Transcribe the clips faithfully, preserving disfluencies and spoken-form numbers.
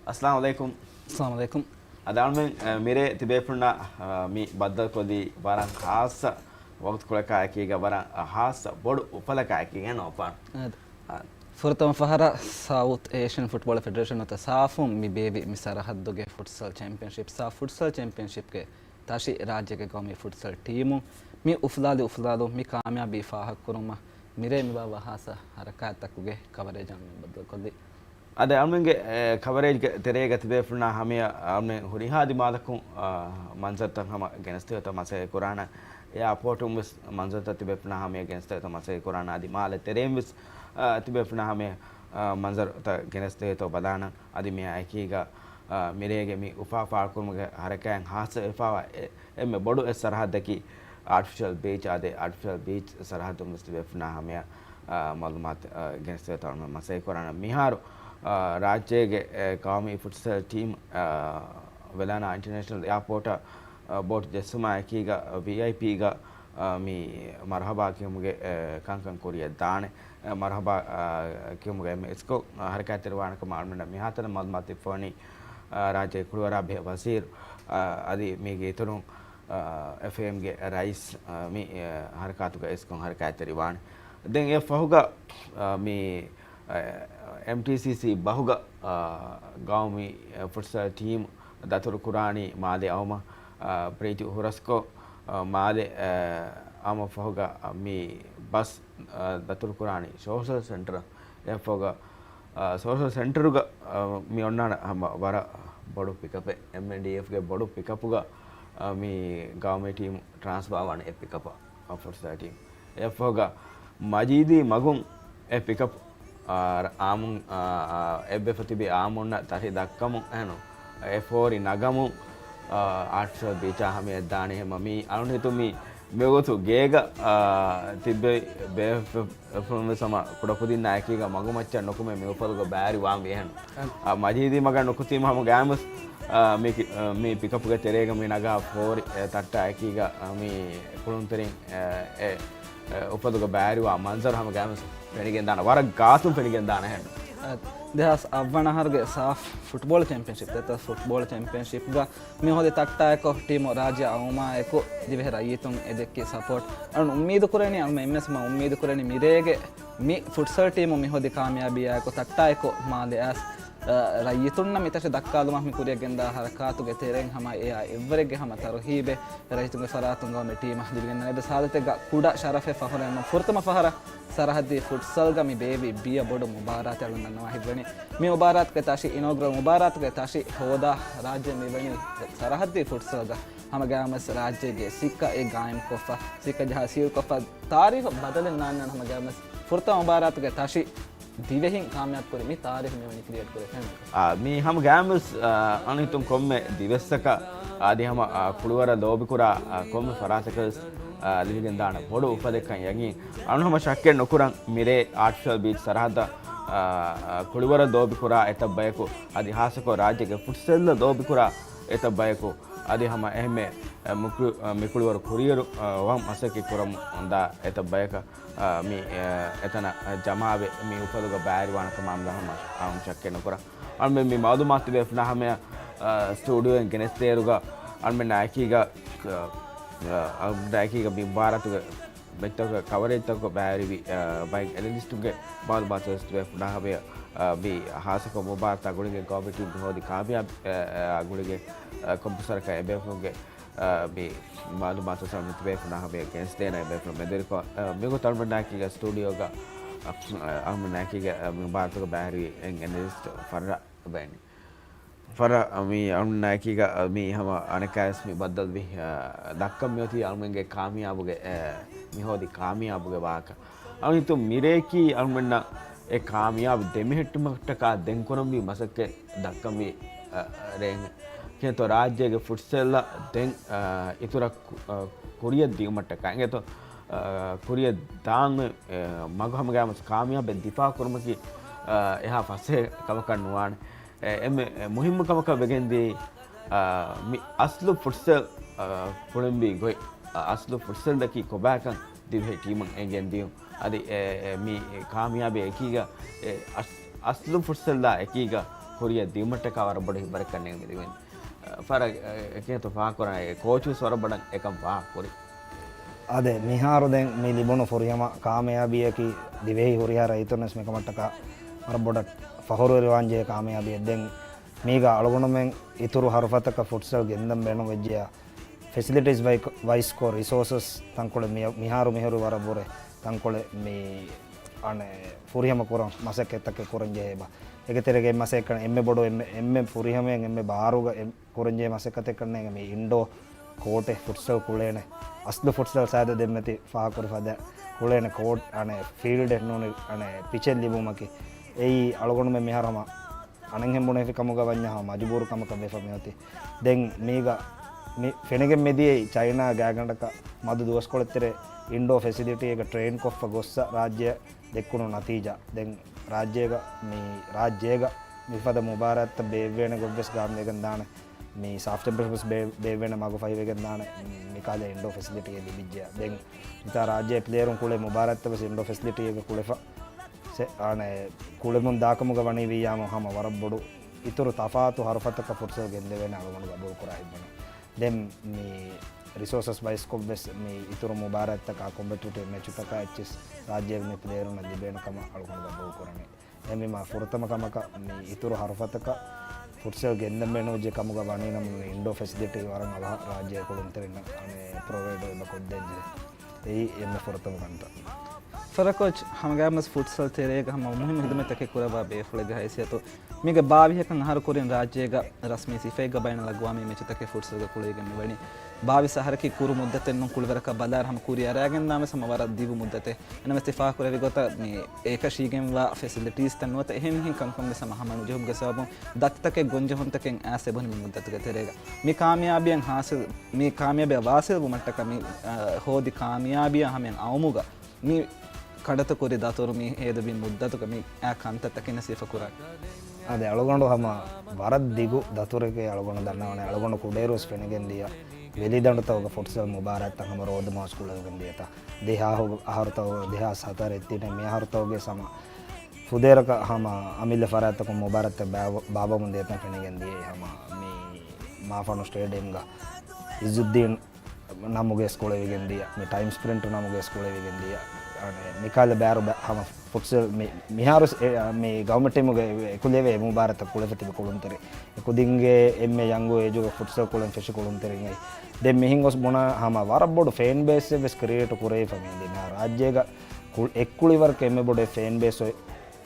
އައްސަލާމު ޢަލައިކުމް. އައްސަލާމު ޢަލައިކުމް. އަދި އަޅުމެން، އަ، މިރޭ ތިބޭފުޅުންނާ، އަ، މި ބައްދަލުކޮށްލީ ވަރަށް ޚާއްޞަ ވަގުތުކޮޅަކާ އެކީގަ، ވަރަށް ޚާއްޞަ ބޮޑު އުފަލަކާ އެކީގަ ނޯފާން. އާދެ. އާ. ފުރަތަމަ ފަހަރަށް ސައުތް އޭޝިއަން ފުޓްބޯޅަ ފެޑެރޭޝަން ނުވަތަ ސާފުން މި ބޭއްވި މި ސަރަހައްދުގެ ފުޓްސަލް ޗެމްޕިއަންޝިޕް، ސާފް ފުޓްސަލް ޗެމްޕިއަންޝިޕްގެ ތަށި ރާއްޖޭގެ ގައުމީ ފުޓްސަލް ޓީމުން މި އުފުލާލި އުފުލާލުން މި ކާމިޔާބީ ފާހަގަކުރުމަށް މިރޭ މި ބާއްވާ ޚާއްޞަ ހަރަކާތްތަކުގެ ކަވަރޭޖް އަޅުމެން ބައްދަލުކޮށްލީ. އަދި އަޅުމެންގެ، އެ، ކަވަރޭޖްގެ ތެރޭގަ ތިބޭފުޅުންނާ ހަމަޔަށް އަޅުމެން ހުރިހާ ދިމާލަކުން، އާ، މަންޒަރުތައް ހަމަ ގެނެސްދެވޭތޯ މަސައްކަތް ކުރާނަން. އެއާޕޯޓުން ވެސް މަންޒަރުތައް ތިބޭފުޅުންނާ ހަމަޔަށް ގެނެސްދެވޭތޯ މަސައްކަތް ކުރާނަން. އަދި މާލެ ތެރެއިން ވެސް، އާ، ތިބޭފުޅުންނާ ހަމަޔަށް، އާ، މަންޒަރުތައް ގެނެސްދެވޭތޯ ބަލާނަން. އަދި މިއާ އެކީގަ، އާ، މިރޭގެ މި އުފާ ފާޅުކުރުމުގެ ހަރަކާތް ހާއްސަވެފައިވާ އެ، އެންމެ ބޮޑު އެއް ސަރަހައްދަކީ އާޓިފިޝަލް ބީޗް. އާދެ، އާޓިފިޝަލް ބީޗް ސަރަހައްދުން ވެސް ތިބޭފުޅުންނާ ހަމަޔަށް، އާ، މައުލޫމާތު، އާ، ގެނެސްދެވޭތޯ އަޅުމެން މަސައްކަތް ކުރާނަން. މިހާރު، އާ، ރާއްޖޭގެ، އެ، ގައުމީ ފުޓްސަލް ޓީމް، އާ، ވެލާނާ އިންޓަރނޭޝަނަލް އެއާޕޯޓަށް، އާ، ބޯޓް ޖެއްސުމާ އެކީގަ، ވީއައިޕީގަ، އާ، މި މަރުޙަބާ ކިޔުމުގެ، އެ، ކަންކަން ކުރިއަށް ދާނެ. އެ، މަރުޙަބާ، އާ، ކިޔުމުގެ އެންމެ އިސްކޮށް، އާ، ހަރަކާތްތެރިވާނެ ކަމަށް އަޅުމެންނަށް މިހާތަނަށް މައުލޫމާތު ދެއްވަނީ، އާ، ރާއްޖޭގެ ކުޅިވަރާ ބެހޭ ވަޒީރު، އާ، އަދި މީގެ އިތުރުން، އާ، އެފްއޭއެމްގެ ރައީސް، އާ، މި، އާ، ހަރަކާތުގަ އިސްކޮށް ހަރަކާތްތެރިވާނެ. ދެން އެ ފަހުގަ، އާ، މި، އާ، އެމްޓީސީސީ ބަހުގަ، އާ، ގައުމީ، އާ، ފުޓްސަލް ޓީމް ދަތުރުކުރާނީ މާލެ އައުމަށް، އާ، ބްރިޖް ހުރަސްކޮށް، އާ، މާލެ، އާ، އައުމަށް ފަހުގަ، އާ، މި ބަސް، އާ، ދަތުރުކުރާނީ ސޯޝަލް ސެންޓަރ. އެ ފަހުގަ، އާ، ސޯޝަލް ސެންޓަރުގަ، އާ، މި އޮންނާނެ ހަމަ ވަރަށް ބޮޑު ޕިކަޕެއް. އެމްއެންޑީއެފްގެ ބޮޑު ޕިކަޕުގަ، އާ، މި ގައުމީ ޓީމް ޓްރާންސްފާ ވާނެ އެ ޕިކަޕަށް، އާ، ފުޓްސަލް ޓީމް. އެ ފަހުގަ މަޖީދީ މަގުން އެ ޕިކަޕް، އާ، އާމުން، އާ، އާ، އެއްބަފަ ތިބި އާމުންނަށް ތަށި ދައްކަމުން އެހެން އެ ފޯރި ނަގަމުން، އާ، އާޓިފިޝަލް ބީޗާ ހަމަޔަށް ދާނެ. ހަމަ މީ އަޅުން ހިތުން މީ މިވަގުތު ގޭގަ، އާ، ތިއްބެވި ބޭފުޅުން ވެސް ހަމަ ކުޑަކުދިންނާ އެކީގަ މަގުމައްޗަށް ނުކުމެ މި އުފަލުގަ ބައިވެރިވާން ވި އެހެން. އާ، މަޖީދީ މަގަށް ނުކުތީމަ ހަމަ ގައިމުވެސް، އާ، މި ކި-، އާ، މި ޕިކަޕުގެ ތެރޭގަ މި ނަގާ ފޯރި، އެ، ތައްޓާ އެކީގަ، އާ، މި ކުޅުންތެރިން، އެ، އެ، އެ، އުފަލުގަ ބައިވެރިވާ މަންޒަރު ހަމަ ގައިމުވެސް ފެނިގެންދާނެ. ވަރަށް ގާތުން ފެނިގެންދާނެ އެހެން. އާ، ދެހާސް އަށްވަނަ އަހަރުގެ ސާފް ފުޓްބޯޅަ ޗެމްޕިއަންޝިޕް، ދެތަސް ފުޓްބޯޅަ ޗެމްޕިއަންޝިޕްގަ މި ހޯދި ތައްޓާއެކު ޓީމު ރާއްޖެ އައުމާއެކު ދިވެހި ރައްޔިތުން އެ ދެއްކި ސަޕޯޓް އަޅުން އުއްމީދު ކުރެނީ، އަޅުން އެންމެސް މަ އުއްމީދު ކުރެނީ މިރޭގެ މި ފުޓްސަލް ޓީމު މި ހޯދި ކާމިޔާބީއާއެކު ތައްޓާއެކު މާލެއާސް، އަ، ރައްޔިތުންނަށް މި ތަށި ދައްކާލުމަށް މި ކުރިއަށް ގެންދާ ހަރަކާތުގެ ތެރެއިން ހަމަ އެއާ އެއްވަރެއްގެ ހަމަ ތަރުހީބެއް ރައްޔިތުންގެ ފަރާތުން ގައުމީ ޓީމަށް ލިބިގެންދާނެ. އެއްވެސް ހާލަތެއްގަ ކުޑަ ޝަރަފެއް ފަޚުރެއް ނޫން. ފުރަތަމަ ފަހަރަށް ސަރަހައްދީ ފުޓްސަލްގަ މި ބޭއްވި ބިޔަ ބޮޑު މުބާރާތެއް އަޅުން ދަންނަވާ ހިތްވަނީ. މި މުބާރާތުގެ ތަށި، އިނޯގްރަލް މުބާރާތުގެ ތަށި ހޯދާ ރާއްޖެ މިވަނީ ސަރަހައްދީ ފުޓްސަލްގަ. ހަމަގައިމުވެސް ރާއްޖޭގެ ސިއްކަ އެ ގާއިމްކޮށްފަ، ސިއްކަ ޖަހާ ސީލްކޮށްފަ، ތާރީޚު ބަދަލެއް ނާންނާނެ. ހަމަގައިމުވެސް ފުރަތަމަ މުބާރާތުގެ ތަށި ދިވެހިން ކާމިޔާބު ކުރި މި ތާރީޚު މިވަނީ ކްރިއޭޓް ކުރެ ފެން. އާ، މީ ހަމަ ގައިމުވެސް، އާ، އަނިތުން ކޮންމެ ދިވެއްސަކަށް އަދި ހަމަ، އާ، ކުޅިވަރަށް ލޯބިކުރާ، އާ، ކޮންމެ ފަރާތަކަށް ވެސް، އާ، ލިބިގެންދާނެ ބޮޑު އުފަލެއްކަން ޔަގީން. އަޅުން ހަމަ ޝައްކެއް ނުކުރަން މިރޭ އާޓިފިޝަލް ބީޗް ސަރަހައްދަށް، އާ، އާ، ކުޅިވަރަށް ލޯބިކުރާ އެތައް ބަޔަކު އަދި ހާއްސަކޮށް ރާއްޖޭގެ ފުޓްސަލްއަށް ލޯބިކުރާ އެތައް ބަޔަކު އަދި ހަމަ އެހެންމެ، އާ، މިކު-، އާ، މިކުޅިވަރު ކުރިއެރު، އާ، ވަން މަސައްކަތް ކުރަމުން ދާ އެތައް ބަޔަކަށް އާ، މި، އާ، އެތަނަށް ޖަމާވެ، މި އުފަލުގަ ބައިވެރިވާނެ ކަމަށް ހަމަ އަޅުން ޝައްކެއް ނުކުރަން. އަޅުމެން މި މައުލޫމާތު ދެވޭފުނާ ހަމަޔަށް، އާ، ސްޓޫޑިއޯއިން ގެނެސްދޭއިރުގަ އަޅުމެންނާ އެކީގަ، އާ، އާ، އަޅުމެންނާ އެކީގަ މި މުބާރާތުގެ މެޗްތަކުގެ ކަވަރޭޖްތަކުގަ ބައިވެރިވި، އާ، ބައެއް އެނަލިސްޓުންގެ މައުލޫމާތު ދެވޭފުނާ ހަމަޔަށް، އާ، މި ހާއްސަކޮށް މުބާރާތާ ގުޅިގެން ގައުމީ ޓީމް ހޯދި ކާމިޔާބު، އާ، އާ، ގުޅިގެން، އާ، ކޮން ފުރުސަތަކަށް އެބޭފުޅުންގެ އާ، މި މައުލޫމާތު ސަމިތު ބޭފުނާ ހަމަޔަށް ގެނެސްދޭނަ ބޭފުން މެދުވެރިކޮށް، އާ، މިގޮތަށް އަޅުމެންނާ އެކީގަ ސްޓޫޑިއޯގަ، އާ، އަޅުމެންނާ އެކީގަ، އާ، މި މުބާރާތުގަ ބައިވެރިވި އެން އެނަލިސްޓް ފަރްހާ ބައިނި. ފަރްހާ، އާ، މި އަޅުމެންނާ އެކީގަ، އާ، މި ހަމަ އަނެއްކާވެސް މި ބައްދަލުވި، އާ، ދައްކަން މިއޮތީ އަޅުމެންގެ ކާމިޔާބުގެ، އާ، މި ހޯދި ކާމިޔާބުގެ ވާހަކަ. އަޅުން ހިތުން މިރޭއަކީ އަޅުމެންނަށް އެ ކާމިޔާބު ދެމެހެއްޓުމަށްޓަކާ ދެން ކުރަންވީ މަސައްކަތް ދައްކަންވީ، އަ، ރޭން. ކިޔަތޯ ރާއްޖޭގެ ފުޓްސަލްއަށް ދެން، އަ، އިތުރަށް ކު-، އަ، ކުރިއަށް ދިއުމަށްޓަކާ އިނގޭތޯ، އަ، ކުރިއަށް ދާން އޮތް، އަ، މަގު ހަމަގައިމުވެސް ކާމިޔާބެއް ދިފާއު ކުރުމަކީ، އަ، އެހާ ފަސޭހަ ކަމަކަށް ނުވާނެ. އެ، އެންމެ މުހިއްމު ކަމަކަށް ވެގެންދިޔައީ، އާ، މި އަސްލު ފުޓްސަލް، އާ، ކުޅެންވީ ގޮތް، އާ، އަސްލު ފުޓްސަލްއަކީ ކޮބާކަން ދިވެހި ޓީމުން އެނގެން ދިޔުން. އަދި އެ، އެ، މި ކާމިޔާބީ އެކީގަ، އެ، އަސް-، އަސްލު ފުޓްސަލްއާ އެކީގަ ކުރިއަށް ދިއުމަށްޓަކާ ވަރަށް ބޮޑު ހިތްވަރެއްކަން ނޭނގެ މި ދިވެން. ފަރަށް އެކޭތޯ ފާހަގަކުރާނެ ކޯޗުވެސް ވަރަށް ބޮޑަށް އެކަން ފާހަގަކުރި. އާދެ، މިހާރު ދެން މި ލިބުނު ފުރިހަމަ ކާމިޔާބީއަކީ ދިވެހި ހުރިހާ ރައްޔިތުންވެސް މިކަމަށްޓަކާ ވަރަށް ބޮޑަށް ފަޚުރުވެރިވާން ޖެހޭ ކާމިޔާބީއެއް. ދެން މީގަ އަޅުގަނޑުމެން އިތުރު ހަރުފަތަކަށް ފުޓްސަލް ގެންދަން ބޭނުންވެއްޖެޔާ، ފެސިލިޓީސް ވައި-، ވައިސްކޮށް ރިސޯސަސް ތަންކޮޅެއް މި-، މިހާރު މިހުރި ވަރަށް ވުރެ ތަންކޮޅެއް މި އަނެއް ފުރިހަމަ ކުރަން މަސައްކަތްތަކެއް ކުރަން ޖެހޭ ބާ. އޭގެ ތެރޭގަ މަސައްކަތް އެންމެ ބޮޑު އެންމެ، އެންމެ ފުރިހަމައިން އެންމެ ބާރުގަ އެ-، ކުރަން ޖެހޭ މަސައްކަތެއް ކަންނޭނގެ މި އިންޑޯ ކޯޓެއް ފުޓްސަލް ކުޅޭނެ. އަސްލު ފުޓްސަލް ސާދަ ދެންމެތި ފާހަގަކުރި ފަދަ ކުޅޭނެ ކޯޓް އަނެއް ފީލްޑެއް ނޫނީ އަނެއް ޕިޗެއް ލިބުމަކީ. އެއީ އަޅުގަނޑުމެން މިހާރު ހަމަ އަނެއްހެން ބުނެފި ކަމުގަ ވަންޏާ ހަމަ މަޖުބޫރު ކަމަކަށް ވެފަ މިއޮތީ. ދެން މީގަ މި ފެނިގެން މިދިޔައީ ޗައިނާ ގާތްގަނޑަކަށް މަދު ދުވަސްކޮޅެއްތެރޭ އިންޑޯ ފެސިލިޓީއެއްގަ ޓްރެއިން ކޮށްފަ ގޮއްސަ ރާއްޖެ ދެއްކުނު ނަތީޖާ. ދެން ރާއްޖޭގަ މި ރާއްޖޭގަ މިފަދަ މުބާރާތްތައް ބޭއްވޭނެ ގޮތްވެސް ގާންވެގެން ދާނެ. މި ސާފް ޗެމްޕިއަންޝިޕްސް ބޭ-، ބޭއްވޭނެ މަގު ފަހިވެގެން ދާނެ. މިކަހަލަ އިންޑޯ ފެސިލިޓީއެއް ލިބިއްޖެޔާ. ދެން މިތާ ރާއްޖޭ ޕްލޭޔަރުން ކުޅޭ މުބާރާތްތައް ވެސް އިންޑޯ ފެސިލިޓީއެއްގަ ކުޅެފަ ސެ-، އާނެ، ކުޅެމުން ދާކަމުގަ ވަނީ ވިއްޔާމު ހަމަ ވަރަށް ބޮޑު އިތުރު ތަފާތު ހަރުފަތަކަށް ފުޓްސަލް ގެންދެވޭނެ އަޅުގަނޑު ގަބޫލުކުރާ ހިތްވަނީ. ދެން މި ރިސޯސަސް ވައިސްކޮށްވެސް މި އިތުރު މުބާރާތްތަކާ ކޮމްޕެޓިޓިވް މެޗުތަކާ އެއްޗިސް ރާއްޖޭގެ މި ޕްލޭޔަރުންނަށް ލިބޭނެ ކަމަށް އަޅުގަނޑު ގަބޫލުކުރަނީ. އެހެންވީމާ ފުރަތަމަ ކަމަކަށް މި އިތުރު ހަރުފަތަކަށް ފުޓްސަލް ގެންދަން ބޭނުންވެއްޖެ ކަމުގަ ވަނީ ނަމަ މި އިންޑޯ ފެސިލިޓީ ވަރަށް އަވަހަށް ރާއްޖޭގެ ކުޅުންތެރިންނަށް އަނެއް ޕްރޮވައިޑް އެބަ ކޮށްދޭން ޖެހޭ. އެއީ އެންމެ ފުރަތަމަ ކަންތައް. ފަރަ ކޯޗް، ހަމަގައިމުވެސް ފުޓްސަލް ތެރޭގަ ހަމަ މުހިއްމު ހިދުމަތްތަކެއް ކުރައްވާ ބޭފުޅެއްގެ ހައިސިއްޔަތު މީގެ ބާވީހަކަށް އަހަރު ކުރިން ރާއްޖޭގަ ރަސްމީ ސިފައެއްގަ ބައިނަލްއަގްވާމީ މެޗުތަކެއް ފުޓްސަލްގަ ކުޅެވިގެން މިވަނީ. ބާވީސް އަހަރަކީ ކުރު މުއްދަތެއް ނޫން. ކުޅިވަރަކަށް ބަލާއިރު ހަމަ ކުރިއަރާގެން ދާން ވެސް ހަމަ ވަރަށް ދިގު މުއްދަތެއް. އެނަމަ ތި ފާހަގަކުރެއްވި ގޮތަށް މި އެކަށީގެންވާ ފެސިލިޓީސްތައް ނުވަތަ އެހެން މިހެން ކަންކަން ވެސް ހަމަ ހަމަ ނުޖެހުމުގެ ސަބަބުން ދަތިތަކެއް ގޮންޖެހުންތަކެއް އައިސް އެބުނި މި މުއްދަތުގެ ތެރޭގަ. މި ކާމިޔާބީއަށް ހާސިލް، މި ކާމިޔާބީއަށް ވާސިލް ވުމަށްޓަކައި މި، އަ، ހޯދި ކާމިޔާބީއަށް ހަމަޔަށް އައުމުގަ މި ކަނޑަތައް ކުރި ދަތުރު މި ހޭދަވި މުއްދަތުގަ މި އާ ކަންތައްތަކެއް ސިފަކުރާ. އާދެ، އަޅުގަނޑު ހަމަ ވަރަށް ދިގު ދަތުރެކޭ އަޅުގަނޑު ދަންނަވަނީ. އަޅުގަނޑު ކުޑައިރުވެސް ފެނިގެން ދިޔަ ވެލިދަނޑުތަކުގަ ފުޓްސަލް މުބާރާތްތައް ހަމަ ރޯދަމާސް ކުޅެވިގެން ދިޔަތާ. ދެހާހު އަހަރުތަކު، ދެހާސް ހަތަރެއް ތިނެއް މި އަހަރުތަކުގެ ހަމަ ފުދޭވަރަކަށް ހަމަ އަމިއްލަ ފަރާތްތަކުން މުބާރާތްތައް ބާ-، ބާއްވަމުން ދިޔަތަން ފެނިގެން ދިޔައީ ހަމަ މި މާފަންނު ސްޓޭޑިއަމްގަ އިއްޒުއްދީން ނަމުގައި ކުޅެވިގެން ދިޔަ، މި ޓައިމް ސްޕްރިންޓް ނަމުގައި ކުޅެވިގެން ދިޔަ، އަނެއް، މިކަހަލަ ބޭރު ބަ-، ހަމަ ފުޓްސަލް މި-، މިހާރު ސް-، އެ، މި ގައުމެއް ޓީމުގެ އެކުލެވޭ މުބާރާތްތައް ކުޅެފަ ތިބި ކުޅުންތެރި. އެ ކުދިންގެ އެންމެ ޔަންގު އޭޖުގަ ފުޓްސަލް ކުޅެން ފެށި ކުޅުންތެރިން އެއީ. ދެން މިހެން ގޮސް ބުނާ ހަމަ ވަރަށް ބޮޑު ފޭން ބޭސްއެއް ވެސް ކްރިއޭޓް ކުރެވިފަ މި ދިނާ ރާއްޖޭގަ ކު-، އެއްކުޅިވަރަކަށް އެންމެ ބޮޑު ފޭން ބޭސް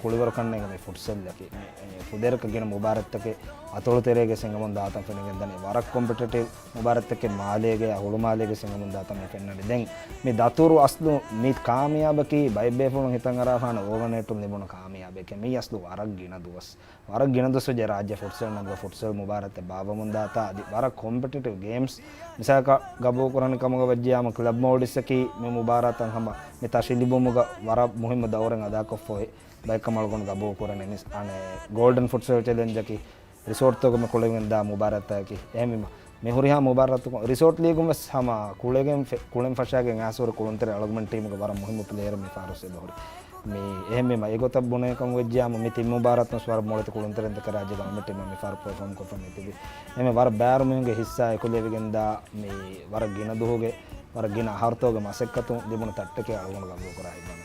ކުޅިވަރު ކަންނޭނގެ މި ފުޓްސަލްއަކީ. މި، މި ފުދޭވަރަކަށް ގިނަ މުބާރާތްތަކެއް އަތޮޅު ތެރޭގަ ހިނގަމުން ދާތަން ފެނިގެން ދަނީ. ވަރަށް ކޮމްޕިޓިޓިވް މުބާރާތްތަކެއް މާލޭގަ، ހުޅުމާލޭގަ ހިނގަމުން ދާތަން މި ފެންނަނީ. ދެން މި ދަތުރު އަސްލު މި ކާމިޔާބަކީ ބައެއް ބޭފުޅުން ހިތަށް އަރާފާނެ އޯގަނޭޓުން ލިބުނު ކާމިޔާބެކޭ. މީ އަސްލު ވަރަށް ގިނަ ދުވަސް، ވަރަށް ގިނަ ދުވަސް ވެއްޖެ ރާއްޖެ ފުޓްސަލް ނަމުގަ ފުޓްސަލް މުބާރާތެއް ބާއްވަމުން ދާތާ އަދި ވަރަށް ކޮމްޕިޓިޓިވް ގޭމްސް. މިސާލަކަށް ގަބޫލު ކުރާނެ ކަމުގަ ވެއްޖެޔާމު ކްލަބް މޯލްޑިވްސްއަކީ މި މުބާރާތަށް ހަމަ މި ތަށި ލިބުމުގަ ވަރަށް މުހިއްމު ދައުރެއް އަދާކޮށްފަ އޮތް ބައެއްކަމަށް އަޅުގަނޑު ގަބޫލު ކުރަނީ. މިސް-، އަނެއް، ގޯލްޑަން ފުޓްސަލް ޗެލެންޖަކީ ރިސޯޓްތަކުގަ މި ކުޅެވިގެން ދާ މުބާރާތަކީ. އެހެންވީމަ، މި ހުރިހާ މުބާރާތަކުން ރިސޯޓް ލީގުން ވެސް ހަމަ ކުޅެގެން ފެ-، ކުޅެން ފަށާގެން އައިސް ހުރި ކުޅުންތެރި އަޅުގަނޑު ޓީމުގެ ވަރަށް މުހިއްމު ޕްލޭޔަރު މި ފާރުސް އެބަހުރި. މި އެހެންވީމަ، އެގޮތަށް ބުނެ ކަމަށް ވެއްޖެޔާމު މި ތިން މުބާރާތުން ވެސް ވަރަށް މޮޅެތި ކުޅުންތެރިން ދެކެ ރާއްޖޭގެ އަނބި ޓީމަށް މި ފާރު ޕަރފޯމް ކޮށްފަ މި ތިބި. އެހެންވެ ވަރަށް ބޭރު މީހުންގެ ހިއްސާ އެކުލެވިގެން ދާ މި ވަރަށް ގިނަ ދުވަހުގެ، ވަރަށް ގިނަ އަހަރުތަކުގެ މަސައްކަތުން ލިބުނު ތައްޓެކޭ އަޅުގަނޑު ގަބޫލު ކުރާ ހިތްވަނީ.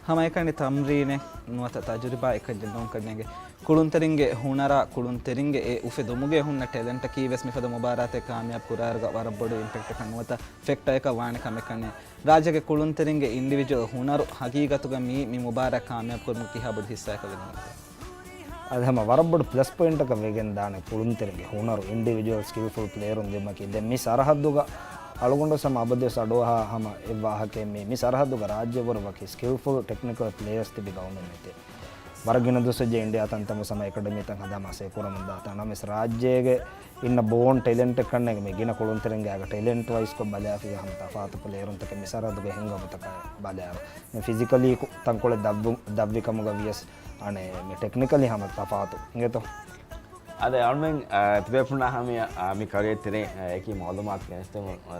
ހަމައެކަނި ތަމްރީނެއް ނުވަތަ ތަޖުރިބާ އެކަންޏެއް ނޫންކަންނޭނގެ. ކުޅުންތެރިންގެ ހުނަރާ، ކުޅުންތެރިންގެ އެ އުފެދުމުގައި ހުންނަ ޓެލެންޓަކީ ވެސް މިފަދަ މުބާރާތެއް ކާމިޔާބު ކުރާއިރުގަ ވަރަށް ބޮޑު އިމްޕެކްޓަކަށް ނުވަތަ ފެކްޓަރ އެކަށް ވާނެ ކަމެއް ކަންނޭނގެ. ރާއްޖޭގެ ކުޅުންތެރިންގެ އިންޑިވިޖުއަލް ހުނަރު ހަގީގަތުގަ މީ، މި މުބާރާތް ކާމިޔާބު ކުރުމުގެ ކިހާ ބޮޑު ހިއްސާއަކަށް ވެގެން އޮތްތަ؟ އަދި ހަމަ ވަރަށް ބޮޑު ޕްލަސް ޕޮއިންޓަކަށް ވެގެން ދާނެ ކުޅުންތެރިންގެ ހުނަރު އިންޑިވިޖުއަލް ސްކިލްފުލް ޕްލޭޔަރުން ލިބުމަކީ. ދެން މި ސަރަހައްދުގަ އަޅުގަނޑު ހަމަ އަބަދުވެސް އަޑުއަހާ ހަމަ އެއް ވާހަކައެއް މީ. މި ސަރަހައްދުގަ ރާއްޖެ ވަރު ވަކި ސްކިލްފުލް ޓެކްނިކަލް ޕްލޭޔަރސް ތިބި ގައުމެއް ނެތޭ. ވަރަށް ގިނަ ދުވަސް ވެއްޖެ އިންޑިއާ ތަންތަން ހަމަ އެކަޑަމީތައް ހަދާ މަސައްކަތް ކުރަމުން ދާތާ. ނަމަވެސް ރާއްޖޭގެ އިންނަ ބޯން ޓެލެންޓެއް ކަންނޭނގެ މި ގިނަ ކުޅުންތެރިންގެ އަގަ ޓެލެންޓް ވައިސްކޮށް ބަލާފިޔާ ހަމަ ތަފާތު ޕްލޭޔަރުންތަކެއް މި ސަރަހައްދުގަ ހިނގަމުން ތަކާ ބަލާއިރު. މި ފިޒިކަލީ ކު-، ތަންކޮޅެއް ދަށްވު-، ދަށްވި ކަމުގަ ވިޔަސް އަނެއް މި ޓެކްނިކަލީ ހަމަ ތަފާތު އިނގޭތޯ؟ އަދި އަޅުމެން، އާ، ތިބޭފުޅުންނާ ހަމަޔަށް، އާ، މި ކަރިއަށް ތެރޭ، އާ، އެކި މައުލޫމާތު ގެނެސްދެމުން، އާ،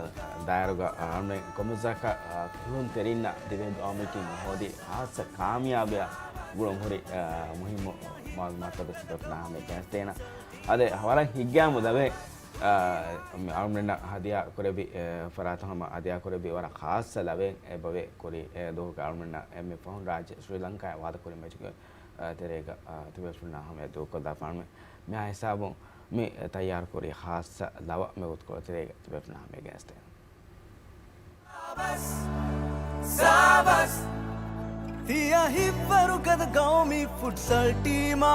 ދާއިރުގަ، އާ، އަޅުމެން ކޮންމެސް ވާހަކަ، އާ، ކުޅުންތެރިންނަށް ދިވެހި ގައުމަކީ މި ހޯދި ހާއްސަ ކާމިޔާބެއް ގުޅުން ހުރި، އާ، މުހިއްމު މަޢުލޫމާތުތައް ވެސް ތިބޭފުޅުންނާ ހަމަޔަށް ގެނެސްދޭނަން. އަދި ވަރަށް ހިތްގައިމު ލަވައެއް، އާ، މި އަޅުގަނޑުމެންނަށް ހަދިޔާ ކުރެއްވި، އެ، ފަރާތުން ހަމަ ހަދިޔާ ކުރެއްވި ވަރަށް ޚާއްޞަ ލަވައެއް އެބަވޭ. ކުރީ، އެ، ދުވަހުގަ އަޅުގަނޑުމެންނަށް އެންމެ ފަހުން ރާއްޖެ ސްރީލަންކާއަށް ވާދަކުރި މެޗުގެ، އާ، ތެރޭގަ، އާ، ތިބޭފުޅުންނާ ހަމަޔަށް ދޫކޮށްލާފާނަމޭ. މިހާ ހިސާބުން މި ތައްޔާރުކުރީ ޚާއްޞަ ލަވަ މި ވަގުތުކޮޅު ތެރޭގަ ތިބޭފުޅުންނާ ހަމަޔަށް ގެނެސްދޭނަން. ސާބަސް، ސާބަސް. ތިޔަ ހިތްވަރުގަދަ ގައުމީ ފުޓްސަލް ޓީމާ.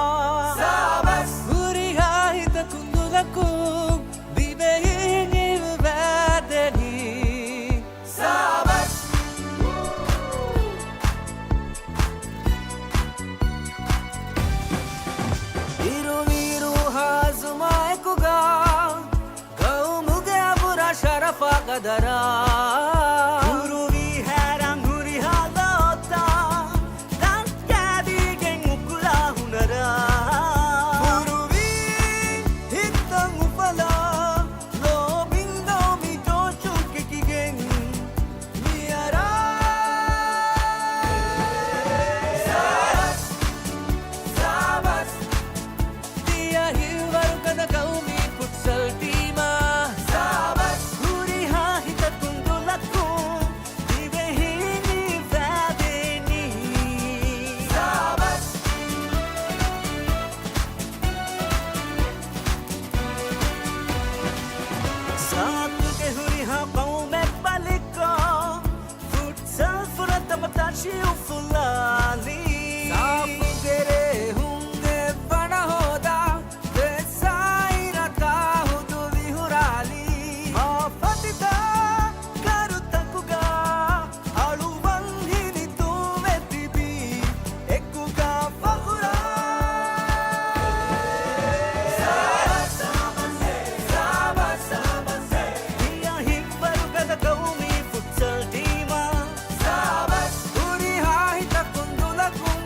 ސާބަސް. ހުރިހާ ހިތަކުން ދުލަކުން ދިވެހިން ހިތްވަދެނީ. ސާބަސް. އިރު މީރު ހާޒުމާއެކުގަ ގައުމުގެ އަބުރާ ޝަރަފާ ގަދަރާ. ކުރުވީ ހައިރާން ހުރިހާ ލޯތައް، ދަންކައިދީގެން އުކުޅާ ހުނަރާ. ކުރުވީ ހިތްތައް އުފަލާ، ލޯބިން ގައުމީ ޖޯޝުން ކެކިގެން މިއަރާ. ސާބަސް، ސާބަސް. ތިޔަ ހިތްވަރުގަދަ ގައުމީ ފުޓްސަލް ޓީމާ. ސާބަސް. ހުރިހާ ހިތަކުން ދުލަކުން ދިވެހިން ހިތްވަދެނީ. ސާބަސް. ސާތުގެ ހުރިހާ ޤައުމެއް ބަލިކޮށް، ފުޓްސަލް ފުރަތަމަ ތަށި އުފުލާލީ. ސާފުގެ ރޭހުން އެއްވަނަ ހޯދާ، ފެސާއިރަކާ ހުދު ވިހުރާލީ. މާ ފަތިތާ ކަރުތަކުގަ އަޅުވަން ހިނިތުންވެ ތިބީ، އެކުގަ ފަޚުރާ. ސާބަސް، ސާބަސް، ތިޔަ ހިތްވަރުގަދަ ގައުމީ ފުޓްސަލް ޓީމާ. ސާބަސް، ހުރިހާ ހިތަކުން ދުލަކުން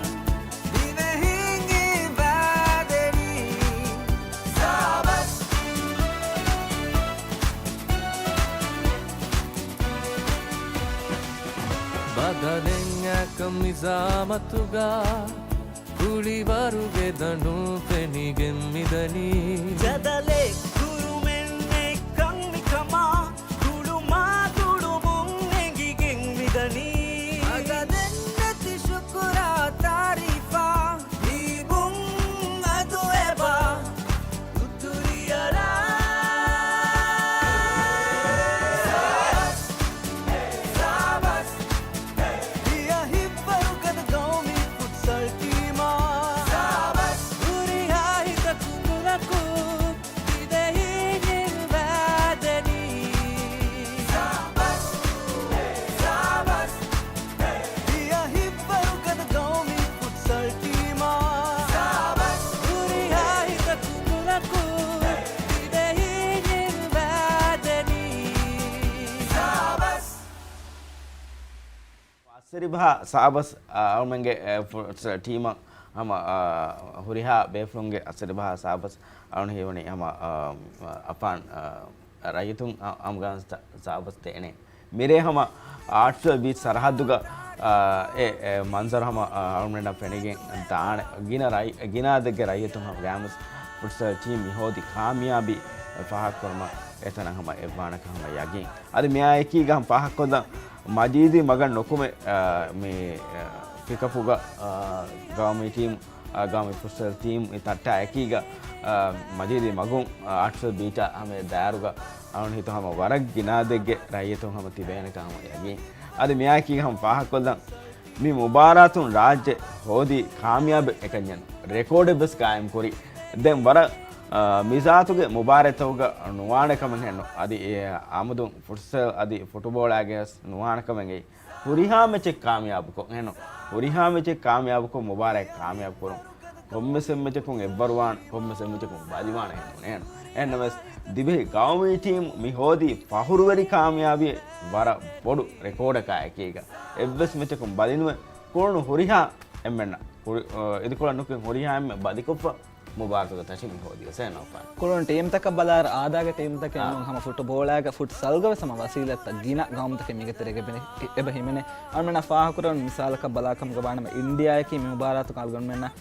ދިވެހިން ހިތްވަދެނީ. ސާބަސް. ބަދަލެއް އަކަ މިޒާމަތުގަ، ކުޅިވަރުގެ ދަނޑުން ފެނިގެން މިދަނީ. ޖަދަލެއް ކުރުމެއް ނެތްކަން މިކަމާ، ކުޅުމާ ތުޅުމުން އެނގިގެން މިދަނީ. އަދަދެއް ނެތި ޝުކުރާ ތާރީފާ، ހީބުން އަދު އެބަ އުތުރިއަރާ. ސާބަސް، ސާބަސް. ތިޔަ ހިތްވަރުގަދަ ގައުމީ ފުޓްސަލް ޓީމާ. ސާބަސް. ހުރިހާ ހިތަކުން ދުލަކުން ދިވެހިން ހިތްވަދެނީ. ސާބަސް، ސާބަސް. ތިޔަ ހިތްވަރުގަދަ ގައުމީ ފުޓްސަލް ޓީމާ. ސާބަސް. ހުރިހާ ހިތަކުން ދުލަކުން ދިވެހިން ހިތްވަދެނީ. ސާބަސް. އައްސަރިބަހާ ސާބަސް، އަ، އަޅުމެންގެ، އެ، ފުޓްސަލް ޓީމަށް ހަމަ، އަ، ހުރިހާ ބޭފުޅުންގެ އައްސަރިބަހާ ސާބަސް އަޅުން ހީވަނީ ހަމަ، އަ، އަފާން، އަ، ރައްޔިތުން އަ، އަމްގާން ސާ-، ސާބަސް ދޭނެ. މިރޭ ހަމަ އާޓްސްވެލް ބީޗް ސަރަހައްދުގަ، އާ، އެ، އެ މަންޒަރު ހަމަ، އާ، އަޅުގަނޑަށް ފެނިގެން ދާނެ. ގިނަ ރައި-، ގިނަ އަދެއްގެ ރައްޔިތުން ހަމަ ގައިމުވެސް ފުޓްސަލް ޓީމް މި ހޯދި ކާމިޔާބީ ފާހަގަކުރުމަށް އެތަނަށް ހަމަ އެއްވާނެކަން ހަމަ ޔަގީން. އަދި މިއާއެކީގަ ހަމަ ފާހަގަކޮށްލަން މަޖީދީ މަގަށް ނުކުމެ، އާ، މި، އާ، ފިކަޕުގަ، އާ، ގައުމީ ޓީމް އާ، ގައުމީ ފުޓްސަލް ޓީމް ތައްޓާ އެކީގަ، އާ، މަޖީދީ މަގުން، އާ، އާޓްސްވެލް ބީޗާ ހަމަ ދާއިރުގަ އަޅުން ހިތު ހަމަ ވަރަށް ގިނަ އަދެއްގެ ރައްޔިތުން ހަމަ ތިބޭނެކަން ހަމަ ޔަގީން. އަދި މިއާއެކީގަ ހަމަ ފާހަގަކޮށްލަން މި މުބާރާތުން ރާއްޖެ ހޯދީ ކާމިޔާބެއް އެކަންޏެއް ނޫން. ރެކޯޑެއް ވެސް ގާއިމް ކުރި. ދެން ވަރަށް، އާ، މި ޒާތުގެ މުބާރާތްތަކުގަ ނުވާނެ ކަމެއް ހެންނު. އަދި އެ އާމުދުން ފުޓްސަލް އަދި ފުޓުބޯޅާގެ ވެސް ނުވާނެ ކަމެއް އެއީ. ހުރިހާ މެޗެއް ކާމިޔާބުކޮށް، އެހެން ހުރިހާ މެޗެއް ކާމިޔާބުކޮށް، މުބާރާތް ކާމިޔާބު ކުރުން. ކޮންމެސް އެއް މެޗަކުން އެއްވަރުވާން، ކޮންމެސް އެއް މެޗަކުން ބަލިވާން، އެހެން ނޫން. އެހެން، އެހެންނަމަވެސް، ދިވެހި ގައުމީ ޓީމް މި ހޯދީ ފަހުރުވެރި ކާމިޔާބީ ވަރަށް ބޮޑު ރެކޯޑަކާ އެކީގަ. އެއްވެސް މެޗަކުން ބަލިނުވެ، ކުޅުނު ހުރިހާ އެންމެންނަށް، ހުރި-، އަ، އިދިކޮޅަށް ނުކުތް ހުރިހާ އެންމެ ބަލިކޮށްފަ، މުބާރާތުގެ ތަށި މި ހޯދިޔަސޭ ނޯފާން. ކުޅުން ޓީމްތަކަށް ބަލާއިރު އާދާގެ ޓީމްތަކެއް އާ. ނޫން ހަމަ ފުޓުބޯޅައިގަ ފުޓްސަލްގަ ވެސް ހަމަ ވަސީލަތްތައް ގިނަ ގައުމުތަކެއް މީގެ ތެރޭގަ އެބަ ހިމެނޭ. އަޅުމެންނަށް ފާހަގަކުރެވުނު މިސާލަކަށް ބަލާކަމުގަ ވާނަމަ އިންޑިއާއަކީ މި މުބާރާތުގަ އަޅުގަނޑުމެންނަށް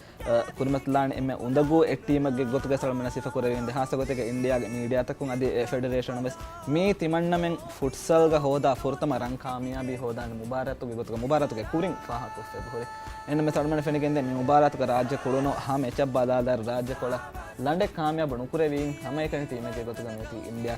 ކުރިމަތިލާނެ އެންމެ އުނދަގޫ އެއް ޓީމެއްގެ ގޮތުގަ އަޅުމެންނަށް ސިފަކުރެވިގެންދޭ. ހާއްސަ ގޮތެއްގަ އިންޑިއާގެ މީޑިއާތަކުން އަދި އެ ފެޑެރޭޝަނުން ވެސް މީ ތިމަންނަމެން ފުޓްސަލްގަ ހޯދާ ފުރަތަމަ ރަން ކާމިޔާބީ ހޯދާނެ މުބާރާތުގެ ގޮތުގަ މުބާރާތުގެ ކުރިން ފާހަގަކޮށްފައި ހުރި. އެހެންނަމަވެސް އަޅުމެންނަށް ފެނިގެންދޭ މި މުބާރާތުގަ ރާއްޖެ ކުޅުނު ހަމަ އެއްޗަށް ބަލާލާއިރު ރާއްޖެ ކޮޅަށް ލަނޑެއް ކާމިޔާބު ނުކުރެވިއިން ހަމައެކަނި ޓީމެއްގެ ގޮތުގަ މިއޮތީ އިންޑިއާ.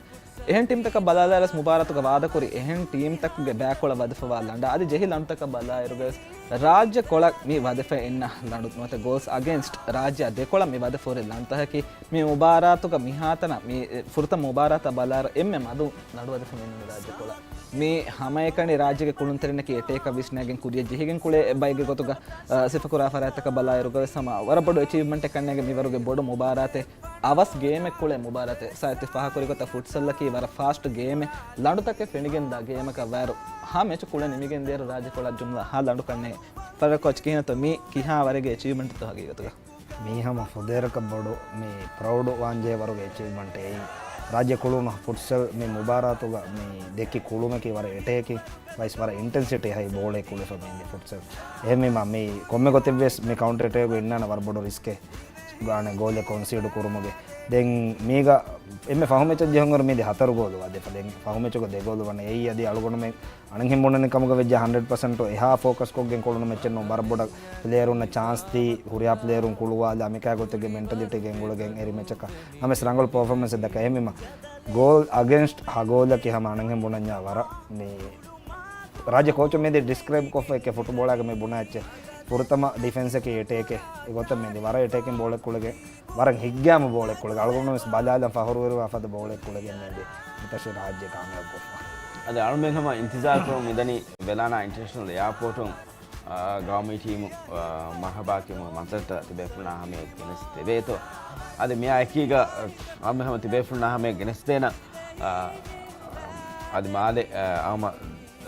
އެހެން ޓީމްތަކަށް ބަލާލާއިރު ވެސް މުބާރާތުގަ ވާދަކުރި އެހެން ޓީމްތަކުގެ ބައިކޮޅަށް ވަދެފަވާ ލަނޑާ އަދި ޖެހި ލަނޑުތަކަށް ބަލާއިރުގަ ވެސް ރާއްޖެ ކޮޅަށް މި ވަދެފަ އިންނަ ލަނޑު ނުވަތަ ގޯލްސް އަގެންސްޓް ރާއްޖެއާ ދެކޮޅަށް މި ވަދެފަ ހުރި ލަނޑުތަކަކީ މި މުބާރާތުގަ މިހާތަނަށް މި ފުރަތަމަ މުބާރާތަށް ބަލާއިރު އެންމެ މަދު ލަނޑު ވަދެފަ މި އިންނަނީ ރާއްޖެ ކޮޅަށް. މި ހަމައެކަނި ރާއްޖޭގެ ކުޅުންތެރިންނަކީ އެޓޭކަށް ވިސްނައިގެން ކުރިއަށް ޖެހިގެން ކުޅޭ ބައެއްގެ ގޮތުގަ، އަ، ސިފަކުރާ ފަރާތްތަކަށް ބަލާއިރުގަ ވެސް ހަމަ ވަރަށް ބޮޑު އެޗީވްމަންޓެއް ކަންނޭނގެ މިވަރުގެ ބޮޑު މުބާރާތެއް. އަވަސް ގޭމެއް ކުޅޭ މުބާރާތެއް. ސާއިތް ފާހަގަކުރި ގޮތަށް ފުޓްސަލްއަކީ ވަރަށް ފާސްޓް ގޭމެއް. ލަނޑުތަކެއް ފެނިގެންދާ ގޭމަކަށް ވާއިރު ހަ މެޗު ކުޅެ ނިމިގެންދިޔައިރު ރާއްޖެ ކޮޅަށް ޖުމްލަ ހަ ލަނޑު ކަންނޭ. ފަރުވާ ކޯޗް ކިހިނެއްތޯ މީ ކިހާ ވަރެއްގެ އެޗީވްމަންޓެއްތޯ ހަގީގަތުގަ؟ މީ ހަމަ ފުދޭވަރަކަށް ބޮޑު މި ޕްރައުޑް ވާންޖެހޭ ވަރުގެ އެޗީވްމަންޓެއް އެއީ. ރާއްޖެ ކުޅުނު ފުޓްސަލް މި މުބާރާތުގަ މި ދެއްކި ކުޅުމަކީ ވަރަށް އެޓޭކިން ވައިސް ވަރަށް އިންޓެންސިޓީ ހައި ބޯޅައެއް ކުޅެފަ މި އިންނަ ފުޓްސަލް. އެހެންވީމަ މި ކޮންމެ ގޮތެއްވެސް މި ކައުންޓަރ އެޓޭކް އިންނާނެ ވަރަށް ބޮޑު ރިސްކެއް. ގާނެ ގޯލެއް ކޮންސީޑް ކުރުމުގެ. ދެން މީގަ އެންމެ ފަހު މެޗަށް ޖެހުން މީ ދެ ހަތަރު ގޯލު ވަދެފަ. ދެން ފަހު މެޗުގަ ދެ ގޯލު ވަނީ އެއީ އަދި އަޅުގަނޑުމެން އަނެއްހެން ބުނަނީ ކަމުގަ ވެއްޖެ ހަންޑްރެޑް ޕަސެންޓު އެހާ ފޯކަސް ކޮށްގެން ކުޅުނު މެޗެއް ނޫން. ވަރަށް ބޮޑަށް ޕްލޭޔަރުންނަށް ޗާންސް ދީ، ހުރިހާ ޕްލޭޔަރުން ކުޅުވާލާ، މިކާ ގޮތެއްގެ މެންޓަލިޓީގެ އެނގުޅެގެން އެރި މެޗަކަށް ނަމަވެސް ރަނގަޅު ޕަރފޯމެންސެއް ދައްކާ. އެހެންވީމަ ގޯލް އަގެންސްޓް ހަ ގޯލަކީ ހަމަ އަނެއްހެން ބުނަންޏާ ވަރަށް މި ރާއްޖެ ކޯޗު މެންދީ ޑިސްކްރައިބް ކޮށްފަ އެކެ ފުޓުބޯޅައިގަ މި ބުނާ އެއްޗެއް. ފުރަތަމަ ޑިފެންސަކީ އެޓޭކެއް. އެގޮތަށް މެންދީ ވަރަށް އެޓޭކިން ބޯޅަ ކުޅެގެން ވަރަށް ހިތްގައިމު ބޯޅަ ކުޅެގެން އަޅުގަނޑު ވެސް ބަލާލަން ފަހުރުވެރިވާ ފަދަ ބޯޅަ ކުޅެގެން މެންދީ މިތަށި ރާއްޖެ ކާމިޔާބު ކޮށްފަ. އަދި އަޅުމެން ހަމަ އިންތިޒާރު ކުރަމުން މިދަނީ ވެލާނާ އިންޓަރނޭޝަނަލް އެއާޕޯޓުން، އާ، ގައުމީ ޓީމު، އާ، މަރްހަބާ ކިޔުމުގެ މަންޒަރުތައް ތިބޭފުޅުންނާ ހަމަޔަށް ގެނެސްދެވޭތޯ. އަދި މިއާ އެކީގަ، އާ، އަޅުމެން ހަމަ ތިބޭފުޅުންނާ ހަމަޔަށް ގެނެސްދޭނަ، އާ، އަދި މާލެ، އާ، އަހަމަ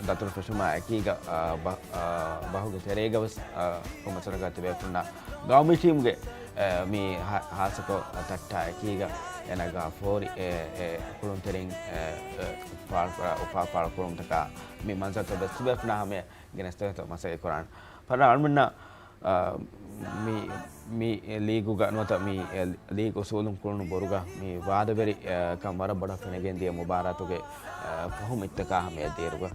ދަތުރު ފެށުމާ އެކީގަ، އާ، ބަ-، އާ، ބަހުގެ ތެރޭގަ ވެސް، އާ، ކޮންމެސަރަކަށް ތިބޭފުޅުންނާ ގައުމީ ޓީމުގެ، އާ، މި ހާ-، ހާއްސަކޮށް ތައްޓާ އެކީގަ އޭނާގެ ފޯރި، އެ، އެ، ކުޅުންތެރިން، އެ، އެ، ފާޅު، އުފާ ފާޅުކުރުމުންތަކާ މި މަންޒަރުތައް ވެސް ތިބޭފުޅުންނާ ހަމަޔަށް ގެނެސްދެވޭތޯ މަސައްކަތް ކުރާނެ. ފަރާ އަޅުމެންނަށް އާ، މި، މި ލީގުގަ ނުވަތަ މި ލީގް އުސޫލުން ކުޅުނު ބުރުގަ މި ވާދަވެރި، އާ، ކަން ވަރަށް ބޮޑަށް ފެނިގެންދިޔަ މުބާރާތުގެ، އާ، ފަހު މިތަކާ ހަމަޔަށް ދިޔައިރުގަ،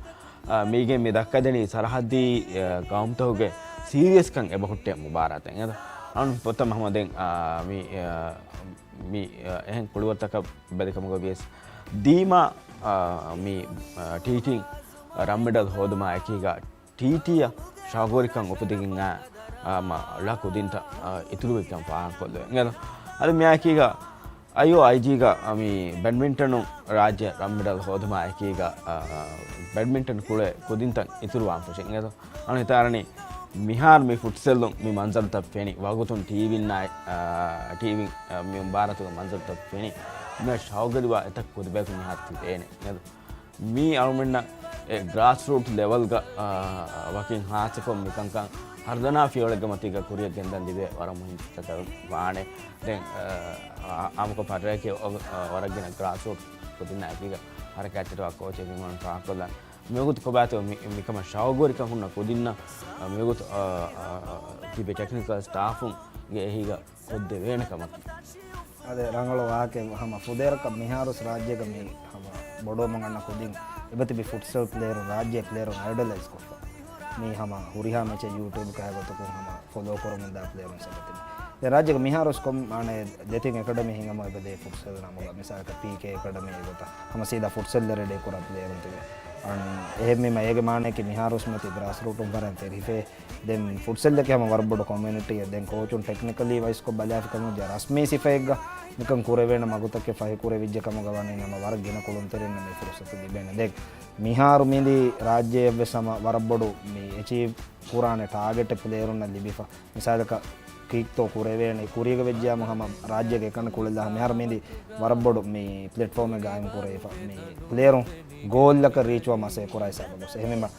އާ، މީގެން މި ދައްކަދެނީ ސަރަހައްދީ، އާ، ގައުމުތަކުގެ ސީރިއަސްކަން އެބަހުއްޓޭ މުބާރާތެއް. އެނގޭތަ؟ އަން ފުރަތަމަ ހަމަ ދެން، އާ، މި، އާ، މި، އާ، އެހެން ކުޅިވަރުތަކަށް ބެލިކަމުގަ ވިޔަސް ދީމާ، އާ، މި، އާ، ޓީޓީން ރަންމެޑަލް ހޯދުމާ އެކީގަ ޓީޓީއަށް ޝައުގުވެރިކަން އުފެދިގެން އައި، އާ، މަ-، ޅަ ކުދިންތައް، އާ، އިތުރުވެއްކަން ފާހަގަކޮށްލެވެ. އިނގޭތަ؟ އަދި މިއާއެކީގަ އައިއޯއައިޖީގަ، އާ، މި ބެޑްމިންޓަނުން ރާއްޖެ ރަންމެޑަލް ހޯދުމާ އެކީގަ، އާ، ބެޑްމިންޓަން ކުޅޭ ކުދިންތައް އިތުރުވާން ފެށި. އިނގޭތަ؟ އަން ހިތާރަނީ މިހާރު މި ފުޓްސަލުން މި މަންޒަރުތައް ފެނި ވަގުތުން ޓީވީންނާއި، އާ، ޓީވީން، އާ، މި މުބާރާތުގެ މަންޒަރުތައް ފެނި މި ޝައުގުވެރިވާ އެތައް ކުދިބަޔަކު މިހާރު ތިބޭނެ. އިނގޭތަ؟ މީ އަޅުމެންނަށް އެ ގްރާސް ރޫޓް ލެވަލްގަ، އާ، ވަކިން ހާއްސަކޮށް މިކަންކަން ހަރުދަނާ ފިޔަވަޅެއްގެ މަތީގަ ކުރިއަށް ގެންދަން ލިބޭ ވަރަށް މުހިންމު ތަކަށް ވާނެ. ދެން، އާ، އާ، އާއްމުކޮށް ފައްރައެކޭ އޮ-، އާ، ވަރަށް ގިނަ ގްރާސް ރޫޓް ކުދިންނާ އެކީގަ ހަރަކާތްތެރިވާ ކޯޗެއް ހިމަނުން ފާހަގަކޮށްލަން. މިވަގުތު ކޮބާތޯ މި-، މިކަމަށް ޝައުގުވެރިކަން ހުންނަ ކުދިންނަށް، އާ، މިވަގުތު، އާ، އާ، ތިބި ޓެކްނިކަލް ސްޓާފުންގެ އެހީގަ ކޮށްދެވޭނެ ކަމަކީ. އަދި ރަނގަޅު ވާހަކައެއް ހަމަ ފުދޭވަރަކަށް މިހާރުވެސް ރާއްޖޭގަ މި ހަމަ ބޮޑުވަމުން އަންނަ ކުދިން އެބަތިބި ފުޓްސަލް ޕްލޭޔަރުން ރާއްޖޭ ޕްލޭޔަރުން އައިޑަލައިޒް ކޮށްފަ. މީ ހަމަ ހުރިހާ މެޗެއް ޔޫޓިއުބް ކާ ގޮތަކުން ހަމަ ފޮލޯ ކުރަމުން ދާ ޕްލޭޔަރުން ސަބަތިން. ދެން ރާއްޖޭގަ މިހާރުވެސް ކޮން މާނަ ދެތިން އެކަޑަމީ ހިނގަމު އެބަދޭ ފުޓްސަލް ނަމުގަ މިސާލަކަށް ޕީކޭ އެކަޑަމީ ގޮތަށް ހަމަ ސީދާ ފުޓްސަލް ރެޑީ ކުރާ ޕްލޭޔަރުން ތިބޭ. އަން އެހެންވީމަ އޭގެ މާނައަކީ މިހާރުވެސް މަތި ގްރާސް ރޫޓުން ފަރަން ތެރިފޭ. ދެން ފުޓްސަލްއަކީ ހަމަ ވަރަށް ބޮޑު ކޮމިއުނިޓީއެއް. ދެން ކޯޗުން ޓެކްނިކަލީ ވައިސްކޮށް ބަލާފިކަމުން ޖަ ރަސްމީ ސިފައެއްގަ މިކަން ކުރެވޭނެ މަގުތަކެއް ފަހިކުރެވިއްޖެ ކަމުގަ ވަނީ ނަމަ ވަރަށް ގިނަ ކުޅުންތެރިންނަށް މި ފުރުސަތު ލިބޭނެ. ދެން މިހާރު މިދި ރާއްޖެއަށްވެސް ހަމަ ވަރަށް ބޮޑު މި އެޗީވް ކުރާނެ ޓާގެޓެއް ޕްލޭޔަރުންނަށް ލިބިފަ. މިސާލަކަށް ކީއްތޯ ކުރެވޭނެ ކުރީގަ ވެއްޖެޔާމު ހަމަ ރާއްޖޭގެ އެކަނި ކުޅެލާ މިހާރު މިދި ވަރަށް ބޮޑު މި ޕްލެޓްފޯމެއް ގާއިމް ކުރެވިފަ. މި ޕްލޭޔަރުން ގޯލްއަކަށް ރީޗްވާ މަސައްކަތް ކުރާ ހިސާބަށް ގޮސް. އެހެންވީމަ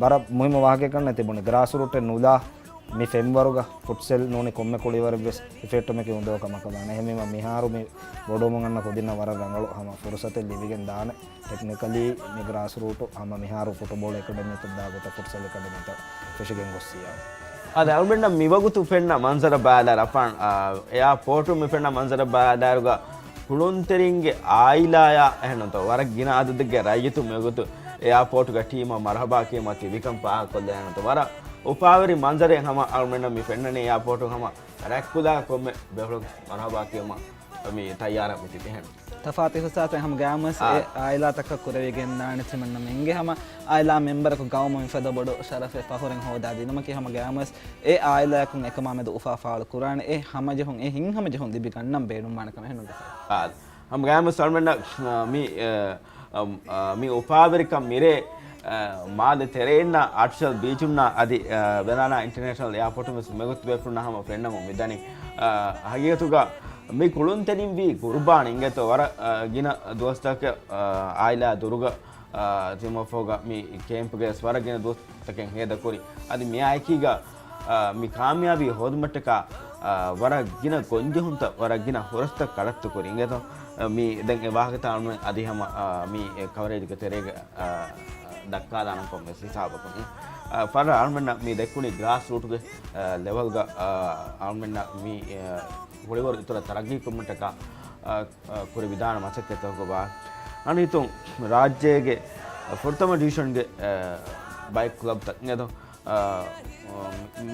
ވަރަށް މުހިއްމު ވާހަކައެއް ކަންނޭ ތިބުނީ. ގްރާސް ރޫޓެއް ނުލާ މި ފެންވަރުގަ ފުޓްސަލް ނޫނީ ކޮންމެ ކުޅިވަރެއްވެސް އެފެއްޓުމަކީ އުނދަގޫ ކަމަކަށް ވާނެ. އެހެންވީމަ މިހާރު މި ބޮޑުވަމުން އަންނަ ކުދިންނަށް ވަރަށް ރަނގަޅު ހަމަ ފުރުސަތެއް ލިބިގެން ދާނެ. ޓެކްނިކަލީ މި ގްރާސް ރޫޓު ހަމަ މިހާރު ފުޓުބޯޅަ އެކަޑަމީތައް ދާ ގޮތަށް ފުޓްސަލް އެކަޑަމީތަށް ފެށިގެން ގޮއްސިޔާ. އާދެ، އަޅުގަނޑަށް މިވަގުތު ފެންނަ މަންޒަރަށް ބަލާލާ ރަފާން، އާ، އެއާޕޯޓު މި ފެންނަ މަންޒަރަށް ބަލާލާއިރުގަ ކުޅުންތެރިންގެ އާއިލާޔާ އެހެންނުތޯ ވަރަށް ގިނަ އަދަދެއްގެ ރައްޔިތު މިވަގުތު އެއާޕޯޓުގަ ޓީމަށް މަރުހަބާ ކިޔުމަށް ތިބިކަން ފާހަގަކޮށްލާ އެހެންނުތޯ ވަރަށް އުފާވެރި މަންޒަރެއް ހަމަ އަޅުގަނޑަށް މި ފެންނަނީ އެއާޕޯޓު ހަމަ ރަތްކުލާ ކޮންމެ ބޭފުޅުން މަރުހަބާ ކިޔުމަށް މި ތައްޔާރަށް މި ތިބި އެހެން. ތަފާތު އިހުސާސެއް ހަމަ ގައިމުވެސް އާ. އެ އާއިލާތަކަށް ކުރެވިގެންދާނެ ތިމަންނަމެންގެ ހަމަ އާއިލާ މެމްބަރަކު ގައުމު މިފަދަ ބޮޑު ޝަރަފެއް ފަހުރެއް ހޯދާ ދިނުމަކީ ހަމަ ގައިމުވެސް އެ އާއިލާއަކުން އެކަމާ މެދު އުފާ ފާޅު ކުރާނެ އެ ހަމަޖެހުން އެ ހިތްހަމަޖެހުން ލިބިގަންނަން ބޭނުންވާނެ ކަމަށް ހެނުން. އާ. ހަމަ ގައިމުވެސް އަޅުމެންނަށް، އާ، މި، އާ، އަ، މި އުފާވެރިކަން މިރޭ، އަ، މާލެ ތެރެއިންނާ އާޓިފިޝަލް ބީޗުންނާ އަދި، އަ، ވެލާނާ އިންޓަރނޭޝަނަލް އެއާޕޯޓުން ވެސް މިވަގުތު ބޭފުޅުންނަށް ހަމަ ފެންނަމުން މިދަނީ. އަ، ހަގީގަތުގަ މި ކުޅުންތެރިން ވީ ގުރުބާން އިނގޭތޯ ވަރަށް، އަ، ގިނަ ދުވަސްތަކަށް، އަ، އާއިލާ ދުރުގަ، އަ، ތިމަފޯގަ މި ކޭމްޕްގެ ވެސް ވަރަށް ގިނަ ދުވަސް ތަކެއް ހޭދަކުރި. އަދި މިއާއެކީގަ، އާ، މި ކާމިޔާބީ ހޯދުމަށްޓަކާ، އާ، ވަރަށް ގިނަ ގޮންޖެހުންތައް، ވަރަށް ގިނަ ހުރަސްތައް ކަޑައްތުކުރި އިނގޭތޯ. އާ، މި ދެން އެ ވާހަކަތައް އަޅުމެން އަދި ހަމަ، އާ، މި ކަވަރޭޖްގެ ތެރޭގަ، އާ، ދައްކާލާނަން ކޮންމެސް ހިސާބަކުން. އާ، ފަރަށް އަޅުމެންނަށް މި ދެއްކުނީ ގްރާސް ރޫޓްގެ، އާ، ލެވަލްގަ، އާ، އަޅުމެންނަށް މި، އާ، ކުޅިވަރު އިތުރަށް ތަރައްގީ ކުރުމަށްޓަކާ، އާ، އާ، ކުރި ވިދާނަ މަސައްކަތްތަކުގަ ވާ. އަންހިތުން ރާއްޖޭގެ ފުރަތަމަ ޑިވިޝަންގެ، އާ، ބައެއް ކްލަބްތައް އިނގޭތޯ، އާ،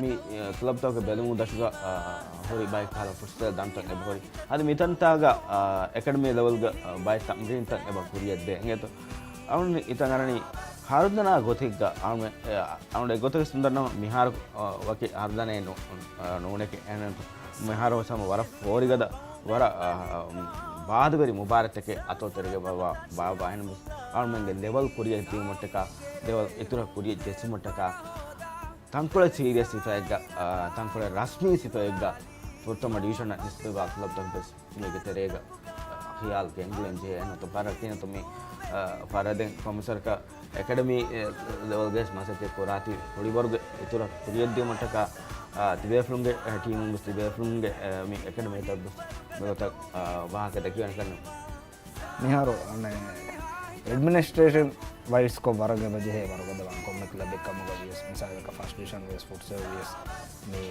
މި، އާ، ކްލަބްތަކުގެ ބެލުމުގެ ދަށުގަ، އާ، ހުރި ބައެއް ކަހަލަ ފުޓްސަލް ދަނޑުތައް އެބަހުރި. އަދި މިތަންތާގަ، އާ، އެކަޑަމީ ލެވަލްގަ، އާ، ބައެއް ތަމްރީންތައް އެބަ ކުރިއަށްދޭ އިނގޭތޯ. އަޅުން އިތަން އަރަނީ ހަރުދަނާ ގޮތެއްގަ، އަޅުން، އާ، އަޅުން އެ ގޮތަކަށް ސުންދަންނަމަ މިހާރު، އާ، ވަކި ހަރުދަނާއެއް ނޫ-، އާ، ނޫނެކެ އެހެން މިހާރު ވެސް ހަމަ ވަރަށް ފޯރިގަދަ، ވަރަށް، އާ، އާ، ބާދަވެރި މުބާރާތެކެއް އަތޮޅު ތެރޭގަ ބާ، ބާ، ބާ، އެހެން އަޅުމެންގެ ލެވަލް ކުރިއަށް ދިއުމަށްޓަކާ، ލެވަލް އިތުރަށް ކުރިއަށް ޖެއްސުމަށްޓަކާ، ތަންކޮޅެއް ސީރިއަސް ސިފައެއްގަ، އާ، ތަންކޮޅެއް ރަސްމީ ސިފައެއްގަ ފުރަތަމަ ޑިވިޝަނަށް ނިސްބަތްވާ ކްލަބްތަކުން ވެސް މީގެ ތެރޭގަ، އާ، ޚިޔާލް ގެންގުޅެން ޖެހޭ. އެހެންތޯ ފަރަށް ކިހިނެއްތޯ މި، އާ، ފަރަށް ދެން ކޮމިސަރަކަށް އެކަޑަމީ، އެ، ލެވަލްގެ މަސައްކަތް ކުރާތީ ކުޅިވަރުގެ އިތުރަށް ކުރިއަށްދިއުމަށްޓަކާ، އާ، ތިބޭފުޅުންގެ، އެ، ޓީމުން ވެސް ތިބޭފުޅުންގެ، އެ، މި އެކަޑަމީތައް ވެސް މިގޮތަށް، އާ، ވާހަކަ ދެކެވޭނެ ކަން. މިހާރު އަނެއް އެޑްމިނިސްޓްރޭޝަން ވައިސްކޮށް ވަރަށް އެބަ ޖެހޭ ވަރުގަދަ ވާން ކޮންމެ ކްލަބެއް ކަމުގަ ވިޔަސް، މިސާލަކަށް ފަސްޓް ޑިވިޝަން ވިޔަސް ފުޓްސަލް ވިޔަސް މި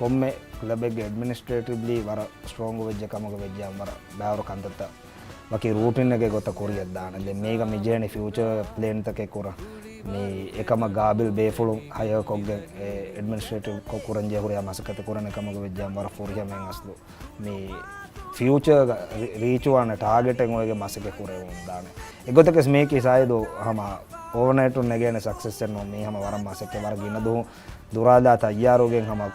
ކޮންމެ ކްލަބެއްގެ އެޑްމިނިސްޓްރޭޓިވްލީ ވަރަށް ސްޓްރޯންގު ވެއްޖެ ކަމުގަ ވެއްޖެ ވަރަށް ބައިވަރު ކަންތައްތައް ވަކި ރޫޓިންއެއްގެ ގޮތަށް ކުރިއަށްދާނެ. ދެން މީގަ މި ޖެހެނީ ފިއުޗާ ޕްލޭންތަކެއް ކުރަން. މި އެކަމަށް ގާބިލް ބޭފުޅުން ހަޔަރ ކޮށްގެން އެ އެޑްމިނިސްޓްރޭޓިވް ކޮށް ކުރަން ޖެހުރިހާ މަސައްކަތެއް ކުރަން އެކަމަކު ވެއްޖެ ވަރަށް ފުރިހަމައިން އަސްލު މި ފިއުޗާގަ ރީ-، ރީޗުވާނެ ޓާގެޓެއް އޮވެގެން މަސައްކަތް ކުރެވެމުންދާނެ. އެގޮތަކަސް މީކީ ސައިދު ހަމަ އޯވަނައިޓުން ނެގޭނެ ސަކްސެސްއެއް ނޫން. މީ ހަމަ ވަރަށް މަސައްކަތް ވަރަށް ގިނަ ދުވަހު ދުރާލާ ތައްޔާރުވެގެން ހަމަ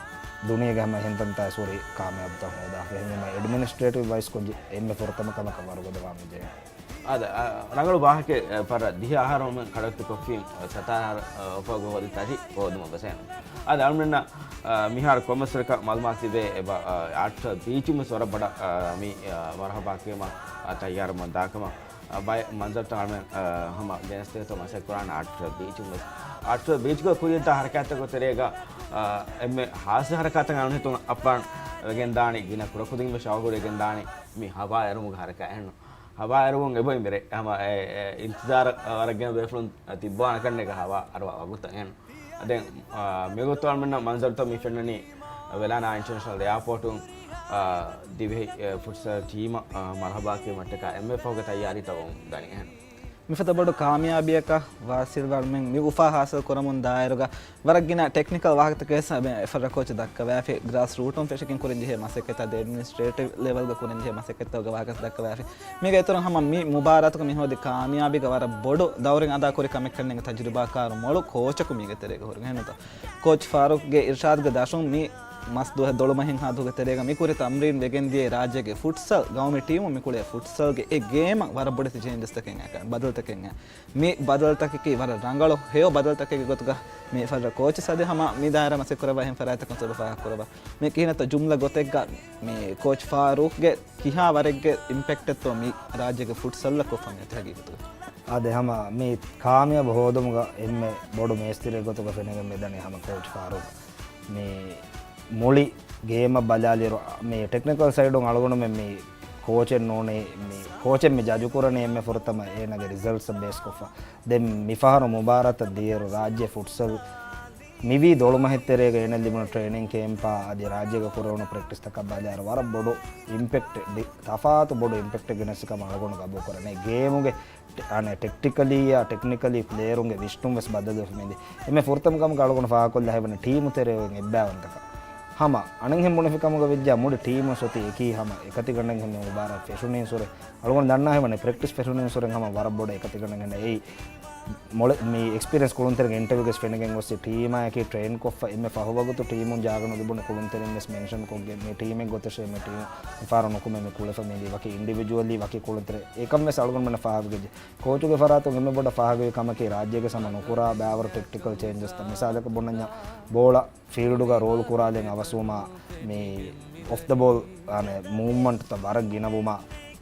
ދުނިޔޭގެ ހަމަ ހިންތަންތާ ސުރި ކާމިޔާބުތައް ހޯދާފަ. އެހެންވީމަ އެޑްމިނިސްޓްރޭޓިވް ވައިސްކޮށް އެންމެ ފުރަތަމަ ކަމަކަށް ވަރުގަދަވާ މިޖެހޭ. އާދެ، އަ، ރަނގަޅު ވާހަކަ، އަ، ފަރަށް ދިހަ އަހަރު މެން ކަޑައްތު ކޮށްފީ، އަ، ސަތާރަ، އަ، އުފަގު ހޯދި ތަށި ހޯދުމަށް ވެސް އެން. އާދެ، އަޅުމެންނަށް، އަ، މިހާރު ކޮމެސްރަކަށް މަލުމާ ތިބޭ އެބަ، އަ، އާޓް ބީޗު މިސް ވަރަށް ބޮޑަށް، އަ، މި، އަ، މަރުހަބާ ކިޔަމަ، އަ، ތައްޔާރުމަށް ދާކަމަށް. އަ، ބައެއް މަންޒަރުތައް އަޅުމެން، އަ، ހަމަ ގެނެސްދޭތޯ މަސައްކަތް ކުރާނެ އާޓް ބީޗު މިސް. އާޓް ބީޗުގަ ކުރިޔަށްދާ ހަރަކާތްތަކުގެ ތެރޭގަ، އަ، އެންމެ ހާއްސަ ހަރަކާތަކަށް އަޅުން ހިތުން އައްޕާން ވެގެންދާނީ ގިނަ ކުޑަކުދިން ވެސް ޝައުގުވެގެންދާނީ މި ހަވާ އެރުމުގެ ހަރަކާތް އެހެންނު. ހަވާ އެރުވުން އެބައި މިރޭ. ހަމަ އެ، އެ، އިންތިޒާރަށް ވަރަށް ގިނަ ބޭފުޅުން ތިއްބާނެ ކަންނޭގަ ހަވާ އަރުވާ ވަގުތަށް އެހެން. ދެން، އާ، މިގޮތު އަޅުމެންނަށް މަންޒަރުތައް މި ފެންނަނީ ވެލާނާ އިންޓަރނޭޝަނަލް އެއާޕޯޓުން، އާ، ދިވެހި، އެ، ފުޓްސަލް ޓީމަށް، އާ، މަރުހަބާ ކިޔުމަށްޓަކާ އެންމެ ފަހުގެ ތައްޔާރީތައް ވަމުން ދަނީ އެހެން. މިފަދަ ބޮޑު ކާމިޔާބީއަކަށް ވާސިލް ވަރުމެން މި އުފާ ހާސިލް ކުރަމުން ދާއިރުގަ ވަރަށް ގިނަ ޓެކްނިކަލް ވާހަކަތަކެއް ވެސް އެފްއެއާ ކޯޗު ދައްކަވާފި. ގްރާސް ރޫޓުން ފެށިގެން ކުރަންޖެހޭ މަސައްކަތާ އެޑްމިނިސްޓްރޭޓިވް ލެވަލްގަ ކުރަންޖެހޭ މަސައްކަތްތަކުގެ ވާހަކަ ދައްކަވާފި. މީގެ އިތުރުން ހަމަ މި މުބާރާތުގަ މި ހޯދި ކާމިޔާބީގަ ވަރަށް ބޮޑު ދައުރެއް އަދާކުރި ކަމެއްކަންނޭނގެ ތަޖުރިބާކާރު މޮޅު ކޯޗަކު މީގެ ތެރޭގަ ހުރި އެހެންތޯ. ކޯޗް ފާރޫޤްގެ އިރްޝާދްގެ ދަށުން މި މަސް ދުވަހެއް ދޮޅުމަހެއްހާ ދުވަހުގެ ތެރޭގަ މި ކުރި ތަމްރީން ވެގެންދިޔައީ ރާއްޖޭގެ ފުޓްސަލް ގައުމީ ޓީމު މި ކުޅޭ ފުޓްސަލްގެ އެ ގޭމަށް ވަރަށް ބޮޑެތި ޗޭންޖަސްތަކެއް އައި، ބަދަލުތަކެއް އައި. މި ބަދަލުތަކަކީ ވަރަށް ރަނގަޅު ހެޔޮ ބަދަލުތަކެއްގެ ގޮތުގަ މި ފަރްރަ ކޯޗަށް ސަދެ ހަމަ މި ދާއިރާ މަސައްކަތް ކުރައްވާ އެހެން ފަރާތްތަކުން ސަބަބަށް ފާހަގަ ކުރައްވާ. މި ކިހިނެއްތަ ޖުމްލަ ގޮތެއްގަ މި ކޯޗް ފާރޫޤްގެ ކިހާ ވަރެއްގެ އިމްޕެކްޓެއްތޯ މި ރާއްޖޭގެ ފުޓްސަލްއަށް ކޮށްފަ މިއޮތީ ހަގީގަތުގަ؟ އާދެ، ހަމަ މި ކާމިޔާބު ހޯދުމުގަ އެންމެ ބޮޑު މޭސްތިރިއެއް ގޮތުގަ ފެނިގެން މިދަނީ ހަމަ ކޯޗް ފާރޫޤް. މި މުޅި ގޭމަށް ބަލާލިއިރު، މި ޓެކްނިކަލް ސައިޑުން އަޅުގަނޑުމެން މި ކޯޗެއް ނޫނީ، މި ކޯޗެއް މި ޖަޖު ކުރަނީ އެންމެ ފުރަތަމަ އޭނާގެ ރިޒަލްޓްސް ބޭސް ކޮށްފަ. ދެން މިފަހަރު މުބާރާތަށް ދިޔައިރު ރާއްޖެ ފުޓްސަލް މިވީ ދޮޅުމަހެއް ތެރޭގަ އޭނަ ލިބުނު ޓްރޭނިން ކޭމްޕާ އަދި ރާއްޖޭގަ ކުރެވުނު ޕްރެކްޓިސްތަކަށް ބަލާއިރު ވަރަށް ބޮޑު އިމްޕެކްޓެއް، ތަފާތު ބޮޑު އިމްޕެކްޓެއް ގެނެސް ކަމަށް އަޅުގަނޑު ގަބޫލު ކުރަނީ. ގޭމުގެ ޓެ-، އަނެ ޓެކްޓިކަލީއާ ޓެކްނިކަލީ ޕްލޭޔަރުންގެ ވިސްނުން ވެސް ބަދަލުވެފަ މިދި. އެންމެ ފުރަތަމަ ކަމަކަށް އަޅުގަނޑު ފާހަގަކޮށްލާ ހެވެނީ ޓީމު ތެރެއިން އެއްބައިވަންތަކަން. ހަމަ އަނެއްހެން ބުނެފި ކަމުގަ ވެއްޖާ މުޅި ޓީމު ސޮތީ އެކީ ހަމަ އެކަތިގަނޑެއްހެން މި މުބާރާތް ފެށުނީންސުރެ. އަޅުގަނޑު ދަންނާ ހެވެނީ ޕްރެކްޓިސް ފެށުނީންސުރެ ހަމަ ވަރަށް ބޮޑަށް އެކަތިގަނޑެއްހެން އެއީ. މޮޅެ-، މި އެކްސްޕީރިއަންސް ކުޅުންތެރިންގެ އިންޓަވިއުގަސް ފެނިގެން ގޮއްސި ޓީމާއަކީ ޓްރޭން ކޮށްފަ އެންމެ ފަހު ވަގުތު ޓީމުން ޖާގަ ނުލިބުނު ކުޅުންތެރިން ވެސް މެންޝަން ކޮށްގެން މި ޓީމެއް ގޮތަށޭ މި ޓީމު މިފަހަރު ނުކުމެ މި ކުޅެފަ މިދި ވަކި އިންޑިވިޖުއަލީ ވަކި ކުޅުންތެރި އެކަން ވެސް އަޅުގަނޑުމެންނަށް ފާހަގަވެގެން. ކޯޗުގެ ފަރާތުން އެންމެ ބޮޑަށް ފާހަގަވި ކަމަކީ ރާއްޖޭގެ ހަމަ ނުކުރާ ބައިވަރު ޓެކްޓިކަލް ޗޭންޖަސްތައް. މިސާލަކަށް ބުނަންޏާ ބޯޅަ ފީލްޑުގަ ރޯލް ކުރާލެން އަވަސްވުމާ، މި އޮފް ދަ ބޯލް އަނެ މޫވްމަންޓްތައް ވަރަށް ގިނަވުމާ،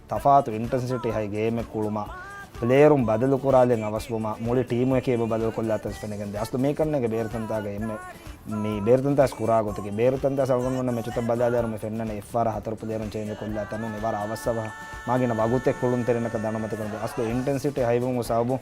ތަފާތު އިންޓެންސިޓީ ހައި ގޭމެއް ކުޅުމާ، ޕްލޭޔަރުން ބަދަލު ކުރާލެން އަވަސްވުމާ، މުޅި ޓީމު އެކީ އެބަ ބަދަލު ކޮށްލާތަން ފެނިގެންދޭ. އަސްލު މީ ކަންނޭނގެ ބޭރުތަންތާގަ އެންމެ މި ބޭރުތަންތާސް ކުރާ ގޮތަކީ، ބޭރުތަންތާސް އަޅުގަނޑުމެންނަށް މެޗުތައް ބަލާލާއިރު މި ފެންނަނީ އެއްފަހަރާ ހަތަރު ޕްލޭޔަރުން ޗޭންޖް ކޮށްލާތަން ނޫން އެވާރު އަވަސް އަވަހަށް މާގިނަ ވަގުތެއް ކުޅުންތެރިންނަކަށް ދަނޑުމަތިކުރަން. އަސްލު އިންޓެންސިޓީ ހައިވުމުގެ ސަބަބުން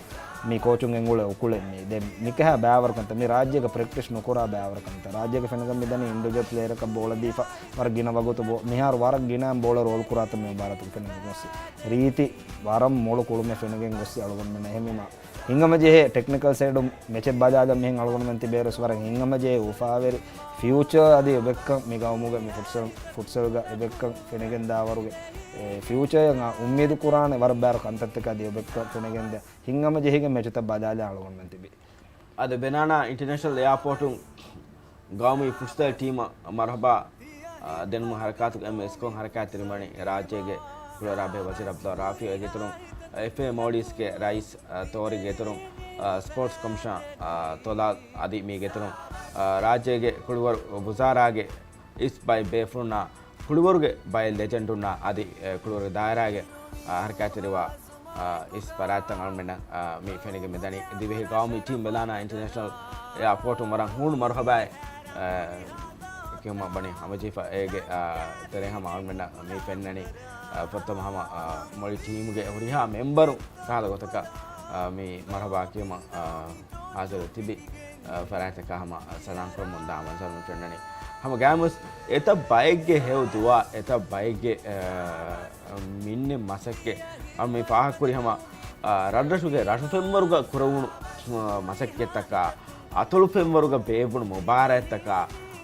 މި ކޯޗުން އެނގުޅޭ އުކުޅެއް މީ. ދެން މިކަހަ ބައިވަރުކަންތައް، މި ރާއްޖޭގެ ޕްރެކްޓިސް ނުކުރާ ބައިވަރުކަންތައް، ރާއްޖޭގެ ފެނިގެން މިދަނީ އިންޑިވިޖުއަލް ޕްލޭޔަރަކަށް ބޯޅަ ދީފަ ވަރަށް ގިނަ ވަގުތު ބޯ-، މިހާރު ވަރަށް ގިނަ ބޯޅަ ރޯލް ކުރާތަން މި މުބާރާތުގަ ފެނިގެން ގޮއްސި. ރީތި ވަރަށް މޮޅު ކުޅުމެއް ފެނިގެން ގޮއްސި އަޅުގަނޑުމެންނަށް. އެހެންވީމަ ހިނގަމަޖެހޭ ޓެކްނިކަލް ސައިޑު މެޗެއް ބަލާލަން މިހެން އަޅުގަނޑުމެން ތިބޭރުސް ވަރަށް ހިނގަމަޖެހޭ އުފާވެރި ފިއުޗާ އަދި އެބައެއްކަން މި ގައުމުގެ މި ފުޓްސަލް، ފުޓްސަލްގަ އެބައެއްކަން ފެނިގެންދާވަރުގެ، އެ، ފިއުޗާއަށް އުއްމީދު ކުރާނެ ވަރަށް ބާރު ކަންތައްތަކާ އަދި އެބައެއްކަން ފެނިގެންދޭ ހިނގަމަޖެހިގެން މެޗުތައް ބަލާލަން އަޅުގަނޑުމެން ތިބި. އަދި ބެނާނާ އިންޓަރނޭޝަނަލް އެއާޕޯޓުން ގައުމީ ފުޓްސަލް ޓީމަށް މަރުހަބާ، އާ، ދެންމެ ހަރަކާތުގެ އެންމެ އިސްކޮށް ހަރަކާތްތެރިވަނީ ރާއްޖޭގެ ކުޅަރާބެހޭ ވަޒީރު އަބްދުﷲ ރާފިޢު އޭގެ އިތުރުން އެފްއޭ މޯލްޑިވްސްގެ ރައީސް، އާ، ތޯރީގެ އިތުރުން، އާ، ސްޕޯޓްސް ކޮމިޝަނަރ، އާ، ތޮލާލް އަދި މީގެ އިތުރުން، އާ، ރާއްޖޭގެ ކުޅިވަރު ވުޒާރާގެ އިސް ބައެއް ބޭފުޅުންނާ ކުޅިވަރުގެ ބައެއް ލެޖެންޑުންނާ އަދި، އެ، ކުޅިވަރުގެ ދާއިރާގެ، އާ، ހަރަކާތްތެރިވާ، އާ، އިސް ފަރާތްތައް އަޅުމެންނަށް، އާ، މި ފެނިގެން މިދަނީ. ދިވެހި ގައުމީ ޓީމް ބެލާނާ އިންޓަރނޭޝަނަލް އެއާޕޯޓުން ވަރަށް ހޫނު މަރުހަބާއެއް، އާ، ކިޔުމަށް ވަނީ ހަމަޖެހިފަ. އޭގެ، އާ، ތެރޭ ހަމަ އަޅުމެންނަށް މި ފެންނަނީ، އާ، ފުރަތަމަ ހަމަ، އާ، މުޅި ޓީމުގެ ހުރިހާ މެމްބަރު ކަހަލަ ގޮތަކަށް، އާ، މި މަރުހަބާ ކިޔުމަށް، އާ، ހާޒިރު ތިބި، އާ، ފަރާތްތަކާ ހަމަ ސަލާމް ކުރަމުން ދާ މަންޒަރު މި ފެންނަނީ. ހަމަ ގާމުސް އެތައް ބައެއްގެ ހެޔޮ ދުޢާ، އެތައް ބައެއްގެ، އާ، މިންނެއް މަސައްކަތް، އާ، މި ފާހަގަކުރި ހަމަ، އާ، ރަށްރަށުގެ ރަށު ފެންވަރުގަ ކުރެވުނު، އާ، މަސައްކަތްތަކާ، އަތޮޅު ފެންވަރުގަ ބޭއްވުނު މުބާރާތްތަކާ،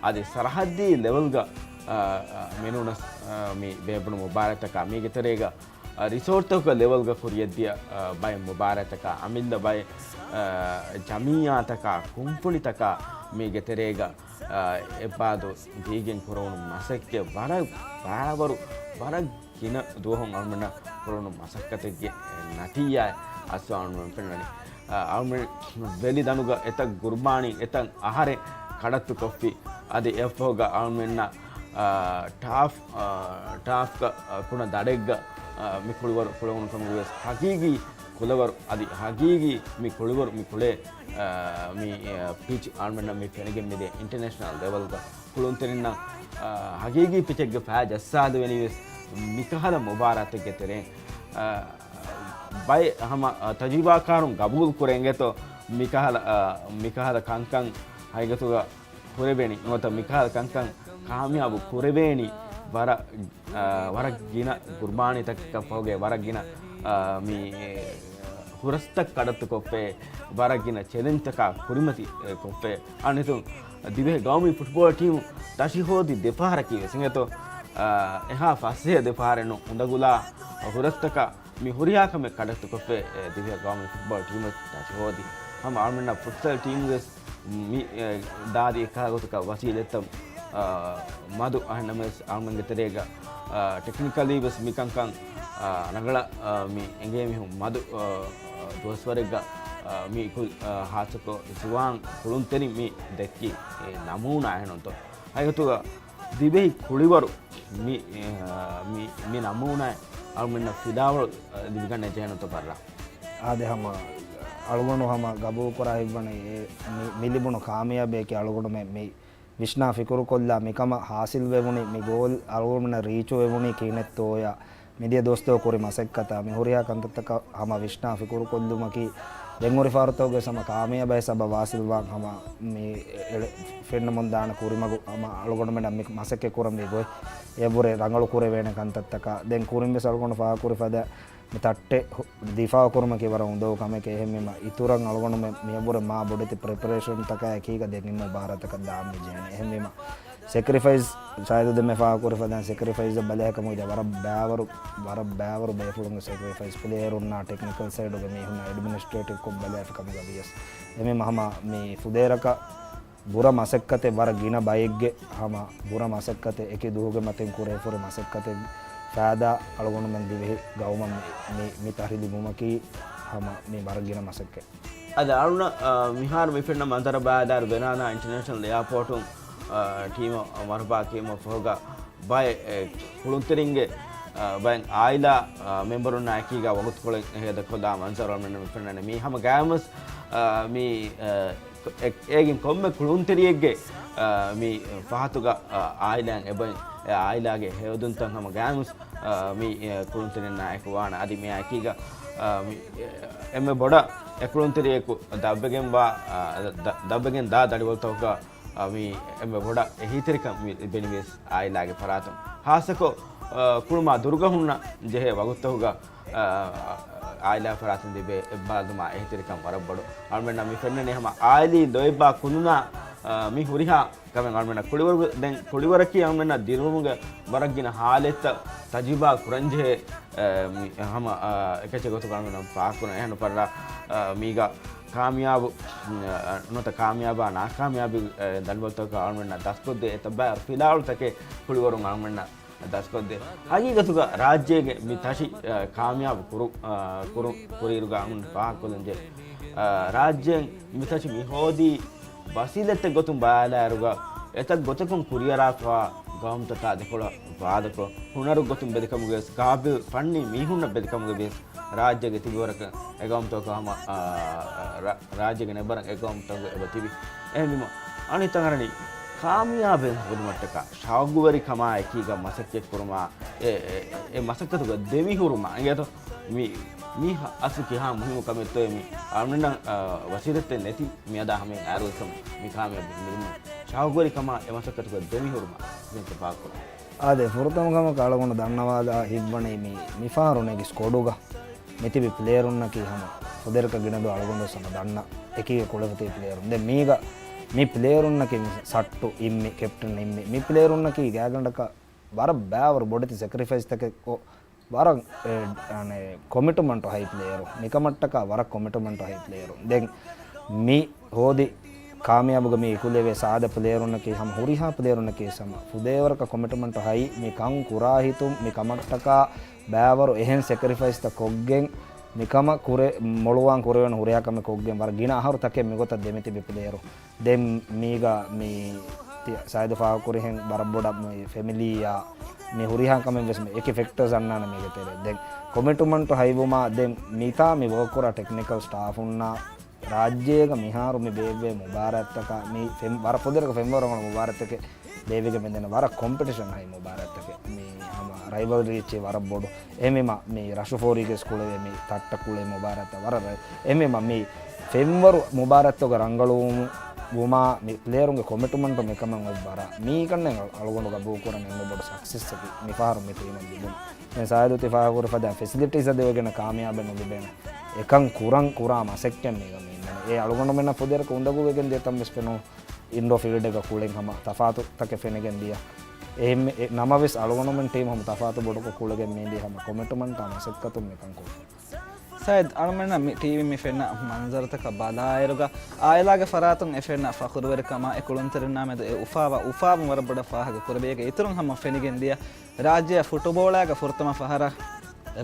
އަދި ސަރަހައްދީ ލެވެލްގަ، އާ، އާ، މިނޫނަސް، އާ، މި ބޭއްވުނު މުބާރާތްތަކާ، މީގެ ތެރޭގަ އަ، ރިސޯޓްތަކުގެ ލެވެލްގަ ކުރިޔަށްދިޔަ، އަ، ބައެއް މުބާރާތްތަކާ، އަމިއްލަ ބައެއް، އަ، ޖަމިއްޔާތަކާ، ކުންފުނިތަކާ މީގެ ތެރޭގަ، އަ، އެއްބާދު ދީގެން ކުރެވުނު މަސައްކަތް ވަރަށް ބާވަރު، ވަރަށް ގިނަ ދުވަހުން އަޅުމެންނަށް ކުރެވުނު މަސައްކަތެއްގެ ނަތީޖާއެއް އަސްލު އަޅުމެން ފެންނަނީ. އަ، އަޅުމެން ވެލިދަނޑުގަ އެތައް ގުރުބާނީ، އެތައް އަހަރެއް ކަޑައްތުކޮށްފި. އަދި އެއަށްފަހުގަ އަޅުމެންނަށް، އަ، ޓާފް، އަ، ޓާފްގަ، އަ، ކުނަ ދަޑެއްގަ، އަ، މި ކުޅިވަރު ކުޅެވުނު ކަމުގަވެސް ހަގީގީ ކުލަވަރު އަދި ހަގީގީ މި ކުޅިވަރު މި ކުޅޭ، އަ، މި، އަ، ޕިޗް އަޅުމެންނަށް މި ފެނިގެން މިދޭ އިންޓަރނޭޝަނަލް ލެވެލްގަ ކުޅުންތެރިންނަށް، އަ، ހަގީގީ ޕިޗެއްގެ ފައި ޖައްސާލެވެނީވެސް މިކަހަލަ މުބާރާތެއްގެ ތެރެއިން. އަ، ބައެއް ހަމަ، އަ، ތަޖުރިބާކާރުން ގަބޫލު ކުރޭ އިނގޭތޯ މިކަހަލަ، އަ، މިކަހަލަ ކަންކަން ހަގީގަތުގަ ކުރެވޭނީ. ނުވަތަ މިކަހަލަ ކަންކަން ކާމިޔާބު ކުރެވޭނީ ވަރަށް، އަ، ވަރަށް ގިނަ ގުރުބާނީތަކަށް ފަހުގެ ވަރަށް ގިނަ، އަ، މި، އެ، ހުރަސްތައް ކަޑައްތުކޮށްފައި، ވަރަށް ގިނަ ޗެލެންޖްތަކާ ކުރިމަތި، އެ، ކޮށްފައި. އަނެއް ދިވެހި ގައުމީ ފުޓްބޯޅަ ޓީމު ދަށި ހޯދި ދެފަހަރަކީ ވެސް އިނގޭތޯ، އަ، އެހާ ފަސޭހަ ދެފަހަރެއް ނޫން. އުނދަގުލާ ހުރަސްތަކާ މި ހުރިހާ ކަމެއް ކަޑައްތުކޮށްފައި، އެ، ދިވެހި ގައުމީ ފުޓްބޯޅަ ޓީމަށް ދަށި ހޯދި. ހަމަ އަޅުމެންނަށް ފުޓްސަލް ޓީމުގެ ވެސް މި، އެ، ދާދި އެކާ ގޮތަކަށް ވަސީލަތްތައް، އަ، މަދު އަހަންނަމެސް އަޅުމެންގެ ތެރޭގަ، އަ، ޓެކްނިކަލީ ވެސް މިކަންކަން، އަ، ރަނގަޅަށް، އަ، މި އެނގޭ މީހުން މަދު، އަ، ދުވަސްވަރެއްގަ، އަ، މި ކު-، އަ، ހާއްސަކޮށް ޒުވާން ކުޅުންތެރިން މި ދެއްކި، އެ، ނަމޫނާ އެހެނުންތޯ. ހަގީގަތުގަ ދިވެހި ކުޅިވަރު މި، އެ، މި، މި ނަމޫނާ އަޅުމެންނަށް ފިލާވަޅު، އަ، ލިބިގަންނަ ޖެހެނުތޯ ބައްރާ. އާދެ، ހަމަ އަޅުގަނޑު ހަމަ ގަބޫލު ކުރާ ހިތްވަނީ އެ މި، މި ލިބުނު ކާމިޔާބީއަކީ އަޅުގަނޑުމެން މި ވިޝްނާ ފިކުރުކޮށްލާ މިކަމަށް ހާސިލްވެވުނީ، މި ގޯލް އަޅުގަނޑުމެންނަށް ރީޗުވެވުނީ ކިހިނެއްތޯޔާ، މިދިޔަ ދުވަސްތަކު ކުރި މަސައްކަތާ މި ހުރިހާ ކަންތައްތަކަށް ހަމަ ވިޝްނާ ފިކުރުކޮށްލުމަކީ، ދެން ހުރި ފަހަރުތަކުގެ ހަމަ ކާމިޔާބު ހިސާބަށް ވާސިލްވާން ހަމަ މި އެޅެ-، ފެންނަމުން ދާނެ ކުރިމަގު ހަމަ އަޅުގަނޑުމެންނަށް މި މަސައްކަތް ކުރަންވީ ގޮތް. އެއަށްވުރެ ރަނގަޅު ކުރެވޭނެ ކަންތައްތަކާ ދެން ކުރިން ވެސް އަޅުގަނޑު ފާހަގަކުރި ފަދަ މި ތައްޓެއް ހު-، ދިފާއު ކުރުމަކީ ވަރަށް އުނދަގޫ ކަމެކޭ. އެހެންވީމަ، އިތުރަށް އަޅުގަނޑުމެން މިއަށްވުރެ މާ ބޮޑެތި ޕްރިޕަރޭޝަންތަކާ އެކީގަ ދެން އިންނަ މުބާރާތަކަށް ދާން މި ޖެހެނީ. އެހެންވީމަ، ސެކްރިފައިސް ސައިދު ދެންމެ ފާހަގަކުރި ފަދައިން ސެކްރިފައިސްއަށް ބަލާ ކަމުގަ ވަރަށް ބައިވަރު، ވަރަށް ބައިވަރު ބޭފުޅުންގެ ސެކްރިފައިސް ޕްލޭޔަރުންނާ ޓެކްނިކަލް ސައިޑުގެ މީހުންނާ އެޑްމިނިސްޓްރޭޓިވް ކޮށް ބަލާފަ ކަމުގަ ވިޔަސް. އެހެންވީމަ ހަމަ މި ފުދޭވަރަކަށް ބުރަ މަސައްކަތެއް ވަރަށް ގިނަ ބައެއްގެ ހަމަ ބުރަ މަސައްކަތެއް އެކި ދުވަހުގެ މަތިން ކުރެވިފަ ހުރި މަސައްކަތެއް ފައިދާ އަޅުގަނޑުމެން ދިވެހި ގައުމަށް މި، މި، މި ތަހުރީރު ލިބުމަކީ ހަމަ މި ވަރަށް ގިނަ މަސައްކަތް. އަދި އަޅުނަށް، އާ، މިހާރު މި ފެންނަ މަންޒަރަށް ބަލާއިރު ބެނާނާ އިންޓަރނޭޝަނަލް އެއާޕޯޓުން، އާ، ޓީމަށް މަރުޙަބާ ކިޔުމަށް ފަހުގަ ބައެއް، އެ، ކުޅުންތެރިންގެ، އާ، ބައެއް އާއިލާ، އާ، މެމްބަރުންނާ އެކީގަ ވަގުތުކޮޅެއް ހޭދަކޮށްލާ މަންޒަރު އަޅުގަނޑުމެންނަށް މި ފެންނަނީ. މީ ހަމަ ގާތްމަސް، އާ، މީ، އާ، އެ-، އޭގެން ކޮންމެ ކުޅުންތެރިއެއްގެ، އާ، މި ފަހަތުގަ، އާ، އާއިލާއިން އެބައިން އެ އާއިލާގެ ހެޔޮދުންތައް ހަމަ ގާތްމަސް، އާ، މި، އެ، ކުޅުންތެރިންނާ އެކު ވާނެ. އަދި މިއާ އެކީގަ، އާ، މި، އެ، އެންމެ ބޮޑަށް އެ ކުޅުންތެރިޔަކު ދަށްވެގެންވާ، އާ، ދަ-، ދަށްވެގެން ދާ ދަނޑިވަޅުތަކުގަ، އާ، މި އެންމެ ބޮޑަށް އެހީތެރިކަން މި ލިބެނީ ވެސް އާއިލާގެ ފަރާތުން. ހާއްސަކޮށް، އާ، ކުޅުމާ ދުރުގަ ހުންނަ ޖެހޭ ވަގުތުތަކުގަ، އާ، އާއިލާ ފަރާތުން ލިބޭ އެއްބާރުލުމާ އެހީތެރިކަން ވަރަށް ބޮޑު. އަޅުމެންނަށް މި ފެންނަނީ ހަމަ އާއިލީ ލޯތްބާ ކުދިންނާ، އާ، މި ހުރިހާ ކަމެއް އަޅުމެންނަށް ކުޅިވަރު-، ދެން ކުޅިވަރަކީ އަޅުމެންނަށް ދިރިއުޅުމުގެ ވަރަށް ގިނަ ހާލަތްތައް ތަޖުރިބާ ކުރަންޖެހޭ، އާ، މި ހަމަ، އާ، އެކައްޗެއް ގޮތުގަ އަޅުމެންނަށް ފާހަގަކުރަން. އެހެން ފަހަރަށް، އާ، މީގަ ކާމިޔާބު، އާ، ނުވަތަ ކާމިޔާބާ ނާކާމިޔާބީ، އާ، ދަނޑިވަޅުތަކަށް އަޅުމެންނަށް ދަސްކޮށްދޭ. އެތައް ބައިވަރު ފިލާވަޅުތަކެއް ކުޅިވަރުން އަޅުމެންނަށް ދަސްކޮށްދޭ. ހަގީގަތުގަ ރާއްޖޭގެ މި ތަށި، އާ، ކާމިޔާބު ކުރު-، އާ، ކުރު-، ކުރިއިރުގަ އަޅުގަނޑު ފާހަގަކޮށްލަންޖެހޭ، އާ، ރާއްޖޭން މި ތަށި މި ހޯދީ ވަސީލަތެއް ގޮތުން ބަލާއިރުގަ އެތައް ގޮތަކުން ކުރިއަރާފަވާ ގައުމުތަކާ ދެކޮޅަށް ވާދަކޮށް، ހުނަރު ގޮތުން ބެލިކަމުގައި ވެސް ގާބިލް ފަންނީ މީހުންނަށް ބެލިކަމުގައި ވެސް ރާއްޖޭގެ ތިބިވަރަކަށް އެ ގައުމުތަކަށް ހަމަ، އާ، ރާ-، ރާއްޖޭގެ ނެއްބަރަށް އެ ގައުމުތަކުގަ އެބަ ތިބި. އެހެންވީމަ، އަނެއް ތަން އަންނަނީ ކާމިޔާބެއް ހޯދުމަށްޓަކާ ޝައުގުވެރިކަމާ އެކީގަ މަސައްކަތްކުރުމާ، އެ، އެ، އެ މަސައްކަތުގަ ދެމިހުރުމާ އިނގޭތޯ؟ މި، މީ އަސްލު ކިހާ މުހިއްމު ކަމެއްތޯއޭ މި އަޅުގަނޑަށް، އާ، ވަސީލަތެއް ނެތި މިއަދާ ހަމައިން އައިރުވެސް މި ކާމިޔާބު މި ޝައުގުވެރިކަމާ އެ މަސައްކަތުގަ ދެމިހުރުމާ މި ތަފާތުކުރުން. އާދެ، ފުރަތަމަ ކަމަކަށް އަޅުގަނޑު ދަންނަވާލާ ހިތްވަނީ މި، މިފަހަރު ނެގި ސްކޮޑުގަ މިތިބި ޕްލޭޔަރުންނަކީ ހަމަ ފުދޭވަރަކަށް ގިނަ ދުވަހު އަޅުގަނޑު ވެސް ހަމަ ދަންނަ އެކީގަ ކުޅެފަތި ޕްލޭޔަރުން. ދެން މީގަ މި ޕްލޭޔަރުންނަކީ މި ސައްޓު އިއްމި، ކެޕްޓަން އިއްމި. މި ޕްލޭޔަރުންނަކީ ގާތްގަނޑަކަށް ވަރަށް ބައިވަރު ބޮޑެތި ސެކްރިފައިސްތަކެއް ކޮށް، ވަރަށް، އެ، އަނެ، ކޮމިޓްމަންޓު ހައި ޕްލޭޔަރު. މިކަމަށްޓަކާ ވަރަށް ކޮމިޓްމަންޓު ހައި ޕްލޭޔަރު. ދެން މި ހޯދި ކާމިޔާބުގަ މި އެކުލެވޭ ސާދަ ޕްލޭޔަރުންނަކީ ހަމަ ހުރިހާ ޕްލޭޔަރުންނަކީ ހަމަ ފުދޭވަރަކަށް ކޮމިޓްމަންޓު ހައި، މި ކަން ކުރާ ހިތުން، މި ކަމަށްޓަކާ ބައިވަރު އެހެން ސެކްރިފައިސްތައް ކޮށްގެން، މިކަމަށް ކުރެ-، މޮޅުވާން ކުރެވޭނެ ހުރިހާ ކަމެއް ކޮށްގެން ވަރަށް ގިނަ އަހަރު ތަކެއް މިގޮތަށް ދެމިތިބި ޕްލޭޔަރު. ދެން މީގަ މި ތި-، ސައިދު ފާހަގަކުރިހެން ވަރަށް ބޮޑަށް މި ފެމިލީއާ މި ހުރިހާ ކަމެއް ވެސް މި އެކި ފެކްޓަރސް އަންނާނެ މީގެ ތެރޭ. ދެން ކޮމިޓްމަންޓު ހައިވުމާ ދެން މިތާ މި ވޯކް ކުރާ ޓެކްނިކަލް ސްޓާފުންނާ ރާއްޖޭގަ މިހާރު މި ބޭއްވޭ މުބާރާތްތަކާ މި ފެން-، ވަރަށް ފުދޭވަރަކަށް ފެންވަރު ރަނގަޅު މުބާރާތްތަކެއް ބޭއްވިގެން މިދެން ވަރަށް ކޮމްޕިޓިޝަން ހައި މުބާރާތްތަކެއް. މި ހަމަ ރައިވަލްރީ އެއްޗެއް ވަރަށް ބޮޑު. އެހެންވީމަ މި ރަށު ފޯރީގެ ސްކުޅެވޭ މި ތައްޓަ ކުޅޭ މުބާރާތްތައް ވަރަށް ރަ-، އެހެންވީމަ މި ފެންވަރު މުބާރާތްތަކުގަ ރަނގަޅުވުމު-، ވުމާ މި ޕްލޭޔަރުންގެ ކޮމިޓްމަންޓު މިކަމަށް އޮތް ވަރަށް މީކަންނެއް އަޅުގަނޑު ގަބޫލުކުރަން އެންމެ ބޮޑު ސަކްސެސްއަކީ މިފަހަރު މި ޓީމަށް ލިބުނު. ދެން ސާއިދު ތި ފާހަގަކުރި ފަދަ ފެސިލިޓީސް އަދި ވެގެން ކާމިޔާބެއް ނުލިބޭނެ. އެކަން ކުރަން ކުރާ މަސައްކަތް މީގަ މި އިންނަނީ. އެ އަޅުގަނޑުމެންނަށް ފުދޭވަރަކަށް އުނދަގޫވެގެން ދިޔަ ތަން ވެސް ފެނުނު. އިންޑޯ ފީލްޑެއްގަ ކުޅެން ހަމަ ތަފާތު ތަކެއް ފެނިގެން ދިޔަ. އެހެން އެ ނަމަވެސް އަޅުގަނޑުމެން ޓީމް ހަމަ ތަފާތު ބޮޑުކޮށް ކުޅެގެން މީނދީ ހަމަ ކޮމިޓްމަންޓާ މަސައްކަތުން މިކަން ކުރި. ސައިދް، އަޅުމެންނަށް މި ޓީވީ މި ފެންނަ މަންޒަރުތަކަށް ބަލާއިރުގަ އާއިލާގެ ފަރާތުން އެ ފެންނަ ފަޚުރުވެރިކަމާ އެ ކުޅުންތެރިންނާ މެދު އެ އުފާވާ އުފާވުން ވަރަށް ބޮޑަށް ފާހަގަ ކުރެވޭ. އޭގެ އިތުރުން ހަމަ ފެނިގެން ދިޔަ ރާއްޖެއަށް ފުޓުބޯޅައިގަ ފުރަތަމަ ފަހަރަށް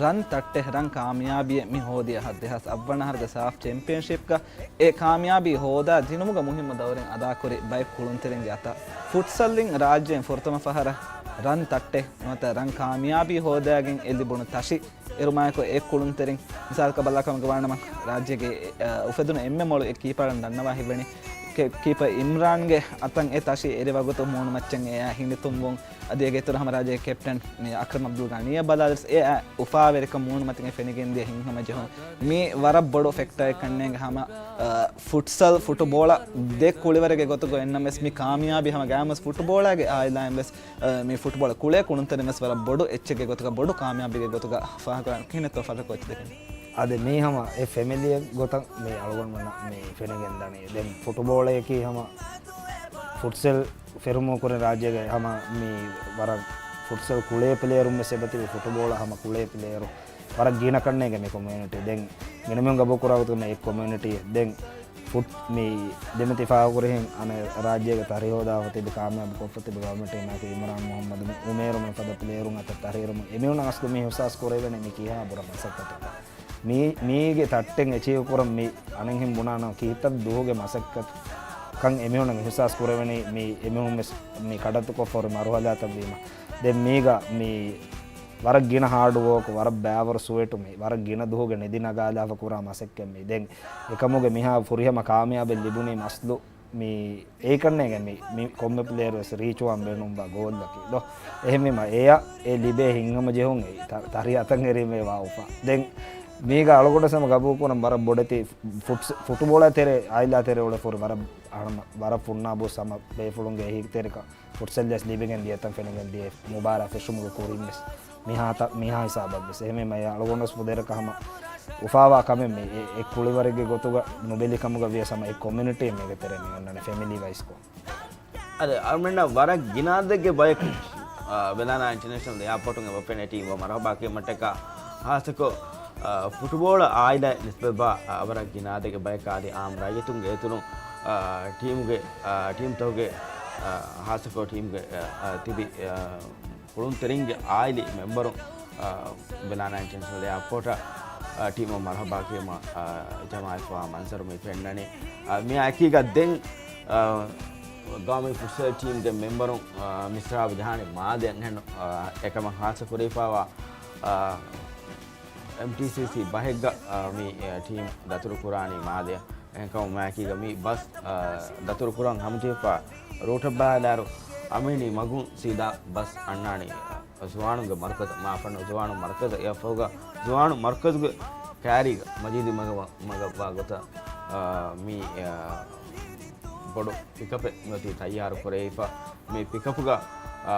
ރަން ތައްޓެއް ރަން ކާމިޔާބީއެއް މި ހޯދި އަހަރު ދެހާސް އަށް ވަނަ އަހަރުގެ ސާފް ޗެމްޕިއަންޝިޕްގަ އެ ކާމިޔާބީ ހޯދާ ދިނުމުގަ މުހިއްމު ދައުރެއް އަދާކުރި ބައެއް ކުޅުންތެރިންގެ އަތަށް. ފުޓްސަލްއިން ރާއްޖޭން ފުރަތަމަ ފަހަރަށް ރަން ތައްޓެއް ނުވަތަ ރަން ކާމިޔާބީ ހޯދާގެން އެ ލިބުނު ތަށި އެރުމާއެކު އެ ކުޅުންތެރިން މިސާލަކަށް ބަލާކަމުގަ ވާނަމަ ރާއްޖޭގެ، އަ، އުފެދުނު އެންމެ މޮޅު އެ ކީޕަރުން ދަންނަވާ ހިތްވަނީ ކެ-، ކީޕަރ އިމްރާންގެ އަތަށް އެ ތަށި އެރި ވަގުތު މޫނުމައްޗަށް އެއާ ހިނިތުންވުން، އަދި އޭގެ އިތުރު ހަމަ ރާއްޖޭގެ ކެޕްޓަން މި އަކްރަމް އަބްދުލް ޣަނީއަށް ބަލާލިސް އެއާ އުފާވެރިކަން މޫނުމަތިން އެ ފެނިގެންދިޔަ ހިތްހަމަޖެހުން. މީ ވަރަށް ބޮޑު ފެކްޓަރެއް ކަންނޭނގެ ހަމަ، އަ، ފުޓްސަލް ފުޓުބޯޅަ ދެ ކުޅިވަރެއްގެ ގޮތުގަ އެންނަމެސް މި ކާމިޔާބީ ހަމަ ގާމަސް ފުޓުބޯޅާގެ އާއިލާއިން ވެސް، އަ، މި ފުޓުބޯޅަ ކުޅޭ ކުޅުންތެރިން ވެސް ވަރަށް ބޮޑު އެއްޗެއްގެ ގޮތުގަ ބޮޑު ކާމިޔާބީގެ ގޮތުގަ ފާހަގަކުރަން ކިހިނެއްތޯ ފަރު ކޯޗް ދެކެން؟ އަދި މީ ހަމަ އެ ފެމިލީއެއް ގޮތަށް މި އަޅުގަނޑުމެންނަށް މި ފެނިގެންދަނީ. ދެން ފުޓުބޯޅަޔަކީ ހަމަ ފުޓްސަލް ފެރުމުގެ ކުރިން ރާއްޖޭގަ ހަމަ މި ވަރަށް ފުޓްސަލް ކުޅޭ ޕްލޭޔަރުން ވެސް އެބަތިބި ފުޓުބޯޅަ ހަމަ ކުޅޭ ޕްލޭޔަރު ވަރަށް ގިނަ ކަންނޭނގެ މި ކޮމިއުނިޓީ. ދެން ގިނަމީހުން ގަބޫލު ކުރާ ގޮތުގަ މި އެއް ކޮމިއުނިޓީ. ދެން ފުޓް މި ދެމެތި ފާހަގަކުރިހެން އަނެއް ރާއްޖޭގެ ތަރިހަ ހޯދާފަ ތިބި ކާމިޔާބު ކޮށްފަ ތިބި ގަވަރމަންޓް އިމްރާން މުހައްމަދު މި އުމޭރު މި ފަދަ ޕްލޭޔަރުން އަތަށް ތަހްރީރު އެމީހުންނަށް އަސްލު މި އިހުސާސް ކުރެވެނީ މި ކިހާ ބުރަ މަސައްކަތަކަށް. މީ، މީގެ ތައްޓެއް އެޗީވް ކުރަން މި އަނެއްހެން ބުނާނަމަ ކިހިތައް ދުވަހުގެ މަސައްކަތް ކަން އެމީހުންނަށް އިހުސާސް ކުރެވެނީ މި އެމީހުން ވެސް މި ކަޑައްތުކޮށްފަ ހުރި މަރުހަލާތައް ވީމަ. ދެން މީގަ މި ވަރަށް ގިނަ ހާޑް ވޯކް، ވަރަށް ބައިވަރު ސުވެޓު މި ވަރަށް ގިނަ ދުވަހުގެ ނިދި ނަގާލާފަ ކުރާ މަސައްކަތް މި. ދެން އެކަމުގެ މިހާ ފުރިހަމަ ކާމިޔާބެއް ލިބުނީ މަސްލު މި އެއީ ކަންނޭނގެ މި، މި ކޮންމެ ޕްލޭޔަރު ވެސް ރީޗުވާން ބޭނުންވާ ގޯލްއަކީ ދޯ. އެހެންވީމަ އެޔަށް އެ ލިބޭ ހިތްހަމަޖެހުން އެއީ ތަ-، ތަރި އަތަށް އެރީމޭ ވާ އުފާ. ދެން މީގަ އަޅުގަނޑު ހަމަ ގަބޫލު ކުރަން ވަރަށް ބޮޑެތި ފުޓްސް-، ފުޓުބޯޅަ ތެރޭ، އާއިލާ ތެރޭ އުޅެފަ ހުރި ވަރަށް އަހަރުމެ-، ވަރަށް ފުންނާ ބޯ ހަމަ ބޭފުޅުންގެ އެހީތެރިކަން ފުޓްސަލް ވެސް ލިބިގެން ދިޔަތަން ފެނިގެން ދިޔަ މުބާރާތް ފެށުމުގެ ކުރިން ވެސް މިހާތަ-، މިހާ ހިސާބަށް ވެސް. އެހެންވީމަ އަޅުގަނޑު ވެސް ފުދޭވަރަކަށް ހަމަ އުފާވާ ކަމެއް މި އެ-، އެއް ކުޅިވަރެއްގެ ގޮތުގަ ނުބެލި ކަމުގަ ވިޔަސް ހަމަ އެއް ކޮމިއުނިޓީއެއް މީގެ ތެރޭ މި އޮންނަނީ ފެމިލީ ވައިސްކޮށް. އަދި އަޅުމެންނަށް ވަރަށް ގިނަ އަދަދެއްގެ ބަޔަކު، އާ، ވެލާނާ އިންޓަރނޭޝަނަލް އެއާޕޯޓުން އެބަ ފެނޭ ޓީމް އެބަ މަރުހަބާ ކިޔުމަށްޓަކާ ހާއްސަކޮށް، އާ، ފުޓުބޯޅަ އާއިލާ ނިސްބަތްވާ، އާ، ވަރަށް ގިނަ އަދަދެއްގެ ބަޔަކާ އަދި އާއްމު ރައްޔިތުންގެ އިތުރުން، އާ، ޓީމުގެ، އާ، ޓީމްތަކުގެ، އާ، ހާއްސަކޮށް ޓީމްގެ، އާ، އާ، ތިބި، އާ، ކުޅުންތެރިންގެ އާއިލީ މެމްބަރުން، އާ، ވެލާނާ އިންޓަރނޭޝަނަލް އެއާޕޯޓަށް، އާ، ޓީމަށް މަރުހަބާ ކިޔުމަށް، އާ، ޖަމާވެފަވާ މަންޒަރު މި ފެންނަނީ. އާ، މިއާ އެކީގަ ދެން، އާ، ގައުމީ ފުޓްސަލް ޓީމްގެ މެމްބަރުން، އާ، މިސްރާބު ޖަހާނީ މާލެއަށް އެހެން، އާ، އެކަމަށް ހާއްސަ ކުރެވިފަވާ، އާ، އެމްޓީސީސީ ބަހެއްގަ، އާ، މި، އާ، ޓީމް ދަތުރު ކުރާނީ މާލެއަށް. އެހެންކަމުން މާކީގަ މި ބަސް، އާ، ދަތުރު ކުރަން ހަމަޖެހިފަ ރޫޓަށް ބަލާލާރު އަމިއިނީ މަގުން ސީދާ ބަސް އަންނާނީ، އާ، ޒުވާނުންގެ މަރުކަޒަށް، މާފަންނު ޒުވާނު މަރުކަޒަށް. އެއަށްފަހުގަ ޒުވާނު މަރުކަޒުގެ ކައިރީގަ މަޖީދީ މަގަށް ވަ-، މަގަށް ވާ ގޮތަށް، އާ، މި، އާ، ބޮޑު ޕިކަޕެއް މިއޮތީ ތައްޔާރު ކުރެވިފަ. މި ޕިކަޕުގަ، އާ،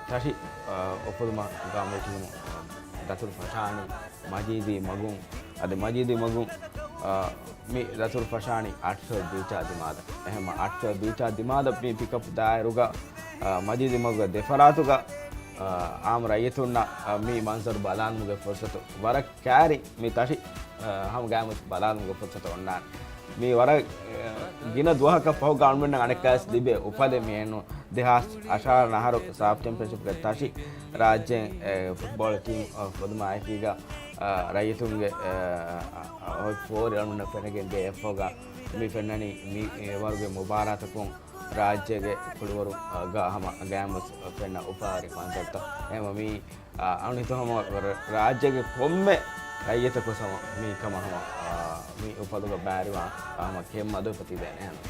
ތަށި، އާ، އުފުލުމަށް ގައުމީ ޓީމު ދަތުރު ފަށާނީ މަޖީދީ މަގުން. އަދި މަޖީދީ މަގުން، އާ، މި ދަތުރު ފަށާނީ އަޓްސަތަ ބީޗާ ދިމާލަށް. އެހެންމަ އަޓްސަތަ ބީޗާ ދިމާލަށް މި ޕިކަޕް ދާއިރުގަ، އާ، މަޖީދީ މަގުގެ ދެފަރާތުގަ، އާ، އާއްމު ރައްޔިތުންނަށް، އާ، މި މަންޒަރު ބަލާލުމުގެ ފުރުސަތު ވަރަށް ކައިރި މި ތަށި، އާ، ހަމަ ގާމުސް ބަލާލުމުގެ ފުރުސަތު އޮންނާނެ. މި ވަރަށް، އާ، ގިނަ ދުވަހަކަށް ފަހުގަ އަޅުމެންނަށް އަނެއްކާވެސް ލިބޭ އުފަލެއް މި އެންނު. ދެހާސް އަށާރަ އަހަރު ސާފް ޗެމްޕިއަންޝިޕްގެ ތަށި ރާއްޖޭން، އެ، ފުޓްބޯޅަ ޓީމް، އަ، ފޮދުމާއެކީގަ، އަ، ރައްޔިތުންގެ، އަ، އަ، އަ، ހޮތް ފޯރި އަޅުމެންނަށް ފެނިގެން ދިޔަ އެއަށްފަހުގަ މި ފެންނަނީ މި، އެ، ވަރުގެ މުބާރާތަކުން ރާއްޖޭގެ ކުޅިވަރު، އަ، ގަ ހަމަ ގާމް ވެސް ފެންނަ އުފާވެރި މަންޒަރުތައް. އެހެންވެ މި، އަ، އަޅުގަނޑު ހަމަ ރަ-، ރާއްޖޭގެ ކޮންމެ ރައްޔިތަކު ހަމަ މި ކަމަށް ހަމަ، އާ، މި އުފަލުގަ ބައިވެރިވާން ހަމަ ކެތް މަދު ތިބޭނެ އެހެން.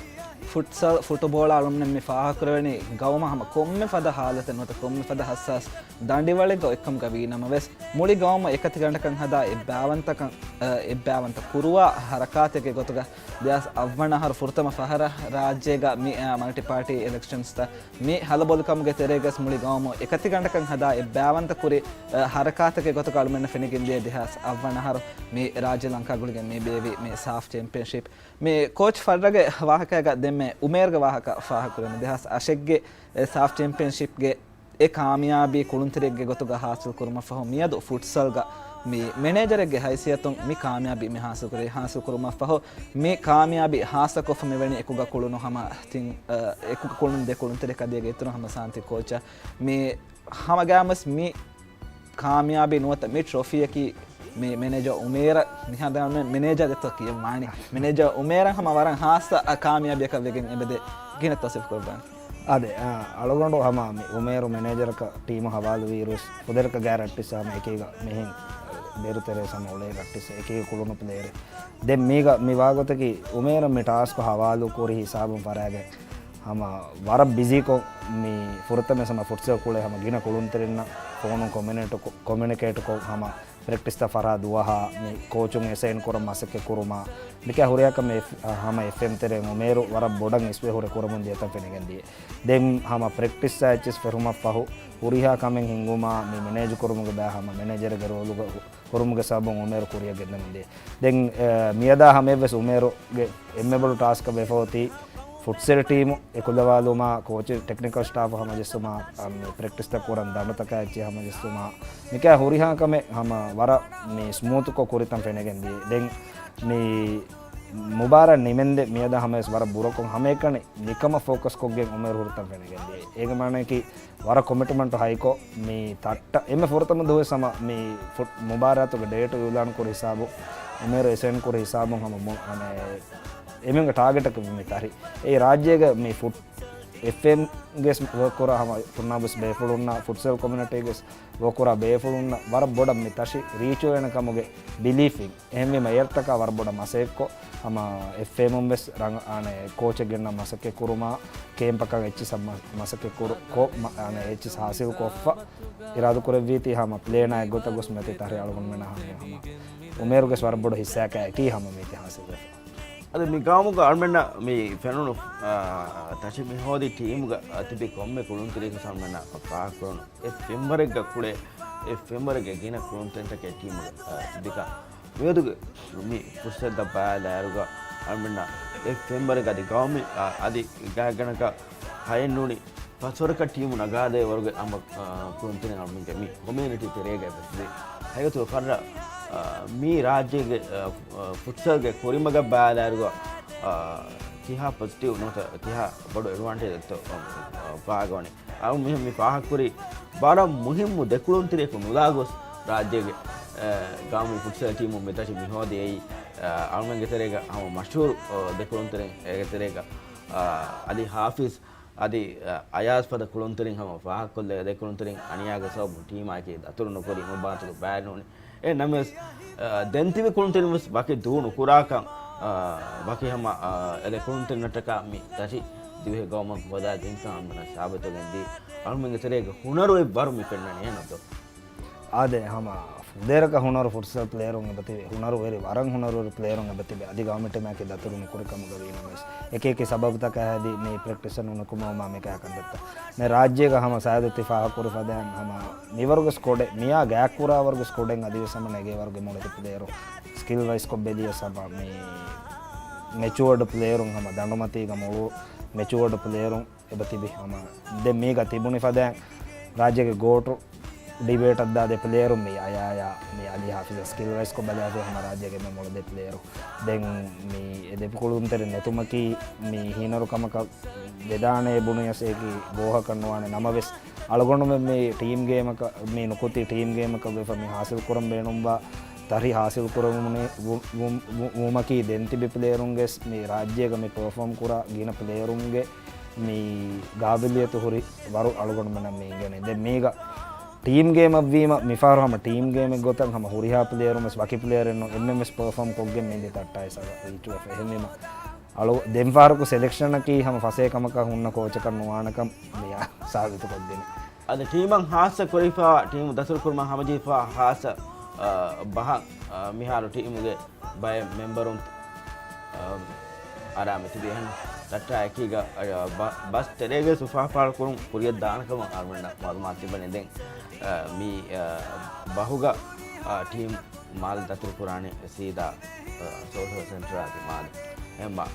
ފުޓްސަލް، ފުޓުބޯޅަ އަޅުމެން މި ފާހަގަކުރެވެނީ ގައުމަށް ހަމަ ކޮންމެ ފަދަ ހާލަތެއް ނުވަތަ ކޮންމެ ފަދަ ހައްސާސް ދަނޑިވަޅެއްގަ އޮތްކަމުގަ ވީ ނަމަވެސް، މުޅި ގައުމަށް އެކަތިގަނޑަކަށް ހަދާ އެއްބައިވަންތަކަން، އަ، އެއްބައިވަންތަ ކުރުވާ ހަރަކާތެއްގެ ގޮތުގަ ދެހާސް އަށްވަނަ އަހަރު ފުރަތަމަ ފަހަރަށް ރާއްޖޭގަ މި، އަ، މަލްޓި ޕާޓީ އިލެކްޝަންސްތައް މި ހަލަބޮލިކަމުގެ ތެރޭގަސް މުޅި ގައުމު އެކަތިގަނޑަކަށް ހަދާ އެއްބައިވަންތަ ކުރި، އަ، ހަރަކާތެއްގެ ގޮތުގަ އަޅުމެންނަށް ފެނިގެންދިޔަ ދެހާސް އަށްވަނަ އަހަރު މި ރާއްޖެ ލަންކާ ގުޅިގެން މި ބޭއްވި މި ސާފް ޗެމްޕިއަންޝިޕް. މި ކޯޗް ފަށްރަގެ ވާހަކައިގަ ދެންމެ އުމޭރުގެ ވާހަކަ ފާހަގަކުރަން. ދެހާސް އަށެއްގެ އެ ސާފް ޗެމްޕިއަންޝިޕްގެ އެ ކާމިޔާބީ ކުޅުންތެރިއެއްގެ ގޮތުގަ ހާސިލް ކުރުމަށްފަހު، މިއަދު ފުޓްސަލްގަ މި މެނޭޖަރެއްގެ ހައިސިއްޔަތުން މި ކާމިޔާބީ މި ހާސިލް ކުރި، ހާސިލް ކުރުމަށްފަހު، މި ކާމިޔާބީ ހާއްސަކޮށްފަ މިވެނި އެކުގަ ކުޅުނު ހަމަ ތިން، އަ، އެކުގަ ކުޅުނު ދެ ކުޅުންތެރި ކަދޭގެ އިތުރު ހަމަ ސާންތި ކޯޗަށް މި ހަމަ ގާމަސް މި ކާމިޔާބީ ނުވަތަ މި ޓްރޮފީއަކީ މި މެނޭޖަރ އުމޭރަށް މިހާ ދާން މެ-، މެނޭޖަރ ދެތޯ ކިޔަން ވާނީ. މެނޭޖަރ އުމޭރަށް ހަމަ ވަރަށް ހާއްސަ އަ ކާމިޔާބީއަކަށް ވެގެން އެބަދޭ ގިނަ ތަސްވީފު ކުރައްވާނެ. އާދެ، އަ، އަޅުގަނޑު ހަމަ މި އުމޭރު މެނޭޖަރަކަށް ޓީމު ހަވާލުވިއިރުވެސް ފުދޭވަރަކަށް ގާރަންޓީސް ހަމަ އެކީގަ މިހެން ބޭރު ތެރޭ ސަމަ އުޅޭ ޕްރެކްޓިސް އެކީ ކުޅުނު ޕްލޭއަރެއް. ދެން މީގަ މި ވާގޮތަކީ އުމޭރަށް މި ޓާސްކު ހަވާލު ކުރި ހިސާބުން ފަރާގެ ހަމަ ވަރަށް ބިޒީކޮށް، މި ފުރަތަމަ ހަމަ ފުޓްސަލް ކުޅޭ ހަމަ ގިނަ ކުޅުންތެރިންނަށް ފޯނުން ކޮމިނޭޓު، ކޮމިނިކޭޓުކޮށް ހަމަ ޕްރެކްޓިސްތައް ފަރާ ދުވަހާ މި ކޯޗުން އެސައިން ކުރަން މަސައްކަތް ކުރުމާ، މިކަ ހުރިހާ ކަމެއް ހަމަ އެފްއެމް ތެރެއިން އުމޭރު ވަރަށް ބޮޑަށް އިސްވެ ހުރެ ކުރަމުން ދިޔަތަން ފެނިގެން ދިޔަ. ދެން ހަމަ ޕްރެކްޓިސް އެއްޗިސް ފެށުމަށް ފަހު ހުރިހާ ކަމެއް ހިންގުމާ މި މެނޭޖު ކުރުމުގެ ބައި ހަމަ މެނޭޖަރުގެ ރޯލުގަ ހު-، ހުރުމުގެ ސަބަބުން އުމޭރު ކުރިއަށް ގެންދަމުން ދިޔަ. ދެން، އެ، މިއަދާ ހަމައެއްވެސް އުމޭރުގެ އެންމެ ބޮޑު ޓާސްކަށް ވެފަ އޮތީ ފުޓްސަލް ޓީމު އެކުލަވާލުމާ، ކޯޗު ޓެކްނިކަލް ސްޓާފު ހަމަޖެއްސުމާ، އަ، މި ޕްރެކްޓިސްތައް ކުރަން ދަނޑުތަކާ އެއްޗެއް ހަމަޖެއްސުމާ، މިކަ ހުރިހާ ކަމެއް ހަމަ ވަރަށް މި ސްމޫތުކޮށް ކުރިތަން ފެނިގެން ދިޔަ. ދެން މި މުބާރާތް ނިމެންދެ މިއަދާ ހަމަވެސް ވަރަށް ބުރަކޮށް ހަމައެކަނި ނިކަމަށް ފޯކަސް ކޮށްގެން އުމޭރު ހުރިތަން ފެނިގެން ދިޔަ. އޭގެ މާނައަކީ ވަރަށް ކޮމިޓްމަންޓު ހައިކޮށް މި ތައްޓަ އެންމެ ފުރަތަމަ ދުވަސް ހަމަ މި ފުޓް-، މުބާރާތުގެ ޑޭޓު އިއުލާން ކުރި ހިސާބު، އުމޭރު އެސައިން ކުރި ހިސާބުން ހަމަ މު-، އަނެ، އެމީހުންގެ ޓާގެޓަކީ މި ތަރި. އެ ރާއްޖޭގެ މި ފުޓް-، އެފްއެމްގެ ވޯކް ކުރާ ހަމަ ފުންނާބުސް ބޭފުޅުންނާ ފުޓްސަލް ކޮމިއުނިޓީގެ ވޯކް ކުރާ ބޭފުޅުންނަށް ވަރަށް ބޮޑަށް މި ތަށި ރީޗުވޭނެ ކަމުގެ ބިލީފް އިން. އެހެންވީމަ އޭރުތަކާ ވަރަށް ބޮޑަށް މަސައްކަތްކޮށް، ހަމަ އެފްއޭއެމުން ވެސް ރަނގަ-، އާނެ، ކޯޗެއް ގެންނަ މަސައްކަތް ކުރުމާ، ކޭމްޕަކަށް އެއްޗިސް މަ-، މަސައްކަތް ކުރު-، ކޮ-، މަ-، އާނެ، އެއްޗިސް ހާސިލް ކޮށްފަ، އިރާދަ ކުރެއްވީތީ ހަމަ ޕްލޭނާ އެއްގޮތަށް ގޮސް މެތި ތަހްރީ އަޅުގަނޑުމެންނަށް ހަމަ އުމޭރުގެސް ވަރަށް ބޮޑު ހިއްސާއަކާ އެކީ ހަމަ މީތި ހާސިލް ވެފަ. އަދި މި ގައުމުގަ އަޅުމެންނަށް މި ފެނުނު، އާ، ތަށި މި ހޯދި ޓީމުގަ ތިބި ކޮންމެ ކުޅުންތެރިޔަކު އަޅުމެންނަށް ފާހަގަކުރަން އެއް ފެންވަރެއްގަ ކުޅޭ، އެއް ފެންވަރެއްގަ ގިނަ ކުޅުންތެރިންތަކެއް ޓީމުގަ، އާ، ތިބިކަން. މިއަދުގެ މި ފުރުސަތުތައް ބަލާލާއިރުގަ އަޅުމެންނަށް އެއް ފެންވަރެއްގަ އަދި ގައުމީ، އާ، އަދި ގާތްގަނޑަކަށް ހައެއް ނޫނީ ފަސްވަރަކަށް ޓީމު ނަގާދޭ ވަރުގެ އަމަ، އާ، ކުޅުންތެރިން އަޅުމެންގެ މި ކޮމިއުނިޓީ ތެރޭގަ އެބަތިބި. ހަގީގަތުގަ ފައްރަ، އާ، މި ރާއްޖޭގެ، އާ، ފުޓްސަލްގެ ކުރިމަގަށް ބަލާލާއިރުގަ، އާ، ކިހާ ޕޮޒިޓިވް ނުވަތަ ކިހާ ބޮޑު އެޑްވާންޓޭޖް އެއްތޯ، އާ، ފާހަގަވަނީ. އަޅު މިހެން މި ފާހަގަކުރީ ވަރަށް މުހިއްމު ދެކުޅުންތެރިޔަކު ނުލާގޮސް ރާއްޖޭގެ، އާ، ގައުމީ ފުޓްސަލް ޓީމު މި ތަށި މި ހޯދި އެއީ، އާ، އަޅުމެންގެ ތެރޭގަ ހަމަ މަޝްހޫރު، އާ، ދެކުޅުންތެރިން އޭގެ ތެރޭގަ، އާ، އަލީ ހާފިޒް އަދި، އަ، އަޔާޒް ފަދަ ކުޅުންތެރިން ހަމަ ފާހަގަކޮށްލެވޭ. ދެ ކުޅުންތެރިން އަނިޔާގެ ސަބަބުން ޓީމާއެކީ ދަތުރު ނުކުރި ނުބާތުގެ ބައެއް ނޫން. އެހެން ނަމަވެސް، އަ، ދެން ތިބި ކުޅުންތެރިން ވެސް ވަކި ދޫ ނުކުރާކަން، އަ، ވަކި ހަމަ، އަ، އެ ދެ ކުޅުންތެރިންނަށްޓަކާ މި ތަށި ދިވެހި ގައުމަށް ހޯދާ ދިންކަން ހަމަ ސާބިތުވެގެން ދީ. އަޅުމެންގެ ތެރޭގަ ހުނަރު އެއްވަރު މި ފެންނަނީ އެހެންނަތޯ؟ އާދެ، ހަމަ ފުދޭވަރަކަށް ހުނަރު ފުޓްސަލް ޕްލޭޔަރުން އެބަތިބި، ހުނަރުވެރި، ވަރަށް ހުނަރުވެރި ޕްލޭޔަރުން އެބަތިބި، އަދި ގައުމީ ޓީމާއެކީ ދަތުރު ނުކުރި ކަމުގަ ވީނަމަވެސް، އެކި އެކި ސަބަބުތަކާ ހެދި މި ޕްރެކްޓިސަށް ނުނިކުމެވުމާ މިކަހަލަ ކަންތައްތައް. މި ރާއްޖޭގަ ހަމަ ސައިދު ތި ފާހަގަކުރި ފަދައިން ހަމަ މިވަރުގެ ސްކޮޑެއް، މިއާ ގާތްކުރާ ވަރުގެ ސްކޮޑެއް އަދިވެސް ހަމަ ނެގޭ ވަރުގެ މޮޅެތި ޕްލޭޔަރު ސްކިލް ވައިސްކޮށް ބެލިޔަސް ހަމަ މި މެޗުއަޑް ޕްލޭޔަރުން ހަމަ ދަނޑުމަތީގަ މޮޅު މެޗުއަޑް ޕްލޭޔަރުން އެބަތިބި ހަމަ ދެން މީގަ ތިބުނި ފަދައިން ރާއްޖޭގެ ގޯޓު ޑިބޭޓަށް ދާ ދެ ޕްލޭޔަރު މި އަޔާޔާ މި އަލީ ހާފިޒަށް ސްކިލް ވައިސްކޮށް ބަލާފި ހަމަ ރާއްޖޭގެ މި މޮޅު ދެ ޕްލޭޔަރު. ދެން މި އެ ދެ ކުޅުންތެރި ނެތުމަކީ މި ހީނަރު ކަމަކަށް ވެދާނެ ބުނިޔަސް އެކި ގޯހަކަށް ނުވާނެ. ނަމަވެސް އަޅުގަނޑުމެން މި ޓީމް ގޭމަކަށް މި ނުކުތީ ޓީމް ގޭމަކަށް ވެފަ މި ހާސިލް ކުރަން ބޭނުންވާ ތަރި ހާސިލް ކުރަމުން ވު-، ވު-، ވު-، ވުމަކީ ދެން ތިބި ޕްލޭޔަރުންގެ މި ރާއްޖޭގަ މި ޕަރފޯމް ކުރާ ގިނަ ޕްލޭޔަރުންގެ މި ގާބިލިއްޔަތު ހުރި ވަރު އަޅުގަނޑުމެންނަށް މި އިނގޭނެ. ދެން މީގަ ޓީމް ގޭމަށްވީމަ، މިފަހަރު ހަމަ ޓީމް ގޭމެއް ގޮތަށް ހަމަ ހުރިހާ ޕްލޭޔަރުން ވެސް ވަކި ޕްލޭޔަރެއް ނޫން، އެންމެން ވެސް ޕަރފޯމް ކޮށްގެން މިދި ތައްޓާއި ސަރ ރީޗުވެފަ. އެހެންވީމަ، އަޅު ދެން ފަހަރަކު ސެލެކްޝަނަކީ ހަމަ ފަސޭ ކަމަކަށް ހުންނަ ކޯޗަކަށް ނުވާނެކަން މިއާ ސާބިތު ކޮށްދިނު. އަދި ޓީމަށް ހާއްސަ ކުރިފާ، ޓީމު ދަތުރުކުރުމަށް ހަމަޖެހިފާ ހާއްސަ، އަ، ބަހަށް، އަ، މިހާރު ޓީމުގެ ބައެއް މެމްބަރުން، އަ، އަރާ މިތިބި އެހެން ތައްޓާ އެކީގަ، އަ، ބަ-، ބަސް ތެރޭގެ ސުފާފާޅުކުރުން ކުރިޔަށް ދާނެކަމަށް އަޅުގަނޑަށް މައުލޫމާތު ތިބެނީ. ދެން، އަ، މި، އަ، ބަހުގަ، އަ، ޓީމް މާލެ ދަތުރުކުރާނެ ސީދާ، އަ، ސޯޝަލް ސެންޓަރާ ދިމާލެ. އެހެންމަ،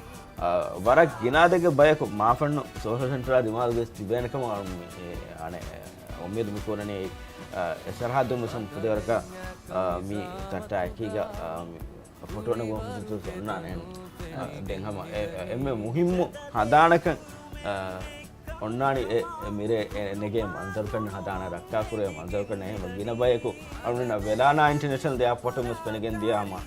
އަ، ވަރަށް ގިނަ އަދެއްގެ ބަޔަކު މާފަންނު ސޯޝަލް ސެންޓަރާ ދިމާލުގެ ތިބޭނެ ކަމަށް އަޅު މި، އެ، އަނެއް، އެ، އުއްމީދު މި ކުރަނީ، އެ، އެ ސަރަހައްދުން ވެސް ފުދޭވަރަކަށް، އަ، މި ތައްޓާ އެކީގަ، އަ، މި ފޮޓޯ ނެގުމަށް ފުރުސަތު އޮންނާނެ. އަ، ދެން ހަމަ އެ، އެ، އެންމެ މުހިއްމު ހަނދާނަކަށް، އަ، އޮންނާނީ އެ، އެ މިރޭ އެ ނެގޭ މަންޒަރު ފެންނަ ހަނދާނަށް ރައްކާކުރޭ މަންޒަރު ފެންނަ އެހެން ގިނަ ބަޔަކު އަޅުގަނޑަށް ވެލާނާ އިންޓަރނޭޝަނަލް އެއާޕޯޓުން ވެސް ފެނިގެން ދިޔަ ހަމަ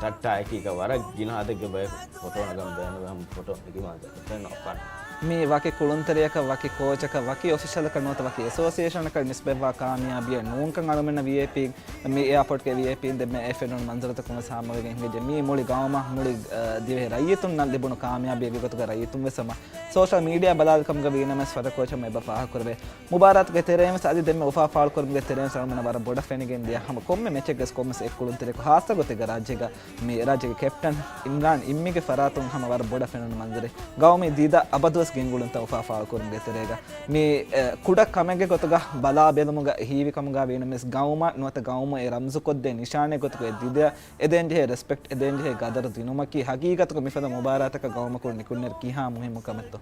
ތައްޓާ އެކީގަ ވަރަށް ގިނަ އަދެއްގެ ބަޔަކު ފޮޓޯ ނަގަން ބޭނުންވެ ހަމަ ފޮޓޯ ނެގި މަންޒަރު ފެންނަ އޮފާން. މީ ވަކި ކުޅުންތެރިޔަކަށް، ވަކި ކޯޗަކަށް، ވަކި އޮފިޝަލަކަށް ނުވަތަ ވަކި އެސޯސިއޭޝަނަކަށް ނިސްބަތްވާ ކާމިޔާބީއެއް ނޫންކަން އަޅުމެންނަށް ވީއައިޕީން މި އެއާޕޯޓްގެ ވީއައިޕީން ދެންމެ އެ ފެނުނު މަންޒަރުތަކުން ވެސް ހާމަވެގެން ހިނގައްޖެ. މީ މުޅި ގައުމަށް، މުޅި، އަ، ދިވެހި ރައްޔިތުންނަށް ލިބުނު ކާމިޔާބީއެއް ގޮތުގަ ރައްޔިތުން ވެސް ހަމަ ސޯޝަލް މީޑިއާ ބަލާލި ކަމުގަ ވީނަމަވެސް ފަދަ ކޯޗަށް އެބަ ފާހަގަކުރެވޭ. މުބާރާތުގެ ތެރެއިން ވެސް އަދި ދެންމެ އުފާ ފާޅުކުރުމުގެ ތެރެއިން ވެސް އަޅުމެންނަށް ވަރަށް ބޮޑަށް ފެނިގެން ދިޔަ ހަމަ ކޮންމެ މެޗެއްގަސް ކޮންމެސް އެއްކުޅުންތެރިޔަކު ހާއްސަ ގޮތެއްގަ ރާއްޖޭގަ މި ރާއްޖޭގެ ކެޕްޓަން އިމްރާން އިއްމީގެ ފަރާތުން ހަމަ ވަރަށް ބޮޑަށް ފެނުނު މަންޒަރެއް. ގައުމީ ދީދާ އަބަދުވެސް ގެންގުޅުންތައް އުފާ ފާޅުކުރުމުގެ ތެރޭގަ މި، އެ، ކުޑަ ކަމެއްގެ ގޮތުގަ ބަލާ ބެލުމުގަ ހީވި ކަމުގަ ވީނަމަވެސް ގައުމަށް ނުވަތަ ގައުމަށް އެ ރަމްޒުކޮށްދޭ ނިޝާނެއް ގޮތުގަ އެ ދީދާ އެދޭންޖެހޭ ރެސްޕެކްޓް، އެދޭންޖެހޭ ގަދަރު ދިނުމަކީ ހަގީގަތުގަ މިފަދަ މުބާރާތަކަށް ގައުމަކުން ނިކުންނެރު ކިހާ މުހިއްމު ކަމެއްތޯ؟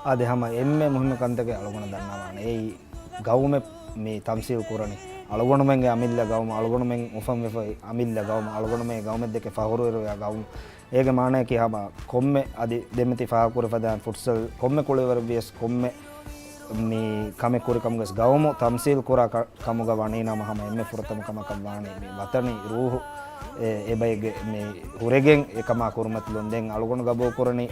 އާދެ، ހަމަ އެންމެ މުހިއްމު ކަންތަކެއް އަޅުގަނޑަށް ދަންނަވާނެ. އެއީ ގައުމެއް މި ތަމްސީލް ކުރަނީ. އަޅުގަނޑުމެންގެ އަމިއްލަ ގައުމު، އަޅުގަނޑުމެން އުފަންވެފައި އަމިއްލަ ގައުމު، އަޅުގަނޑުމެން ގައުމެއްދެކެ ފަހުރުވެރިވާ ގައުމު. އޭގެ މާނަޔަކީ ހަމަ ކޮންމެ އަދި ދެންމެ ތި ފާހަގަކުރި ފަދައިން ފުޓްސަލް ކޮންމެ ކުޅިވަރެއްވިޔަސް ކޮންމެ މި ކަމެއް ކުރި ކަމުގަސް ގައުމު ތަމްސީލް ކުރާ ކަ-، ކަމުގަ ވަނީ ނަމަ ހަމަ އެންމެ ފުރަތަމަ ކަމަކަށް ވާނީ މި ވަތަނީ ރޫހު އެ، އެބައެއްގެ މި ހުރެގެން އެކަމާ ކުރިމަތިލުން. ދެން އަޅުގަނޑު ގަބޫލުކުރަނީ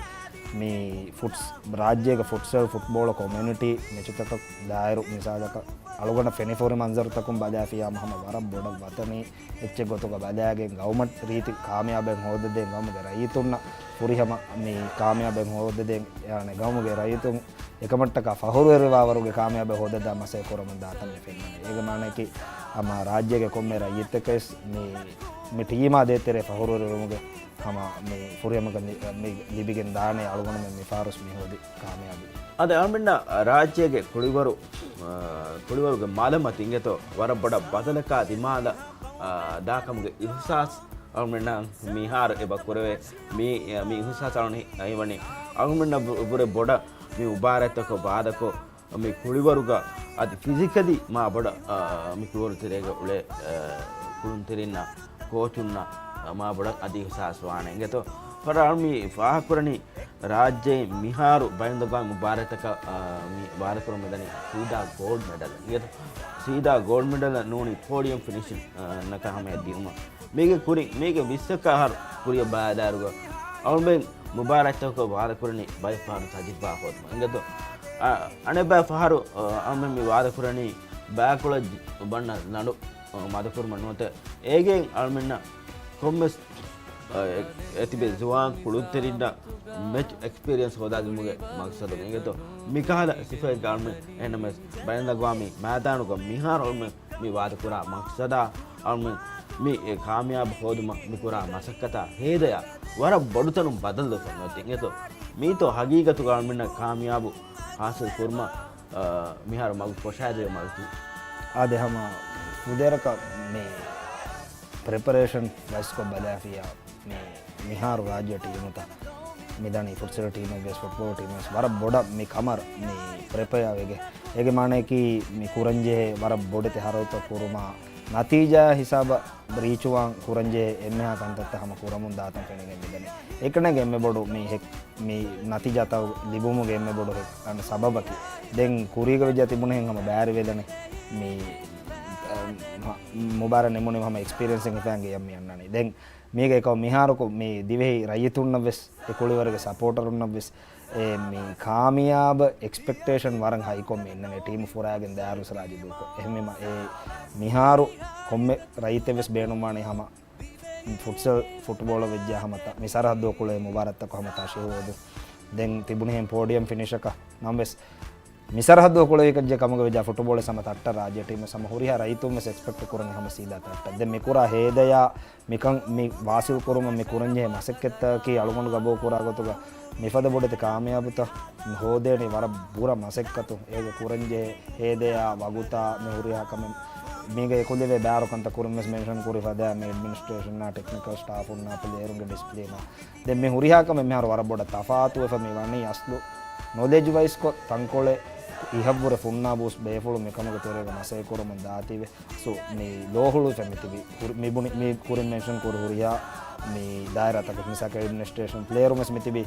މި ފުޓްސް-، ރާއްޖޭގެ ފުޓްސަލް ފުޓްބޯޅަ ކޮމިއުނިޓީ މެޗުތަކަށް ދާއިރު މިސާލަކަށް އަޅުގަނޑަށް ފެނި ފޯރި މަންޒަރުތަކުން ބަލާފިޔާމަ ހަމަ ވަރަށް ބޮޑަށް ވަތަނީ އެއްޗެއް ގޮތުގަ ބަލާގެން ގައުމަށް ރީތި ކާމިޔާބެއް ހޯދަދޭން ގައުމުގެ ރައްޔިތުންނަށް ފުރިހަމަ މި ކާމިޔާބެއް ހޯދަދޭން އެ، ގައުމުގެ ރައްޔިތުން އެކަމަށްޓަކާ ފަހުރުވެރިވާވަރުގެ ކާމިޔާބެއް ހޯދަދާ މަސައްކަތް ކުރަމުން ދާތަން މި ފެންނަނީ. އޭގެ މާނަޔަކީ ހަމަ ރާއްޖޭގެ ކޮންމެ ރައްޔިތެކެސް މި، މި ޓީމާ ދޭތެރޭ ފަހުރުވެރިވުމުގެ ހަމަ މި ފުރިހަމަކަން ލި-، މި ލިބިގެން ދާނެ އަޅުގަނޑުމެން މި ފާރުސް މި ހޯދި ކާމިޔާބީ. އަދި އަޅުމެންނަށް ރާއްޖޭގެ ކުޅިވަރު، އާ، ކުޅިވަރުގެ މަލަމަތި އިނގޭތޯ ވަރަށް ބޮޑަށް ބަދަލަކާ ދިމާލަށް، އާ، ދާކަމުގެ އިހުސާސް އަޅުމެންނަށް މިހާރު އެބަ ކުރެވޭ. މި، މި އިހުސާސް އަޅުން ހި-، ހީވަނީ އަޅުމެންނަށް ބު-، ބުރެ ބޮޑަށް މި މުބާރާތްތަކަށް ބާދަކޮށް، މި ކުޅިވަރުގަ އަދި ފިޒިކަލީ މާ ބޮޑަށް، އާ، މި ކުޅިވަރު ތެރޭގަ އުޅޭ، އާ، ކުޅުންތެރިންނަށް، ކޯޗުންނަށް، އާ، މާ ބޮޑަށް އަދި އިހުސާސް ވާނެ އިނގޭތޯ. ފަރާ އަޅުން މި ފާހަގަކުރަނީ ރާއްޖޭ މިހާރު ބައިންދަގާ މުބާރާތަކަށް، އާ، މި ވާދަކުރަމުން ދަނީ ސީދާ ގޯލްޑް މެޑަލް އިނގޭތޯ. ސީދާ ގޯލްޑް މެޑަލް ނޫނީ ޕޯޑިއަމް ފިނިޝިން، އާ، ނަކަށް ހަމަޔަށް ދިއުމަށް. މީގެ ކުރިން، މީގެ ވިއްސަކަ އަހަރު ކުރިއަށް ބަލާލާއިރުގަ އަޅުމެން މުބާރާތްތަކަށް ވާދަކުރަނީ ބައެއް ފަހަރު ތަޖުރިބާ ހޯދުމަށް އިނގޭތޯ. އަ، އަނެއްބައި ފަހަރު، އަ، އަޅުމެން މި ވާދަކުރަނީ ބައިކުޅަ ޖި-، ބަންނަ ލަނޑު، އަ، މަދުކުރުމަށް ނުވަތަ އޭގެން އަޅުމެންނަށް ކޮންމެސް، އަ، އެ-، އެތިބެ ޒުވާން ކުޅުންތެރިންނަށް މެޗް އެކްސްޕީރިއަންސް ހޯދާދިނުމުގެ މަގްސަދުން އިނގޭތޯ. މިކަހަލަ ސިފައެއްގަ އަޅުމެން އެހެންނަމަވެސް ބައިންދަގުވާ މި މައިދާނުގަ މިހާރު އަޅުމެން މި ވާދަކުރާ މަގްސަދާ އަޅުމެން މި އެ ކާމިޔާބު ހޯދުމަށް މި ކުރާ މަސައްކަތާ ހޭދަޔާ ވަރަށް ބޮޑުތަނުން ބަދަލުވެފަ ނުވަތަ އިނގޭތޯ. މީތޯ ހަގީގަތުގަ އަޅުމެންނަށް ކާމިޔާބު ހާސިލް ކުރުމަށް، އާ، މިހާރު މަގު ކޮށާދެވޭ މަގުތީ. އާދެ، ހަމަ ފުދޭވަރަކަށް މި ޕްރިޕަރޭޝަން ވައިސްކޮށް ބަލާފިޔާ މި މިހާރު ރާއްޖެ ޓީމުތައް މިދަނީ ފުޓްސަލް ޓީމެއްގެ ވެސް ފުޓްބޯޅަ ޓީމެއް ވެސް ވަރަށް ބޮޑަށް މި ކަމަށް މި ޕްރިޕެއާ ވެގެ. އޭގެ މާނަޔަކީ މި ކުރަންޖެހޭ ވަރަށް ބޮޑެތި ހަރަދުތައް ކުރުމާ، ނަތީޖާ ހިސާބަށް ރީޗުވާން ކުރަންޖެހޭ އެންމެހާ ކަންތައްތައް ހަމަ ކުރަމުން ދާތަން ފެނިގެން މިދަނީ. އެކަންނޭނގެ އެންމެ ބޮޑު މި ހެކް-، މި ނަތީޖާތައް ލިބުމުގެ އެންމެ ބޮޑު ހެކް-، އަން ސަބަބަކީ. ދެން ކުރީގަ ވެއްޖާ ތިބުނެހެން ހަމަ ބައިވެރިވެލަނީ މި، އަ، މު-، މުބާރާތް ނިމުނީމަ ހަމަ އެކްސްޕީރިއަންސެއް ހިފައިގެން މި އަންނަނީ. ދެން މީގެ އެކަމަ މިހާރު މި ދިވެހި ރައްޔިތުންނަށް ވެސް، އެ ކުޅިވަރުގެ ސަޕޯޓަރުންނަށް ވެސް، އެ މި ކާމިޔާބު އެކްސްޕެކްޓޭޝަން ވަރަށް ހައިކޮށް މި އިންނަނީ ޓީމު ފުރާގެން ދާއިރު ސްރާޖި ދޫކޮށް. އެހެންވީމަ އެ މިހާރު ކޮންމެ ރައްޔިތެއް ވެސް ބޭނުންވާނީ ހަމަ ފުޓްސަލް ފުޓްބޯޅަ ވެއްޖާ ހަމަ ތަ-، މި ސަރަހައްދު ކުޅޭ މުބާރާތްތަކު ހަމަ ތަށި ހޯދު. ދެން ތިބުނިހެން ޕޯޑިއަމް ފިނިޝަކަށް ނަމަވެސް މި ސަރަހައްދު ކުޅެވިކަން ޖެހޭ ކަމުގަ ވެއްޖާ ފުޓުބޯޅަ ސަމަ ތައްޓަ ރާއްޖެ ޓީމު ސަމަ ހުރިހާ ރައްޔިތުން ވެސް އެކްސްޕެކްޓް ކުރަނީ ހަމަ ސީދާ ތައްޓަ. ދެން މި ކުރާ ހޭދަޔާ މިކަން މި ވާސިލް ކުރުމަށް މި ކުރަންޖެހޭ މަސައްކަތްތަކަކީ އަޅުގަނޑު ގަބޫލު ކުރާ ގޮތުގަ މިފަދަ ބޮޑެތި ކާމިޔާބުތައް ހޯދޭނީ ވަރަށް ބުރަ މަސައްކަތު. އޭގެ ކުރަންޖެހޭ ހޭދަޔާ ވަގުތާ މި ހުރިހާ ކަމެއް މީގަ އެކުލެވޭ ބާރު ކަންތައް ކުރިން ވެސް މެންޝަން ކުރި ފަދަ މި އެޑްމިނިސްޓްރޭޝަންއާ ޓެކްނިކަލް ސްޓާފުންނާ ޕްލޭޔަރުންގެ ޑިސިޕްލިނާ ދެން މި ހުރިހާ ކަމެއް މިހާރު ވަރަށް ބޮޑަށް ތަފާތުވެފަ މި ވަނީ އަސްލު ނޮލެޖް ވައިސްކޮށް ތަންކޮޅެއް އިހަށްވުރެ ފުންނާ ބޫސް ބޭފުޅުން މިކަމުގެ ތެރޭގަ މަސައްކަތް ކުރަމުން ދާތީވެ. ސޯ، މި ލޯހުޅުވިފަ މިތިބި ހުރި-، މި ބުނި-، މި ކުރިން މެންޝަން ކުރި ހުރިހާ މި ދާއިރާތަކަށް މިސާލަކަށް އެޑްމިނިސްޓްރޭޝަން ޕްލޭޔަރުން ވެސް މިތިބި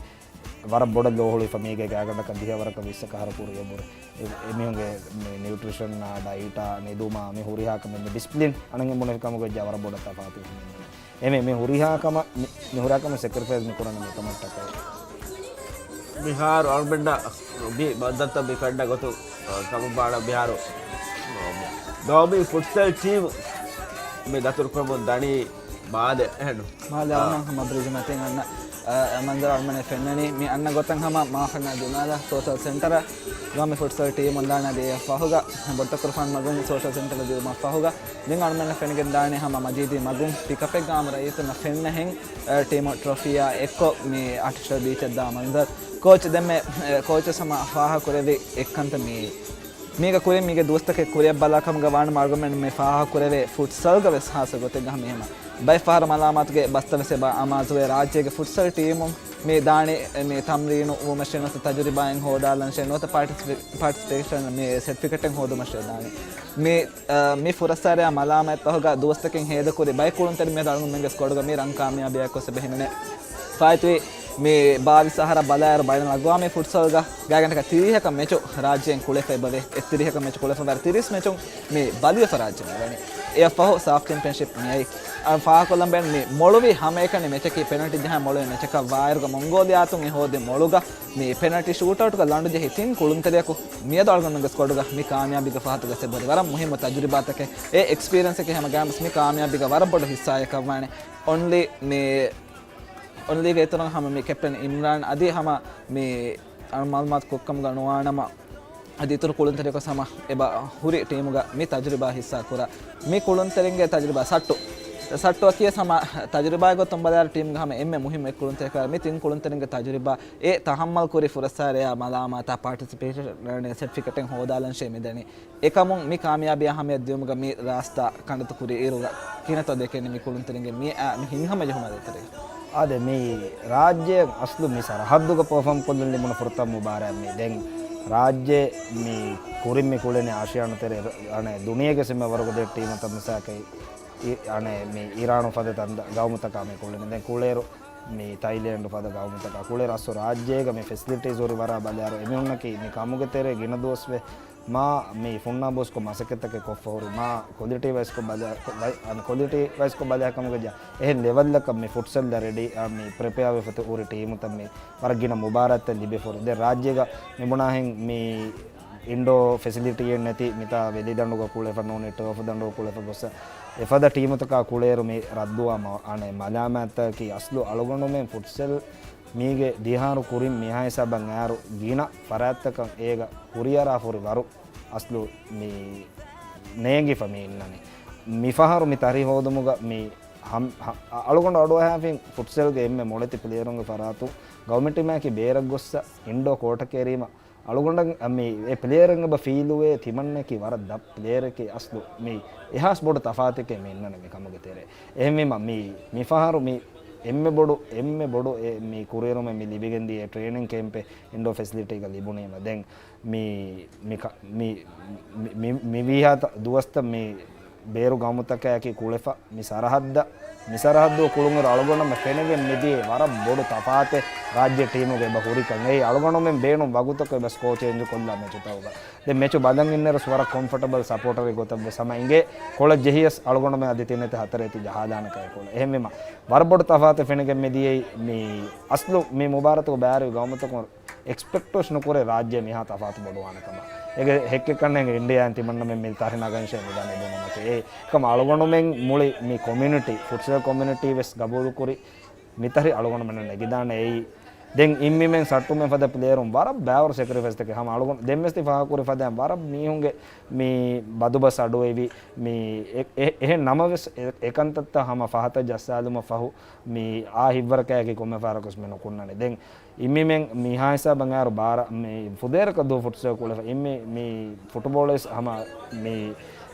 ވަރަށް ބޮޑަށް ލޯހުޅުވިފަ މީގެ ގާގަނޑަކަށް ދިހަވަރަކަށް ވިއްސަކަށް އަހަރު ކުރިއަށްވުރެ. އެ-، އެމީހުންގެ މި ނިއުޓްރިޝަންއާ ޑައިޓާ ނިދުމާ މި ހުރިހާ ކަމެއް މި ޑިސިޕްލިން އަނެއް ބުނެފި ކަމުގަ ވެއްޖާ ވަރަށް ބޮޑަށް ތަފާތު މި އެމެ މި ހުރިހާ ކަމަށް، މި، މި ހުރިހާ ކަމަށް ސެކްރިފައިސް މި ކުރަނީ މި ކަމަށްޓަކައި. މިހާރު އަޅުމެންނަށް މި މަންޒަރުތައް މި ފެންނަ ގޮތުން، އަ، ކަމުން ބާނަ މިހާރު ގައުމީ ފުޓްސަލް ޓީމު މި ދަތުރުކުރަމުން ދަނީ މާލެ އެހެން. މާލެ އަ، އަންނަ ހަމަ ބްރިޖު މަތިން އަންނަ، އަ، މަންޒަރު އަޅުމެން ފެންނަނީ. މި އަންނަ ގޮތަށް ހަމަ މާފަންނަ ދިމާލަށް ސޯޝަލް ސެންޓަރަށް ގައުމީ ފުޓްސަލް ޓީމުން ދާނަ ދިޔަ ފަހުގަ ބޮޑުތަކުރުފާން މަގުން ސޯޝަލް ސެންޓަރަށް ދިއުމަށް ފަހުގަ ދެން އަޅުމެންނަށް ފެނިގެން ދާނީ ހަމަ މަޖީދީ މަގުން ޕިކަޕެއްގަ އާމުރައްޔިތުންނަށް ފެންނަހެން، އަ، ޓީމު ޓްރޮފީއާ އެއްކޮށް މި އާޓިފިޝަލް ބީޗަށް ދާ މަންޒަރު. ކޯޗް ދެންމެ، އެ، ކޯޗަށް ހަމަ ފާހަގަކުރެއްވި އެއްކަންތައް މިއީ. މީގަ ކުރިން މީގެ ދުވަސްތަކެއް ކުރިއަށް ބަލާ ކަމުގަ ވާނަމަ އަޅުގަނޑުމެން މި ފާހަގަކުރެވޭ ފުޓްސަލްގަ ވެސް ހާއްސަ ގޮތެއްގަ ހަމަ އެހެމަ ބައެއް ފަހަރު މަލާމާތުގެ ބަސްތައް ވެސް އެބަ އަމާޒުވޭ. ރާއްޖޭގެ ފުޓްސަލް ޓީމުން މި ދާނީ މި ތަމްރީނު ވުމަށޭ ނުވަތަ ތަޖުރިބާއެއް ހޯދާލަންށޭ ނުވަތަ ޕާޓިސިޕޭ-، ޕާޓިސިޕޭޝަން މި ސެޓްފިކެޓެއް ހޯދުމަށޭ ދާނީ. މި، އަ، މި ފުރައްސާރަޔާ މަލާމާތް ފަހުގަ ދުވަސްތަކެއް ހޭދަކުރި ބައެއް ކުޅުންތެރިން މިއަދު އަޅުގަނޑުމެންގެ ސްކޮޑުގަ މި ރަން ކާމިޔާބީއަކަށް އެބަ ހިމެނޭ. ފާއިތުވި މި ބާވީސް އަހަރަށް ބަލާއިރު ބައިނަލްއަގްވާމީ ފުޓްސަލްގަ ގާތްގަނޑަކަށް ތިރީހަކަށް މެޗު ރާއްޖޭން ކުޅެފަ އެބަވޭ. އެ ތިރީހަކަށް މެޗު ކުޅެފަ ވަރަށް ތިރީސް މެޗުން މި ބަލިވެފަ ރާއްޖެ މިވަނީ. އެއަށް ފަހު ސާފް ޗެމްޕިއަންޝިޕް މިއައީ. އަ، ފާހަގަކޮށްލަން ބޭނުން މި މޮޅުވި ހަމައެކަނި މެޗަކީ ޕެނަލްޓީ ޖަހާ މޮޅުވި މެޗަކަށް ވާއިރުގަ މޮންގޯލިއާތުން އެ ހޯދި މޮޅުގަ މި ޕެނަލްޓީ ޝޫޓައުޓްގަ ލަނޑު ޖެހި ތިން ކުޅުންތެރިޔަކު މިއަދު އަޅުގަނޑުމެންގެ ސްކޮޑުގަ މި ކާމިޔާބީގެ ފަހަތުގަ އެބަހުރި ވަރަށް މުހިއްމު ތަޖުރިބާތަކެއް. އެ އެކްސްޕީރިއަންސަކީ ހަމަ ގާމްސް މި ކާމިޔާބީގެ ވަރަށް ބޮޑު ހިއްސާއެއް ކަމަށްވާނެ. އޮންލީ މި އޮންލީގެ އިތުރުން ހަމަ މި ކެޕްޓަން އިމްރާން އަދި ހަމަ މި މައުލޫމާތު ކޮށްކަމުގަ ނުވާނަމަ، އަދި އިތުރު ކުޅުންތެރިޔަކު ހަމަ އެބަ ހުރި ޓީމުގަ މި ތަޖުރިބާ ހިއްސާ ކުރާ. މި ކުޅުންތެރިންގެ ތަޖުރިބާ ސައްޓު. ސައްޓުއަކީ ހަމަ ތަޖުރިބާގެ ގޮތުން ބަލާއިރު ޓީމުގެ ހަމަ އެންމެ މުހިއްމު އެއް ކުޅުންތެރިޔަކަށް މި ތިން ކުޅުންތެރިންގެ ތަޖުރިބާ އެ ތަހައްމަލް ކުރި ފުރައްސާރަޔާ މަލާމާތާ ޕާޓިސިޕޭޝަން ސެޓްފިކެޓެއް ހޯދާލަންށޭ މިދަނީ. އެކަމުން މި ކާމިޔާބީއާ ހަމަޔަށް ދިޔުމުގަ މި ރާސްތާ ކަނޑަތު ކުރި އިރުގަ ކިހިނެއްތޯ ދެކެނީ މި ކުޅުންތެރިންގެ މި، އާ، މި ހިތްހަމަޖެހުމާ ދޭތެރޭ؟ އާދެ، މި ރާއްޖެ އަސްލު މި ސަރަހައްދުގަ ޕަރފޯމް ކޮށްލަން ލިބުނު ފުރަތަމަ މުބާރާތް. މި ދެން ރާއްޖެ މި ކުރިން މި ކުޅެނީ އާޝިޔާނު ތެރޭ، އަނެއް ދުނިޔޭގެ ސިމެ ވަރުގަ ދޭ ޓީމުތައް މިސާކަށް އި-، އަނެއް މި އީރާނު ފަދަ ތަން ގައުމުތަކާ މި ކުޅެނީ. ދެން ކުޅޭރު މި ތައިލޭންޑު ފަދަ ގައުމުތަކާ ކުޅޭރު އަސްލު ރާއްޖޭގަ މި ފެސިލިޓީސް ހުރި ވަރަށް ބަލާއިރު އެމީހުންނަކީ މި ކަމުގެ ތެރޭ ގިނަ ދުވަސްވެ މާ މި ފުންނާ ބޯސްކޮށް މަސައްކަތްތަކެއް ކޮށްފަ ހުރި މާ ކޮލިޓީ ވައިސްކޮށް ބަލާ-، ވައި-، އަން ކޮލިޓީ ވައިސްކޮށް ބަލާ ކަމުގަ ޖާ އެހެން ލެވަލްއަކަށް މި ފުޓްސަލް ދަ ރެޑީ، އާ، މި ޕްރިޕެއާ ވެފަ ހުރި ޓީމުތައް މި ވަރަށް ގިނަ މުބާރާތްތައް ލިބިފަ ހުރި. ދެން ރާއްޖޭގަ މި ބުނާހެން މި އިންޑޯ ފެސިލިޓީއެއް ނެތި މިތާ ވެލިދަނޑުގަ ކުޅެފަ ނޫނީ ޓާފް ދަނޑުގަ ކުޅެފަ ގޮސް އެފަދަ ޓީމުތަކާ ކުޅޭރު މި ރައްދުވާ މަ-، އަނެއް މަލާމާތްތަކަކީ އަސްލު އަޅުގަނޑުމެން ފުޓްސަލް މީގެ ދިހާރު ކުރިން މިހާ ހިސާބަށް އައިރު ގިނަ ފަރާތްތަކަށް އޭގަ ކުރިއަރާފަ ހުރި ވަރު އަސްލު މި ނޭނގިފަ މި އިންނަނީ. މިފަހަރު މި ތަރި ހޯދުމުގަ މި ހަމް-، ހަ-، އަ-، އަޅުގަނޑު އަޑުއަހާފިން ފުޓްސަލްގެ އެންމެ މޮޅެތި ޕްލޭޔަރުންގެ ފަރާތުން ގައުމީ ޓީމާއެކީ ބޭރަށް ގޮއްސަ އިންޑޯ ކޯޓަކަށް އެރީމަ އަޅުގަނޑަށް މި އެ ޕްލޭޔަރުން އެބަ ފީލުވޭ ތިމަންނައަކީ ވަރަށް ދަށް ޕްލޭޔަރެކޭ އަސްލު މި އެހާސް ބޮޑު ތަފާތެކޭ މި އިންނަނީ މި ކަމުގެ ތެރޭ. އެހެންވީމަ މި މިފަހަރު މި އެންމެ ބޮޑު، އެންމެ ބޮޑު އެ މި ކުރިއެރުމެއް މި ލިބިގެންދިޔަ ޓްރޭނިން ކޭމްޕެއް އިންޑޯ ފެސިލިޓީގަ ލިބުނީމަ ދެން މި، މި ކަ-، މި، މި، މި، މި ވީހާ ތަ-، ދުވަސްތައް މި ބޭރު ގައުމުތަކާއެކީ ކުޅެފަ، މި ސަރަހައްދަށް، މި ސަރަހައްދު ކުޅުންއިރު އަޅުގަނޑުމެން ފެނިގެން މިދިޔައީ ވަރަށް ބޮޑު ތަފާތެއް ރާއްޖެ ޓީމުގަ އެބަ ހުރިކަން. އެއީ އަޅުގަނޑުމެން ބޭނުން ވަގުތަކު އެބަ ސްކޯ ޗޭންޖު ކޮށްލާ މެޗުތަކުގަ. ދެން މެޗު ބަލަން އިންނައިރު ވަރަށް ކޮމްފަޓަބަލް ސަޕޯޓަރެއް ގޮތަށްވެސް ހަމަ އިނގޭ. ކޮޅަށް ޖެހިޔަސް އަޅުގަނޑުމެން އަދި ތިނެތި ހަތަރެތި ޖަހާލާނެ ކައިކޮޅެއް. އެހެންވީމަ ވަރަށް ބޮޑު ތަފާތެއް ފެނިގެން މިދިޔައީ މި އަސްލު މި މުބާރާތުގަ ބައިވެރި ގައުމުތަކުން އެކްސްޕެކްޓުވެސް ނުކުރޭ ރާއްޖެ މިހާ ތަފާތު ބޮޑުވާނެ ކަމަށް. އޭގެ ހެއްކެއްކަންނޭނގެ އިންޑިޔާއިން ތިމަންނަމެން މި ތަރި ނަގަންށޭ މިދަނީ ބުނުމަކީ. އެކަމަ އަޅުގަނޑުމެން މުޅި މި ކޮމިއުނިޓީ، ފުޓްސަލް ކޮމިއުނިޓީ ވެސް ގަބޫލުކުރި މިތަރި އަޅުގަނޑުމެންނަށް ނެގިދާނެ އެއީ. ދެން އިންމިމެން ސައްޓުމެން ފަދަ ޕްލޭޔަރުން ވަރަށް ބައިވަރު ސެކްރިފައިސްތަކެއް ހަމަ އަޅުގަނޑު ދެންވެސް ތި ފާހަގަކުރި ފަދައިން ވަރަށް މީހުންގެ މި ބަދުބަސް އަޑުއެވި މި އެ-، އެ-، އެހެން ނަމަވެސް އެ-، އެކަންތައްތައް ހަމަ ފަހަތަށް ޖައްސާލުމަށް ފަހު މި އާ ހިތްވަރަކައިގެ ކޮންމެ ފަހަރަކުވެސް މި ނުކުންނަނީ. ދެން އިންމިމެން މިހާ ހިސާބަށް އައިރު ބާރަ މި ފުދޭވަރަކަށް ދުވަހު ފުޓްސަލް ކުޅެފަ އިންމި މި ފުޓުބޯޅަ ވެސް ހަމަ މި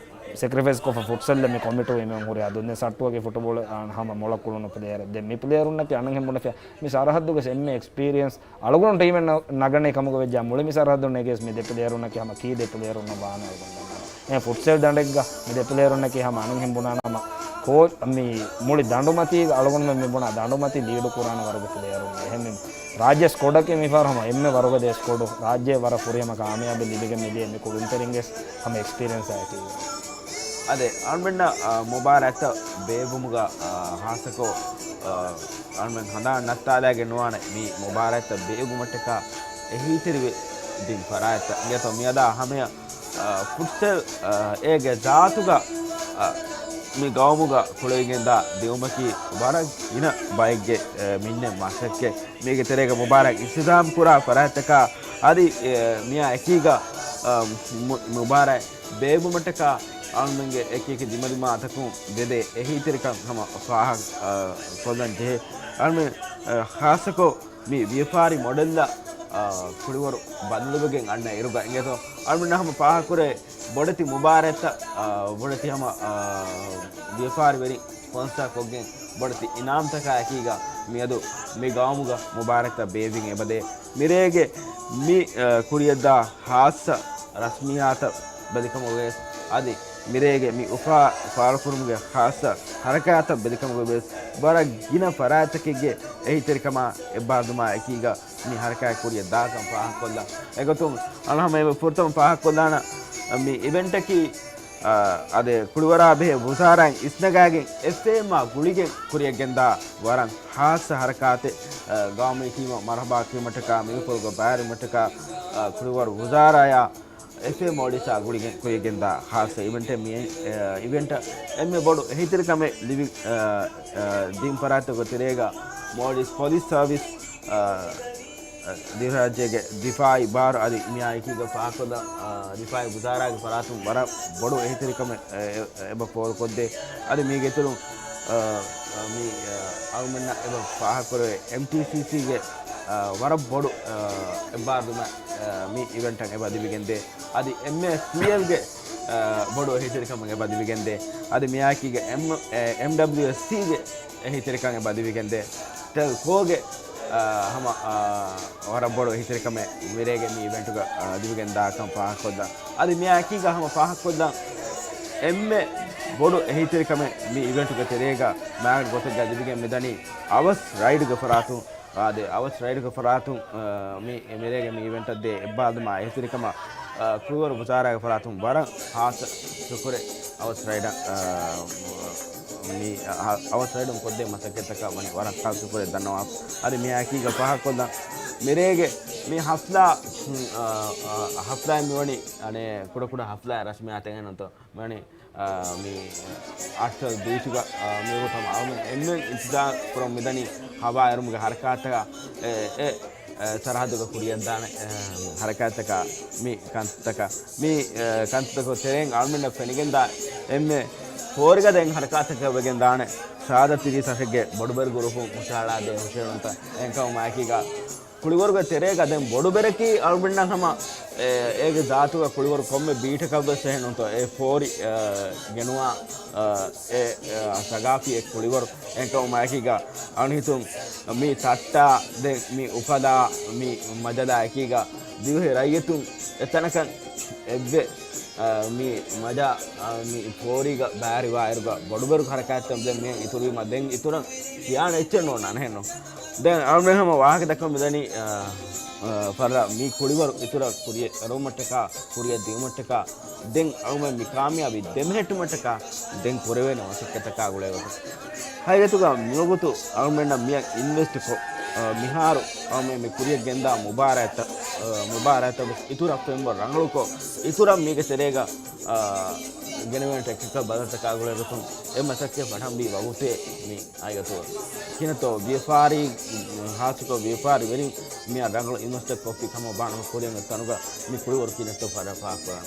ސެކްރިފައިސް ކޮށްފަ ފުޓްސަލް މި ކޮމިޓު އިމެން ހުރި އަދުން ދެން ސައްޓުއަކީ ފުޓުބޯޅަ އާ، ހަމަ މޮޅަށް ކުޅުނު ޕްލޭޔަރެއް. ދެން މި ޕްލޭޔަރުންނަކީ އަނެއްހެން ބުނެފިޔާ މި ސަރަހައްދުގެ އެންމެ އެކްސްޕީރިއަންސް އަޅުގަނޑު ޓީމެއް ނަ-، ނަގަނީ ކަމުގަ ވެއްޖާ މުޅި މި ސަރަހައްދު ނެގޭސް މި ދެ ޕްލޭޔަރުންނަކީ ހަމަ ކީ ދެ ޕްލޭޔަރުންނަށް ވާނެ އަޅުގަނޑު ދަންނަވަން. އެ ފުޓްސަލް ދަނޑެއްގަ މި ދެ ޕްލޭޔަރުންނަކީ ހަމަ އަނެއްހެން ބުނާނަމަ ކޯ-، މި މުޅި ދަނޑުމަތީގަ އަޅުގަނޑުމެން މި ބުނާ ދަނޑުމަތީ ލީޑު ކުރާނެ ވަރުގެ ޕްލޭޔަރުން. އެހެން މި ރާއްޖެ ސްކޮޑަކީ މިފަހަރު ހަމަ އެންމެ ވަރުގެ ދޭ ސްކޮޑު ރާއްޖެ ވަރަށް ފުރިހަމަ ކާމިޔާބެއް ލިބިގެން މިދިޔަ މި ކުޅުންތެރިންގެ ހަމަ އެކްސްޕީރިއަންސާއެކީ. އަދެ، އަޅުމެންނަށް، އާ، މުބާރާތްތައް ބޭއްވުމުގަ، އާ، ހާއްސަކޮށް، އާ، އަޅުމެން ހަނދާން ނައްތާލައިގެން ނުވާނެ މި މުބާރާތްތައް ބޭއްވުމަށްޓަކާ އެހީތެރިވެ-، ދިން ފަރާތްތައް އިނގޭތޯ މިއަދާ ހަމަޔަށް، އާ، ފުޓްސަލް، އާ، އޭގެ ޒާތުގަ، އާ، މި ގައުމުގަ ކުޅެވިގެންދާ ދިއުމަކީ ވަރަށް ގިނަ ބައެއްގެ، އާ، މިންނެ މަސައްކަތް. މީގެ ތެރޭގަ މުބާރާތް އިސްތިހްދާމް ކުރާ ފަރާތްތަކާ އަދި، އާ، މިއާ އެކީގަ، އާ، މު-، މުބާރާތް ބޭއްވުމަށްޓަކާ އަޅުމެންގެ އެކި އެކި ދިމަދިމާތަކުން ވެދޭ އެހީތެރިކަން ހަމަ ފާހަގަ، އާ، ކޮށްލަން ޖެހޭ. އަޅުމެން، އާ، ޚާއްޞަކޮށް މި ވިޔަފާރި މޮޑެލްއަށް، އާ، ކުޅިވަރު ބަދަލުވެގެން އަންނަ އިރުގަ އިނގޭތޯ އަޅުމެންނަށް ހަމަ ފާހަގަކުރޭ ބޮޑެތި މުބާރާތްތައް، އާ، ބޮޑެތި ހަމަ، އާ، ވިޔަފާރިވެރިން ސްޕޮންސާ ކޮށްގެން ބޮޑެތި އިނާމްތަކާ އެކީގަ މިއަދު މި ގައުމުގަ މުބާރާތްތައް ބޭއްވިގެން އެބަދޭ. މިރޭގެ މި، އާ، ކުރިޔަށްދާ ޚާއްޞަ ރަސްމިއްޔާތަށް ބެލިކަމުގަވެސް އަދި މިރޭގެ މި އުފާ ފާޅުކުރުމުގެ ޚާއްޞަ ހަރަކާތަށް ބެލިކަމުގަވެސް ވަރަށް ގިނަ ފަރާތްތަކެއްގެ އެހީތެރިކަމާ އެއްބާރުލުމާ އެކީގަ މި ހަރަކާތް ކުރިޔަށް ދާކަން ފާހަގަކޮށްލަން. އެގޮތުން އަޅުގަނޑު ހަމަ އެންމެ ފުރަތަމަ ފާހަގަކޮށްލާނަން މި އިވެންޓަކީ، އާ، އަދި ކުޅިވަރާ ބެހޭ ވުޒާރާއިން އިސްނަގާގެން އެފްއޭއެމްއާ ގުޅިގެން ކުރިޔަށްގެންދާ ވަރަށް ޚާއްޞަ ހަރަކާތެއް، އާ، ގައުމީ ޓީމަށް މަރުޙަބާ ކިޔުމަށްޓަކާ މިގެ ފުރުގަ ބައިވެރިވުމަށްޓަކާ، އާ، ކުޅިވަރު ވުޒާރާޔާ އެފްއޭ މޯލްޑިވްސްއާ ގުޅިގެން ކުރިޔަށްގެންދާ ޚާއްޞަ އިވެންޓެއް މި، އާ، އިވެންޓަށް އެންމެ ބޮޑު އެހީތެރިކަމެއް ލިބި، އާ، އާ، ދިން ފަރާތްތަކުގެ ތެރޭގަ މޯލްޑިވްސް ޕޮލިސް ސަރވިސް، އާ، އާ، ދިވެހިރާއްޖޭގެ ދިފާއީ ބާރު އަދި މިއާ އެކީގަ ފާހަގަކޮށްލަން، އާ، ދިފާއީ ވުޒާރާގެ ފަރާތުން ވަރަށް ބޮޑު އެހީތެރިކަމެއް، އެ، އެ، އެބަ ފޯރުކޮށްދޭ. އަދި މީގެ އިތުރުން، އާ، އާ، މި، އާ، އަޅުމެންނަށް އެބަ ފާހަގަކުރެވޭ އެމްޓީސީސީގެ، އާ، ވަރަށް ބޮޑު، އާ، އެއްބާރުލުމެއް، އާ، މި އިވެންޓަށް އެބަ ލިބިގެންދޭ. އަދި އެމްއޭސީއެލްގެ، އާ، ބޮޑު އެހީތެރިކަމެއް އެބަ ލިބިގެންދޭ. އަދި މިއާއެކީގަ އެމް، އެ، އެމްޑަބްލިއުއެސްސީގެ އެހީތެރިކަން އެބަ ލިބިގެންދޭ. ޓެލްކޯގެ، އާ، ހަމަ، އާ، ވަރަށް ބޮޑު އެހީތެރިކަމެއް މިރޭގެ މި އިވެންޓުގަ، އާ، ލިބިގެން ދާކަން ފާހަގަކޮށްލަން. އަދި މިއާއެކީގަ ހަމަ ފާހަގަކޮށްލަން އެންމެ ބޮޑު އެހީތެރިކަމެއް މި އިވެންޓުގެ ތެރޭގަ މާގަނޑު ގޮތެއްގަ ލިބިގެން މިދަނީ އަވަސް ރައިޑްގެ ފަރާތުން. އާދެ، އަވަސް ރައިޑްގެ ފަރާތުން، އާ، މި މިރޭގެ މި އިވެންޓަށް ދޭ އެއްބާރުލުމާ އެހީތެރިކަމަށް، އާ، ކުޅިވަރު ވުޒާރާގެ ފަރާތުން ވަރަށް ޚާއްޞަ ޝުކުރެއް އަވަސް ރައިޑަށް، އާ، މި، އަ، އަވަސް ރައިޑުން ކޮށްދޭ މަސައްކަތްތަކަށް ވަނީ ވަރަށް ޚާއްޞަ ޝުކުރެއް ދަންނަވާ. އަދި މިއާއެކީގަ ފާހަގަކޮށްލަން މިރޭގެ މި ހަފްލާ، އާ، އާ، ހަފްލާއެއް މިވަނީ އަނެއް ކުޑަކުޑަ ހަފްލާ ރަސްމިއްޔާތެއް ނޫންތޯ. މިވަނީ، އާ، މި އާޓްސަލް ބީޗުގަ، އާ، މިވަގުތު ހަމަ އަޅުމެން އެންމެން އިންތިޒާރު ކުރަމުން މިދަނީ ހަވާ އެރުމުގެ ހަރަކާތްތަކާ، އެ، އެ، އެ، ސަރަހައްދުގަ ކުރިޔަށްދާނެ، އެ، ހަރަކާތްތަކާ މި ކަންތަކަށް. މި، އެ، ކަންތަކުގެ ތެރެއިން އަޅުމެންނަށް ފެނިގެންދާ އެންމެ ފޯރިގަދަ އެއް ހަރަކާތްތަކެއް ވެގެންދާނެ. ސާދަ ތިރީސް އަށެއްގެ ބޮޑުބެރި ގުރޫޕުން ހުށަހަޅާދޭ ހުށަހެޅުންތައް. އެހެންކަމުން މާއެކީގަ ކުޅިވަރުގެ ތެރޭގަ ދެން ބޮޑުބެރަކީ އަޅުމެންނަށް ހަމަ، އެ، އޭގެ ޒާތުގަ ކުޅިވަރު ކޮންމެ ބީޓަކަށްވެސް އެހެންނުތޯ އެ ފޯރި، އެ، ގެނުވާ، އެ، އެ، ސަގާފީ އެއް ކުޅިވަރު. އެހެންކަމުން މާއެކީގަ އަންހިތުން މި ތައްޓާ ދެން މި އުފަލާ މި މަޖަލާ އެކީގަ ދިވެހި ރައްޔިތުން އެތަނަކަށް އެއްވެ، އަ، މި މަޖާ، އަ، މި ފޯރީގަ ބައިވެރިވާއިރުގަ ބޮޑުބެރު ހަރަކާތްތައް ދެން މި އިތުރުވީމަ ދެން އިތުރަށް ކިޔާނެ އެއްޗެއް ނޯންނާނެ ހެންނު. ދެން އަޅުމެން ހަމަ ވާހަކަ ދައްކަމުން މިދަނީ، އަ، އަ، ފަރަށް މި ކުޅިވަރު އިތުރަށް ކުރިޔަށް އެރުވުމަށްޓަކާ، ކުރިޔަށް ދިއުމަށްޓަކާ، ދެން އަޅުމެން މި ކާމިޔާބީ ދެމެހެއްޓުމަށްޓަކާ ދެން ކުރެވޭނެ މަސައްކަތަކާ ގުޅޭގޮތުން. ހަގީގަތުގަ މިވަގުތު އަޅުމެންނަށް މިއަށް އިންވެސްޓްކޮށް، އަ، މިހާރު އަޅުމެން މި ކުރިޔަށް ގެންދާ މުބާރާތްތައް، އަ، މުބާރާތްތައް ވެސް އިތުރަށް ފެންވަރު ރަނގަޅުކޮށް، އިތުރަށް މީގެ ތެރޭގަ، އަ، ގެނެވޭނެ ޓެކްނިކަލް ބަދަލުތަކާ ގުޅޭގޮތުން އެ މަސައްކަތް ފަށަންވީ ވަގުތޭ މި އައިގަތު. ކިނަތޯ ވިޔަފާރީ، ހާއްސަކޮށް ވިޔަފާރިވެރިން މިއަށް ރަނގަޅު އިންވެސްޓެއް ކޮށްފި ކަމަށް ވާނަމަ ކުރިއަށް އޮތް ތަނުގަ މި ކުޅިވަރު ކިނަތޯ ފަރަ ފާހަގަކުރަން.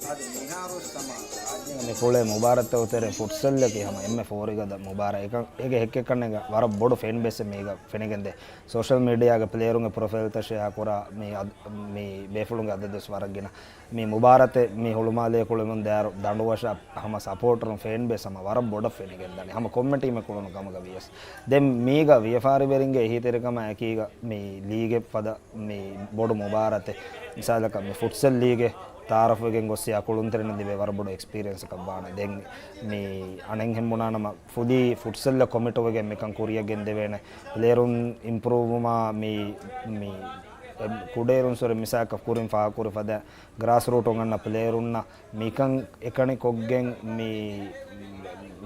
އަދި މިހާރުވެސް ތަމާ ރާއްޖޭގަ މި ކުޅޭ މުބާރާތްތަކުގެ ތެރޭ ފުޓްސަލްއަކީ ހަމަ އެންމެ ފޯރިގަދަ މުބާރާތް. އެކަން އޭގެ ހެއްކެއްކަންނޭގަ ވަރަށް ބޮޑު ފެން ބޭސްއެއް މީގަ ފެނިގެންދޭ. ސޯޝަލް މީޑިއާގަ ޕްލޭޔަރުންގެ ޕްރޮފައިލްތައް ޝެއާ ކުރާ މި އަދ-، މި ބޭފުޅުންގެ އަދަދުވެސް ވަރަށް ގިނަ. މި މުބާރާތެއް މި ހުޅުމާލޭ ކުޅެމުން ދާއިރު ދަނޑުވަށަށް ހަމަ ސަޕޯޓަރުން ފޭން ބޭސް ހަމަ ވަރަށް ބޮޑަށް ފެނިގެންދާނެ. ހަމަ ކޮންމެ ޓީމެއް ކުޅުނު ކަމުގަ ވިޔަސް. ދެން މީގަ ވިޔަފާރިވެރިންގެ އެހީތެރިކަމާ އެކީގަ މި ލީގެއް ފަދަ މި ބޮޑު މުބާރާތެއް. މިސާލަކަށް މި ފުޓްސަލް ލީގެއް ތައާރަފްވެގެން ގޮއްސިޔާ ކުޅުންތެރިންނަށް ލިބޭ ވަރަށް ބޮޑު އެކްސްޕީރިއެންސަކަށް ވާނެ. ދެން މި އަނެއްހެން ބުނާނަމަ ފުލީ ފުޓްސަލްއަށް ކޮމިޓުވެގެން މިކަން ކުރިޔަށް ގެންދެވޭނެ. ޕްލޭޔަރުން އިމްޕްރޫވްވުމާ މި، މި ކުޑައިރުން ސޮރެ މިސާލަކަށް ކުރިން ފާހަގަކުރި ފަދަ ގްރާސްރޫޓުން އަންނަ ޕްލޭޔަރުންނަށް މިކަން އެކަނިކޮށްގެން މި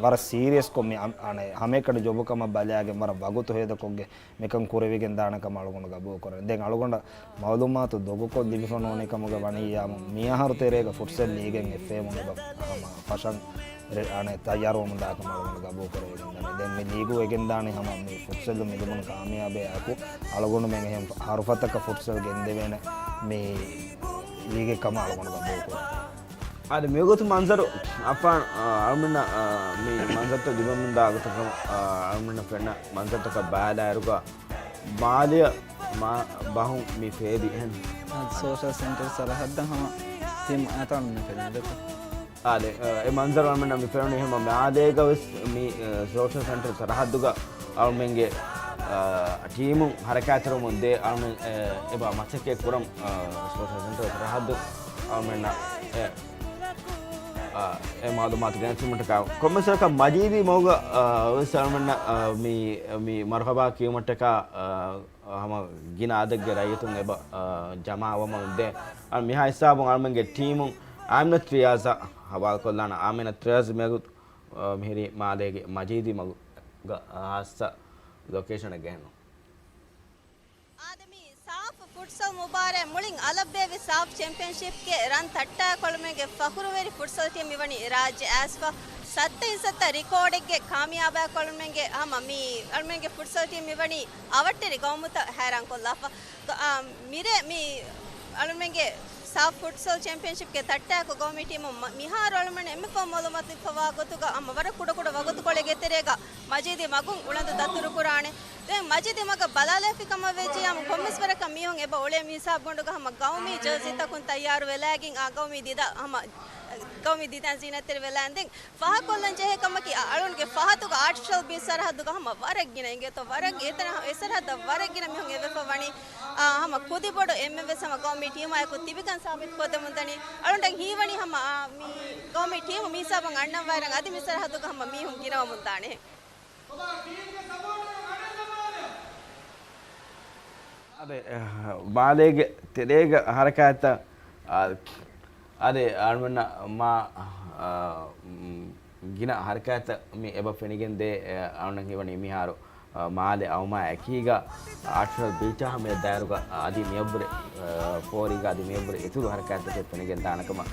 ވަރަށް ސީރިއަސްކޮށް މި އަން-، އަނެއް ހަމައެކަނި ޖޮބު ކަމަށް ބަލާގެން ވަރަށް ވަގުތު ހޭދަކޮށްގެން މިކަން ކުރެވިގެން ދާނެ ކަމަށް އަޅުގަނޑު ގަބޫލު ކުރަން. ދެން އަޅުގަނޑަށް މައުލޫމާތު ދޮގުކޮށް ލިބިފަ ނޫނީ ކަމުގަ ވަނީ ޔާމު މިއަހަރު ތެރޭގަ ފުޓްސަލް ލީގެއް އެފްއޭއެމުން އެބަ ހަމަ ފަށަން ރެ-، އަނެއް ތައްޔާރުވަމުން ދާ ކަމަށް އަޅުގަނޑު ގަބޫލު ކުރެވިގެން ދާނެ. ދެން މި ލީގު ވެގެން ދާނީ ހަމަ މި ފުޓްސަލް މި ލިބުނު ކާމިޔާބެއް އެކު އަޅުގަނޑުމެން އެހެން ހަރުފަތަކަށް ފުޓްސަލް ގެންދެވޭނެ މި ލީގެއް ކަމަށް އަޅުގަނޑު ގަބޫލު ކުރަން. އާދެ، މިވަގުތު މަންޒަރު އަފާން، އާ، އަޅުމެންނަށް، އާ، މި މަންޒަރުތައް ލިބެމުންދާ ގޮތަކަށް، އާ، އަޅުމެންނަށް ފެންނަ މަންޒަރުތަކަށް ބަލާއިރުގަ މާލެއަށް މާ ބަހުން މި ފޭބި އެހެން. އާ، ސޯޝަލް ސެންޓަރ ސަރަހައްދަށް ހަމަ ތިމް އަތާން ފެނެދެތަ؟ އާދެ، އާ، އެ މަންޒަރު އަޅުމެންނަށް މި ފެނުނީ ހަމަ މާލޭގަ ވެސް މި، އާ، ސޯޝަލް ސެންޓަރ ސަރަހައްދުގަ އަޅުމެންގެ، އާ، ޓީމުން ހަރަކާތެރިވަމުން ދޭ އަޅުމެން، އެ، އެބަ މަސައްކަތް ކުރަން، އާ، ސޯޝަލް ސެންޓަރ ސަރަހައްދު އަޅުމެންނަށް އެ، އާ، އެ މައުލޫމާތު ގެނެސްދިނުމަށްޓަކާ ކޮންމެސް ވަރަކަށް މަޖީދީ މަގުގަ، އާ، ވެސް އަޅުމެންނަށް، އާ، މި، މި މަރުހަބާ ކިޔުމަށްޓަކާ، އާ، ހަމަ ގިނަ އަދަދެއްގެ ރައްޔިތުން އެބަ، އާ، ޖަމާވަމުން ދޭ. އަ، މިހާ ހިސާބުން އަޅުމެންގެ ޓީމުން އާމިނަތު ރިޔާޒަށް ހަވާލުކޮށްލާނަ. އާމިނަތު ރިޔާޒް މިއަދު، އާ، މިހިރީ މާލޭގެ މަޖީދީ މަގުގަ ހާއްސަ ލޮކޭޝަނެއް ގެންނު. އާދެ، މި ސާފް ފުޓްސަލް މުބާރާތް މުޅިން އަލަށް ބޭއްވި ސާފް ޗެމްޕިއަންޝިޕްގެ ރަން ތައްޓާ ކޮޅުމެންގެ ފަޚުރުވެރި ފުޓްސަލް ޓީމް މިވަނީ ރާއްޖެ އައިސްފަ ސައްތަ ހިސައްތަ ރިކޯޑެއްގެ ކާމިޔާބާ ކޮޅުމެންގެ ހަމަ މި އަޅުމެންގެ ފުޓްސަލް ޓީމް މިވަނީ އަވަށްޓެރި ގައުމުތައް ހައިރާން ކޮށްލާފަ. ގ-، އާ، މިރޭ މި އަޅުމެންގެ ސާފް ފުޓްސަލް ޗެމްޕިއަންޝިޕްގެ ތައްޓާއެކު ގައުމީ ޓީމުން މަ-، މިހާރު އަޅުމެން އެންމެ ފަހު މައުލޫމާތު ލިބިފަވާ ގޮތުގަ ހަމަ ވަރަށް ކުޑަކުޑަ ވަގުތުކޮޅެއްގެ ތެރޭގަ މަޖީދީ މަގުން އުޅަނދު ދަތުރުކުރާނެ. ދެން މަޖީދީ މަގަށް ބަލާލައިފި ކަމަށް ވެއްޖެ ޔާމު ކޮންމެސް ވަރަކަށް މީހުން އެބަ އުޅޭ މި ހިސާބުގަނޑުގަ ހަމަ ގައުމީ ޖާޒީތަކުން ތައްޔާރު ވެލާގެން އާ ގައުމީ ދިދަ ހަމަ ގައުމީ ދިދަ ޒީނަތްތެރި ވެލާން ދެން ފާހަގަކޮށްލަން ޖެހޭ ކަމަކީ، އަ-، އަޅުންގެ ފަހަތުގަ އާޓްފިޝަލް ބީޗް ސަރަހައްދުގަ ހަމަ ވަރަށް ގިނަ އިނގޭތޯ، ވަރަށް އެތަނަށް އެ ސަރަހައްދަށް ވަރަށް ގިނަ މީހުން އެއްވެފަ ވަނީ، އާ، ހަމަ ކުދިބޮޑު އެންމެންވެސް ހަމަ ގައުމީ ޓީމާއެކު ތިބިކަން ސާބިތުކޮށްދެމުންދަނީ. އަޅުންނަށް ހީވަނީ ހަމަ، އާ، މި ގައުމީ ޓީމު މި ހިސާބަށް އަންނަން ވާއިރަށް އަދި މި ސަރަހައްދުގަ ހަމަ މީހުން ގިނަވަމުންދާނެ. އަދެ، އަ، މާލޭގެ ތެރޭގަ ހަރަކާތްތައް، އަ، އަދެ، އަޅުމެންނަށް މާ، އަ، މް، ގިނަ ހަރަކާތްތައް މި އެބަ ފެނިގެންދޭ، އަ، އަޅުންނަށް ހީވަނީ މިހާރު، އަ، މާލެ އައުމާ އެކީގަ އާޓްފިޝަލް ބީޗާ ހަމަ ދާއިރުގަ އަދި މިއަށްވުރެ، އަ، ފޯރީގަ އަދި މިއަށްވުރެ އިތުރު ހަރަކާތްތަކެއް ފެނިގެން ދާނެ ކަމަށް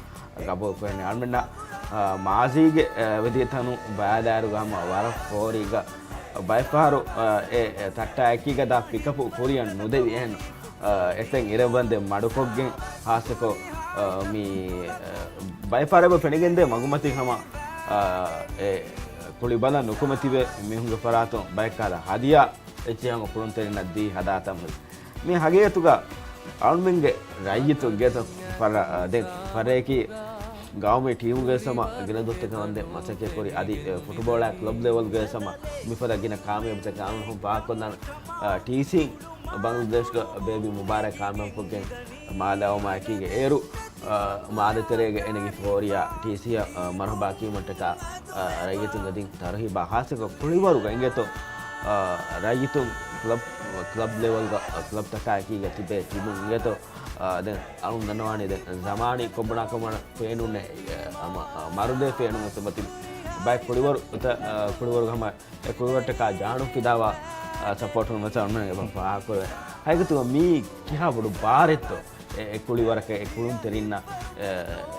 ގަބޫލު ކުރަނީ. އަޅުމެންނަށް، އާ، މާޒީގެ، އާ، ވެދިޔަތަނު ބައިލާއިރުގަ ހަމަ ވަރަށް ފޯރީގަ ބައެއްފަހަރު، އާ، އެ، އެ، ތައްޓާ އެކީގަ ދާ ޕިކަޕު ކުރިއަށް ނުދެވި އެހެން، އާ، އެތައް އިރަށްވަންދެން މަޑުކޮށްގެން ހާއްސަކޮށް، އާ، މި، އާ، ބައެއްފަހަރު އެބަ ފެނިގެންދޭ މަގުމަތިން ހަމަ، އާ، އެ ކުޅި ބަލަން ނުކުމެ ތިބޭ މީހުންގެ ފަރާތުން ބައެއްކަހަލަ ހަދިޔާ އެއްޗެއް ހަމަ ކުޅުންތެރިންނަށް ދީ ހަދާތަން ހުރި. މި ހަގީގަތުގަ އަޅުމެންގެ ރައްޔިތުން ގޭތަ ފަރ-، ދެން ފަރެއްގެ ގައުމީ ޓީމުގެ ސަމަ ގިނަ ދުވަސްތަކަށް ވަންދެން މަސައްކަތް ކުރި އަދި، އެ، ފުޓުބޯޅަ ކްލަބް ލެވެލްގެ ސަމަ މިފަދަ ގިނަ ކާމިޔާބުތަކެއް އަޅުމެން ފާހަގަކޮށްލާން، އަ، ޓީސީ ބަނގްލަދޭޝްގަ ބޭއްވި މުބާރާތް ކާމިޔާބުކޮށްގެން މާލެ އައުމާ އެކީގަ އޭރު، އަ، މާލެ ތެރޭގަ އެނގި ފޯރިޔާ ޓީސީއަށް، އަ، މަރުހަބާ ކިޔުމަށްޓަކާ، އަ، ރައްޔިތުންގެ ދިން ތަރުހީބާ ހާއްސަކޮށް ކުޅިވަރުގަ އިނގޭތޯ، އަ، ރައްޔިތުން ކްލަބް، ކްލަބް ލެވެލްގަ، އަ، ކްލަބްތަކާ އެކީގަ ތިބޭ ޓީމުން އިނގޭތޯ، އަ، ދެން އަޅުން ދަންނަވާނީ ދެން ޒަމާނީ ކޮބުނާކަމަށް ފޭނުންނެއް، އަ، މަ-، އަ، މަރުދޭ ފޭނުން ވެސް އެބަތިބި ބައެއް ކުޅިވަރު، އަ، ކުޅިވަރުގަ ހަމަ އެ ކުޅިވަރަށްޓަކާ ޖާނުން ފިދާވާ، އަ، ސަޕޯޓުން ވެސް އަޅުމެން އެބަ ފާހަގަކުރޭ. ހަގީގަތުގަ މީ ކިހާ ބޮޑު ބާރެއްތޯ؟ އެ، އެ ކުޅިވަރަކަށް އެ ކުޅުންތެރިންނަށް، އެ،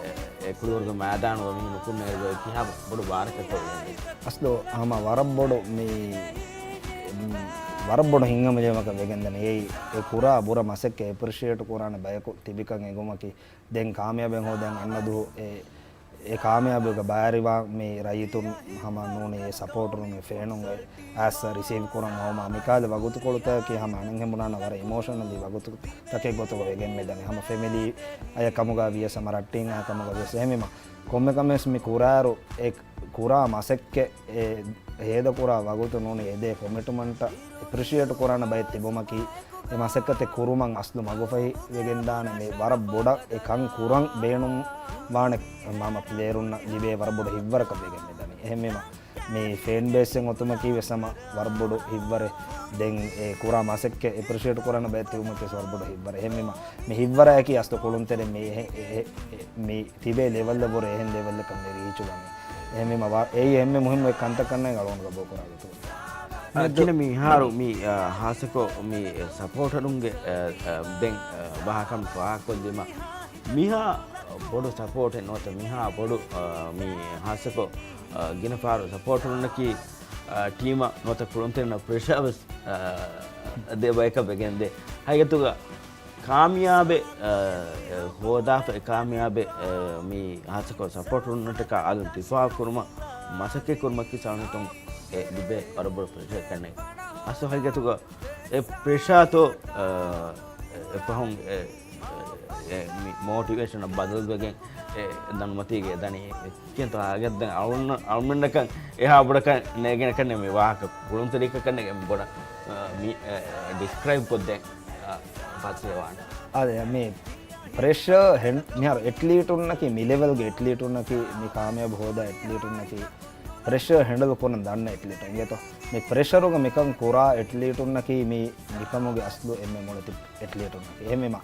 އެ، އެ ކުޅިވަރުގެ މައިދާނުގަ މީހުން ނުކުންނައިރު އެ ކިހާ ބޮޑު ބާރަކަށްތޯ އެނގެނީ؟ އަސްލު ހަމަ ވަރަށް ބޮޑު މި، ވަރަށް ބޮޑު ހިތްހަމަޖެހުމަކަށް ވެގެންދަނީ. އެއީ އެ ކުރާ ބުރަ މަސައްކަތް އެޕްރިޝިއޭޓް ކުރާނެ ބަޔަކު ތިބިކަން އެނގުމަކީ ދެން ކާމިޔާބެއް ހޯދަން އަންނަ ދުވަހު އެ، އެ ކާމިޔާބުގަ ބައިވެރިވާ މި ރައްޔިތުން ހަމަ ނޫނީ އެ ސަޕޯޓަރުން އެ ފޭނުން އެ އައިސް ރިސީވް ކުރަން އައުމާ މިކަހަލަ ވަގުތުކޮޅުތަކަކީ ހަމަ އަނެއްހެން ބުނާނަ ވަރަށް އިމޯޝަނަލީ ވަގުތުތަކެއް ގޮތުގަ ވެގެން މިދަނީ. ހަމަ ފެމިލީ އަޔަށް ކަމުގަ ވިޔަސް ހަމަ ރައްޓެއް އަޔަށް ކަމުގަ ވިޔަސް އެހެންވީމަ ކޮންމެ ކަމެއް ވެސް މި ކުރާއިރު އެ ކުރާ މަސައްކަތް އެ ހޭދަކުރާ ވަގުތު ނޫނީ އެދޭ ކޮމިޓްމަންޓަށް އެޕްރިޝިއޭޓް ކުރާނެ ބައެއް ތިބުމަކީ އެ މަސައްކަތެއް ކުރުމަށް އަސްލު މަގުފަހި ވެގެންދާނެ މި ވަރަށް ބޮޑަށް އެ ކަން ކުރަން ބޭނުން ވާނެ ހަމަ ޕްލޭޔަރުންނަށް ލިބޭ ވަރަށް ބޮޑު ހިތްވަރަކަށް ވެގެން މިދަނީ. އެހެންވީމަ މި ފޭން ބޭސްއެއް އޮތުމަކީ ވެސް ހަމަ ވަރަށް ބޮޑު ހިތްވަރެއް. ދެން އެ ކުރާ މަސައްކަތް އެޕްރިޝިއޭޓް ކުރާނެ ބައެއް ތިބުމަކީ ވަރަށް ބޮޑު ހިތްވަރެއް. އެހެންވީމަ މި ހިތްވަރާއަކީ އަސްލު ކުޅުންތެރިން މި އެ، އެ، އެ، މި ތިބޭ ލެވެލްއަށް ވުރެ އެހެން ލެވެލްއަކަށް މި ރީޗުވަނީ. އެހެންވީމަ ވާ-، އެއީ އެންމެ މުހިއްމު އެއް ކަންތައް ކަންނޭނގެ އަޅުގަނޑު ގަބޫލު ކުރާ ގޮތުގަ. އަ، ކިނަ މިހާރު މި، އަ، ހާއްސަކޮށް މި، އަ، ސަޕޯޓަރުންގެ، އަ، އަ، ދެން، އަ، ވާހަކަ ފާހަގަކޮށްލީމަ މިހާ ބޮޑު ސަޕޯޓެއް ނުވަތަ މިހާ ބޮޑު، އަ، މި ހާއްސަކޮށް، އަ، ގިނަ ފަހަރު ސަޕޯޓަރުންނަކީ، އަ، ޓީމަށް ނުވަތަ ކުޅުންތެރިންނަށް ޕްރެޝަރ ވެސް، އަ، ދޭ ބަޔަކަށް ވެގެންދޭ. ހަގީގަތުގަ ކާމިޔާބެއް، އަ، ހޯދާފަ ކާމިޔާބެއް، އަ، މި ހާއްސަކޮށް ސަޕޯޓަރުންނަށްޓަކާ އަލުން ދިފާއު ކުރުމަށް މަސައްކަތް ކުރުމަކީ ސަލާމަތުން އެ ލިބޭ ވަރަށް ބޮޑު ޕްރެޝަރެއް ކަންނޭނގެ. އަސްލު ހަގީގަތުގަ އެ ޕްރެޝާތޯ، އަ، އެ ފަހުން އެ، އެ މި މޯޓިވޭޝަނަށް ބަދަލުވެގެން އެ ދަނޑުމަތީގެ ދަނީ ކިޔަންތޯ ހާގައްދަން އަޅުން-، އަޅުމެންނަކަށް އެހާ ބޮޑަކަށް ނޭގެނެކަން މި ވާހަކަ ކުޅުންތެރިކަކަށް ނޭގެ ބޮޑަށް، އަ، މި، އެ، ޑިސްކްރައިބް ކޮށްދޭން، އަ، ފަސޭވާނެ. އާދެ، މި ޕްރެޝަރ ހެން-، މިހާރު އެތްލީޓުންނަކީ، މި ލެވެލްގެ އެތްލީޓުންނަކީ، މި ކާމިޔާބު ހޯދާ އެތްލީޓުންނަކީ، ޕްރެޝަރ ހެންޑަލް ކުރަން ދަންނަ އެތްލީޓު އިނގޭތޯ. މި ޕްރެޝަރުގަ މިކަން ކުރާ އެޓްލީޓުންނަކީ މި މިކަމުގެ އަސްލު އެންމެ މޮޅެތި އެޓްލީޓުންނަކީ. އެހެންވީމަ،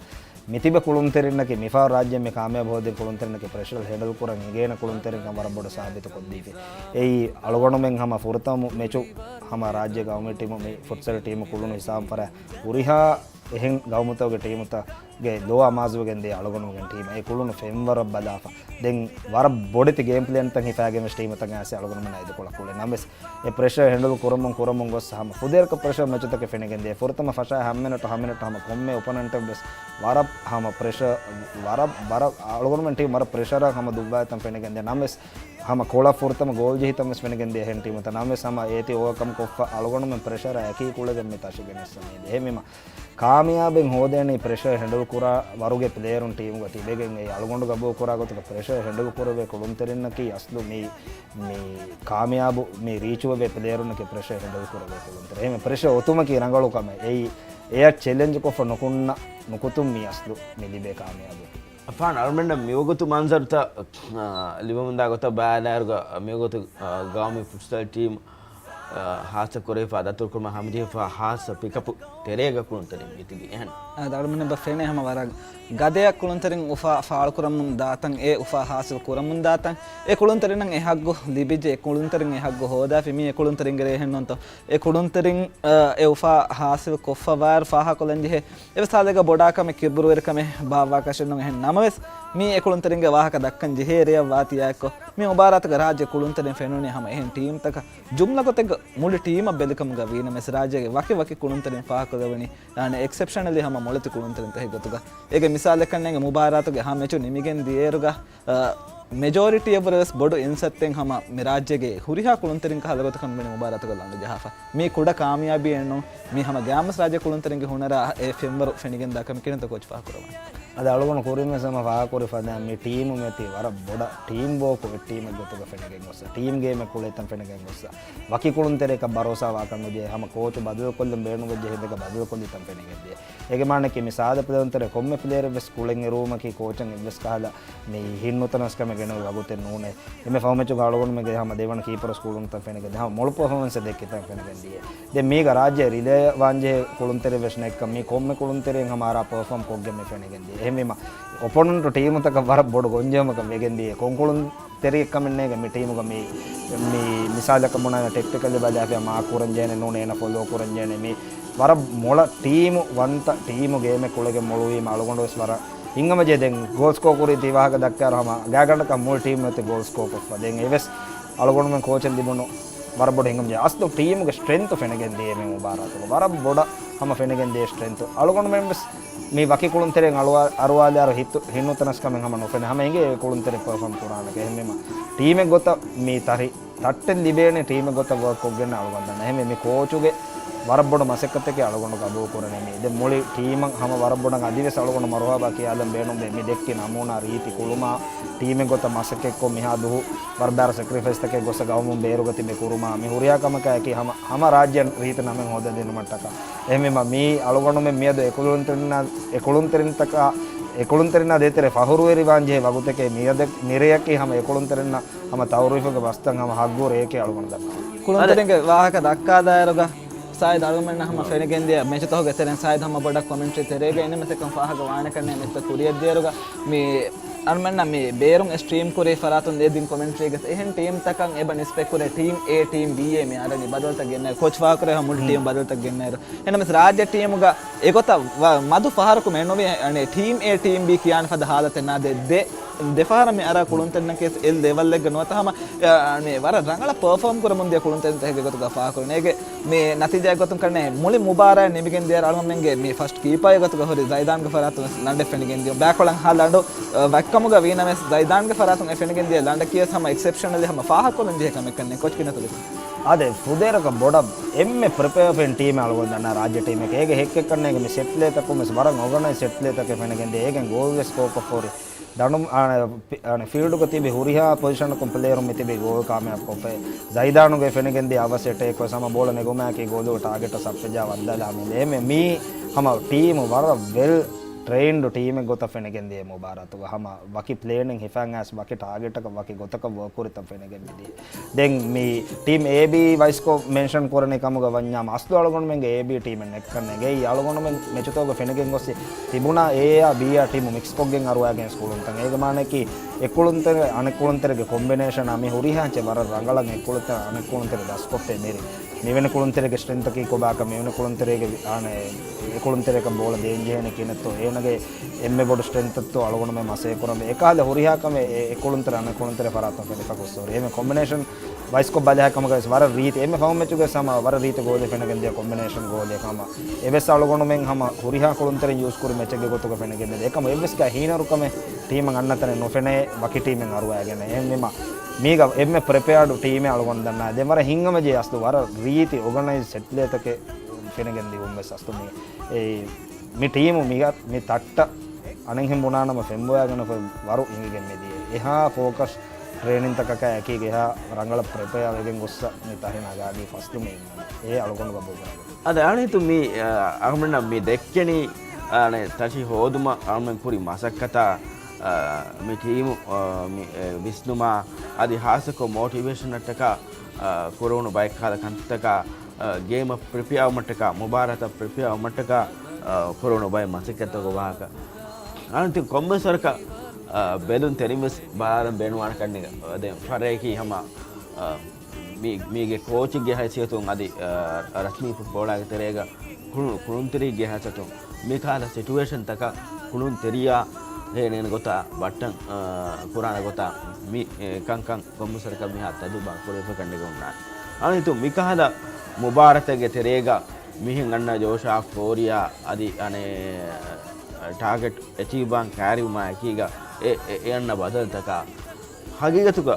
މިތިބެ ކުޅުންތެރިންނަކީ، މިފަހަރު ރާއްޖެ މި ކާމިޔާބު ހޯދިން ކުޅުންތެރިންނަކީ ޕްރެޝަރ ހެންޑަލް ކުރަން އިނގޭނެ ކުޅުންތެރިންކަން ވަރަށް ބޮޑު ސާބިތު ކޮށްދީފި. އެއީ އަޅުގަނޑުމެން ހަމަ ފުރަތަމަ މެޗު ހަމަ ރާއްޖޭގެ ގައުމީ ޓީމު، މި ފުޓްސަލް ޓީމު ކުޅުނު ހިސާބުން ފަރާ ހުރިހާ އެހެން ގައުމުތަކުގެ ޓީމުތައްގެ ލޯ އަމާޒުވެގެން ދިޔަ އަޅުގަނޑުމެން ޓީމަށް އެ ކުޅުނު ފެންވަރަށް ބަލާފަ. ދެން ވަރަށް ބޮޑެތި ގޭމް ޕްލޭންތައް ހިފާގެން ވެސް ޓީމުތަކަށް އައިސް އަޅުގަނޑުމެންނަށް އެދިކޮޅަށް ކުޅެ ނަމަވެސް، އެ ޕްރެޝަރ ހެންޑަލް ކުރަމުން ކުރަމުން ގޮސް ހަމަ ފުދޭވަރަކަށް ޕްރެޝަރ މެޗުތަކެއް ފެނިގެން ދިޔަ. ފުރަތަމަ ފަށާ ހަ މިނެޓު ހަ މިނެޓު ހަމަ ކޮންމެ އޮޕޮނެންޓެއް ވެސް ވަރަށް ހަމަ ޕްރެޝަރ، ވަރަށް، ވަރަށް އަޅުގަނޑުމެން ޓީމް ވަރަށް ޕްރެޝަރަށް ހަމަ ދުއްވާތަން ފެނިގެން ދިޔަ ނަމަވެސް، ހަމަ ކޮޅަށް ފުރަތަމަ ގޯލް ޖެހިތަން ވެސް ފެނިގެން ދިޔަ އެހެން ޓީމުތައް ނަމަވެސް، ހަމަ އޭތި އޯވަކަމް ކޮށްފަ އަޅުގަނޑުމެން ޕްރެޝަރަށް އެކީ ކުޅެގެން މި ތަށިގެނެއްސަ މީދެ. އެހެންވީމަ، ކާމިޔާބެން ހޯދޭނީ ޕްރެޝަރ ހެންޑަލް ކުރާ ވަރުގެ ޕްލޭޔަރުން ޓީމުގަ ތިބެގެން އެ އަޅުގަނޑު ގަބޫލު ކުރާ ގޮތުގަ ޕްރެޝަރ ހެންޑަލް ކުރެވޭ ކުޅުންތެރިންނަކީ އަސްލު މި، މި ކާމިޔާބު މި ރީޗުވެވޭ ޕްލޭޔަރުންނަކީ ޕްރެޝަރ ހެންޑަލް ކުރެވޭ ކުޅުންތެރި. އެހެން ޕްރެޝަރ އޮތުމަކީ ރަނގަޅު ކަމެއް. އެއީ އެއަށް ޗެލެންޖް ކޮށްފަ ނުކުންނަ، ނުކުތުން މި އަސްލު މި ލިބޭ ކާމިޔާބު. އަފާން އަޅުމެންނަށް މިވަގުތު މަންޒަރުތައް، އާ، ލިބެމުންދާ ގޮތަށް ބަލާއިރުގަ މިވަގުތު، އާ، ގައުމީ ފުޓްސަލް ޓީމް އާ، ހާއްސަ ކުރެވިފަ ދަތުރުކުރުމަށް ހަމަޖެހިފަ ހާއްސަ ޕިކަޕު ތެރޭގަ ކުޅުންތެރިން މިތިބީ އެހެން. އާދެ، އަޅުމެންނަށް ފެނޭ ހަމަ ވަރަށް ގަދަޔަށް ކުޅުންތެރިން އުފާ ފާޅުކުރަމުން ދާތަން، އެ އުފާ ހާސިލް ކުރަމުން ދާތަން، އެ ކުޅުންތެރިންނަށް އެ ހައްގު ލިބިއްޖެ، އެ ކުޅުންތެރިން އެ ހައްގު ހޯދާފި މީ އެ ކުޅުންތެރިންގެ ރޭހެއް ނޫންތޯ. އެ ކުޅުންތެރިން، އާ، އެ އުފާ ހާސިލް ކޮށްފަވާއިރު ފާހަގަކޮށްލަންޖެހޭ އެވެސް ހާލެއްގަ ބޮޑާކަމެއް ކިބުރުވެރިކަމެއް ބާއްވާކަށެއްނޫން. އެހެން ނަމަވެސް، މީ އެ ކުޅުންތެރިންގެ ވާހަކަ ދައްކަން ޖެހޭ ރެޔަށް ވާތީއާއެއްކޮށް، މި މުބާރާތުގެ ރާއްޖެ ކުޅުންތެރިން ފެނުނީ ހަމަ އެހެން ޓީމްތަކަށް ޖުމްލަ ގޮތެއްގަ މުޅި ޓީމަށް ބެލިކަމުގަ ވީނަމަވެސް، ރާއްޖޭގެ ވަކި ވަކި ކުޅުންތެރިން ފާހަގަކުރެވެނީ، އާނ، އެކްސެޕްޝަނަލީ ހަމަ މޮޅެތި ކުޅުންތެރިންތަކެއް ގޮތުގަ. އޭގެ މިސާލެއްކަންނޭނގެ މުބާރާތުގެ ހަ މެޗު ނިމިގެން ދިޔައިރުގަ، އަ، މެޖޯރިޓީ އެއްވުރެ ވެސް ބޮޑު އިންސައްތެއް ހަމަ މި ރާއްޖޭގެ ހުރިހާ ކުޅުންތެރިން ކަހަލަ ގޮތަކަށް މި މުބާރާތުގަ ލަނޑު ޖަހާފަ. މީ ކުޑަ ކާމިޔާބީއެއްނޫން، މީ ހަމަ ގައިމުވެސް ރާއްޖެ ކުޅުންތެރިންގެ ހުނަރާ އެ ފެންވަރު ފެނިގެންދާ ކަމެއް. ކިހިނެއްތޯ ކޯޗް ފާހަގަކުރައްވާނީ؟ އަދި އަޅުގަނޑު ކުރިންވެސް ހަމަ ފާހަގަކުރި ފަދައިން މި ޓީމު މިއޮތީ ވަރަށް ބޮޑަށް ޓީމް ވޯކު އެއް ޓީމެއް ގޮތުގަ ފެނިގެން ގޮއްސަ، ޓީމް ގޭމެއް ކުޅޭތަން ފެނިގެން ގޮއްސަ، ވަކި ކުޅުންތެރިޔަކަށް ބަރޯސާ ވާކަށް ނުޖެހޭ، ހަމަ ކޯޗު ބަދަލުކޮށްލަން ބޭނުންވެއްޖެ ހިނދުގަ ބަދަލުކޮށްލިތަން ފެނިގެންދިޔަ. އޭގެ މާނައަކީ މި ސާދަ ޕްލޭއަރުންތެރޭ ކޮންމެ ޕްލޭޔަރެއްވެސް ކުޅެން އެރުވުމަކީ ކޯޗަށް އެއްވެސް ކަހަލަ މި ހިތްނުތަނަސްކަމެއް ގެނެވޭ ވަގުތެއް ނޫނޭ. އެންމެ ފަހު މެޗުގަ އަޅުގަނޑުމެންގެ ހަމަ ދެވަނަ ކީޕަރު ކުޅުނުތަން ފެނިގެން ދިޔަ، ހަމަ މޮޅު ޕަރފޯމެންސެއް ދެއްކިތަން ފެނިގެން ދިޔަ. ދެން މީގަ ރާއްޖެ ރިލޭ ވާންޖެހޭ ކުޅުންތެރިވެސް ނެތްކަން މީ ކޮންމެ ކުޅުންތެރިން ހަމަ އަރާ ޕަރފޯމް ކޮށްގެން މި ފެނިގެން ދިޔަ. އެހެންވީމަ، އޮޕޮނެންޓު ޓީމުތަކަށް ވަރަށް ބޮޑު ގޮންޖެހުމަކަށް ވެގެން ދިޔަ. ކޮން ކުޅުންތެރިއެއް ކަމެއް ނޭނގެ މި ޓީމުގަ މި، މި މިސާލަކަށް ބުނާ ޓެކްޓިކަލް ބަލާފިޔާ މާކް ކުރަން ޖެހޭނެ ނޫން އޭނަ ފޮލޯ ކުރަން ޖެހޭނެ މި ވަރަށް މޮޅަށް ޓީމު ވަންތަ ޓީމު ގޭމެއް ކުޅެގެން މޮޅުވީމަ އަޅުގަނޑުވެސް ވަރަށް ހިތްހަމަޖެހި. ދެން ގޯލް ސްކޯ ކުރީ ތި ވާހަކަ ދައްކާއިރު ހަމަ ގާތްގަނޑަކަށް މުޅި ޓީމު އޮތީ ގޯލް ސްކޯ ކޮށްފަ. ދެން އެވެސް އަޅުގަނޑުމެން ކޯޗަށް ލިބުނު ވަރަށް ބޮޑު ހިތްހަމަޖެހުމެއް. އަސްލު ޓީމުގެ ސްޓްރެންތު ފެނިގެން ދިޔަ މި މުބާރާތުގަ. ވަރަށް ބޮޑަށް ހަމަ ފެނިގެން ދިޔަ ސްޓްރެންތު. އަޅުގަނޑުމެން ވެސް މި ވަކި ކުޅުންތެރިން އަޅުވާ-، އަރުވާލާއިރު ހިތު-، ހިތްނުތަނަސްކަމެއް ހަމަ ނުފެނޭ. ހަމަ އެނގޭ އެ ކުޅުންތެރިން ޕަރފޯމް ކުރާނެކަން. އެހެންވީމަ ޓީމެއް ގޮތަށް މި ތަށި ތައްޓެއް ލިބޭނެ ޓީމެއް ގޮތަށް ވޯކް ކޮށްގެން އަޅުގަނޑަށް. އެހެންވެ މި ކޯޗުގެ ވަރަށް ބޮޑު މަސައްކަތަކެއް އަޅުގަނޑު ގަބޫލު ކުރަނީ މީ. ދެން މުޅި ޓީމަށް ހަމަ ވަރަށް ބޮޑަށް އަދިވެސް އަޅުގަނޑު މަރުހަބާ ކިޔާލަން ބޭނުންވޭ. މި ދެއްކި ނަމޫނާ ރީތި ކުޅުމާ ޓީމެއް ގޮތަށް މަސައްކަތްކޮށް މިހާ ދުހު ވަރަށް ބާރަ ސެކްރިފައިސްތަކެއް ގޮސް ގައުމުން ބޭރުގަ ތިބެ ކުރުމާ މި ހުރިހާ ކަމަކާއެކީ ހަމަ، ހަމަ ރާއްޖެ ރީތި ނަމެއް ހޯދަދިނުމަށްޓަކާ. އެހެންވީމަ މީ އަޅުގަނޑުމެން މިއަދު އެ ކުޅުންތެރިންނާ، އެ ކުޅުންތެރިންތަކާ، އެ ކުޅުންތެރިންނާ ދޭތެރޭ ފަހުރުވެރިވާން ޖެހޭ ވަގުތެކޭ މިއަދެ-، މިރެޔަކީ ހަމަ އެ ކުޅުންތެރިންނަށް ހަމަ ތައުރީފުގެ ބަސްތައް ހަމަ ހައްގު ރެޔެކޭ އަޅުގަނޑު ދަންނަވަނީ. ކުޅުންތެރިންގެ ވާހަކަ ދައްކާދާއިރުގަ ސާއިދު އަޅުމެންނަށް ހަމަ ފެނިގެންދިޔަ މެޗުތަކުގެ ތެރެއިން ސާއިދު ހަމަ ބޮޑަށް ކޮމެންޓްރީ ތެރޭގަ އިންނަމެސް އެކަން ފާހަގަ ވާނެކަންނޭ މިއްތަ ކުރިޔަށްދިޔައިރުގަ މި އަޅުމެންނަށް މި ބޭރުން އެ ސްޓްރީމް ކުރި ފަރާތުން ދޭ ދިން ކޮމެންޓްރީގެ އެހެން ޓީމްތަކަށް އެބަ ނިސްބަތް ކުރޭ ޓީމް އޭ، ޓީމް ބީއޭ މި އަރަނީ ބަދަލުތައް ގެންނައިރު، ކޯޗް ފާހަގަކުރޭ ހަމަ މުޅި ޓީމް ބަދަލުތައް ގެންނައިރު. އެހެންނަމަވެސް ރާއްޖެ ޓީމުގަ އެގޮތަށް ވަ-، މަދު ފަހަރަކު މެނުވި އަނެ ޓީމް އޭ، ޓީމް ބީ ކިޔާނެ ފަދަ ހާލަތެއް ނާދޭ. ދެ، ދެ ފަހަރަށް މި އަރާ ކުޅުންތެރިންނަކީ އެ ލެވަލްއެއްގަ ނުވަތަ ހަމަ، އަ، މި ވަރަށް ރަނގަޅަށް ޕަރފޯމް ކުރަމުން ދިޔަ ކުޅުންތެރިންތަކެއްގެ ގޮތުގަ ފާހަގަކުރަނީ. އޭގެ މި ނަތީޖާއެއް ގޮތުން ކަންނޭ މުޅި މުބާރާތް ނިމިގެން ދިޔަ އަޅުގަނޑުމެންގެ މި ފަސްޓް ކީޕާގެ ގޮތުގަ ހުރި ޒައިދާންގެ ފަރާތުން ވެސް ލަނޑެއް ފެނިގެން ދިޔުން. ބައިކޮޅަށް ހާ ލަނޑު، އަ، ވައްކަމުގަ ވީނަމަވެސް ޒައިދާންގެ ފަރާތުން އެ ފެނިގެން ދިޔަ ލަނޑަކީ ވެސް ހަމަ އެކްސެޕްޝަނަލީ ހަމަ ފާހަގަކޮށްލަން ޖެހޭ ކަމެއް ކަންނޭ. ކޯޗް ކިހިނެއްތޯ ލިބުނީ؟ އާދެ، ފުދޭވަރަކަށް ބޮޑަށް އެންމެ ޕްރިޕެއާ ވެފައި ޓީމެއް އަޅުގަނޑު ދަންނަ ރާއްޖެ ޓީމެއް. އޭގެ ހެއްކެއް ކަންނޭގެ މި ސެޓް ޕްލޭތަކުން ވެސް ވަރަށް އޯގަނައިޒް ސެޓް ޕްލޭތަކެއް ފެނިގެން ދިޔަ. އޭގެން ގޯލް ވެސް ސްކޯރުކޮށްފަ ހުރި. ދަނޑު، އާ، ފި-، އާ، ފީލްޑުގަ ތިބި ހުރިހާ ޕޮޒިޝަނަކުން ޕްލޭޔަރުން މި ތިބި ގޯލް ކާމިޔާބުކޮށްފައި. ޒައިދާނުގެ ފެނިގެން ދިޔަ އަވަސް އެޓޭކް ވެސް ހަމަ ބޯޅަ ނެގުމާއެކީ ގޯލުގެ ޓާގެޓަށް ސައްޕެޖާ ވަންދާލާ މި ލޭމެ މީ ހަމަ ޓީމު ވަރަށް ވެލް ޓްރެއިންޑް ޓީމެއް ގޮތަށް ފެނިގެން ދިޔަ މުބާރާތުގަ ހަމަ ވަކި ޕްލޭނެއް ހިފަން އައިސް ވަކި ޓާގެޓަކަށް ވަކި ގޮތަކަށް ވޯކް ކުރިތަން ފެނިގެން މިދިޔަ. ދެން މި ޓީމް އޭ ބީ ވައިސްކޮށް މެންޝަން ކުރަނީ ކަމުގަ ވަންޏާ މަސްދު އަޅުގަނޑުމެންގެ އޭ ބީ ޓީމެއް ނެއްކަން ނެގެއީ އަޅުގަނޑުމެން މެޗުތޯގަ ފެނިގެން ގޮސް ތިބުނާ އޭއާ ބީއާ ޓީމު މިކްސްކޮށްގެން އަރުވާގެން ކުޅުންތައް. އޭގެ މާނައަކީ އެ ކުޅުންތެރި އަނެއް ކުޅުންތެރިގެ ކޮމްބިނޭޝަނާ މި ހުރިހާ އެއްޗެއް ވަރަށް ރަނގަޅަށް އެ ކުޅުންތެރި އަނެއް ކުޅުންތެރި ދަސްކޮށްފައި މިރި. މިވެނި ކުޅުންތެރިގެ ސްޓްރެންތަކީ ކޮބާކަށް މިވެނި ކުޅުންތެރިގެ އާނެ އެ ކުޅުންތެރިއަކަށް ބޯޅަ ދޭން ޖެހޭނެ ކިހިނެއްތޯ އޭނަގެ އެންމެ ބޮޑު ސްޓްރެންތަށްތޯ އަޅުގަނޑުމެން މަސައްކަތް ކުރަން. އެކަހަލަ ހުރިހާ ކަމެއް އެ، އެ ކުޅުންތެރި އަނެއް ކުޅުންތެރި ފަރާތުން ފެނިފަ ގޮއްސޯރި. އެމެ ކޮމްބިނޭޝަން ވައިސްކޮށް ބަލާ ކަމުގަ ވެސް ވަރަށް ރީތި. އެންމެ ފަހުން މެޗުގެ ވެސް ހަމަ ވަރަށް ރީތި ގޯލެއް ފެނިގެން ދިޔަ ކޮމްބިނޭޝަން ގޯލެއް ހަމަ. އެވެސް އަޅުގަނޑުމެން ހަމަ ހުރިހާ ކުޅުންތެރިން ޔޫސް ކުރި މެޗެއްގެ ގޮތުގަ ފެނިގެން ދިޔަ. އެކަމު އެއްވެސް ގަ ހީނަރުކަމެއް ޓީމަށް އަންނަ ތަނެއް ނުފެނޭ ވަކި ޓީމެއް އަރުވާގެން. އެހެންވީމަ މީގަ އެންމެ ޕްރިޕެއާޑު ޓީމެއް އަޅުގަނޑު ދަންނަ. ދެން ވަރަށް ހިތްހަމަޖެހި އަސްލު ވަރަށް ރީތި އޯގަނައިޒް ސެޓް ޕްލޭތަކެއް ފެނިގެން ދިޔުން ވެސް އަސްލު މި، އެ، މި ޓީމު މި، މި ތައްޓަށް އަނެއްހެން ބުނާނަމަ ފެންބޮވާގަނެފަ ވަރު އިނގިގެން މިދިޔަ. އެހާ ފޯކަސް ޓްރޭނިންތަކަކާ އެކީގަ އެހާ ރަނގަޅަށް ޕްރިޕެއާ ވެގެން ގޮއްސަ މި ތަށި ނަގާދީ ފަސްދު މި އިންނަނީ. އެ އަޅުގަނޑު ގަބޫލު ކުރަން. އަދި އަޅުގަނޑު މި، އަ، އަޅުގަނޑަށް މި ދެއްކެނީ، އަ، އަނެ ތަށި ހޯދުމަށް އަޅުގަނޑު ކުރި މަސައްކަތާ، އަ، މި ޓީމު، އަ، މި، އެ، ވިސްނުމާ، އަދި ހާއްސަކޮށް މޯޓިވޭޝަނަށްޓަކާ، އަ، ކުރެވުނު ބައެއް ކަހަލަ ކަންތައްތަކާ، އަ، ގޭމަށް ޕްރިޕެއާވުމަށްޓަކާ، މުބާރާތަށް ޕްރިޕެއާވުމަށްޓަކާ، އަ، ކުރެވުނު ބައެއް މަސައްކަތްތަކުގެ ވާހަކަ. އަނެއް ތި ކޮންމެސް ވަރަކަށް، އަ، ބެލުން ތެރިން ވެސް ބަލާލަން ބޭނުންވާނެ ކަންނޭނގެ. ދެން ފަރެއްގެ ހަމަ، އަ، މީ-، މީގެ ކޯޗެއްގެ ހައިސިއްޔަތުން އަދި، އަ، ރަސްމީ ފުޓްބޯޅާގެ ތެރޭގަ ކުޅު-، ކުޅުންތެރިއެއްގެ ހައިސިއްޔަތުން މިކަހަލަ ސިޓުއޭޝަންތަކަށް ކުޅުންތެރިޔާ ހޭނޭނެ ގޮތާ ބައްޓަން، އަ، ކުރާނެ ގޮތާ މި، އެ، ކަންކަން ކޮންމެސް ވަރަކަށް މިހާ ތަޖުރިބާ ކުރެވިފަ ކަންނޭނގެ އޮންނާނެ. އަނެއް ތި މިކަހަލަ މުބާރާތެއްގެ ތެރޭގަ މިހެން އަންނަ ޖޯޝާ ފޯރިޔާ އަދި އަނެއް ޓާގެޓް އެޗީވް ވާން ކައިރިވުމާ އެކީގަ އެ، އެ، އެ އަންނަ ބަދަލުތަކާ ހަގީގަތުގަ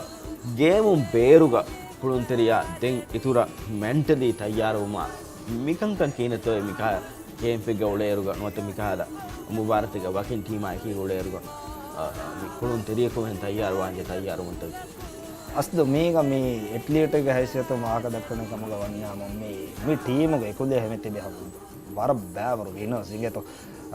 ގޭމުން ބޭރުގަ ކުޅުންތެރިޔާ ދެން އިތުރަށް މެންޓަލީ ތައްޔާރުވުމާ މިކަންކަން ކިހިނެއްތޯއޭ މިކަހަލަ ކޭމްޕެއްގަ އުޅޭއިރުގަ ނުވަތަ މިކަހަލަ މުބާރާތެއްގަ ވަކިން ޓީމާ އެކީގަ އުޅޭއިރުގަ، އަ، މި ކުޅުންތެރިޔަކު މިހެން ތައްޔާރުވާންޖެހޭ ތައްޔާރުވުންތަކެއް. އަސްލު މީގަ މި އެތްލީޓެއްގެ ހައިސިއްޔަތުން ވާހަކަ ދައްކަނީ ކަމުގަ ވަންޏާމު މި، މި ޓީމުގެ އެކުލެ ހެމެ ތިބި ހަމަ ވަރަށް ބައިވަރު ވިނަރސް އިނގޭތޯ.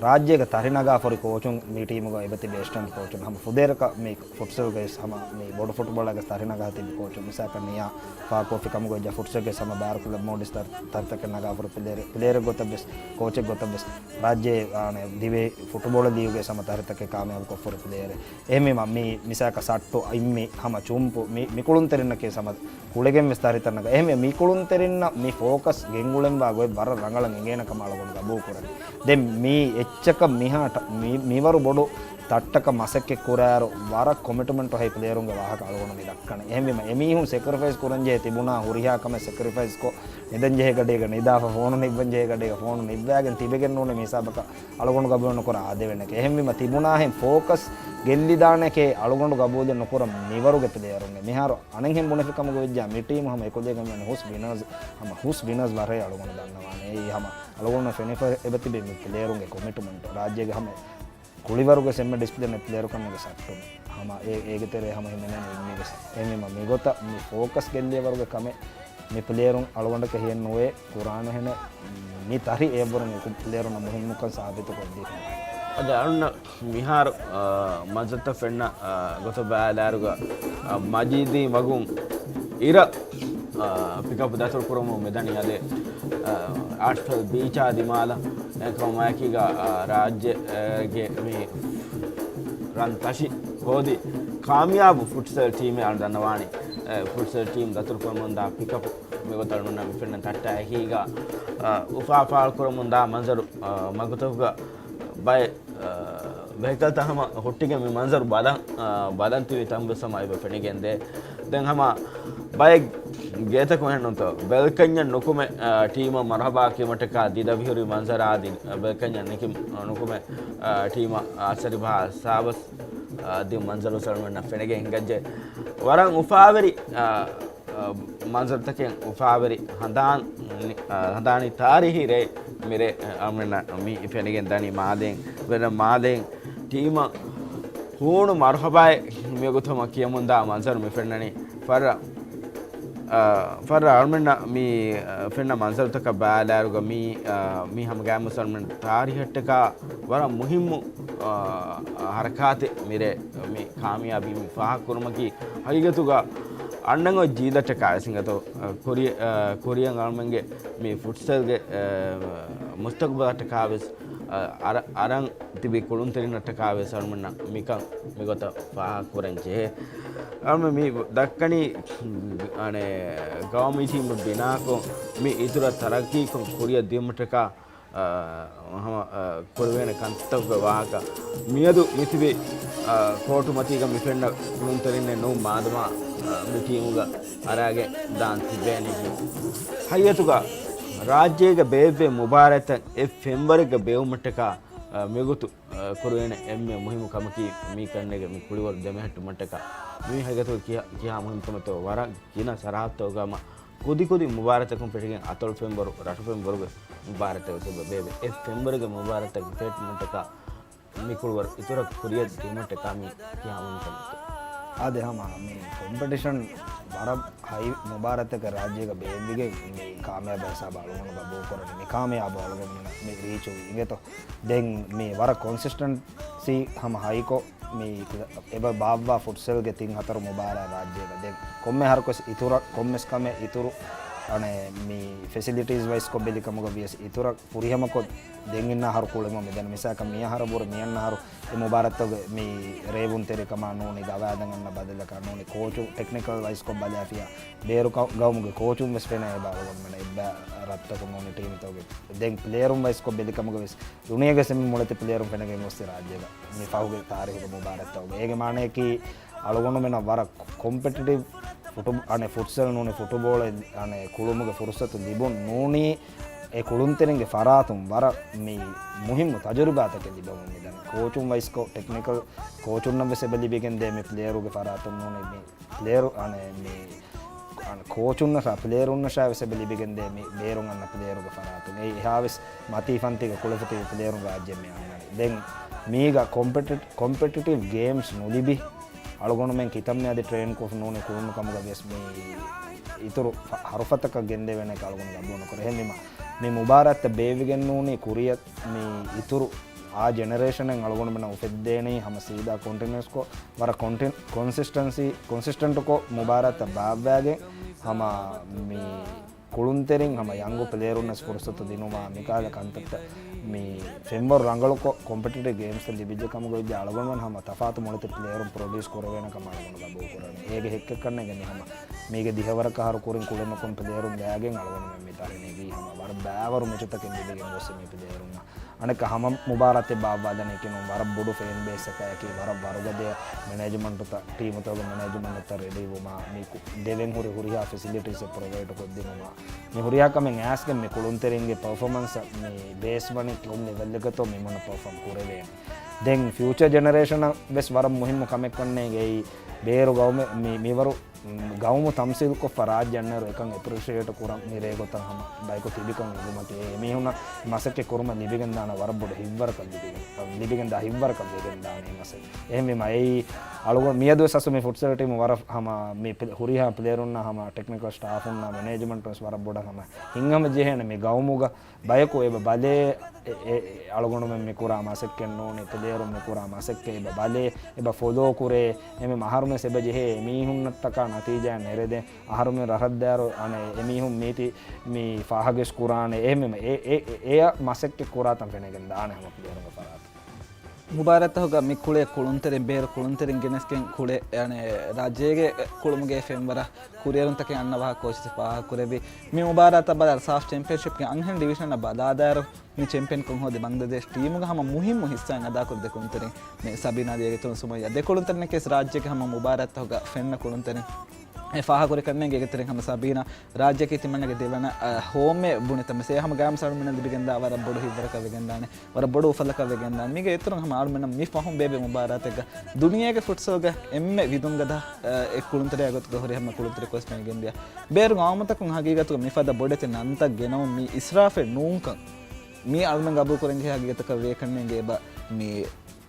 ރާއްޖޭގެ ތަށި ނަގާފަ ހުރި ކޯޗުން މި ޓީމުގަ އެބަތިބި އެސިސްޓެންޓް ކޯޗުން ހަމަ ފުދޭވަރަކަށް މި ފުޓްސަލްގައި ހަމަ މި ބޮޑު ފުޓްބޯޅައިގެ ތަށި ނަގާ ތިބި ކޯޗުން މިސާލަކަށް ނިޔާ ފާކޯފި ކަމުގައި ޖަ ފުޓްސަލްގެ ހަމަ ބާރު ކްލަބް މޯޑިސް ތަރި-، ތަރިތަކެއް ނަގާފަ ހުރި ޕްލޭއަރެއް، ޕްލޭއަރެއް ގޮތަށް ވެސް ކޯޗެއް ގޮތަށް ވެސް ރާއްޖޭ، އާނ، ދިވެހި ފުޓުބޯޅަ ލީގުގެ ހަމަ ތަރިތަކެއް ކާމިޔާބު ކޮށްފަ ހުރި ޕްލޭއަރެއް. އެހެންވީމަ މި މިސާކަށް ސައްޓު، އިއްމި، ހަމަ ޗުންޕު، މި، މި ކުޅުންތެރިންނަކީ ހަމަ ކުޅެގެން ވެސް ތަރިތައް ނަގާ. އެހެންވެ މި ކުޅުންތެރިންނަށް މި ފޯކަސް ގެންގުޅެންވާ ގޮތް ވަރަށް ރަނގަޅަށް އެނގޭނެ ކަމަށް އަޅުގަނޑު ގަބޫލު ކުރަނީ. ދެން މީ އެއްޗަކަށް މިހާ ޓަ-، މި، މިވަރު ބޮޑު ތައްޓަކަށް މަސައްކަތް ކުރާއިރު ވަރަށް ކޮމިޓްމަންޓު ހައި ޕްލޭއަރުންގެ ވާހަކަ އަޅުގަނޑު މި ދައްކަނީ. އެހެންވީމަ އެމީހުން ސެކްރިފައިސް ކުރަންޖެހޭ ތިބުނާ ހުރިހާ ކަމެއް ސެކްރިފައިސް ކޮށް، ނިދަންޖެހޭ ގަޑީގަ ނިދާފަ، ފޯނު ނިއްވަންޖެހޭ ގަޑީގަ ފޯނު ނިއްވާގެން ތިބެގެން ނޫނީ މި ހިސާބަކަށް އަޅުގަނޑު ގަބޫލުނުކުރާ އާދެވޭނެ. އެހެންވީމަ ތިބުނާހެން ފޯކަސް ގެއްލިދާނެކޭ އަޅުގަނޑު ގަބޫލެއް ނުކުރަން މިވަރުގެ ޕްލޭއަރުންގެ. މިހާރު އަނެއްހެން ބުނެފި ކަމުގަ ވެއްޖާ މި ޓީމު ހަމަ އެކުލެގެން ވަނީ ހުސް ވިނަރސް، ހަމަ ހުސް ވިނަރސް ވަރޭ އަޅުގަނޑު ދަންނަވާނެ. އެއީ ހަމަ އަޅުގަނޑު ފެނިފަ އެބަތިބި މި ޕްލޭއަރުންގެ ކޮމިޓްމަންޓް ރާއްޖޭގެ ހަމަ ކުޅިވަރުގެ އެންމެ ޑިސިޕްލިން ޕްލޭއަރު ކަމުގެ ސައްޓުން. ހަމަ އޭ، އޭގެ ތެރޭ ހަމަ ހިމެނޭނެ އިންމީވެސް. އެހެންވީމަ މިގޮތަށް މި ފޯކަސް ގެއްލިޔަވަރުގެ ކަމެއް މި ޕްލޭއަރުން އަޅުގަނޑަކަށް ހިއެއް ނުވޭ ކުރާނެހެނެއް. މި ތަރި އެއަށްވުރެން އެކު ޕްލޭއަރުންނަށް މުހިންމުކަން ސާބިތުކޮށްދީފަ. އަދި އަޅުންނަށް މިހާރު، އާ، މައްޗަށް ފެންނަ، އާ، ގޮތަށް ބަލާލާއިރުގަ، އާ، މަޖީދީ މަގުން އިރަށް، އާ، ޕިކަޕް ދަތުރު ކުރަމުން މިދަނީ. އަދި އާޓްފަލް ބީޗާ ދިމާލަށް އެކަމަކީގަ ރާއްޖޭގެ މި ރަން ތަށި ހޯދި ކާމިޔާބު ފުޓްސަލް ޓީމެއް އަޅު ދަންނަވާނީ. އެ، ފުޓްސަލް ޓީމް ދަތުރުކުރަމުންދާ ޕިކަޕު މިގޮތަށް އަޅުގަނޑަށް މި ފެންނަ ތައްޓާއެކީގަ، އަ، އުފާ ފާޅުކުރަމުންދާ މަންޒަރު، އަ، މަގުތަކުގަ ބައެއް، އަ، ވެހިކަލްތައް ހަމަ ހުއްޓިގެން މި މަންޒަރު ބަލަން، އަ، ބަލަން ތިބި ތަން ވެސް ހަމަ އެބަ ފެނިގެންދޭ. ދެން ހަމަ ބައެއް ގޭތަކުން އެހެންނުތޯ، ބެލްކަންޏަށް ނުކުމެ، އަ، ޓީމަށް މަރުހަބާ ކިޔުމަށްޓަކާ ދީދަ ހުރި މަންޒަރާ ދިން، އަ، ބެލްކަންޏަށް ނިކި ނުކުމެ، އަ، ޓީމަށް އަސަރިބާ ސާބަސް، އަ، ދިން މަންޒަރު ސަލްމަންނަށް ފެނިގެން ހިނގައްޖެ. ވަރަށް އުފާވެރި، އަ، އަ، މަންޒަރުތަކެއް އުފާވެރި ހަނދާން، އަ، ހަނދާނީ ތާރީހީ ރޭ މިރޭ، އަ، އަޅުމެންނަށް މި ފެނިގެން ދަނީ މާލޭން، ވެރަ މާލޭން ޓީމަށް ހޫނު މަރުހަބާއެއް މިވަގުތު ހަމަ ކިޔަމުންދާ މަންޒަރު މި ފެންނަނީ. ފަރަށް، އަ، ފަރަށް އަޅުމެންނަށް މި، އަ، ފެންނަ މަންޒަރުތަކަށް ބަލާއިރުގަ މީ، އަ، މީ ހަމަ ގާތްމުވެސް އަޅުމެން ތާރީހަށްޓަކާ ވަރަށް މުހިއްމު، އަ، ހަރަކާތެއް މިރޭ މި ކާމިޔާބީ މި ފާހަގަކުރުމަކީ. ހަގީގަތުގަ އަންނަން އޮތް ޖީލަށްޓަކާ ވެސް ހިނގަތޯ، އަ، ކުރި-، އަ، ކުރިއަށް އަޅުމެންގެ މި ފުޓްސަލްގެ، އަ، މުސްތަގުބަލަށްޓަކާ ވެސް، އަ، އަރަ-، އަރަން ތިބި ކުޅުންތެރިންނަށްޓަކާ ވެސް އަޅުމެންނަށް މިކަން މިގޮތަށް ފާހަގަކުރަން ޖެހޭ. އަޅުމެން މި ދައްކަނީ، އަނެއް، ގައުމީ ޓީމެއް ބިނާކޮށް، މި އިތުރަށް ތަރައްގީކޮށް ކުރިއަށް ދިޔުމަށްޓަކާ އަ، ހަމަ، އަ، ކުރެވޭނެ ކަންތައްތަކުގެ ވާހަކަ. މިއަދު މިތިބި، އަ، ކޯޓު މަތީގަ މި ފެންނަ ކުޅުންތެރިންނެއް ނޫން މާދަމާ، އަ، މި ޓީމުގަ އަރާގެން ދާން ތިބޭނީ. ހަގީގަތުގަ ރާއްޖޭގަ ބޭއްވޭ މުބާރާތްތައް އެއް ފެންވަރެއްގަ ބޭއްވުމަށްޓަކާ، އަ، މިގޮތު، އަ، ކުރެވޭނެ އެންމެ މުހިއްމު ކަމަކީ މި ކަންނޭނގެ މި ކުޅިވަރު ދެމެހެއްޓުމަށްޓަކާ. މީ ހަގީގަތުގަ ކިހާ، ކިހާ މުހިއްމު ކަމެއްތޯ ވަރަށް ގިނަ ސަރަހައްދުތަކުގަ ހަމަ ކުދިކުދި މުބާރާތަކުން ފެށިގެން އަތޮޅު ފެންވަރު، ރަށު ފެންވަރުގެ މުބާރާތެއް ވެސް އެބަ ބޭއްވޭ. އެއް ފެންވަރުގެ މުބާރާތަކަށް ފެށުމަށްޓަކާ މި ކުޅިވަރު އިތުރަށް ކުރިއަށް ދިޔުމަށްޓަކާ މީ ކިހާ އުންކަމެއްތޯ؟ އާދެ، ހަމަ މި ކޮމްޕެޓިޝަން ވަރަށް ހައި މުބާރާތަކަށް ރާއްޖޭގަ ބޭއްވިގެން މި ކާމިޔާބު ހިސާބަށް އަޅުގަނޑު ގަބޫލުކުރަނީ. މި ކާމިޔާބު އަޅުގަނޑުމެންނަށް މި ރީޗު އިނގޭތޯ. ދެން މި ވަރަށް ކޮންސިސްޓެންސީ ހަމަ ހައިކޮށް، މި އެބަ ބާއްވާ ފުޓްސަލްގެ ތިން ހަތަރު މުބާރާތް ރާއްޖޭގަ ދެން ކޮންމެ ހަރަކުވެސް އިތުރަށް، ކޮންމެސް ކަމެއް އިތުރު، އަނެއް، މި ފެސިލިޓީސް ވައިސްކޮށް ބެލި ކަމުގަ ވިޔަސް އިތުރަށް ފުރިހަމަކޮށް ދެން އިންނަ ހަރު ކުޅެމުން މިދަނީ. މިސާލަކަށް މިއަހަރަށް ވުރެ މިއަންނަ ހަރު އެ މުބާރާތްތަކުގެ މި ރޭވުންތެރިކަމާ ނޫނީ، ގަވާއިދަން އަންނަ ބަދަލަކާ ނޫނީ، ކޯޗު ޓެކްނިކަލް ވައިސްކޮށް ބަލާފިޔާ ބޭރު ގަ-، ގައުމުގެ ކޯޗުން ވެސް ފެނޭ އެބަ އަޅުގަނޑުމެން އެއްބަ ރަށްތަކުން ނޫނީ ޓީމްތަކުގެ. ދެން ޕްލޭޔަރުން ވައިސްކޮށް ބެލި ކަމުގަ ވެސް ދުނިޔޭގެ ސެމި މޮޅެތި ޕްލޭޔަރުން ފެނިގެން ގޮސްތި ރާއްޖޭގަ މި ފަހުގެ ތާރީހުގެ މުބާރާތްތަކުގަ. އޭގެ މާނަޔަކީ އަޅުގަނޑުމެނަށް ވަރަށް ކޮމްޕެޓިޓިވް ފުޓު-، އަނެއް، ފުޓްސަލް ނޫނީ ފުޓުބޯޅަ، އަނެއް، ކުޅުމުގެ ފުރުސަތު ލިބުން ނޫނީ އެ ކުޅުންތެރިންގެ ފަރާތުން ވަރަށް މި މުހިއްމު ތަޖުރިބާތަކެއް ލިބެމުން މިދަނީ. ކޯޗުން ވައިސްކޮށް ޓެކްނިކަލް ކޯޗުންނަށް ވެސް އެބަ ލިބިގެން ދޭ މި ޕްލޭޔަރުގެ ފަރާތުން ނޫނީ މި ޕްލޭޔަރު، އަނެއް، މި ކޯޗުންނަށާ ޕްލޭޔަރުންނަށާ ވެސް އެބަ ލިބިގެންދޭ މި ބޭރުން އަންނަ ޕްލޭޔަރުގެ ފަރާތުން. އެއީ އެހާވެސް މަތީ ފަންތީގަ ކުޅެފިތިބި ޕްލޭޔަރުން ރާއްޖެ މި އަންނަނީ. ދެން މީގަ ކޮމްޕެޓި-، ކޮމްޕެޓިޓިވް ގޭމްސް ނުލިބި، އަޅުގަނޑުމެން ކިތަންމެ އަދި ޓްރޭންކޮށް ނޫނީ ކުޅުނު ކަމުގަ ވިޔަސް މި އިތުރު ހަ-، ހަރުފަތަކަށް ގެންދެވޭނެކަ އަޅުގަނޑު ގަބޫލު ނުކުރޭ. އެހެންވީމަ މި މުބާރާތްތައް ބޭއްވިގެން ނޫނީ ކުރިއަށް މި އިތުރު އާ ޖެނެރޭޝަނެއް އަޅުގަނޑުމެންނަށް އުފެއްދޭނީ ހަމަ ސީދާ ކޮންޓިނިއުސްކޮށް، ވަރަށް ކޮންޓި-، ކޮންސިސްޓެންސީ، ކޮންސިސްޓެންޓުކޮށް މުބާރާތްތައް ބާއްވާގެން ހަމަ މި ކުޅުންތެރިން ހަމަ ޔަންގު ޕްލޭޔަރުންނަސް ފުރުސަތު ދިނުމާ، މިކާލަ ކަންތައްތައް މި ފެންވަރު ރަނގަޅުކޮށް، ކޮމްޕެޓިޓިވް ގޭމްސްތައް ލިބިއްޖެ ކަމުގަ ވެއްޖެ އަޅުގަނޑުމެން ހަމަ ތަފާތު މޮޅެތި ޕްލޭޔަރުން ޕްރޮޑިއުސް ކުރެވޭނެ ކަމަށް އަޅުގަނޑު ގަބޫލު ކުރަނީ. އޭގެ ހެއްކެއްކަންނޭނގެ މި ހަމަ މީގެ ދިހަވަރަކަށް އަހަރު ކުރިން ކުޅެމަކުން ޕްލޭޔަރުން ލައިގެން އަޅުގަނޑުމެން މި ތަހެނީ ވީ ހަމަ ވަރަށް ބައިވަރު މެޗުތަކެއް ލިބިގެން ގޮސް މި ޕްލޭޔަރުންނަށް. އަނެއްކާ ހަމަ މުބާރާތެއް ބާއްވާލަނީކީ ނޫން، ވަރަށް ބޮޑު ފޭން ބޭސްއަކަކީ ވަރަށް ވަރުގަދަ މެނޭޖްމަންޓުތައް، ޓީމުތަކުގެ މެނޭޖްމަންޓުތައް ރެޑީވުމާ، މި ކު-، ދެވެން ހުރި ހުރިހާ ފެސިލިޓީސް ޕްރޮވައިޑް ކޮށްދިނުމާ، މި ހުރިހާ ކަމެއް އައިސްގެން މި ކުޅުންތެރިންގެ ޕަރފޯމަންސް މި ބޭސް ވަނީ ކޮން ލެވެލްއެއްގަތޯ މި މޮނަ ޕަރފޯމް ކުރެވޭނެ. ދެން ފިއުޗަރ ޖެނެރޭޝަނަށް ވެސް ވަރަށް މުހިއްމު ކަމެއްކަންނޭނގެ އެއީ ބޭރު ގައުމެއް މި-، މިވަރު ގައުމު ތަމްސީލްކޮށްފަ ރާއްޖެ އަންނައިރު އެކަން އެޕްރިޝިއޭޓް ކުރަން މި ރޭގޮތަށް ހަމަ ބަޔަކު ތިބިކަން އެނގުމަކީ އެ މީހުންނަށް މަސައްކަތް ކުރުމަށް ލިބިގެންދާނެ ވަރަށް ބޮޑު ހިތްވަރަކަށް ލިބިގެން، ލިބިގެންދާ ހިތްވަރަކަށް ވެގެންދާނެ މަސައްކަތް. އެހެންވީމަ އެއީ އަޅުގަނޑު މިއަދުވެސް އަސްލު މި ފުޓްސަލް ޓީމު ވަރަށް ހަމަ މި ޕްލޭ-، ހުރިހާ ޕްލޭޔަރުންނާ ހަމަ ޓެކްނިކަލް ސްޓާފުންނާ މެނޭޖްމަންޓުން ވެސް ވަރަށް ބޮޑަށް ހަމަ ހިތްހަމަޖެހޭނެ މި ގައުމުގަ ބަޔަކު އެބަ ބަލޭ، އެ، އެ، އެ، އަޅުގަނޑުމެން މި ކުރާ މަސައްކަތް ނޫނީ، ޕްލޭޔަރުން މި ކުރާ މަސައްކަތް އެބަ ބަލޭ، އެބަ ފޮލޯ ކުރޭ، އެމެ އަހަރުމެސް އެބަ ޖެހޭ އެމީހުންނަށްޓަކާ ނަތީޖާ ނެރެދޭ. އަހަރުމެން ރަށަށްދާއިރު އަނެއް އެމީހުން މީތި މި ފާހަގަވެސް ކުރާނެ. އެހެންވީމަ އެ، އެ، އެ، އެއަށް މަސައްކަތް ކުރާތަން ފެނިގެން ދާނެ ހަމަ ޕްލޭޔަރުންގެ ފަރާތުން. މުބާރާތްތަކުގަ މި ކުޅޭ ކުޅުންތެރިން، ބޭރު ކުޅުންތެރިން ގެނެސްގެން ކުޅޭ، އަނެއް ރާއްޖޭގެ ކުޅުމުގެ ފެންވަރަށް ކުރިއެރުންތަކެއް އަންނަ ވާހަކަ ކޯޗް ފާހަގަކުރެއްވި. މި މުބާރާތަށް ބަލާ ސާފް ޗެމްޕިއަންޝިޕްގެ އަންހެން ޑިވިޝަނަށް ބަލާދާއިރު، މި ޗެމްޕިއަންކަން ހޯދި ބަންގްލަދޭޝް ޓީމުގެ ހަމަ މުހިއްމު ހިއްސާއެއް އަދާކުރި ދެ ކުޅުންތެރިން މި ސަބީނާ ދިޔަގެތުން ސުމައްޔާ. ދެ ކުޅުންތެރިންނަކީ ރާއްޖޭގެ ހަމަ މުބާރާތްތަކުގަ ފެންނަ ކުޅުންތެރިން. އެ ފާހަގަކުރި ކަންނޭނގެ އޭގެ ތެރެއިން ހަމަ ސަބީނާ ރާއްޖެއަކީ ތިމަންނަގެ ދެވަނަ، އަ، ހޯމްއޭ ބުނިތަން މިސް. އެ ހަމަ ގައިމު ސަޅުމިނަށް ލިބިގެންދާ ވަރަށް ބޮޑު ހިތްވަރަކަށް ވެގެންދާނެ. ވަރަށް ބޮޑު އުފަލަކަށް ވެގެންދާނެ. މީގެ އިތުރުން ހަމަ އަޅުމެންނަށް މި ފަހުން ބޭބެ މުބާރާތެއްގަ ދުނިޔޭގެ ފުޓްސަލްގެ އެންމެ ވިދުން ގަދަ، އަ، އެއް ކުޅުންތެރިއާ ގޮތުގަ ހުރި ހަމަ ކުޅުންތެރި ކޯޗް ފެނިގެންދިޔަ. ބޭރު ގައުމުތަކުން ހަގީގަތުގަ މިފަދަ ބޮޑެތި ނަންތައް ގެނައުން މީ އިސްރާފެއް ނޫންކަން. މީ އަޅުމެން ގަބޫލުކުރަންޖެހޭ ހަގީގަތަކަށް ވޭކަންނޭނގެ އެބަ މި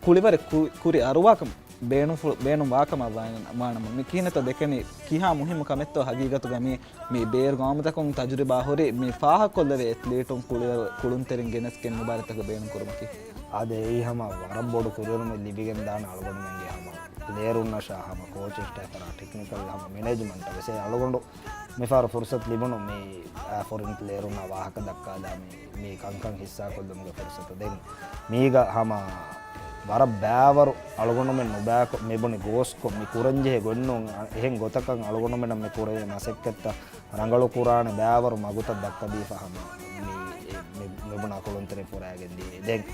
ކުޅިވަރެއް ކު-، ކުރި އަރުވާކަމަށް ބޭނުންފު-، ބޭނުންވާކަމަށް ވާ-، ވާނަމަ، މި ކިހިނެއްތޯ ދެކެނީ، ކިހާ މުހިއްމު ކަމެއްތޯ ހަގީގަތުގަ މި، މި ބޭރު ގައުމުތަކުން ތަޖުރިބާ ހުރި މި ފާހަގަކޮށްލެވޭ އެތްލީޓުން ކުޅިވަރު ކުޅުންތެރިން ގެނެސްގެން މުބާރާތްތަކަށް ބޭނުން ކުރުމަކީ؟ އާދެ، އެއީ ހަމަ ވަރަށް ބޮޑު ކުރިއެރުމެއް ލިބިގެން ދާނެ އަޅުގަނޑުމެންގެ ހަމަ ޕްލޭޔަރުންނަށާ ހަމަ ކޯޗަށްޓަކަރާ ޓެކްނިކަލް ހަމަ މެނޭޖްމަންޓަށް ވެސް. އެ އަޅުގަނޑު މިފަހަރު ފުރުސަތު ލިބުނު މި، އާ، ފޮރިން ޕްލޭޔަރުންނާ ވާހަކަ ދައްކާލާ މި، މި ކަންކަން ހިއްސާކޮށްލުމުގެ ފުރުސަތު. ދެން މީގަ ހަމަ ވަރަށް ބައިވަރު އަޅުގަނޑުމެން ނުބައިކޮށް މިބުނި ގޯސްކޮށް މި ކުރަންޖެހޭ ގޮތްނޫން. އެހެން ގޮތަކަށް އަޅުގަނޑުމެންނަށް މި ކުރެވޭ މަސައްކަތްތައް ރަނގަޅު ކުރާނެ ބައިވަރު މަގުތައް ދައްކަދީފަ ހަމަ މި، މި، މިބުނާ ކުޅުންތެރިން ފުރައިގެން ދިޔަ. ދެން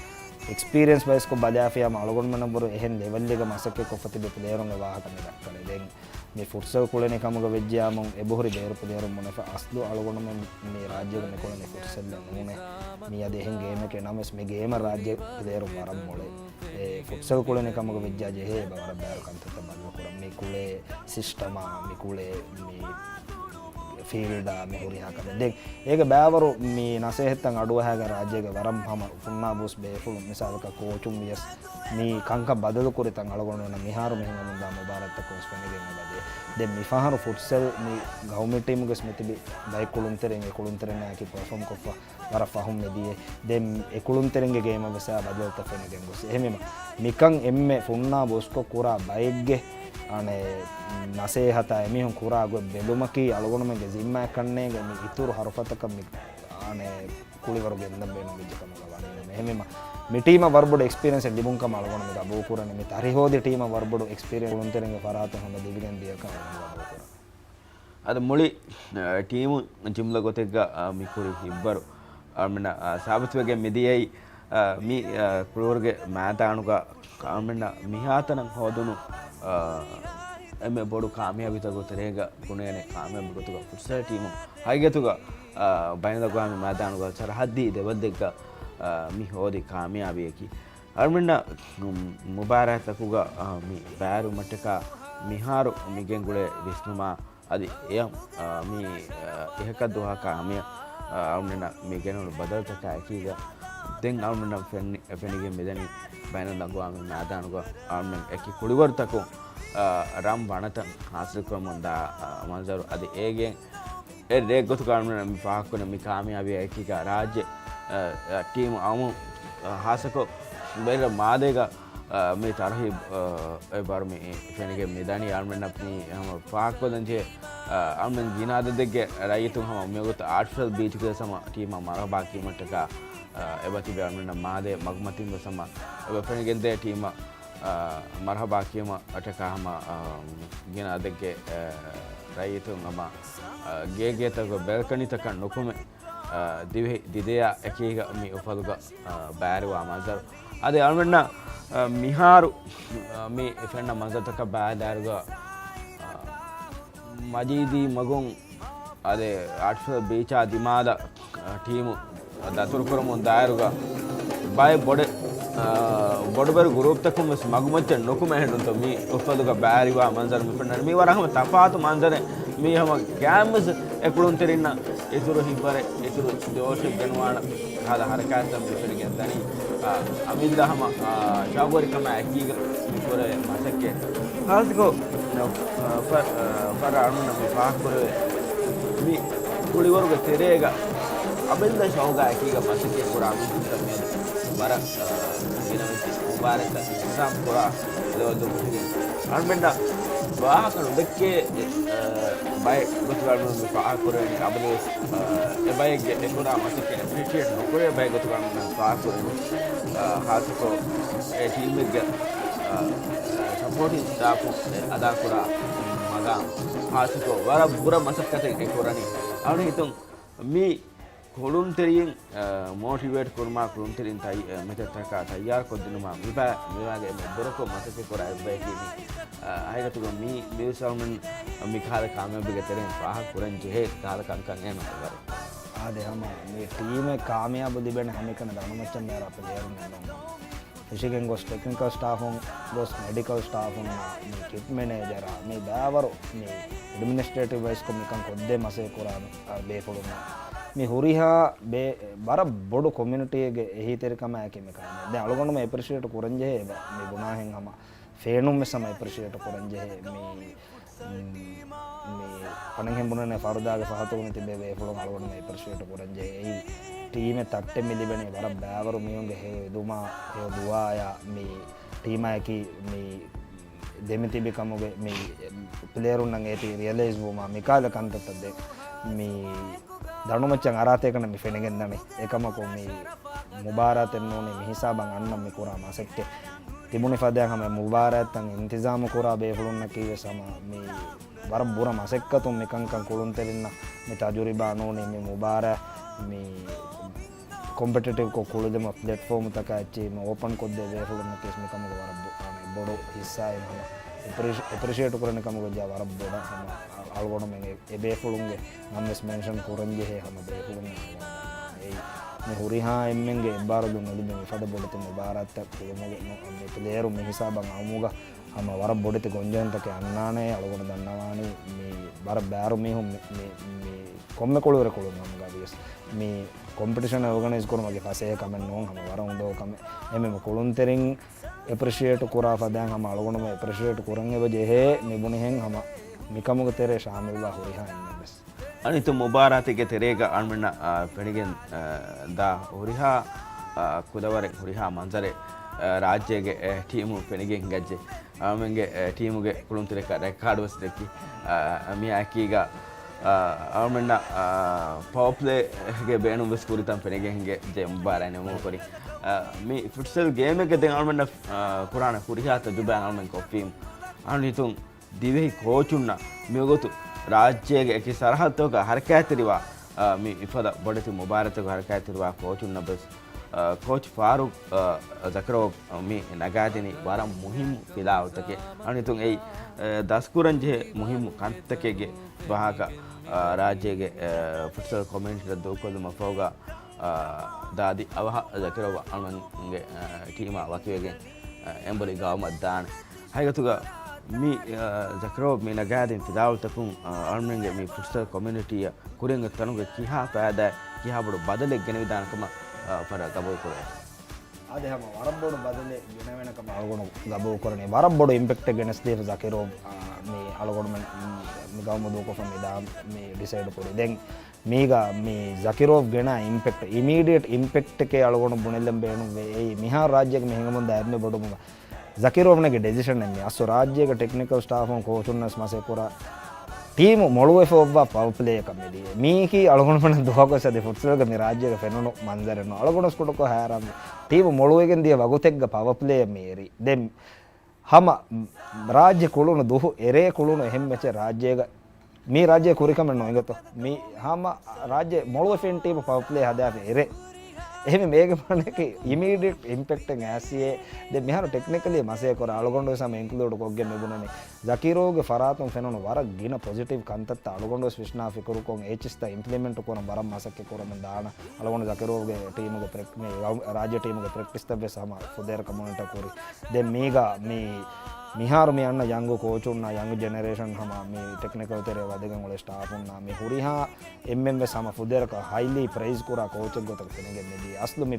އެކްސްޕީރިއެންސް ބައިސްކޮށް ބަލާފިޔާމަ އަޅުގަނޑުމެންނަށްވުރެ އެހެން ލެވެލްއެއްގަ މަސައްކަތް ކޮށްފަ ތިބި ޕްލޭޔަރުންގެ ވާހަކަ މި ދައްކަނީ. ދެން މި ފުޓްސަލް ކުޅެނި ކަމުގަ ވެއްޖެޔާމުން އެބަހުރި ބޭރު ޕްލޭޔަރުން ބުނެފަ، އަސްލު އަޅުގަނޑުމެން މި ރާއްޖޭގަ މި ކުޅެނީ ފުޓްސަލްއެއް ނޫނޭ. މި އަދި އެހެން ގޭމެކޭ. ނަމަވެސް މި ގޭމަށް ރާއްޖެ ޕްލޭޔަރުން ވަރަށް މޮޅޭ. އެ ފުޓްސަލް ކުޅެނި ކަމުގަ ވެއްޖާ ޖެހޭ އެބަ ވަރަށް ބައިވަރު ކަންތައްތައް ބަދަލު ކުރަން. މި ކުޅޭ ސިސްޓަމާ، މި ކުޅޭ މި ފީލްޑާ، މި ހުރިހާ ކަމެއް. ދެން އޭގެ ބައިވަރު މި ނަސޭހަތްތައް އަޑުއަހާގެން ރާއްޖޭގެ ވަރަށް ހަމަ ފުންނާބުސް ބޭފުޅުން، މިސާލަކަށް ކޯޗުން ވިޔަސް މި ކަންކަން ބަދަލުކުރިތަން އަޅުގަނޑުމެންނަށް މިހާރު މި ހިނގަމުންދާ މުބާރާތްތަކުން ވެސް ފެނިގެން އެބަދޭ. ދެން މިފަހަރު ފުޓްސަލް މި ގައުމީ ޓީމުގެ ވެސް މިތިބި ބައެއް ކުޅުންތެރިން އެ ކުޅުންތެރިންނާއެކީ ޕަރފޯމް ކޮށްފަ ވަރަށް ފަހުން މިދިޔަ. ދެން އެ ކުޅުންތެރިންގެ ގޭމަށް ވެސް އާ ބަދަލުތައް ފެނިގެން ގޮސް. އެހެންވީމަ މިކަން އެންމެ ފުންނާ ބޮސްކޮށް ކުރާ ބައެއްގެ އަނެއް ނަސޭހަތާ އެމީހުން ކުރާ ގޮތް ބެލުމަކީ އަޅުގަނޑުމެންގެ ޒިންމާއެއް ކަންނޭނގެ. މި އިތުރު ހަރުފަތަކަށް މި އަނެއް ކުޅިވަރު ގެންދަން ބޭނުންވެއްޖެ ކަމަކަށް ވަނީ. އެހެންވީމަ މި ޓީމަށް ވަރަށް ބޮޑު އެކްސްޕީރިއެންސެއް ލިބުން ކަމަށް އަޅުގަނޑު މި ގަބޫލުކުރަނީ. މި ތަރިހޯދި ޓީމަށް ވަރަށް ބޮޑު އެކްސްޕީރިއެންސް ކުޅުންތެރިންގެ ފަރާތުން ހަމަ ލިބިގެން ދިޔަކަން އަޅުގަނޑު ގަބޫލުކުރަން. އަދި މުޅި، އަ، ޓީމު ޖުމްލަ ގޮތެއްގަ، އަ، މި ކުރި ހިތްވަރު އަޅުމެންނަށް، އަ، ސާބިތުވެގެން މިދިޔައީ، އަ، މި، އަ، ކުޅިވަރުގެ މައިދާނުގަ އަޅުމެންނަށް މިހާތަނަށް ހޯދުނު، އަ، އެންމެ ބޮޑު ކާމިޔާބީތަކުގެ ތެރޭގަ ބުނެވޭނެ ކާމިޔާބީ ގޮތުގަ ފުޓްސަލް ޓީމު ހަގީގަތުގަ، އަ، ބައިނަލްއަގްވާމީ މައިދާނުގަ ސަރަހައްދީ ދެވަންދެއްގަ، އަ، މި ހޯދި ކާމިޔާބީއަކީ. އަޅުމެންނަށް، އު، މުބާރާތްތަކުގަ، އަ، މި ބައިވެރިވުމަށްޓަކާ މިހާރު މި ގެންގުޅޭ ވިސްނުމާ އަދި އެޔަށް، އަ، މި، އަ، އިހަކަށް ދުވަހަކާ ހަމަޔަށް، އަ، އަޅުމެންނަށް މި ގެނުނު ބަދަލުތަކާ އެކީގަ ދެން އަޅުމެންނަށް ފެންނި-، ފެނިގެން މިދަނީ ބައިނަލްއަގްވާމީ މައިދާނުގަ އަޅުމެން އެކި ކުޅިވަރުތަކުން، އަ، ރަން ވަނަތައް ހާސިލްކުރަމުންދާ، އަ، މަންޒަރު. އަދި އޭގެ އެ ރޭ ގޮތުގަ އަޅުމެން މި ފާހަގަކުރަނީ މި ކާމިޔާބީ އެކީގަ ރާއްޖެ، އަ، އަ، ޓީމު އަމު، އަ، ހާސަކޮށް ބެރިރަށް މާދޭގަ، އަ، މި ތަރުހީބު، އަ، އެ ބާރު މި ފެނިގެން މިދަނީ. އަޅުމެންނަށް މި ހަމަ ފާހަގަކޮށްލަންޖެހޭ، އަ، އަޅުމެން ގިނަ އަދަދެއްގެ ރައްޔިތުން ހަމަ މިވަގުތު އާޓްފިޝަލް ބީޗުގަ ހަމަ ޓީމަށް މަރުހަބާ ކީމަށްޓަކާ، އަ، އެބަ ތިބެ އަޅުމެންނަށް މާދޭ މަގުމަތިން ވެސް ހަމަ އެބަ ފެނިގެންދޭ ޓީމަށް، އަ، މަރުހަބާ ކީމަށްޓަކާ ހަމަ، އަ، ގިނަ އަދަދެއްގެ، އަ، ރައްޔިތުން ހަމަ، އަ، ގޭގޭތަކުގެ ބެލްކަނީތަކަށް ނުކުމެ، އަ، ދިވެހި ދިދަޔާ އެކީގަ މި އުފަލުގަ، އަ، ބައިވެރިވާ މަންޒަރު. އަދި އަޅުމެންނަށް، އަ، މިހާރު، އަ، މި ފެންނަ މަންޒަރުތަކަށް ބައިވެރިދާއިރުގަ، އަ، މަޖީދީ މަގުން އަދި އާޓްފިޝަލް ބީޗާ ދިމާލަށް، އަ، ޓީމު ދަތުރުކުރަމުން ދާއިރުގަ ބައެއް ބޮޑެ-، އަ، ބޮޑުބެރު ގުރޫޕްތަކުން ވެސް މަގުމައްޗަށް ނުކުމެ އެހެންނުތޯ މި އުފަލުގަ ބައިވެރިވާ މަންޒަރު މި ފެންނަނީ. މީ ވަރަށް ހަމަ ތަފާތު މަންޒަރެއް. މީ ހަމަ ގާތްމުވެސް އެ ކުޅުންތެރިންނަށް އިތުރު ހިތްވަރެއް، އިތުރު ޖޯޝެއް ގެނުވާނަ ކަހަލަ ހަރަކާތްތައް މި ފެނިގެން ދަނީ. އަ، އަމިއްލަ ހަމަ، އަ، ޝައުގުވެރިކަމާ އެކީގަ މި ކުރެވޭ މަސައްކަތް. ހާއްސަކޮށް، އަ، ފަ-، އަ، ފަރާ އަޅުމެންނަށް މި ފާހަގަކުރެވޭ މި ކުޅިވަރުގެ ތެރޭގަ އަމިއްލަ ޝައުގާ އެކީގަ މަސައްކަތް ކުރާ މީހުންތައް މިއަދު ވަރަށް، އަ، ގިނަވެސް މުބާރަތްތައް އިންތިޒާމް ކުރާ ލެވެލް ދުރުހުގެ އަޅުމެންނަށް ވާހަކަ ނުދެއްކޭ، އެ، އަ، ބައެއް ގޮތުގަ މި ފާހަގަކުރެވެނީ އަބަދުވެސް، އަ، އެ ބައެއްގެ އެކުރާ މަސައްކަތް އެޕްރިޝިއޭޓް ނުކުރޭ ބައެއް ގޮތުގަ މި ފާހަގަކުރެވެނީ، އަ، ހާއްސަކޮށް އެ ޓީމެއްގެ، އަ، ސަޕޯޓިން ސްޓާފު އެ އަދާކުރާ މަގާމް ހާއްސަކޮށް ވަރަށް ބުރަ މަސައްކަތެއް އެ ކުރަނީ. އަޅުގަނޑު ހިތުން މި ކުޅުންތެރިން، އަ، މޯޓިވޭޓް ކުރުމާ، ކުޅުންތެރިން ތައް-، އަ، މެތައްތަކާ ތައްޔާރުކޮށްދިނުމާ، މިބާ-، މިވާގެ އެންމެ ބުރަކޮށް މަސައްކަތް ކުރާ އެއްބަޔަކީ މި، އަ، ހަގީގަތުގަ މި މިވެސް އަޅުމެން މި ކަހަލަ ކާމިޔާބީގެ ތެރެއިން ފާހަގަ ކުރަން ޖެހޭ ކަހަލަ ކަންކަން އެހެން ނޫން. އާދެ، ހަމަ މި ޓީމެއް ކާމިޔާބު ލިބެން ހަމައެކަނި ދަނޑުމައްޗަށް މޭރާ ޕްލޭޔަރުން އެންމެ ފެށިގެން ގޮސް ޓެކްނިކަލް ސްޓާފުން ގޮސް މެޑިކަލް ސްޓާފުންނާ މި ކިޓް މެނޭޖަރާ މި ބައިވަރު މި އެޑްމިނިސްޓްރޭޓިވް ވައިސްކޮށް މިކަން ކޮށްދޭ މަސައްކަތް ކުރާ މި، އަ، ބޭފުޅުންނާ މި ހުރިހާ ބޭ-، ވަރަށް ބޮޑު ކޮމިއުނިޓީއެއްގެ އެހީތެރިކަމާއެކީ މި ކަން. ދެން އަޅުގަނޑުމެން އެޕްރިޝިއޭޓް ކުރަންޖެހޭ އެބަ-، މި ބުނާހެން ހަމަ ފޭނުން ވެސް ހަމަ އެޕްރިޝިއޭޓް ކުރަންޖެހޭ މި މި އަނެއްހެން ބުނަނީ ފަރުދާގެ ފަހަތުގަ މި ތިބޭ ބޭފުޅުން އަޅުގަނޑުމެން އެޕްރިޝިއޭޓް ކުރަންޖެހޭ. އެއީ ޓީމެއް ތައްޓެއް މި ލިބެނީ ވަރަށް ބައިވަރު މީހުންގެ ހެޔޮއެދުމާ ހެޔޮދުޢާއާ މި ޓީމާއެކީ މި ދެމިތިބި ކަމުގެ މި ޕްލޭޔަރުންނަށް އޭތި ރިއަލައިޒް ވުމާ މިކަހަލަ ކަންތައްތައް ދެން މި ދަނޑުމައްޗަށް އަރާތޭކަން މި ފެނިގެންދަނީ. އެކަމަކު މި މުބާރާތެއް ނޫނީ މި ހިސާބަށް އަންނަން މި ކުރާ މަސައްކަތް. ތިބުނި ފަދައިން ހަމަ މުބާރާތްތައް އިންތިޒާމު ކުރާ ބޭފުޅުންނަކީ ވެސް ހަމަ މި ވަރަށް ބުރަ މަސައްކަތުން މިކަންކަން ކުޅުންތެރިންނަށް މި ތަޖުރިބާ ނޫނީ މި މުބާރާތް މި ކޮމްޕެޓިޓިވްކޮށް ކުޅިދެމަ ޕްލެޓްފޯމުތަކާ އެއްޗެހި މި އޯޕަން ކޮށްދޭ ބޭފުޅުންނަކީ ވެސް މިކަމުގެ ވަރަށް ބޮ-، އާ، މި ބޮޑު ހިއްސާއެއް ހަމަ އެޕްރިޝި-، އެޕްރިޝިއޭޓް ކުރަނި ކަމުގަ ޖާ ވަރަށް ބޮޑަށް ހަމަ އަޅުގަނޑުމެން އެ އެބޭފުޅުންގެ ނަމެއް ވެސް މެންޝަން ކުރަންޖެހޭ ހަމަ ބޭފުޅުން. އެއީ މި ހުރިހާ އެންމެންގެ އެއްބާރުލުން ނުލިބި މިފަދަ ބޮޑެތި މުބާރާތްތައް ކުޅުމުގެ ނު-، މި ޕްލޭޔަރު މި ހިސާބަށް އައުމުގަ ހަމަ ވަރަށް ބޮޑެތި ގޮންޖެހުންތަކެއް އަންނާނެ. އަޅުގަނޑު ދަންނަވާނީ މި ވަރަށް ބައިވަރު މީހުން މި، މި، މި ކޮންމެ ކުޅުވަރެއް ކުޅުން ނަމުގަ ވިޔަސް މި ކޮމްޕިޓިޝަން އޯގަނައިޒް ކުރުމަކީ ފަސޭހަ ކަމެއް ނޫން. ހަމަ ވަރަށް އުނދަގޫ ކަމެއް. އެހެންވީމަ ކުޅުންތެރިން އެޕްރިޝިއޭޓް ކުރާ ފަދައިން ހަމަ އަޅުގަނޑުމެން އެޕްރިޝިއޭޓް ކުރަން އެބަ ޖެހޭ މި ބުނިހެން ހަމަ މިކަމުގެ ތެރޭ ޝާމިލްވާ ހުރިހާ އެންމެން ވެސް. އަނިތު މުބާރާތެއްގެ ތެރޭގަ އަޅުމެންނަށް، އާ، ފެނިގެން، އާ، ދާ ހުރިހާ، އާ، ކުލަވަރެއް ހުރިހާ މަންޒަރެއް، އާ، ރާއްޖޭގެ، އެ، ޓީމު ފެނިގެން ހިނގައްޖެ. އަޅުމެންގެ، އެ، ޓީމުގެ ކުޅުންތެރިކަ ރެކާޑު ވެސް ދެއްކި. އާ، މިއާއެކީގަ، އާ، އަޅުމެންނަށް، އާ، ޕަވަ ޕްލޭގެ ބޭނުން ވެސް ކުރިތަން ފެނިގެން ހިނގައްޖެ މުބާރާތް ނިމުމަށް ކުރިން. އާ، މި ފުޓްސަލް ގޭމެއްގެ ދެން އަޅުމެންނަށް، އާ، ކުރާނެ ހުރިހާ ތަޖުރިބާ އަޅުމެން ކޮށްފީމު. އަޅުގަނޑު ހިތުން ދިވެހި ކޯޗުންނަށް މިވަގުތު ރާއްޖޭގެ އެކި ސަރަހައްދުތަކަށް ހަރަކާތްތެރިވާ، އާ، މި މިފަދަ ބޮޑެތި މުބާރާތަކަށް ހަރަކާތްތެރިވާ ކޯޗުންނަށް ވެސް، އާ، ކޯޗް ފާރޫޤް، އާ، ޒަކިރޯވް މި ނަގާދިނީ ވަރަށް މުހިއްމު ފިލާވަޅުތަކެއް. އަނިތުން އެއީ، އާ، ދަސްކުރަންޖެހޭ މުހިއްމު ކަންތަކެއްގެ ވާހަކަ، އާ، ރާއްޖޭގެ، އާ، ފުޓްސަލް ކޮމިއުނިޓީއަށް ދޫކޮށްލުމަށްފަހުގަ، އާ، ދާދި އަވަހަށް ޒަކިރޯވް އަޅުގަނޑުގެ، އާ، ޓީމާ ވަކިވެގެން، އާ، އެނބުރި ގައުމަށް ދާނެ. ހަގީގަތުގަ މި، އާ، ޒަކިރޯވް މި ނަގާދިން ފިލާވަޅުތަކުން، އާ، އަޅުމެންގެ މި ފުޓްސަލް ކޮމިއުނިޓީއަށް ކުރިން އޮތްތަނުގެ ކިހާ ފައިދާ، ކިހާ ބޮޑު ބަދަލެއް ގެނެވިދާނެ ކަމަށް، އާ، ފަރާ ގަބޫލު ކުރޭ. އާދެ، ހަމަ ވަރަށް ބޮޑު ބަދަލެއް ގެނެވޭނެ ކަމަށް އަޅުގަނޑު ގަބޫލު ކުރަނީ. ވަރަށް ބޮޑު އިމްޕެކްޓެއް ގެނެސްދީފަ ޒަކިރޯވް، އާ، މި އަޅުގަނޑުމެން މި ގައުމު ދޫކޮށްފަ މި ދާ މި ޑިސައިޑް ކުރީ. ދެން މީގަ މި ޒަކިރޯވް ގެނާ އިމްޕެކްޓް، އިމީޑިއެޓް އިމްޕެކްޓެކޭ އަޅުގަނޑު ބުނެލަން ބޭނުންވޭ. އެއީ މިހާރު ރާއްޖޭގަ މި ހިނގަމުންދާ އެންމެ ބޮޑު މު-، ޒަކިރޯވްނެގެ ޑެސިޝަނެއް މި. އަސްލު ރާއްޖޭގެ ޓެކްނިކަލް ސްޓާފުން ކޯޗުންނަސް މަސައްކަތް ކުރާ ޓީމު މޮޅުވެފަ އޮއްވާ ޕަވަ ޕްލޭއަކަށް މިދިޔަ. މީކީ އަޅުގަނޑުމެންނަށް ދުވަހަކުވެސް އަދި ފުޓްސަލްގެ މި ރާއްޖޭގަ ފެނުނު މަންޒަރެއް ނޫން. އަޅުގަނޑު ކުޑަކޮށް ހައިރާން. ޓީމު މޮޅުވެގެން ދިޔަ ވަގުތެއްގަ ޕަވަ ޕްލޭއަށް މި އެރީ. ދެން ހަމަ ރާއްޖެ ކުޅުނު ދުހު އެރޭ ކުޅުނު އެހެން މެޗެއް ރާއްޖޭގަ މީ ރާއްޖޭ ކުރި ކަމެއް ނޫން އިނގޭތޯ. މީ ހަމަ ރާއްޖެ މޮޅުވެފިން ޓީމު ޕަވަ ޕްލޭ ހަދާފި އެރޭ. އެހެންވީމަ އޭގެ މާނައަކީ އިމީޑިއެޓް އިމްޕެކްޓެއް އައިސްއޭ. ދެން މިހާރު ޓެކްނިކަލީ މަސައްކަތް ކުރާ އަޅުގަނޑު ވެސް ހަމަ އިންކްލޫޑް ކޮށްގެން މި ބުނަނީ. ޒަކީރޯގެ ފަރާތުން ފެނުނު ވަރަށް ގިނަ ޕޮޒިޓިވް ކަންތައްތައް އަޅުގަނޑު ވެސް ފިށްނާ ފިކުރުކޮށް އެއްޗިސްތައް އިމްޕްލިމެންޓް ކުރަން ވަރަށް މަސައްކަތް ކުރަމުން ދާނަ. އަޅުގަނޑު ޒަކީރޯގެ ޓީމުގެ ޕްރެކް-، މި ރާ-، ރާއްޖެ ޓީމުގެ ޕްރެކްޓިސްތައް ވެސް ހަމަ ފުދޭވަރަކަށް މޮނިޓަ ކުރި. ދެން މީގަ މި މިހާރު މި އަންނަ ޔަންގު ކޯޗުންނާ ޔަންގް ޖެނެރޭޝަން ހަމަ މި ޓެކްނިކަލް ތެރޭ ވަދެގެން އުޅޭ ސްޓާފުންނާ މި ހުރިހާ އެންމެން ވެސް ހަމަ ފުދޭވަރަކަށް ހައިލީ ޕްރައިޒް ކުރާ ކޯޗެއް ގޮތަށް ފެނިގެން މިދީ. އަސްލު މި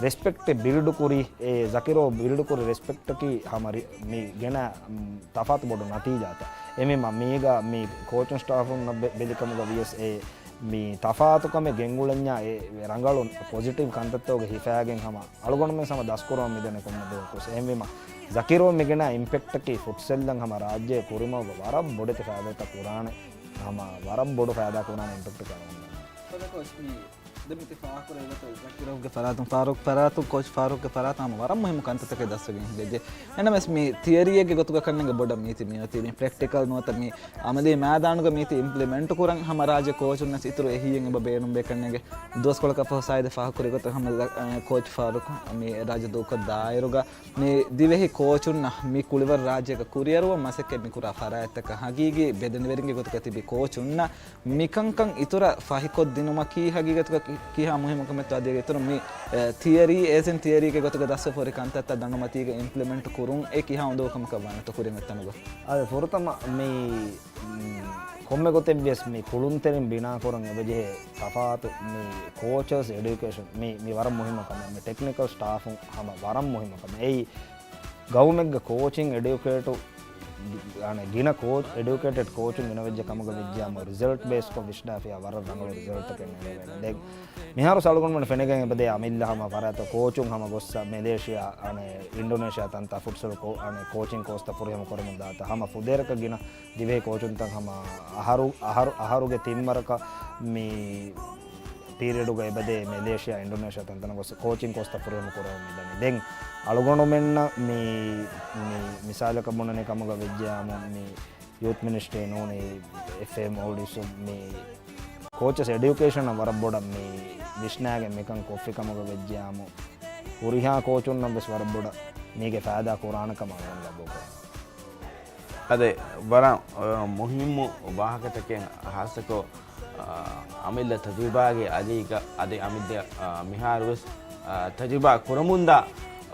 ރެސްޕެކްޓެއް ބިލްޑް ކުރި، އެ ޒަކީރޯ ބިލްޑް ކުރި ރެސްޕެކްޓަކީ ހަމަ ރި-، މި ގެނަ، މް، ތަފާތު ބޮޑު ނަތީޖާތައް. އެމީ މަ-، މީގަ މި ކޯޗުން ސްޓާފުންނަށް ބެ-، ބެލިކަމުގަ ވިޔަސް އެ މި ތަފާތުކަމެއް ގެންގުޅެންޏާ އެ ރަނގަޅު ޕޮޒިޓިވް ކަންތައްތަކުގަ ހިފައިގެން ހަމަ އަޅުގަނޑުމެން ހަމަ ދަސްކުރަމުން މިދަނީ ކޮންމެ ދުވަހަކުވެސް. އެހެންވީމަ، ޒަކީރު މިގެނާ އިމްޕެކްޓަކީ ފުޓްސަލްއަށް ހަމަ ރާއްޖެ ކުރިމަގު ވަރަށް ބޮޑެތި ފައިދާތައް ކުރާނެ، ހަމަ ވަރަށް ބޮޑު ފައިދާ ކުރާނެ އިމްޕެކްޓަކަށް އަޅުގަނޑު. ކޯޗް މި ދެން މިތި ފާހަގަކުރެވޭ ގޮތަށް ޒަކީރުގެ ފަރާތުން ފާރޫޤް، ފަރާތުން ކޯޗް ފާރޫޤްގެ ފަރާތުން ހަމަ ވަރަށް މުހިއްމު ކަންތައްތަކެއް ދަސްވެގެން ހިނގައްޖެ. އެނަމެސް މި ތިއަރީއެއްގެ ގޮތުގަ ކަންނެނގެ ބޮޑަށް މީތި މިއޮތީ މި ޕްރެކްޓިކަލް ނުވަތަ މި އަމަލީ މައިދާނުގަ މީތި އިމްޕްލިމެންޓު ކުރަން ހަމަ ރާއްޖެ ކޯޗުންނަސް އިތުރު އެހީއެއް އެބަ ބޭނުންވޭ ކަންނެނގެ. ދުވަސްކޮޅަކަށް ފަހު ސާއިދެއް ފާހަގަކުރި ގޮތަށް ހަމަ ކޯޗް ފާރޫޤް މި ރާއްޖެ ދޫކޮށް ދާއިރުގަ މި ދިވެހި ކޯޗުންނަށް މި ކުޅިވަރު ރާއްޖޭގަ ކުރިއަރުވަން މަސައްކަތް މި ކުރާ ފަރާތްތަކަށް ހަގީގީ ބެލެނިވެރިންގެ ގޮތުގަ ތިބި ކޯޗުންނަށް މިކަންކަން އިތުރަށް ފަހިކޮށްދިނުމަކީ ހަގީގަތުގަ ކި-، ކިހާ މުހިއްމު ކަމެއްތޯ އަދި އިތުރު މި، އެ، ތިއަރީ، އޭސް އިން ތިއަރީގެ ގޮތުގަ ދަސްވެފަ ހުރި ކަންތައްތައް ދަނޑުމަތީގަ އިމްޕްލިމެންޓް ކުރުން އެ ކިހާ އުނދަގޫކަމަކަށް ވާނެތޯ ކުރިން އޮތް ތަނުގަ؟ އާދެ، ފުރަތަމަ މި، މް، ކޮންމެ ގޮތެއްވިޔަސް މި ކުޅުންތެރިން ބިނާކުރަން އެބަޖެހޭ ތަފާތު މި ކޯޗަސް އެޑިއުކޭޝަން މި، މި ވަރަށް މުހިއްމު ކަމެއް. މި ޓެކްނިކަލް ސްޓާފުން ހަމަ ވަރަށް މުހިއްމު ކަމެއް. އެއީ ގައުމެއްގަ ކޯޗިން އެޑިއުކޭޓު، އަނެ، ގިނަ ކޯޗް، އެޑިއުކޭޓެޑް ކޯޗުން ގިނަވެއްޖެ ކަމުގަ ވެއްޖެއްޔާމު ރިޒަލްޓް ބޭސްކޮށް ވިސްނާފިޔާ ވަރަށް ރަނގަޅު ރިޒަލްޓަކެއް ނެރެވޭނެ. ދެން މިހާރު އަޅުގަނޑުމެން ފެނިގެން އެބަދޭ އަމިއްލަ ހަމަ ފަރާތަށް ކޯޗުން ހަމަ ގޮއްސަ މެލޭޝިޔާ، އަނެ، އިންޑޮނޭޝިޔާ ތަންތާ ފުޓްސަލް ކޯ-، އަނެ، ކޯޗިން ކޯސްތައް ފުރިހަމަ ކުރަމުން ދާތާ ހަމަ ފުދޭވަރަކަށް ގިނަ ދިވެހި ކޯޗުންތައް ހަމަ އަހަރު، އަހަރު، އަހަރުގެ ތިން ވަރަކަށް މި ޕީރިއަޑުގަ އެބަދޭ މެލޭޝިޔާ، އިންޑޮނޭޝިޔާ ތަންތަނަށް ގޮސް ކޯޗިން ކޯސްތައް ފުރިހަމަ ކުރަމުން މިދަނީ. ދެން އަޅުގަނޑުމެންނަށް މި، މި މިސާލަކަށް ބުނަނީ ކަމުގަ ވެއްޖެއްޔާމު މި ޔޫތު މިނިސްޓްރީ ނޫނީ އެފްއޭ މޯލްޑިވްސް މި ކޯޗަސް އެޑިއުކޭޝަނަށް ވަރަށް ބޮޑަށް މި ވިސްނާގެން މިކަން ކޮށްފި ކަމުގަ ވެއްޖެއްޔާމު ހުރިހާ ކޯޗުންނަށް ވެސް ވަރަށް ބޮޑަށް މީގެ ފައިދާ ކުރާނެ ކަމަށް އަޅުގަނޑު ގަބޫލުކުރަން. އަދި ވަރަށް، އަ، މުހިއްމު ވާހަކަތަކެއް ހާއްސަކޮށް، އަ، އަމިއްލަ ތަޖުރިބާގެ އަލީގަ އަދި އަމިއްލަ، އަ، މިހާރުވެސް، އަ، ތަޖުރިބާ ކުރަމުންދާ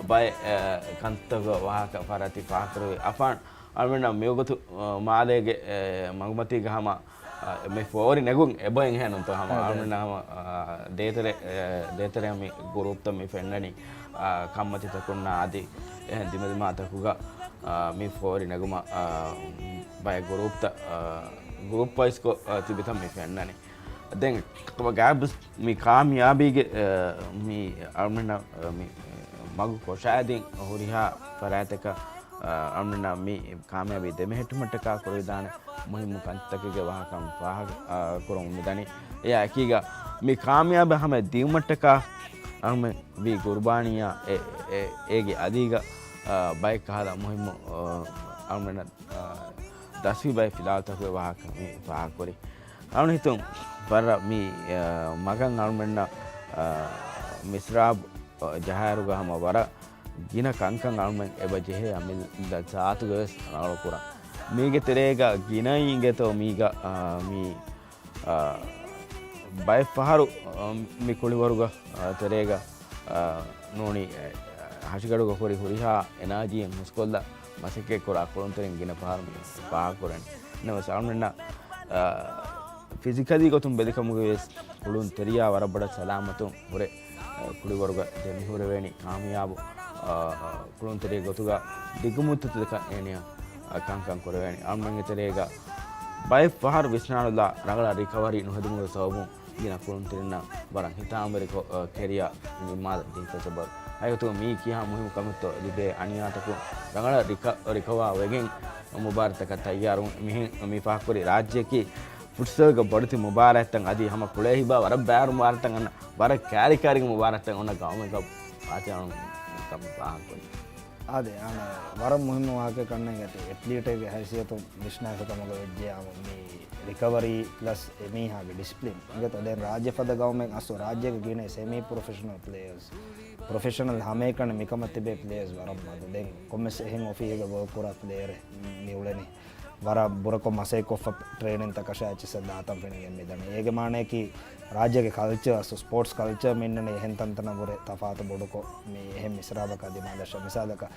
ބައެއް، އަ، ކަންތަކުގެ ވާހަކަ ފަރާތި ފާހަގަކުރެވި އަފާން އަޅުގަނޑަށް މިވަގުތު، އަ، މާލޭގެ، އެ، މަގުމަތީގަ ހަމަ، އަ، މި ފޯރި ނެގުން އެބައިން ހޭނުންތޯ ހަމަ އަޅުގަނޑަށް ހަމަ، އަ، ދޭތެރެ، އެ، ދޭތެރެ މި ގުރޫޕްތައް މި ފެންނަނީ، އަ، ކަންމަތިތަކުންނާ އަދި އެހެން ދިމަދިމާތަކުގަ، އަ، މި ފޯރި ނެގުމަށް، އަ، ބައެއް ގުރޫޕްތައް، އަ، ގުރޫޕް ވައިސްކޮށް، އަ، ތިބިތަން މި ފެންނަނީ. ދެން ގާބްސް މި ކާމިޔާބީގެ، އަ، މި އަޅުމެންނަށް، އަ، މި މަގު ކޮށާދިން ހުރިހާ ފަރާތަކަށް، އަ، އަޅުމެންނަށް މި ކާމިޔާބީ ދެމެހެއްޓުމަށްޓަކާ ކުރެވިދާނެ މުހިއްމު ކަންތަކެއްގެ ވާހަކަ ފާހަގަ، އަ، ކުރަމުން މިދަނީ. އެއާ އެކީގަ މި ކާމިޔާބެއް ހަމަ ދިއުމަށްޓަކާ އަޅުމެން ވީ ގުރުބާނީއާ އެ، އެ، އޭގެ އަލީގަ، އަ، ބައެއް ކަހަލަ މުހިއްމު، އަ، އަޅުމެންނަށް، އަ، ދަސްވި ބައެއް ފިލާވަޅުތަކުގެ ވާހަކަ މި ފާހަގަކުރި. އަޅުން ހިތުން ވަރަށް މި، އަ، މަގަށް އަޅުމެންނަށް، އަ، މިސްރާބް، އަ، ޖަހާއިރުގަ ހަމަ ވަރަށް ގިނަ ކަންކަން އަޅުމެން އެބަ ޖެހޭ އަމިއްލަ ޒާތުގަ ވެސް ރަނގަޅު ކުރަން. މީގެ ތެރޭގަ ގިނައިން އިނގޭތޯ މީގަ، އަ، މި އާ، ބައެއް ފަހަރު، އާ، މި ކުޅިވަރުގަ، އާ، ތެރޭގަ، އާ، ނޫނީ، އެ، ހަށިގަޑުގަ ހުރި ހުރިހާ އެނާޖީއެއް ހުސްކޮށްލާ މަސައްކަތްކުރާ ކުޅުންތެރިން ގިނަ ފަހަރު މި ފާހަގަކުރަން. ނަމަވެސް އަޅުމެންނަށް، އާ، ފިޒިކަލީ ގޮތުން ބެލިކަމުގައި ވެސް ކުޅުންތެރިޔާ ވަރަށް ބޮޑަށް ސަލާމަތުން ހުރެ، އާ، ކުޅިވަރުގަ ދެމިހުރެވޭނީ ކާމިޔާބު، އާ، ކުޅުންތެރި ގޮތުގަ ދިގުމުއްދަތު ދެކަށް އޭނިޔަށް ކަންކަން ކުރެވޭނެ. އަޅުމެންގެ ތެރޭގަ ބައެއް ފަހަރު ވިސްނާލުލާ ރަނގަޅަށް ރިކަވަރީ ނުހެދުމުގެ ސަބަބުން ގިނަ ކުޅުންތެރިންނަށް ވަރަށް ހިތާމަވެރިކޮށް، އަ، ކެރިއާ ނިންމާލަން ދީފަ ސަބަބު. ހަގީގަތުގަ މީ ކިހާ މުހިންމު ކަމެއްތޯ ލިބޭ އަނިޔާތަކުން ރަނގަޅަށް ރިކަ-، ރިކަވާ ވެގެން މުބާރާތަކަށް ތައްޔާރުވުން. މިހެން މި ފާހަގަކުރި ރާއްޖެއަކީ ފުޓްސަލްގެ ބޮޑެތި މުބާރާތްތައް އަދި ހަމަ ކުޅޭ ހިބާ ވަރަށް ބައިވަރު މުބާރާތްތައް އަންނަ ވަރަށް ކާރިކާރިގެ މުބާރާތްތައް އޮންނަ ގައުމެއްގަ ފާތިހާ ކަމަށް ފާހަގަކުރި. އާދެ، އާނ، ވަރަށް މުހިއްމު ވާހަކައެއް ކަންނޭނގެ އެތި އެތްލީޓެއްގެ ހައިސިއްޔަތުން ވިސްނާފަ ކަމުގަ ވެއްޖެއްޔާމު މި ރިކަވަރީ ޕްލަސް އެމީހާގެ ޑިސިޕްލިން. އިނގޭތޯ ދެން ރާއްޖެ ފަދަ ގައުމެއް އަސްލު ރާއްޖޭގެ ގިނަ ސެމީ ޕްރޮފެޝަނަލް ޕްލޭޔަރސް، ޕްރޮފެޝަނަލް ހަމައެކަނި މިކަމަށް ތިބޭ ޕްލޭޔަރސް ވަރަށް މަދު. ދެން ކޮންމެސް އެހެން އޮފީހެއްގަ ވޯކް ކުރާ ޕްލޭޔަރެއް މި އުޅެނީ. ވަރަށް ބުރަކޮށް މަސައްކަތްކޮށްފަ ޓްރޭނިންތަކަށާ އެއްޗިއްސަށް ދާތަން ފެނިގެން މިދަނީ. އޭގެ މާނަޔަކީ ރާއްޖޭގެ ކަލްޗާ، ސްޕޯޓްސް ކަލްޗާ މި އިންނަނީ އެހެން ތަންތަނަށް ވުރެ ތަފާތު ބޮޑުކޮށް މި އެހެން މިސްރާބަކަށް ދިމާލަށް. މިސާލަކަށް،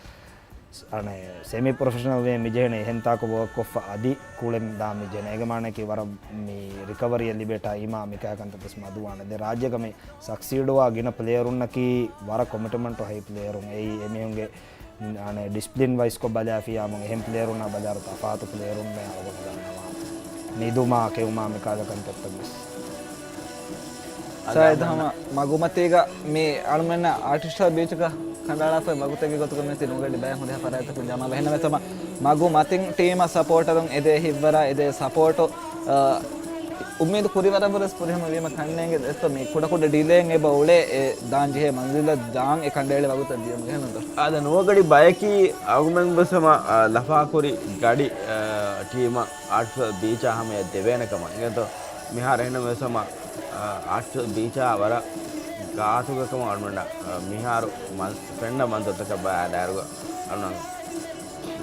އަނެއް، ސެމީ ޕްރޮފެޝަނަލް ވޭ މިޖެހެނީ އެހެން ތާކު ވޯކްކޮށްފަ އަދި ކުޅެން ދާ މިޖެހެނީ. އޭގެ މާނަޔަކީ ވަރަށް މި ރިކަވަރީއަށް ލިބޭ ޓައިމާ މިކާ ކަންތައް ވެސް މަދުވާނެ. ދެން ރާއްޖޭގަ މި ސަކްސީޑްވާ ގިނަ ޕްލޭޔަރުންނަކީ ވަރަށް ކޮމިޓްމަންޓު ހައި ޕްލޭޔަރުން. އެއީ އެމީހުންގެ އަނެއް ޑިސިޕްލިން ވައިސްކޮށް ބަލާފިޔާމު އެހެން ޕްލޭޔަރުންނާ ބަލާއިރު ތަފާތު ޕްލޭޔަރުންނޭ އަޅުގަނޑު ދަންނަވާ. ނިދުމާ ކެއުމާ މިކާލަ ކަންތައްތައް ވެސް. ސާއިދު ހަމަ މަގުމަތީގަ މި އަޅުމެންނަށް އާޓިފިޝަލް ބީޗަކަށް ކަނޑައަޅާފައި ވަގުތެއްގެ ގޮތުގަ މިއޮތީ ނުވަގަޑި ބައެއް ހުރިހާ ފަރާތްތަކުން ޖަމާވެ. އެހެންނަމަވެސް ހަމަ މަގު މަތިން ޓީމަށް ސަޕޯޓަރުން އެދޭ ހިތްވަރާ އެދޭ ސަޕޯޓު، އާ، އުއްމީދު ކުރި ވަރަށްވުރެސް ފުރިހަމަ ވީމަ ކަންނޭނގެ ދެއްތޯ މި ކުޑަކުޑަ ޑިލޭއެއް އެބަ އުޅޭ އެ ދާން ޖެހޭ މަންޒިލަށް ދާން އެ ކަނޑައެޅި ވަގުތަށް ދިޔަމުގެ ހެންނުންތޯ. އާދެ ނުވަގަޑި ބަޔަކީ އަޅުގަނޑުމެން ވެސް ހަމަ، އާ، ލަފާކުރި ގަޑި، އާ، ޓީމަށް އާޓްސް ބީޗާ ހަމަޔަށް ދެވޭނެ ކަމަށް. އިނގޭތޯ މިހާރު އެހެންނަމަވެސް ހަމަ، އާ، އާޓްސް ބީޗާ ވަރަށް ގާތުގަ ކަމަށް އަޅުގަނޑަށް، އާ، މިހާރު މަ-، ފެންނަ މަންޒަރުތަކަށް ބަލާލާއިރުގަ އަޅުގަނޑު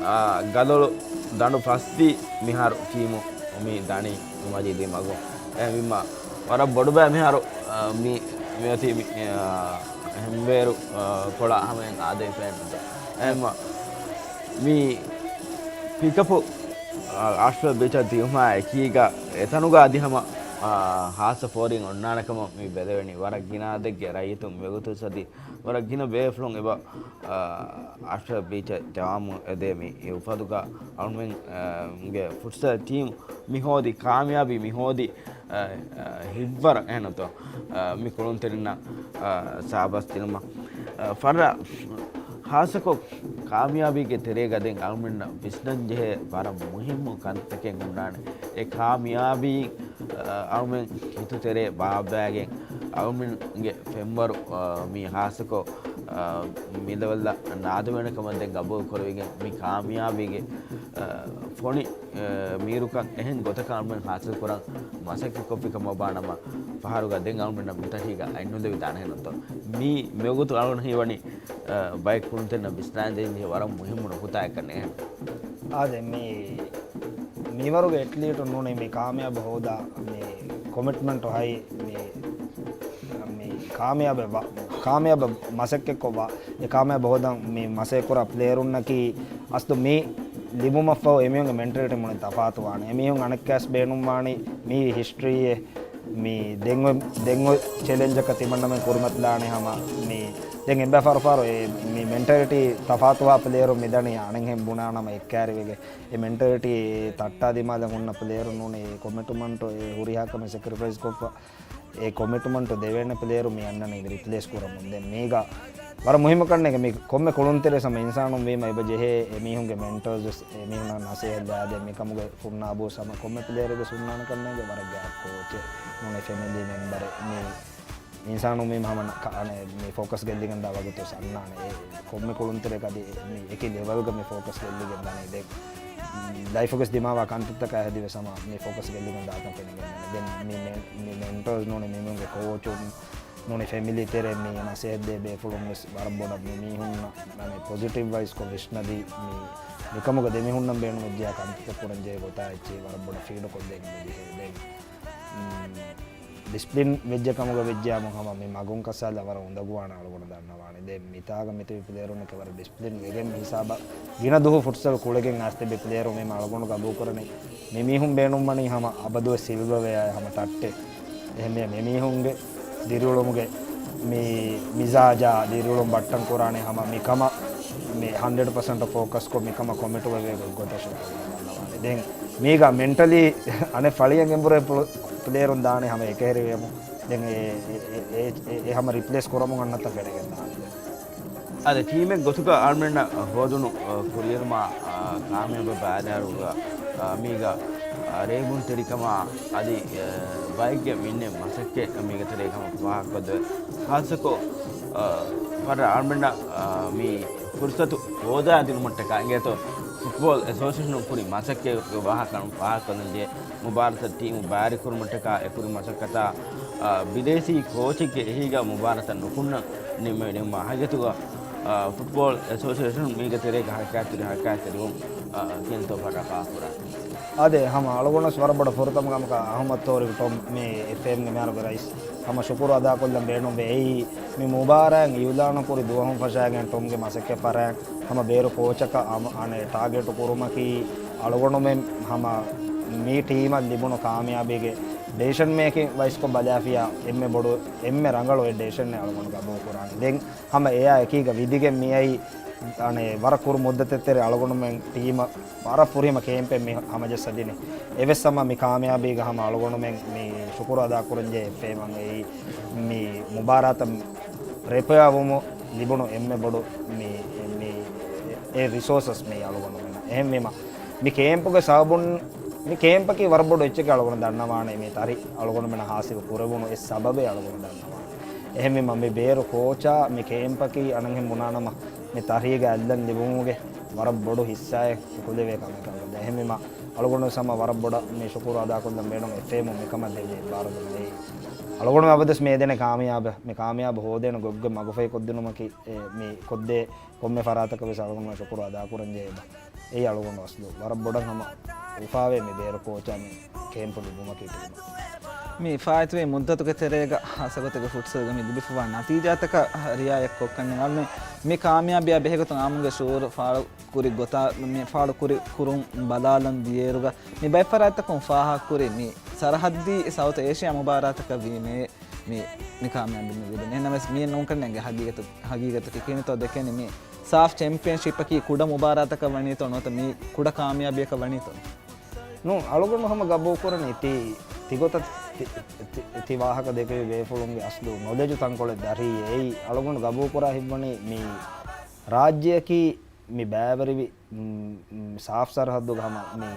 އާ، ގަލޮޅު ދަނޑު ފަސްދީ މިހާރު ޓީމު މި ދަނީ މަޖީދީ މަގު. އެހެންވީމަ ވަރަށް ބޮޑުބައި މިހާރު، އާ، މި، މިއޮތީ މި، އާ، ހެންވޭރު، އާ، ކޮޅާ ހަމަޔަށް އާދެވިފައި ނުތަ. އެހެންވީމަ މި ޕިކަޕު، އާ، އާޓްސް ބީޗަށް ދިޔުމާ އެކީގަ އެތަނުގަ އަދި ހަމަ، އާ، ހާއްސަ ފޯރިން އޮންނާނެ ކަމަށް މި ބެލެވެނީ. ވަރަށް ގިނަ އަދެއްގެ ރައްޔިތުން މިވަގުތު ސަދި ވަރަށް ގިނަ ބޭފުޅުން އެބަ، އާ، އާޓްސް ބީޗަށް ޖަމާވުމުން އެދޭ މި އުފަދުގަ އަޅުމެން، އާ، ގެ ފުޓްސަލް ޓީމް މި ހޯދި ކާމިޔާބީ މި ހޯދި، އާ، އާ، ހިތްވަރަށް އެހެންނުތޯ، އާ، މި ކުޅުންތެރިންނަށް، އާ، ސާބާސް ދިނުމަށް، އާ، ފަރަށް ހާއްސަކޮށް ކާމިޔާބީގެ ތެރޭގަ ދެން އަޅުމެންނަށް ވިސްނަން ޖެހޭ ވަރަށް މުހިއްމު ކަންތަކެއް ހުންނާނެ. އެ ކާމިޔާބީ، އަ، އަޅުމެން ހިތުތެރޭ ބާއްވައިގެން އަޅުމެންގެ ފެންވަރު، އަ، މި ހާއްސަކޮށް، އަ، މި ލެވެލްއަށް ނާދެވޭނެ ކަމަށް ދެން ގަބޫލު ކުރެވިގެން މި ކާމިޔާބީގެ، އަ، ފޮނި، އަ، މީރުކަން އެހެން ގޮތަކަށް އަޅުމެން ހާސިލް ކުރަން މަސައްކަތް ކޮށްފި ކަމަށް ވާނަމަ ފަހަރުގަ ދެން އަޅުމެންނަށް މިތަކީގަ އަތްނުލެވިދާނެ ހެންނުތޯ. މީ މިވަގުތު އަޅުގަނޑު ހީވަނީ، އަ، ބައެއް ކުޅުންތެރިންނަށް ވިސްނާލަން ޖެހޭ ވަރަށް މުހިއްމު ނުކުތާއެއްކަން އެހެން. އާދެ، މި، މިވަރުގެ އެތްލީޓުން ނޫނީ މި ކާމިޔާބު ހޯދާ މި ކޮމިޓްމަންޓު ހައި މި، މި ކާމިޔާބެއް ވާ، ކާމިޔާބެއް މަސައްކަތްކޮށްވާ، އެ ކާމިޔާބެއް ހޯދަން މި މަސައްކަތް ކުރާ ޕްލޭޔަރުންނަކީ އަސްލު މި ލިބުމަށްފަހު އެމީހުންގެ މެންޓަލިޓީ މުޅި ތަފާތުވާނެ. އެމީހުން އަނެއްކާސް ބޭނުންވާނީ މި ހިސްޓްރީއެއް މި ދެން އޮތް، ދެން އޮތް ޗެލެންޖަކަށް ތިމަންނަމެން ކުރިމަތިލާނެ ހަމަ މި ދެން އެއްބައި ފަރުފާރު އެ މި މެންޓަލިޓީ ތަފާތުވާ ޕްލޭޔަރު މިދަނީ އަނެއްހެން ބުނާނަމަ އެއްކާރިވެގެ އެ މެންޓަލިޓީ ތައްޓާ ދިމާލަށް ހުންނަ ޕްލޭޔަރު ނޫނީ ކޮމިޓްމަންޓު އެ ހުރިހާ ކަމެއް ސެކްރިފައިސް ކޮށްފަ އެ ކޮމިޓްމަންޓު ދެވޭނެ ޕްލޭޔަރު މި އަންނަނީ ރިޕްލޭސް ކުރަމުން. ދެން މީގަ ވަރަށް މުހިއްމު ކަންނޭނގެ މި ކޮންމެ ކުޅުންތެރި ސަމަ އިންސާނުން ވީމަ އެބަ ޖެހޭ އެމީހުންގެ މެންޓޯސް ވެސް އެމީހުންނަށް ނަސޭހަތް ދާދޭ މިކަމުގެ ހުންނާ ބޯސް ހަމަ ކޮންމެ ޕްލޭޔަރެއްގެ ހުންނާނެ ކަންނޭނގެ ވަރަށް ގާތް ކޯޗެއް ނޫނީ ފެމިލީ މެމްބަރެއް މި އިންސާނުން ވީމަ ހަމަ ނަ-، ކަ-، އަނެއް މި ފޯކަސް ގެއްލިގެން ދާ ވަގުތު ސަންނާނެ. އެ ކޮންމެ ކުޅުންތެރިއަކަށް އަދި މި އެކި ލެވަލްގަ މި ފޯކަސް ގެއްލިގެން ދާނެ. ދެން ލައިފުގެ ދިމާވާ ކަންތައްތަކާ ހެދިވެސް ހަމަ މި ފޯކަސް ގެއްލިގެން ދާތަން ފެނިގެން ދާނެ. ދެން މި މެ-، މި މެންޓޯސް ނޫނީ މިމީހުންގެ ކޯޗުން ނޫނީ ފެމިލީ ތެރޭ މި ނަސޭހަތް ދޭ ބޭފުޅުން ވެސް ވަރަށް ބޮޑަށް މި މީހުންނަށް އަނެއް ޕޮޒިޓިވް ވައިސްކޮށް ވިސްނަދީ މި، މިކަމުގަ ދެމީހުންނަށް ބޭނުމެއްޖެޔާ ކަންތައް ކުރަންޖެހޭ ގޮތާ އެއްޗެހި ވަރަށް ބޮޑަށް ފީޑުކޮށްދޭން ޖެހޭ. ދެން، މް، ޑިސިޕްލިން ވެއްޖެ ކަމުގަ ވެއްޖެޔާމު ހަމަ މި މަގުން ކައްސާލާ ވަރަށް އުނދަގޫވާނެ އަޅުގަނޑު ދަންނަވާނެ. ދެން މިތާގަ މިތިބި ޕްލޭޔަރުންނަކީ ވަރަށް ޑިސިޕްލިން ވެގެން މި ހިސާބަށް ގިނަ ދުވަހު ފުޓްސަލް ކުޅެގެން އައިސް ތިބި ޕްލޭޔަރުން ވީމަ އަޅުގަނޑު ގަބޫލުކުރަނީ މި މީހުން ބޭނުންވަނީ ހަމަ އަބަދުވެސް ސިލްވަވެއާއި ހަމަ ޓައްޓެއް. އެހެންވެ މި މީހުންގެ ދިރިއުޅުމުގެ މި މިޒާޖާ ދިރިއުޅުން ބައްޓަން ކުރާނެ ހަމަ މިކަމަށް މި ހަންޑްރެޑް ޕަސެންޓް ފޯކަސްކޮށް މިކަމަށް ކޮމިޓް ވެވޭ ގޮތަށް ޝުކުރު ދަންނަވާނެ. ދެން މީގަ މެންޓަލީ އަނެއް ފަޅިއެއް އެނބުރޭ ޕްލޭ-، ޕްލޭޔަރުން ދާނެ ހަމަ އެކަހެރިވޭމު. ދެން އެ، އެ، އެ، އެ، އެ ހަމަ ރިޕްލޭސް ކުރަމުން އަންނަތަން ފެނިގެން ދާނެ. އަދި ޓީމެއް ގޮތުގަ އަޅުމެންނަށް ހޯދުނު، އަ، ކުރިއެރުމާ، އަ، ކާމިޔާބު ބައިދާރުގަ، އަ، މީގަ، އަ، ރޭވުންތެރިކަމާ އަދި، އަ، ބައެއްގެ މިންނެއް މަސައްކަތް މީގެ ތެރޭ ކަމަށް ފާހަގަކޮށްދެވޭ. ޚާއްޞަކޮށް، އަ، ފަރަށް އަޅުމެންނަށް، އަ، މި ފުރުސަތު ހޯދާދިނުމަށްޓަކާ އިނގޭތޯ ފުޓްބޯލް އެސޯސިއޭޝަނުން ކުރި މަސައްކަތްގެ ވާހަކަ ފާހަގަކޮށްލަންޖެހޭ. މުބާރާތަށް ޓީމު ބައިވެރިކުރުމަށްޓަކާ އެކުރި މަސައްކަތާ، އާ، ބިދޭސީ ކޯޗެއްގެ އެހީގަ މުބާރާތަށް ނުކުންނަން ނިންމެވި ނިންމާ ހަގީގަތުގަ، އާ، ފުޓްބޯލް އެސޯސިއޭޝަނުން މީގެ ތެރޭގަ ހަރަކާތްތެރި ހަރަކާތްތެރިވުން، އާ، ކިޔަންތޯ ފަރާ ފާހަގަކުރާނެ. އާދެ، ހަމަ އަޅުގަނޑުވެސް ވަރަށް ބޮޑަށް ފުރަތަމަ ކަމަކަށް އަހުމަދު ތޯރިކް ޓޮމް މި އެފްއޭއެމްގެ މިހާރުގެ ރައީސް ހަމަ ޝުކުރު އަދާކޮށްލަން ބޭނުންވޭ. އެއީ މި މުބާރާތް އިއުލާނުކުރި ދުވަހުން ފަށާގެން ޓޮމްގެ މަސައްކަތް ފަރާތް ހަމަ ބޭރު ކޯޗަކަށް އަމ-، އަނެއް ޓާގެޓު ކުރުމަކީ އަޅުގަނޑުމެން ހަމަ މި ޓީމަށް ލިބުނު ކާމިޔާބީގެ ޑެސިޝަން މޭކިން ވައިސްކޮށް ބަލާފިޔާ އެންމެ ބޮޑު، އެންމެ ރަނގަޅު އެއް ޑެސިޝަނެއް އަޅުގަނޑު ގަބޫލު ކުރާނީ. ދެން ހަމަ އެއާ އެކީގަ ވިދިގެން މިއައީ، އަނެއް، ވަރަށް ކުރު މުއްދަތެއް ތެރޭ އަޅުގަނޑުމެން ޓީމަށް ވަރަށް ފުރިހަމަ ކޭމްޕެއް މި ހަމަޖައްސަދިނީ. އެވެސް ހަމަ މި ކާމިޔާބީގަ ހަމަ އަޅުގަނޑުމެން މި ޝުކުރު އަދާކުރަންޖެހޭ އެފްއޭއެމް އަށް އެއީ މި މުބާރާތަށް ރޭ ޕްލޭ އަށް ވުމު ލިބުނު އެންމެ ބޮޑު މި، މި، އެ ރިސޯސަސް މި އަޅުގަނޑުމެންނަށް. އެހެންވީމަ، މި ކޭމްޕުގެ ސަބަބުން، މި ކޭމްޕަކީ ވަރަށް ބޮޑު އެއްޗެކޭ އަޅުގަނޑު ދަންނަވާނެ. މި ތަރި އަޅުގަނޑުމެންނަށް ހާސިލް ކުރެވުނު އެއް ސަބަބޭ އަޅުގަނޑު ދަންނަވާނެ. އެހެންވީމަ، މި ބޭރު ކޯޗާ މި ކޭމްޕަކީ އަނެއްހެން ބުނާނަމަ، މި ތަރީގަ އަތްލަން ލިބުމުގެ ވަރަށް ބޮޑު ހިއްސާއެއް ކުލެވޭ ކަމެކޭ އަޅުގަނޑު. އެހެންވީމަ، އަޅުގަނޑު ހަމަ ވަރަށް ބޮޑަށް މި ޝުކުރު އަދާކޮށްލަން ބޭނުން އެފްއޭއެމު މިކަމަށް ދެއްވި ބާރުދުން. އެއީ އަޅުގަނޑު އަބަދުވެސް މި އެދެނެ ކާމިޔާބެއް، މި ކާމިޔާބު ހޯދޭނެ ގޮތްގޮތް މަގުފަހިކޮށްދިނުމަކީ، އެ، މި ކޮށްދޭ ކޮންމެ ފަރާތަކަށް ވެސް އަޅުގަނޑު ޝުކުރު އަދާކުރަން ޖެހޭ. އެއީ އަޅުގަނޑު އަސްލު ވަރަށް ބޮޑަށް ހަމަ އުފާވޭ މި ބޭރު ކޯޗާ މި ކޭމްޕު ލިބުމަކީ ޓީމަށް. މި ފާއިތުވި މުއްދަތުގެ ތެރޭގަ ހާއްސަގޮތެއްގެ ފުޓްސަލްގަ މި ލިބިފައިވާ ނަތީޖާތަކަށް ރިއާޔަތްކޮށްކަން އަޅުގަނޑު މި ކާމިޔާބީއާ ބެހޭގޮތުން އާއްމުގެ ޝުޢޫރު ފާޅު ކުރި ގޮތާ، މި ފާޅު ކުރި ކުރުން ބަލާލަން ދިޔައިރުގަ، މި ބައެއް ފަރާތްތަކުން ފާހަގަކުރި މި ސަރަހައްދީ ސައުތު އޭޝިއާ މުބާރާތަކަށް ވީމޭ މި، މި ކާމިޔާބީ މި ލިބެނީ. އެހެންނަމަވެސް މިއެއް ނޫންކަންނޭނގެ ހަގީގަތު، ހަގީގަތަކީ ކިހިނެއްތޯ ދެކެނީ މި ސާފް ޗެމްޕިއަންޝިޕަކީ ކުޑަ މުބާރާތަކަށް ވަނީތޯ ނުވަތަ މީ ކުޑަ ކާމިޔާބީއަކަށް ވަނީތޯ؟ ނޫން، އަޅުގަނޑު ހަމަ ގަބޫލުކުރަނީ ތި، ތިގޮތަށް ތި، ތި، ތި ވާހަކަ ދެކެވި ބޭފުޅުންގެ އަސްލު ނޮލެޖު ތަންކޮޅެއް ދަށީ. އެއީ އަޅުގަނޑު ގަބޫލުކުރާ ހިތްވަނީ މި ރާއްޖެއަކީ މި ބައިވެރިވި، މް، މް، ސާފް ސަރަހައްދުގަ ހަމަ މި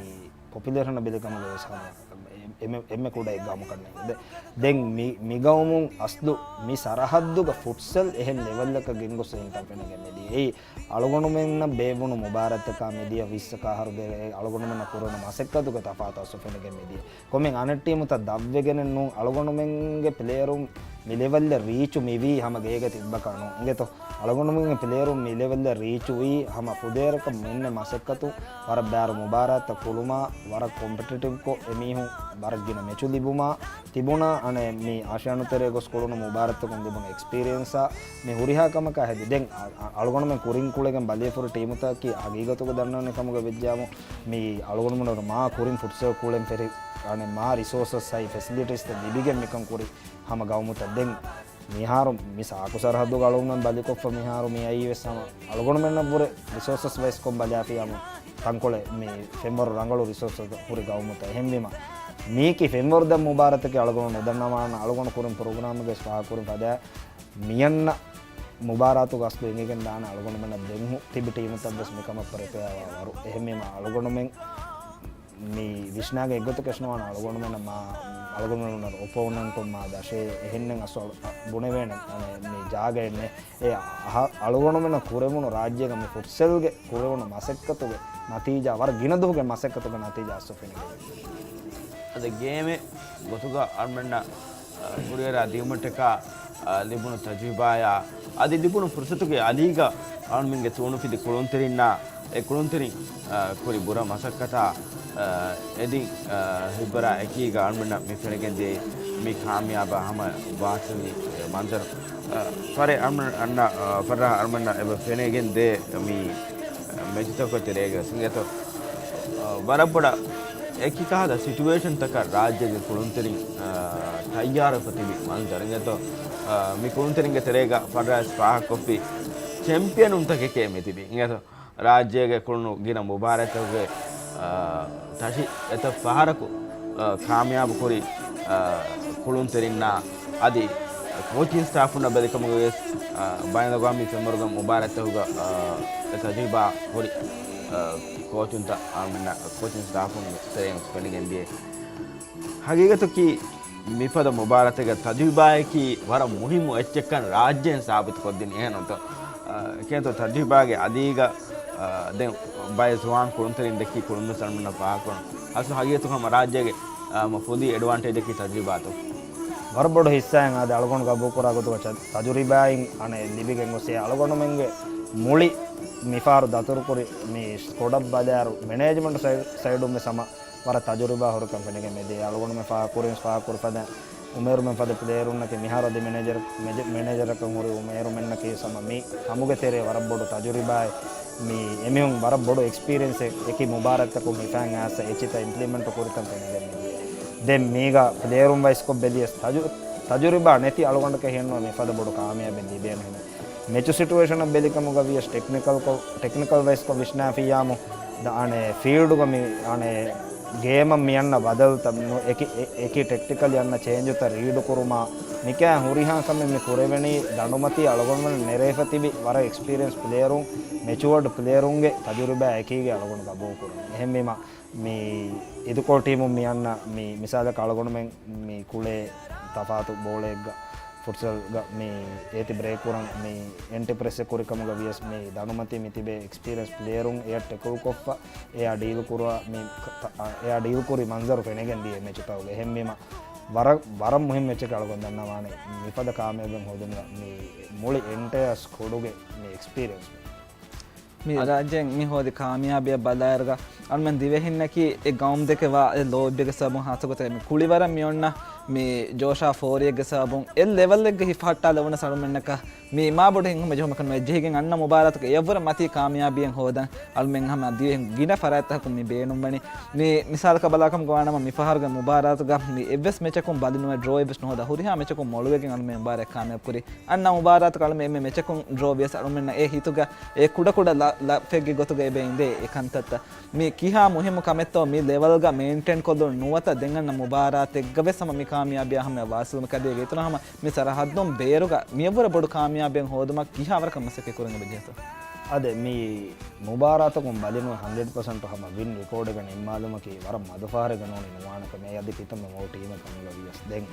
ޕޮޕިއުލޭޝަނަށް ބެލިކަމުގަ ވެސް ހަމަ އެ-، އެ-، އެންމެ ކުޑަ އެއް ގައުމަކަށް ނޭނގެ. ދެ-، ދެން މި، މި ގައުމުން އަސްލު މި ސަރަހައްދުގަ ފުޓްސަލް އެހެން ލެވެލްއަކަށް ގެންގޮސް އިންތަން ފެނިގެން މިދިޔަ. އެއީ އަޅުގަނޑުމެންނަށް ބޭއްވުނު މުބާރާތްތަކާ މިދިޔަ ވިއްސަކާ އަހަރު ދެ-، އެ އަޅުގަނޑުމެންނަށް ކުރެވުނު މަސައްކަތުގެ ތަފާތު އަސްލު ފެނިގެން މިދިޔަ. ކޮމެން އަނެއް ޓީމުތައް ދަށްވެގެނެއް ނޫން. އަޅުގަނޑުމެންގެ ޕްލޭޔަރުން މި ލެވެލްއަށް ރީޗު މިވީ ހަމަ ގޭގަ ތިއްބަކާ ނޫން. އިނގޭތޯ؟ އަޅުގަނޑުމެންގެ ޕްލޭޔަރުން މި ލެވެލްއަށް ރީޗުވީ ހަމަ ފުދޭވަރަކަށް މި އިންނަ މަސައްކަތު ވަރަށް ބާރު މުބާރާތްތައް ކުޅުމާ، ވަރަށް ކޮމްޕިޓިޓިވްކޮށް އެމީހުން ވަރަށް ގިނަ މެޗު ލިބުމާ، ތިބުނާ އަނެއް މި އާޝިޔާނު ތެރޭ ގޮސް ކުޅުނު މުބާރާތްތަކުން ލިބުނު އެކްސްޕީރިއެންސާ މި ހުރިހާ ކަމަކާ ހެދި. ދެން އަ-، އަ-، އަޅުގަނޑުމެން ކުރިން ކުޅެގެން ބަލި ފުރި ޓީމުތަކަކީ ހަގީގަތުގަ ދަންނަވަން ކަމުގަ ވެއްޖާމު މި އަޅުގަނޑުމެންނަށް މާ ކުރިން ފުޓްސަލް ކުޅެން ފެށި އަނެއް މާ ރިސޯސަސް އައި ފެސިލިޓީސްތައް ލިބިގެން މިކަން ކުރި ހަމަ ގައުމުތައް. ދެން މިހާރު މި ސާކު ސަރަހައްދުގަ އަޅުގަނޑުމެން ބަލިކޮށްފަ މިހާރު މި އައީ ވެސް ހަމަ އަޅުގަނޑުމެންނަށްވުރެ ރިސޯސަސް ވައިސްކޮށް ބަލާފިޔާމު ތަންކޮޅެއް މި ފެންވަރު ރަނގަޅު ރިސޯސަސް ހުރި ގައުމުތައް. އެހެންވީމަ މީކީ ފެންވަރު ދަށް މުބާރާތަކީ އަޅުގަނޑު ނުދަންނަވާނަ އަޅުގަނޑު ކުރިން ޕްރޮގްރާމްގެ ފާހަގަކުރި ފަދަ މިއަންނަ މުބާރާތުގަ އަސްލު އެނގިގެން ދާނެ އަޅުގަނޑުމެންނަށް ދެން ހު-، ތިބި ޓީމުތައް ވެސް މިކަމަށް ޕްރިޕެއާވާ ވަރު. އެހެންވީމަ އަޅުގަނޑުމެން މި ވިސްނާގެ އެއްގޮތަކަށް ނުވާނެ އަޅުގަނޑުމެންނަށް މާ، އަޅުގަނޑުމެންނަށް އޮޕޯނެންޓުން މާ ދަށޭ އެހެންނެއް އަސް އަޅު-، ބުނެވޭނެ މި ޖާގައެއް ނެ. އެ އަހަ-، އަޅުގަނޑުމެންނަށް ކުރެވުނު ރާއްޖޭގަ މި ފުޓްސަލްގެ ކުރެވުނު މަސައްކަތުގެ ނަތީޖާ، ވަރަށް ގިނަ ދުވަހުގެ މަސައްކަތުގެ ނަތީޖާ އަސްލު ފެނިގެން. އަދި ގޭމެއް ގޮތުގަ އަޅުމެންނަށް، އަ، ކުރިއަރާ ދިއުމަށްޓަކާ، އަ، ލިބުނު ތަޖުރިބާޔާ، އަދި ލިބުނު ފުރުސަތުގެ އަލީގަ އަޅުމެންގެ ތޫނުފިލި ކުޅުންތެރިންނާ، އެ ކުޅުންތެރިން، އަ، ކުރި ބުރަ މަސައްކަތާ، އަ، އެދިން، އަ، ހިތްވަރާ އެކީގަ އަޅުމެންނަށް މި ފެނިގެން ދިޔައީ މި ކާމިޔާބާ ހަމަ ވާސިލް މަންޒަރު. އަ، ފަރެ އަޅުމެން އަންނަ، އަ، ފަރާ އަޅުމެންނަށް އެބަ ފެނިގެން ދޭ މި މެޗުތަކުގެ ތެރޭގަ ވެސް އިނގޭތޯ، އަ، ވަރަށް ބޮޑަށް އެކި ކަހަލަ ސިޓުއޭޝަންތަކަށް ރާއްޖޭގެ ކުޅުންތެރިން، އަ، ތައްޔާރުވެފަ ތިބި މަންޒަރު އިނގޭތޯ، އަ، މި ކުޅުންތެރިންގެ ތެރޭގަ ފަރާސް ފާހަގަކޮށްފި ޗެމްޕިއަނުންތަކެކޭ މި ތިބި އިނގޭތޯ. ރާއްޖޭގެ ކުޅުނު ގިނަ މުބާރާތްތަކުގެ، އާ، ތަށި އެތައް ފަހަރަކު، އާ، ކާމިޔާބު ކުރި، އާ، ކުޅުންތެރިންނާ އަދި ކޯޗިން ސްޓާފުންނަށް ބެލިކަމުގަ ވެސް، އާ، ބައިނަލްއަގްވާމީ ފެންވަރުގެ މުބާރާތްތަކުގަ، އާ، އެ ތަޖުރިބާ ހުރި، އާ، ކޯޗުންތައް އާމެންނަށް ކޯޗިން ސްޓާފުންގެ ތެރެއިން ފެނިގެންދިޔަ. ހަގީގަތަކީ މިފަދަ މުބާރާތެއްގެ ތަޖުރިބާއަކީ ވަރަށް މުހިއްމު އެއްޗެއްކަން ރާއްޖޭން ސާބިތުކޮށްދިނީ އެހެންތޯ؟ އެކޭތޯ ތަޖުރިބާގެ އަލީގަ، އަ، ދެން ބައެއް ޒުވާން ކުޅުންތެރިން ދެއްކި ކުޅުން ވެސް އަޅުމެންނަށް ފާހަގަކުރަން. އަސްލު ހަގީގަތުގަ ހަމަ ރާއްޖޭގެ، އަ، ހަމަ ފުދި އެޑްވާންޓޭޖަކީ ތަޖުރިބާތޯ؟ ވަރަށް ބޮޑު ހިއްސާއެއް އާދެ އަޅުގަނޑު ގަބޫލުކުރާ ގޮތުގަ ތަ-، ތަޖުރިބާއިން އަނެއް ލިބިގެން ގޮސް އެ އަޅުގަނޑުމެންގެ މުޅި މިފަހަރު ދަތުރުކުރި މި ސްކޮޑަށް ބަލާއިރު މެނޭޖްމަންޓް ސައި-، ސައިޑުން ވެސް ހަމަ ވަރަށް ތަޖުރިބާ ހުރިކަން ފެނިގެން މިދިޔަ އަޅުގަނޑުމެން ފާހަގަކުރިން ފާހަގަކުރި ފަދަ އުމޭރުމެން ފަދަ ޕްލޭޔަރުންނަކީ މިހާރު އަދި މެނޭޖަރ، މެޖ-، މެނޭޖަރަކަށް ހުރި އުމޭރުމެންނަކީ ހަމަ މި ހަމުގެ ތެރޭ ވަރަށް ބޮޑު ތަޖުރިބާއެއް. މި އެމީހުން ވަރަށް ބޮޑު އެކްސްޕީރިއެންސެއް އެކި މުބާރާތްތަކުން ހިފަން އައިސް އެއްޗިތައް އިމްޕްލިމެންޓް ކުރިކަން ފެނިގެން މިދިޔަ. ދެން މީގަ ޕްލޭޔަރުން ވައިސްކޮށް ބެލިޔަސް ތަޖު-، ތަޖުރިބާ ނެތި އަޅުގަނޑަކަށް ހިންނު މިފަދަ ބޮޑު ކާމިޔާބެއް ލިބޭނެ ހިނދު. މެޗު ސިޓުއޭޝަނަށް ބެލިކަމުގަ ވިޔަސް ޓެކްނިކަލް ކޮ-، ޓެކްނިކަލް ވައިސްކޮށް ވިސްނާފިއްޔާމު ދަ-، އަނެއް ފީލްޑުގަ މި އަނެއް ގޭމަށް މި އަންނަ ބަދަލުތައް ނު-، އެކި، އެ-، އެކި ޓެކްޓިކަލް އަންނަ ޗޭންޖުތައް ރީޑު ކުރުމާ، މިކައި ހުރިހާ ކަމެއް މި ކުރެވެނީ ދަނޑުމަތީ އަޅުގަނޑުމެން ނެރޭފަ ތިބި ވަރަށް އެކްސްޕީރިއެންސް ޕްލޭޔަރުން، މެޗުއާޑް ޕްލޭޔަރުންގެ ތަޖުރިބާ އެކީގެ އަޅުގަނޑު ގަބޫލު ކުރަނީ. އެހެންވީމަ، މި އިދުކޮޅު ޓީމުން މި އަންނަ މި މިސާލަކަށް އަޅުގަނޑުމެން މި ކުޅޭ ތަފާތު ބޯޅައެއްގަ ފުޓްސަލްގަ މި އޭތި ބްރޭކް ކުރަން މި އެންޓި ޕްރެސެއް ކުރި ކަމުގަ ވިޔަސް މި ދަނޑުމަތީ މި ތިބޭ އެކްސްޕީރިއެންސް ޕްލޭޔަރުން އެޔަށް ޓެކުލް ކޮށްފަ އެޔާ ޑީލް ކުރުވާ މި ކަ-، ތަ-، އަ، އެޔާ ޑީލް ކުރި މަންޒަރު ފެނިގެން ދިޔަ މެޗުތަކުގަ. އެހެންވީމަ ވަރަށް، ވަރަށް މުހިންމު މެޗެއް އަޅުގަނޑު ދަންނަވާނެ މިފަދަ ކާމިޔާބެއް ހޯދުމަށް މި މުޅި އެންޓަޔާ ސްކޮޑުގެ މި އެކްސްޕީރިއެންސް. މި ރާއްޖޭން މި ހޯދި ކާމިޔާބީއަށް ބަލާއިރުގަ އަޅުމެން ދިވެހިންނަކީ އެ ގައުމު ދެކެ ވާ އެ ލޯތްބެއްގެ ސަބަބުން ހާއްސަގޮތަށް މި ކުޅިވަރަށް މި އޮންނަ މި ޖޯޝާ ފޯރިއެއްގެ ސަބަބުން އެ ލެވެލްއެއްގަ ހިފަހައްޓާލެވުނަސް އަޅުމެންނަކަށް މި މާބޮޑު ހިތްހަމަޖެހުމަކަށް ނުވެ ޖެހިގެން އަންނަ މުބާރާތުގެ އެއަށްވުރެ މަތީ ކާމިޔާބީއެއް ހޯދަން އަޅުމެން ހަމަ ދިވެހިން ގިނަ ފަރާތްތަކަކުން މި ބޭނުންވަނީ. މި މިސާލަކަށް ބަލާކަމުގަ ވާނަމަ މި ފަހަރުގެ މުބާރާތުގަ މި އެއްވެސް މެޗަކުން ބަލި ނުވެ ޑްރޯ އެއްވެސް ނުހޯދާ ހުރިހާ މެޗަކުން މޮޅުވެގެން އަޅުމެން މުބާރާތް ކާމިޔާބު ކުރި. އަންނަ މުބާރާތުގަ އަޅުމެން އެންމެ މެޗަކުން ޑްރޯ ވިޔަސް އަޅުމެންނަށް އެ ހިތުގަ އެ ކުޑަކުޑަ ލަ-، ލަފެއްގެ ގޮތުގަ އެބަ އިނދޭ އެ ކަންތައްތައް. މި ކިހާ މުހިއްމު ކަމެއްތޯ މި ލެވަލްގަ މެއިންޓެން ކޮށްލުން ނުވަތަ ދެން އަންނަ މުބާރާތެއްގަ ވެސް ހަމަ މި ކާމިޔާބީއާ ހަމަޔަށް ވާސިލުމަށް ކަދޭގެ އިތުރަށް ހަމަ މި ސަރަހައްދުން ބޭރުގަ މިއަށްވުރެ ބޮޑު ކާމިޔާބެއް ހޯދުމަށް ކިހާވަރަކަށް މަސައްކަތް ކުރަން އެބަ ޖެހޭތޯ؟ އާދެ، މި މުބާރާތަކުން ބަލިނުވެ ހަންޑްރެޑް ޕަސެންޓު ހަމަ ވިން ރެކޯޑެއްގަ ނިންމާލުމަކީ ވަރަށް މަދުފަހަރެއްގަ ނޫނީ ނުވާނެ ކަމެއް. އަދި ކިތަންމެ މޮޅު ޓީމެއް ކަމުގަ ވިޔަސް ދެން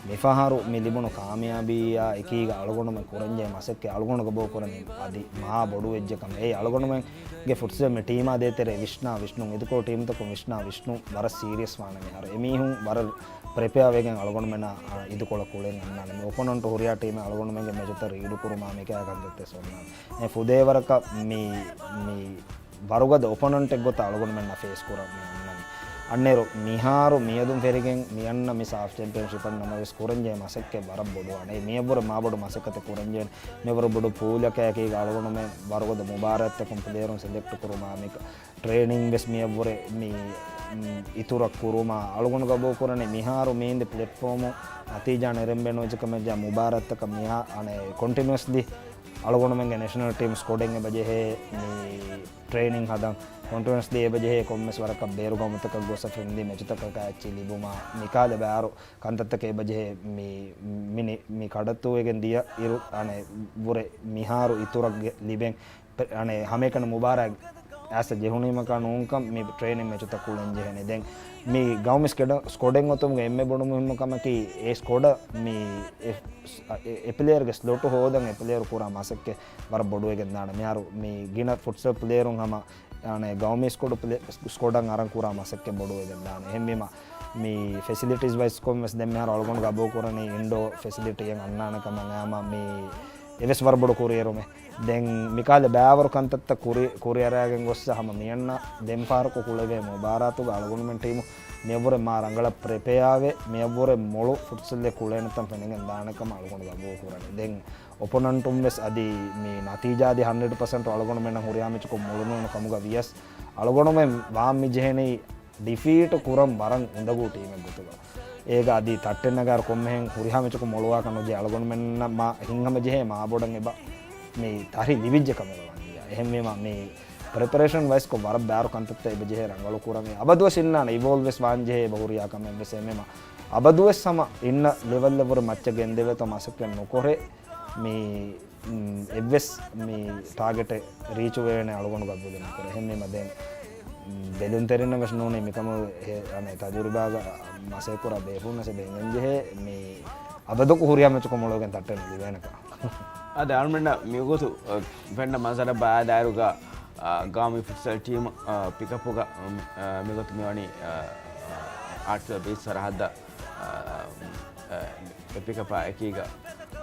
މިފަހަރު މި ލިބުނު ކާމިޔާބީއާ އެކީގަ އަޅުގަނޑުމެން ކުރަންޖެހޭ މަސައްކަތް އަޅުގަނޑު ގަބޫލުކުރަނީ އަދި މާ ބޮޑުވެއްޖެ ކަމެއް. އެއީ އަޅުގަނޑުމެންގެ ފުޓްސަލް މި ޓީމާ ދޭތެރޭ ވިސްނާ ވިސްނުން، އިދުކޮޅު ޓީމުތަކުން ވިސްނާ ވިސްނުން ވަރަށް ސީރިއަސް ވާނެ މިހާރު. އެމީހުން ވަރަށް ޕްރިޕެއާ ވެގެން އަޅުގަނޑުމެންނާ، އާ، އިދުކޮޅަށް ކުޅެން އަންނާނެ. މި އޮޕޮނަންޓު ހުރިހާ ޓީމެއް އަޅުގަނޑުމެންގެ މެޗުތައް ރީޑު ކުރުމާ މިކައި ކަންތައްތައް އޮންނާނެ. އެ ފުދޭވަރަކަށް މި، މި ވަރުގަދަ އޮޕޮނަންޓެއް ގޮތަށް އަޅުގަނޑުމެންނަށް ފޭސް ކުރަން މި އޮންނަނީ. އަންނައިރު މިހާރު މިއަދުން ފެރިގެން މި އަންނަ މި ސާފް ޗެމްޕިއަންޝިޕަށް ނަމަވެސް ކުރަންޖެހޭ މަސައްކަތް ވަރަށް ބޮޑުވާނެ. މިއަށްވުރެ މާބޮޑު މަސައްކަތެއް ކުރަންޖެހޭނެ. މިއަށްވުރެ ބޮޑު ޕޫލަކާއެކީގަ އަޅުގަނޑުމެން ވަރުގަދަ މުބާރާތްތަކުން ޕްލޭޔަރުން ސެލެކްޓް ކުރުމާ މި ޓްރޭނިން ވެސް މިއަށްވުރެ މި، މް، އިތުރަށް ކުރުމާ އަޅުގަނޑު ގަބޫލު ކުރަނީ. މިހާރު މީންދެ ޕްލެޓްފޯމު ނަތީޖާ ނެރެންބެނުވެއްޖެ ކަމެއްޖާ މުބާރާތްތަކަށް މިހާ އަނެއް ކޮންޓިނިއުއަސްލީ އަޅުގަނޑުމެންގެ ނޭޝަނަލް ޓީމް ސްކޮޑެއް އެބަޖެހޭ މި ޓްރޭނިން ހަދަން. ކޮންޓިނިއުއަސްލީ އެބަޖެހޭ ކޮންމެސް ވަރަކަށް ބޭރު ގައުމުތަކަށް ގޮސް ފްރެންޑްލީ މެޗުތަކަކާ އެއްޗެއް ލިބުމާ މިކާލެ ބާރު ކަންތައްތަކެއް އެބަޖެހޭ މި، މި، މި ކަޑައްތޫވެގެން ދިޔަ އިރު އަނެއް ވުރެ މިހާރު އިތުރަށް ލިބެން ޕެ-، އަނެއް ހަމައެކަނި މުބާރާތް އައިސް ޖެހުނީމަކާ ނޫންކަން މި ޓްރޭނިން މެޗުތައް ކުޅެން ޖެހެނީ. ދެން މި ގައުމީ ސްކެޑަ-، ސްކޮޑެއް އޮތުމުގެ އެންމެ ބޮޑު މުހިންމު ކަމަކީ އެ ސްކޮޑަށް މި އެ، އެ، އެ ޕްލޭޔަރުގެ ސްލޮޓު ހޯދަން އެ ޕްލޭޔަރު ކުރާ މަސައްކަތް ވަރަށް ބޮޑުވެގެން ދާނެ. މިހާރު މި ގިނަ ފުޓްސަލް ޕްލޭޔަރުން ހަމަ އަނެއް ގައުމީ ސްކޮޑު ޕްލޭ-، ސްކޮޑަށް އަރަން ކުރާ މަސައްކަތް ބޮޑުވެގެން ދާނެ. އެހެންވީމަ މި ފެސިލިޓީސް ވައިސް ކޮންމެސް ދެން މިހާރު އަޅުގަނޑު ގަބޫލު ކުރަނީ އިންޑޯ ފެސިލިޓީއެއް އަންނާނެ ކަމަށް އައިމަ މި އެވެސް ވަރަށް ބޮޑު ކުރިއެރުމެއް. ދެން މިކާލެ ބައިވަރު ކަންތައްތައް ކުރި، ކުރިއަރާގެން ގޮއްސަ ހަމަ މިއަންނަ ދެން ފަހަރަކު ކުޅެވޭ މުބާރާތުގަ އަޅުގަނޑުމެން ޓީމު މިއަށްވުރެ މާ ރަނގަޅަށް ޕްރިޕެއާވެ، މިއަށްވުރެ މޮޅު ފުޓްސަލްއެއް ކުޅޭނެތަން ފެނިގެން ދާނެ ކަމަށް އަޅުގަނޑު ގަބޫލު ކުރަނީ. ދެން އޮޕޮނަންޓުން ވެސް އަދި މި ނަތީޖާ އަދި ހަންޑްރެޑް ޕަސެންޓް އަޅުގަނޑުމެންނަށް ހުރިހާ މެޗަކުން މޮޅު ނޫނު ކަމުގަ ވިޔަސް އަޅުގަނޑުމެން ވާން މި ޖެހެނީ ޑިފީޓު ކުރަން ވަރަށް އުނދަގޫ ޓީމެއް ގޮތުގަ. އޭގަ އަދި ތައްޓެއް ނަގާއިރު ކޮންމެހެން ހުރިހާ މެޗަކުން މޮޅުވާކަށް ނުޖެހޭ އަޅުގަނޑުމެންނަށް މާ ހިތްހަމަޖެހޭ މާބޮޑަށް އެބަ މި ތަރި ލިބިއްޖެ ކަމުގަ ވަންޖެހޭ. އެހެންވީމަ މި ޕްރިޕަރޭޝަން ވައިސްކޮށް ވަރަށް ބާރު ކަންތައްތައް އެބަޖެހޭ ރަނގަޅު ކުރަން. އަބަދުވެސް އިންނާނެ އިވޯލްވް ވެސް ވާންޖެހޭ އެބަ ހުރިހާ ކަމެއް ވެސް އެމެމަ. އަބަދުވެސް ހަމަ އިންނަ ލެވެލްއަށްވުރެ މައްޗަށް ގެންދެވޭތޯ މަސައްކަތް ނުކޮށް މި މް، އެއްވެސް މި ޓާގެޓެއް ރީޗުވެވޭނެ އަޅުގަނޑު ގަބޫލެއް ނުކުރޭ. އެހެންވީމަ ދެން މް، ބެލުންތެރިންނަށް ވެސް ނޫނީ މިކަމު ހެ-، އަނެއް ތަޖުރިބާގަ މަސައްކަތް ކުރާ ބޭފުޅުންނަށް ވެސް ބެނގެންޖެހޭ މި އަބަދަކު ހުރިހާ މެޗަކު މޮޅުވެގެން ތައްޓެއް ނުލިބޭނެކަން. އަދި އަޅުމެންނަށް މިވަގުތު، އަ، ފެންނަ މަންޒަރަށް ބަލާއިރުގަ، އަ، ގައުމީ ފުޓްސަލް ޓީމު، އަ، ޕިކަޕުގަ، އަ، މި، އަ، މިގޮތު މިވަނީ، އަ، އަ، އާޓްފިލްޑް ބީޗް ސަރަހައްދަށް، އަ، އަ، އެ ޕިކަޕާ އެކީގަ،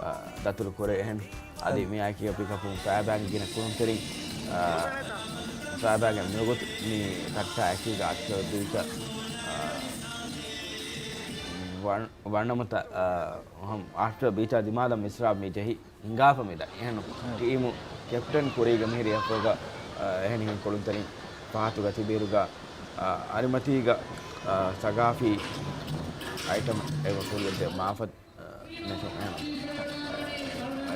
އަ، ދަތުރު ކުރޭ އެހެން. އަދި މިއާ އެކީގަ ޕިކަޕުން ފައިބާގެ ގިނަ ކުޅުންތެރިން، އަ، ފައިބާގެ މިވަގުތު މި ތައްޓާ އެކީގަ އާޓްފިލްޑް ބީޗަށް، އަ، ވަން-، ވަންނަމުތަ، އަ، އާޓްފިލްޑް ބީޗާ ދިމާލަށް މިސްރާބް މި ޖެހި ހިނގާފަ މިދަނީ. އެހެން ޓީމު ކެޕްޓަން ކުރީގަ މިހިރި އެފްއޭގަ، އަ، އެހެނިހެން ކުޅުންތެރިން ފަހަތުގަ ތިބިއިރުގަ، އަ، އަރިމަތީގަ، އަ، ސަގާފީ އައިޓަމް އެބަ ކުރިއަށްދޭ މާފަ، އަ، ނެތުން އެހެން.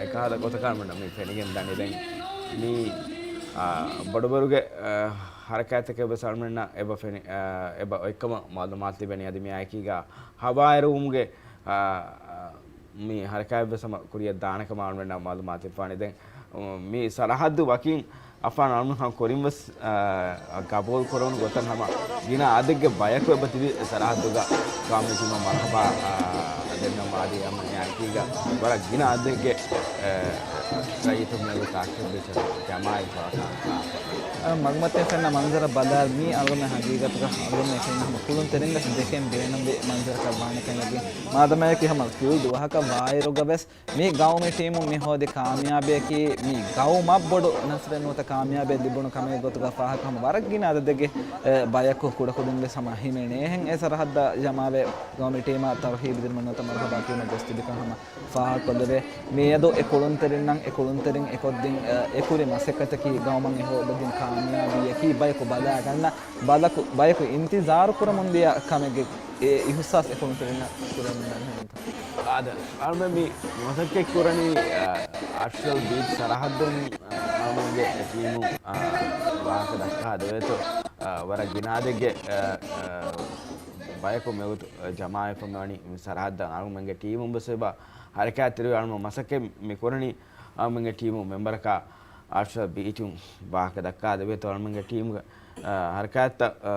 އެކަހަލަ ގޮތަކަށް މި ފެނިގެން ދަނީ ދެން މި، އަ، ބޮޑުބޮޑުގެ، އަ، ހަރަކާތްތަކެއް ވެސް އަޅުމެންނަށް އެބަ ފެނި، އަ، އެބަ އޮތްކަމަށް މައުލޫމާތު ލިބެނީ. އަދި މިއާއެކީގަ ހަވާއެރުވުމުގެ، އަ، އަ، މި ހަރަކާތްވެސް ހަމަ ކުރިއަށް ދާނެ ކަމަށް އަޅުގަނޑަށް މައުލޫމާތު އުފާނީ. ދެން މި ސަރަހައްދު ވަކިން އަފާން އަޅުގަނޑު ކުރިން ވެސް، އާ، ގަބޫލު ކުރެވުނު ގޮތަށް ހަމަ ގިނަ އަދެއްގެ ބަޔަކު އެބަ ތިބި ސަރަހައްދުގަ ގައުމީ ޓީމަށް މަރުހަބާ، އާ، ދެންނަމަ އަދި ހަމަ އެ އަންތީގަ ވަރަށް ގިނަ އަދެއްގެ، އާ، ރައްޔިތުން މިއަދު ތާކިބް ބީޗަށް ޖަމާވެފަ މަގުމަތިން ފެންނަ މަންޒަރަށް ބަލާލް މީ އަޅުގަނޑުމެން ހަގީގަތުގަ އަޅުގަނޑުމެން އެކަން ހަމަ ކުޅުންތެރިން ވެސް ދެކެން ބޭނުންވި މަންޒަރަކަށް ވާނެ ކަމެއްގެ މާދަމާއެކީ ހަމަ ފިއުލް ދުވަހަކަށް ވާއިރުގަ ވެސް މި ގައުމީ ޓީމުން މި ހޯދި ކާމިޔާބީއަކީ މި ގައުމަށް ބޮޑު ނަސްރެއް ނުވަތަ ކާމިޔާބީއެއް ލިބުނު ކަމެއް ގޮތުގަ ފާހަގަ ހަމަ ވަރަށް ގިނަ އަދަދެއްގެ، އެ، ބަޔަކު ކުޑަކުދިން ވެސް ހަމަ ހިމެނޭހެން އެ ސަރަހައްދަށް ޖަމާވެ ގައުމީ ޓީމާ ތަރުހީބު ދިނުމަށް ނުވަތަ މަރުހަބާ ކިޔުމަށް ގޮސް ތިބިކަން ހަމަ ފާހަގަކޮށްލެވޭ. މިއަދު އެ ކުޅުންތެރިންނަށް އެ ކުޅުންތެރިން އެކޮށްދިން، އެ، އެކުރި މަސައްކަތަކީ ގައުމަށް އެ ހޯދަދިން ކާމިޔާބީއަކީ ބަޔަކު ބަލާގަންނަ ބަލަކު، ބަޔަކު އިންތިޒާރު ކުރަމުންދިޔަ ކަމެއްގެ އެ އިހުސާސް އެ ކުޅުންތެރިންނަށް ކުރެވެމުންދާނެ ހެންތަ؟ އާދެ، އަޅުމެން މި މަސައްކަތް ކުރަނީ، އާ، އާޓްފިޝަލް ބީޗް ސަރަހައްދުން، އާ، އަޅުމެންގެ ޓީމު، އާ، ވާހަކަ ދައްކާ ދެވޭތޯ، އާ، ވަރަށް ގިނަ އަދެއްގެ، އާ، އާ، ބަޔަކު މިވަގުތު ޖަމާވެފަ މިވަނީ މި ސަރަހައްދަށް. އަޅުމެންގެ ޓީމުން ވެސް އެބަ ހަރަކާތްތެރިވެ އަޅުމެން މަސައްކަތް މި ކުރަނީ އަޅުމެންގެ ޓީމު މެމްބަރަކާ އާޓްފިޝަލް ބީޗުން ވާހަކަ ދައްކާ ދެވޭތޯ އަޅުމެންގެ ޓީމުގެ، އާ، ހަރަކާތްތައް، އާ،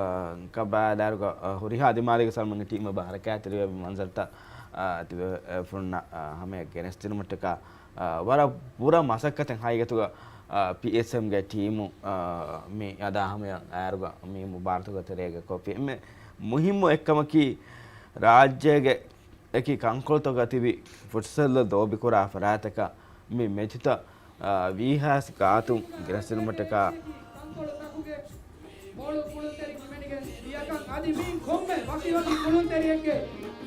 ކަބާލާރުގަ، އާ، ހުރިހާ ދިމާލެއްގަ އަޅުމެންގެ ޓީމު އެބަ ހަރަކާތްތެރިވެ މި މަންޒަރުތައް، އާ، ތިބެ، އާ، ފުންނަ، އާ، ހަމަޔަށް ގެނެސްދިނުމަށްޓަކާ، އާ، ވަރަށް ބުރަ މަސައްކަތެއް ހަގީގަތުގަ، އާ، ޕީއެސްއެމްގެ ޓީމު، އާ، މި އަދާ ހަމަޔަށް އައިރުގަ މި މުބާރާތުގެ ތެރޭގަ ކޮށްފި. އެންމެ މުހިއްމު އެއްކަމަކީ، ރާއްޖޭގެ އެކި ކަންކޮޅުތަކުގަ ތިބި ފުޓްސަލް ލޯބިކުރާ ފަރާތްތަކަށް މި މެޗުތައް، އާ، ވީހާވެސް ގާތުން ގެނެސްދިނުމަށްޓަކާ މޯޅު ކުޅުންތެރި ހިމެނިގެން ދިޔަކަން އަދި މިއިން ކޮންމެ ވަކިވަކި ކުޅުންތެރިއެއްގެ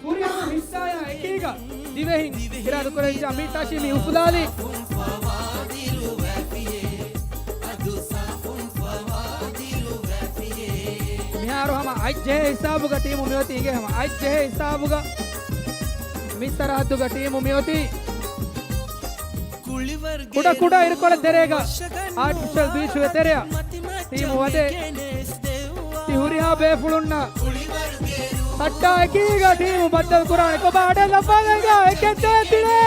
ފުރިހަމަ ހިއްސާޔާ އެކީގަ ދިވެހިން އިރާދަކުރެއްވިއްޔާ މި ތަށި މި އުފުލާލީ. މިހާރު ހަމަ އަތްޖެހޭ ހިސާބުގަ ޓީމު މިއޮތީ އިނގޭ ހަމަ އަތްޖެހޭ ހިސާބުގަ މި ސަރަހައްދުގަ ޓީމު މިއޮތީ. ކުޑަކުޑަ އިރުކޮޅެއް ތެރޭގަ އާޓްފިޝަލް ބީޗުގެ ތެރެއަށް ޓީމު ވަދެ. ތި ހުރިހާ ބޭފުޅުންނަށް ތައްޓާ އެކީގަ ޓީމު ބައްދަލު ކުރާނެ. ކޮބާ އަޑެއް ލައްވާލަން އިނގާ އެކެއް ދޭތިނޭ.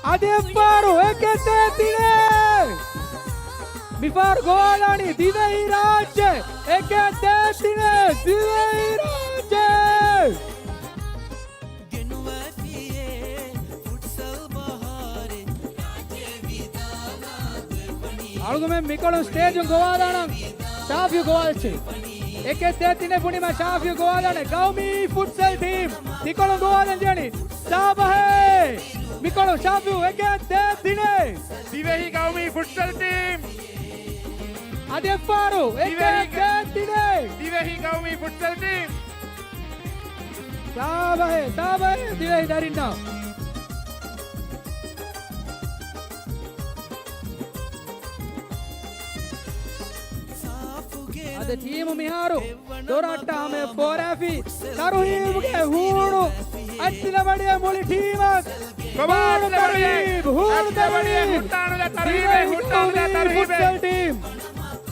އަދި އެއްފަހަރު އެކެއް ދޭތިނޭ. މިފަހަރު ގޮވާލާނީ ދިވެހި ރާއްޖެ. އެކެއް ދޭތިނޭ ދިވެހި ރާއްޖެ. އަޅުގަމެން މިކޮޅުން ސްޓޭޖުން ގޮވާލާނަން ޝާފިޔު ގޮވާލައްޗޭ. އެކެއް ދޭތިނޭ ބުނީމަ ޝާފިޔު ގޮވާލާނެ. ގައުމީ ފުޓްސަލް ޓީމް ތިކޮޅުން ގޮވާލަން ޖެހެނީ ސާބަހޭ. މިކޮޅުން ޝާފިޔު އެކެއް ދޭތިނޭ. ދިވެހި ގައުމީ ފުޓްސަލް ޓީމް. އަދި އެއްފަހަރު އެކެއް ދޭތިނޭ. ދިވެހި ގައުމީ ފުޓްސަލް ޓީމް. ސާބަހޭ، ސާބަހޭ ދިވެހި ދަރިންނަށް. އަދި ޓީމު މިހާރު ދޮރަށްޓާމެ ފޯރާފި ތަރުހީބުގެ ހޫނު އަތްލަބަޑިއެ މުޅި ޓީމަށް ހޫނު ތަރުހީބު، ހޫނު ތަރުހީބު. ހުއްޓާނުލާ ތަރުހީބެއް، ހުއްޓާނުލާ ތަރުހީބެއް. ފުޓްސަލް ޓީމް.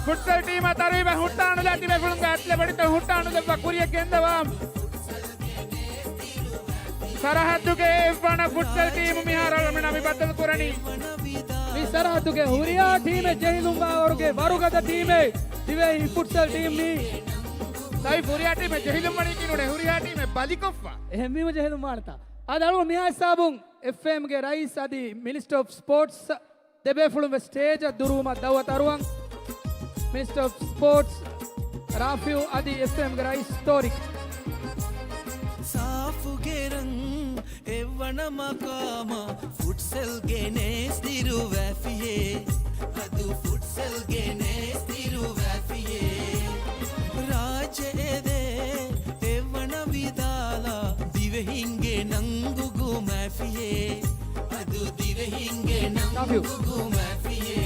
ފުޓްސަލް ޓީމާ ތަރުހީބެއް ހުއްޓާނުލާ ތިބޭފުޅުންގެ އަތްލަބަޑިތައް ހުއްޓާނުލެއްވާ ކުރިއަށް ގެންދަވާ. ސަރަހައްދުގެ އެއްވަނަ ފުޓްސަލް ޓީމު މިހާރު އަޅުމެންނާ މި ބައްދަލު ކުރަނީ. މި ސަރަހައްދުގެ ހުރިހާ ޓީމެއް ޖެހިލުންވާވަރުގެ ވަރުގަދަ ޓީމެއް ދިވެހި ފުޓްސަލް ޓީމް މީ. ސައި ހުރިހާ ޓީމެއް ޖެހިލުންވަނީކީ ނޫނޭ، ހުރިހާ ޓީމެއް ބަލިކޮށްފަ. އެހެންވީމަ ޖެހިލުންވާނެތާ. އާދެ އަޅުގަނޑު މިހާ ހިސާބުން އެފްއޭއެމްގެ ރައީސް އަދި މިނިސްޓަރ އޮފް ސްޕޯޓްސް ދެބޭފުޅުން ވެސް ސްޓޭޖަށް ދުރުވުމަށް ދައުވަތު އަރުވަން. މިނިސްޓަރ އޮފް ސްޕޯޓްސް ރާފިޢު އަދި އެފްއޭއެމްގެ ރައީސް ތޯރިކް. ސާފުގެ ރަން އެއްވަނަ މަޤާމަށް ފުޓްސަލްގެ ނޭސް ދިރުވާފިޔޭ. އަދު ފުޓްސަލްގެ ނޭސް ދިރުވާފިޔޭ. ރާއްޖެ އެދޭ އެއްވަނަ ވިދާޅާ ދިވެހިންގެ ނަން ގުގުމާފިޔޭ. އަދު ދިވެހިންގެ ނަން ގުގުމާފިޔޭ.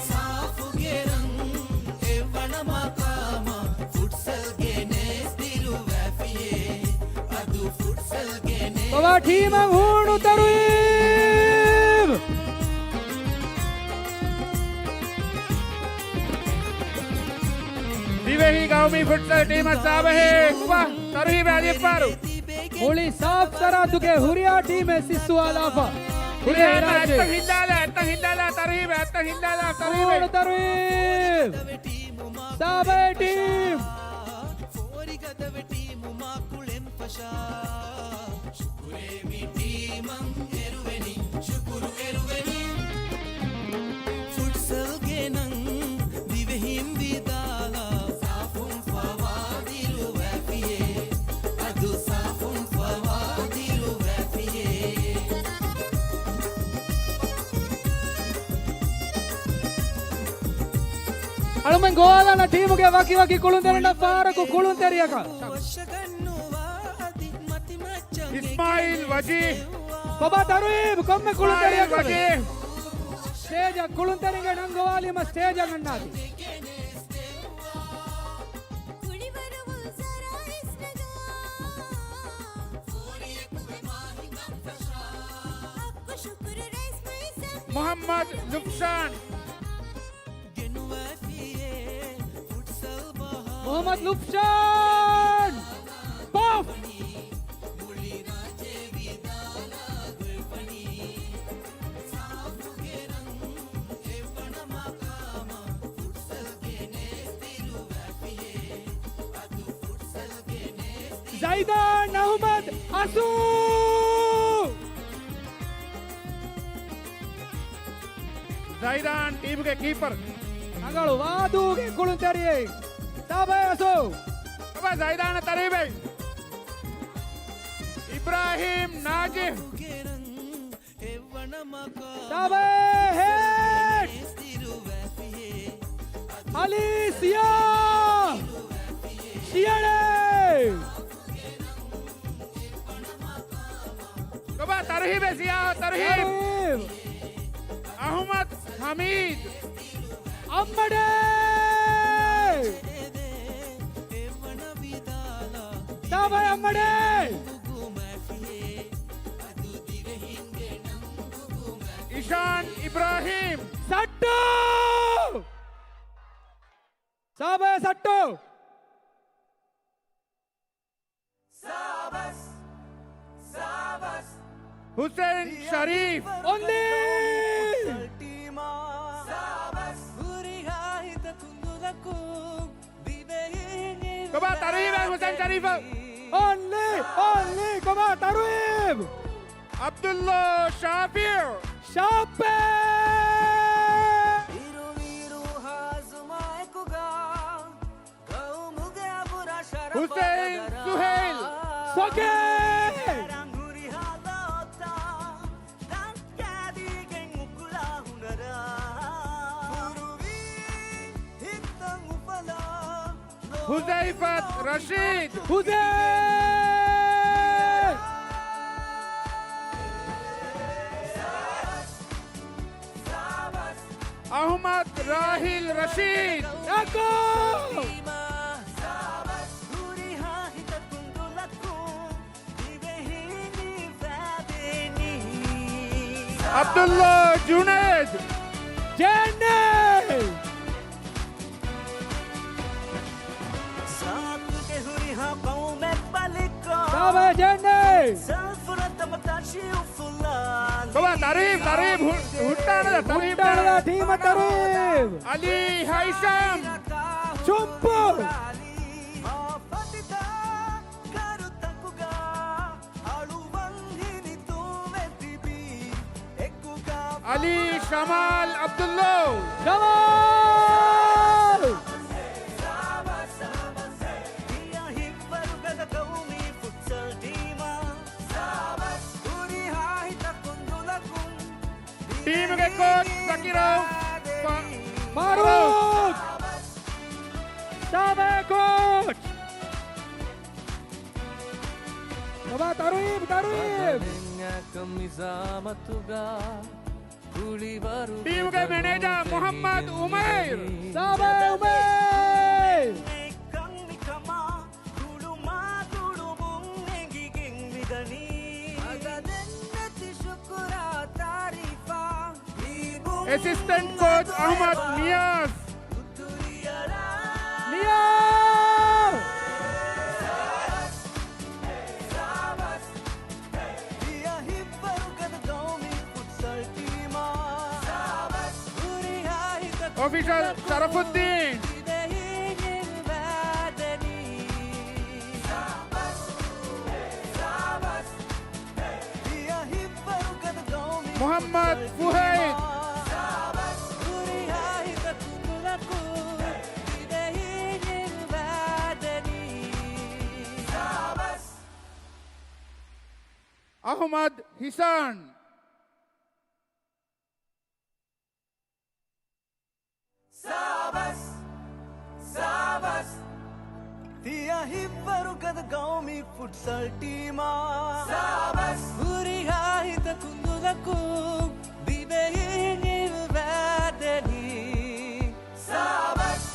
ސާފުގެ ރަން އެއްވަނަ މަޤާމަށް ފުޓްސަލްގެ ނޭސް ދިރުވާފިޔޭ. އަދު ފުޓްސަލްގެ ނޭސް ބަވާ ޓީމަށް ހޫނު ތަރުހީބު. ދިވެހި ގައުމީ ފުޓްސަލް ޓީމަށް ސާބަހޭ. ވާ، ތަރުހީބެއް އަދި އެއްފަހަރު. މުޅި ސާފް ސަރާތުގެ ހުރިހާ ޓީމެއް ސިއްސުވާލާފަ. ހުރިހާ އެއްތަން ހިއްލާލާ، އެއްތަން ހިއްލާލާ، ތަރުހީބެއް، އެއްތަން ހިއްލާލާ، ތަރުހީބެއް. މޫނު ތަރުހީބް. ސާބައި ޓީމް. ފޯރިގަދަވެ ޓީމު މާ ކުޅެން ފަށާ. ޝުކުރޭ މި ޓީމަށް އެރުވެނީ، ޝުކުރު އެރުވެނީ. ފުޓްސަލްގެ ނަން ދިވެހިން ވިދާޅާ، ސާފުން ފަވާ ދިރުވާފިޔޭ، އަދު ސާފުން ފަވާ ދިރުވާފިޔޭ. އަޅުމެން ގޮވާލާނަ ޓީމުގެ ވަކި ވަކި ކުޅުންތެރިންނަށް ފަހަރަކު ކުޅުންތެރިޔަކަށް. އިސްމާއިލް ވަޖީހް. ކޮބާ ތަރުހީބް ކޮންމެ ކުޅުންތެރިޔަކަށް؟ ވަޖީހް. ސްޓޭޖަށް ކުޅުންތެރިންގެ ނަން ގޮވާލީމަ ސްޓޭޖަށް އަންނާތި. މުޙައްމަދު ލުފްޝާން. މުޙައްމަދު ލުފްޝާން. ބޮފް. ޒައިދާން އަޙްމަދު އަސޫ. ޒައިދާން ޓީމުގެ ކީޕަރު. ރަނގަޅު ވާދޫގެ ކުޅުންތެރިއެއް. ސާބައި އަސޫ. ބަބާ ޒައިދާނަށް ތަރުހީބެއް. އިބްރާހީމް ނާޖިހް. ސާބައި ހެޑް. އަލީ ސިޔާ. ޝިޔަޅޭ. ކޮބާ ތަރުހީބެއް ސިޔާ ތަރުހީބް. ތަރުހީބް. އަޙްމަދު ޙަމީދު. އައްމަޑޭ. ސާބައި އައްމަޑޭ. އިޝާން އިބްރާހީމް. ސައްޓޯ. ސާބައި ސައްޓޯ. ހުސެން ޝަރީފް. އޮންލީ. ކޮބާ ތަރުހީބެއް ހުސެން ޝަރީފަށް. އޮންލީ، އޮންލީ، ކޮބާ ތަރުހީބެއް. ޢަބްދުﷲ ޝާފިޢު. ޝާފިޢު. ހުސެން ސުހެއިލް. ސޮކޭ. ހުޒައިފަތު ރަޝީދު. ހުޒައި. އަޙްމަދު ރާހިލް ރަޝީދު. ޔާކޫބް. ޢަބްދުﷲ ޖުނައިދު. ޖެންނެ. ސާބަ ޖެންނެ. ކޮބާ ތަރުހީބް، ތަރުހީބް ހު-، ހުއްޓާނަ ތަރުހީބް. ހުއްޓާނަ ޓީމަށް ތަރުހީބް. އަލީ ހައިސަމް. ޗުއްޕު. އަލީ ޝަމާލް ޢަބްދުﷲ. ޝަމާލް. ޓީމުގެ ކޯޗް ޒަކީރު ފާ-، ފާރޫޤް. ސާބަ ކޯޗް. ކޮބާ ތަރުހީބް، ތަރުހީބް. ޓީމުގެ މެނޭޖާ މުޙައްމަދު އުމައިރު. ސާބަ އުމައިރު. އެސިސްޓެންޓް ކޯޗް އަޙްމަދު ނިޔާޒް. ނިޔާޒް. ޝަރަފުއްދީން. މުޙައްމަދު ފުހައިދު. އަޙްމަދު ޙިސާން. ސާބަސް، ސާބަސް. ތިޔަ ހިއްވަރުގަދަ ގައުމީ ފުޓްސަލް ޓީމާ. ސާބަސް. ހުރިހާ ހިތަކުން ދުލަކުން ދިވެހިން އިވާދެނީ. ސާބަސް.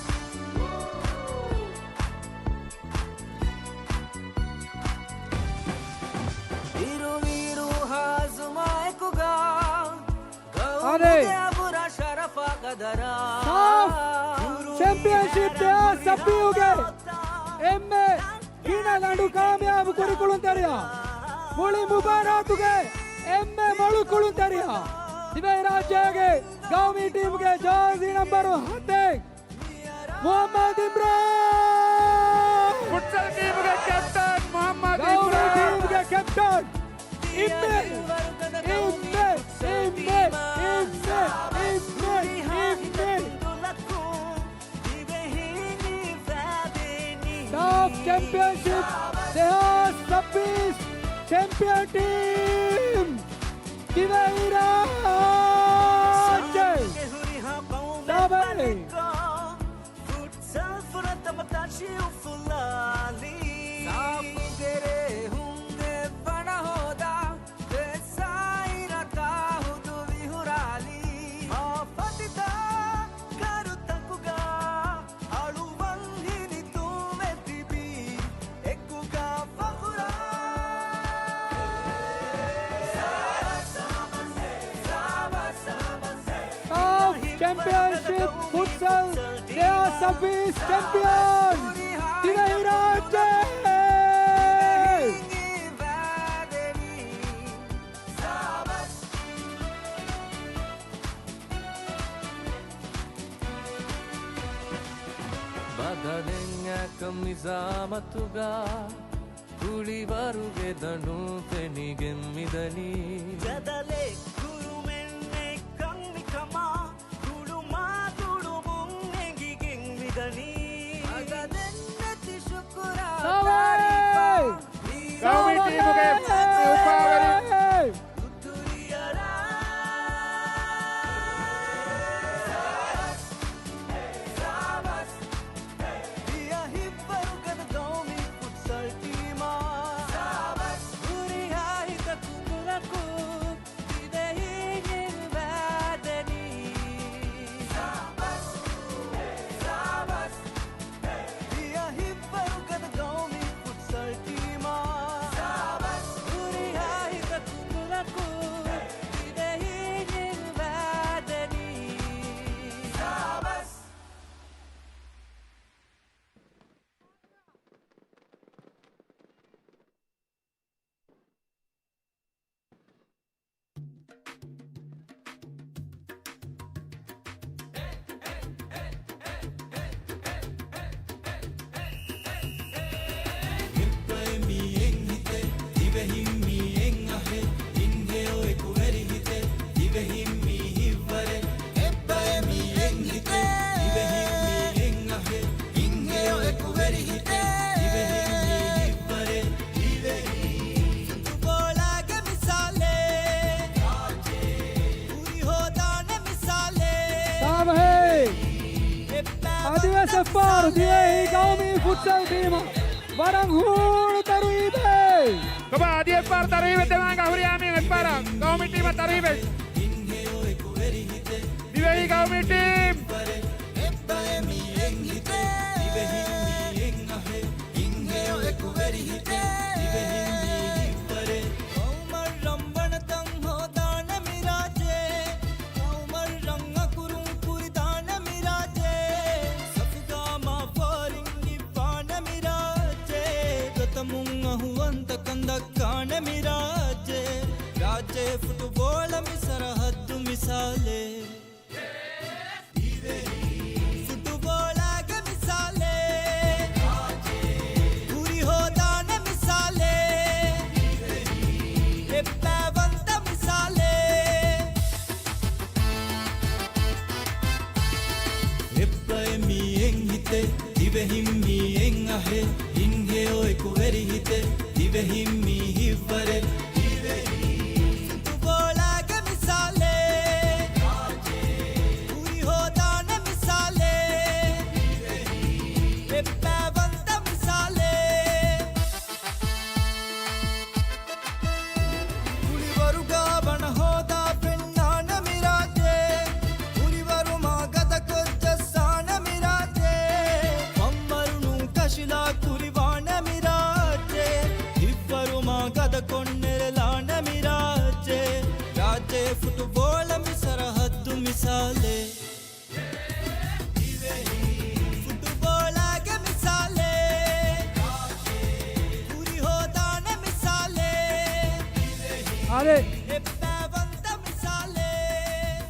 އިރު އިރު ހާޒުމާއެކުގަ އަނެއް. ސާފް ޗެމްޕިއަންޝިޕް ދެހާސް ސައްބީހުގެ އެންމެ ގިނަ ލަނޑު ކާމިޔާބު ކުރިކުޅުންތެރިޔާ، މުޅި މުބާރާތުގެ އެންމެ މޮޅު ކުޅުންތެރިޔާ، ދިވެހިރާއްޖޭގެ ގައުމީ ޓީމުގެ ޖާޒީ ނަންބަރު ހަތެއް، މުޙައްމަދު އިމްރާން. ފުޓްސަލް ޓީމުގެ ކެޕްޓަން މުޙައްމަދު ގައުމީ އިމްރާން. ޓީމުގެ ކެޕްޓަން. އިއްމެ، އިއްމެ، އިއްމެ، އިއްމެ، އިއްމެ. ސާފް ޗެމްޕިއަންޝިޕް ދެހާސް ސައްބީސް ޗެމްޕިއަން ޓީމް ދިވެހިރާއްޖެ. ސާބައި. ފުޓްސަލް ފުރަތަމަ ތަށި އުފުލާލީ. ސާފުގެ ރޭހުން އެއްވަނަ ހޯދާ، ދެއްސާއިރަކާ ހުދު ވިހުރާލީ. މާ ފަތިތާ ކަރުތަކުގަ އަޅުވަން ހިނިތުންވެ ތިބީ. އެކުގަ ފަޚުރާ. ސާފް ޗެމްޕިއަންޝިޕް ފުޓްސަލް ދެހާސް ސައްބީސް ޗެމްޕިއަން ދިވެހިރާއްޖެ. ބަދަލެއް އެކަން މިޒާމަތުގަ ކުޅިވަރުގެ ދަނޑުން ފެނިގެން މިދަނީ. ޖަދަލެއް ކުރުމެއް ނެތްކަން މިކަމާ، ކުޅުމާ ތުޅުމުން އެނގިގެން މިދަނީ. އަދަދެއް ނެތި ޝުކުރާ ތާރީފާ. ގައުމީ ޓީމުގެ އުފާވެރި. ހިއްވަރުގަދަ ގައުމީ ފުޓްސަލް ޓީމާ. ހުރިހާ ހިތަކުން ދުލަކުން ދިވެހިން އިވާދެނީ. ތިޔަ ހިއްވަރުގަދަ ގައުމީ ފުޓްސަލް ޓީމާ. ހުރިހާ ހިތަކުން ދުލަކުން ދިވެހިން އިވާދެނީ. އެއްބައެއް މީ އެއް ހިތެއް، ދިވެހިން މީ އެއް އަހެއް، އިންހެޔޮ އެކުވެރި ހިތެއް، ދިވެހިން މީ ހިތްވަރެއް. އެއްބައެއް މީ އެއް ހިތެއް، ދިވެހިން މީ އެއް އަހެއް، އިންހެޔޮ އެކުވެރި ހިތެއް، ދިވެހިން މީ ހިތްވަރެއް. ދިވެހި ފުޓުބޯޅާގެ މިސާލެއް، ރާއްޖެ ހުރި ހޯދާނެ މިސާލެއް. ސާބަހޭ. އަދިވެސް އެއްފަހަރު ދިވެހި ގައުމީ ފުޓްސަލް ޓީމަށް ވަރަށް ހޫނު ތަރުހީބެއް. ކޮބާ އަދި އެއްފަހަރު ތަރުހީބެއް ދެވާން އަހުރިޔާމީން އެއްފަހަރަށް ގައުމީ ޓީމަށް ތަރުހީބެއް. ދިވެހި ގައުމީ ޓީމް. އެއްބައެއް މީ އެއް ހިތެއް، ދިވެހިން މީ އެއް އަހެއް، އިންހެޔޮ އެކުވެރި ހިތެއް، ދިވެހިން މީ ހިތްވަރެއް. ގައުމަށް ރަންވަނަތަން ހޯދާނެ މި ރާއްޖެ، ގައުމަށް ރަން އަކުރުން ކުރިދާނެ މި ރާއްޖެ، ސަފުގަ މާފަރިން ނިއްވާނެ މި ރާއްޖެ، ގަތަމުން އަހުވަންތަކަން ދައްކާނެ މި ރާއްޖެ، ރާއްޖެ ފުޓުބޯޅަ މި ސަރަހައްދު މިސާލެއް. ދިވެހިން މީ އެއް އަހެއް، ހިތްހެޔޮ އެކުވެރި ހިތެއް، ދިވެހިން މީ ހިތްވަރެއް. ދިވެހި ފުޓުބޯޅާގެ މިސާލެއް، ކުރި ހޯދާނެ މިސާލެއް، ދިވެހި އެއްބައިވަންތަ މިސާލެއް. ކުޅިވަރުގަ ވަނަ ހޯދާ ފެންނާނެ މިރާއްޖެ. ކުރިވަރުމާ ގަދަކޮށް ޖައްސާނެ މިރާއްޖެ. ފަންވަރު ނޫން ކަށިލާ ކުރިވާނެ މިރާއްޖެ. ހިތްވަރުމާ ގަދަކޮށް ނެރެލާނެ މިރާއްޖެ. ރާއްޖެ ފުޓުބޯޅަ މި ސަރަހައްދު މިސާލެއް. ފުޓުބޯޅާގެ މިސާލެއް، ކުރި ހޯދާނެ މިސާލެއް. އާދެ. އެއްބައިވަންތަ މިސާލެއް.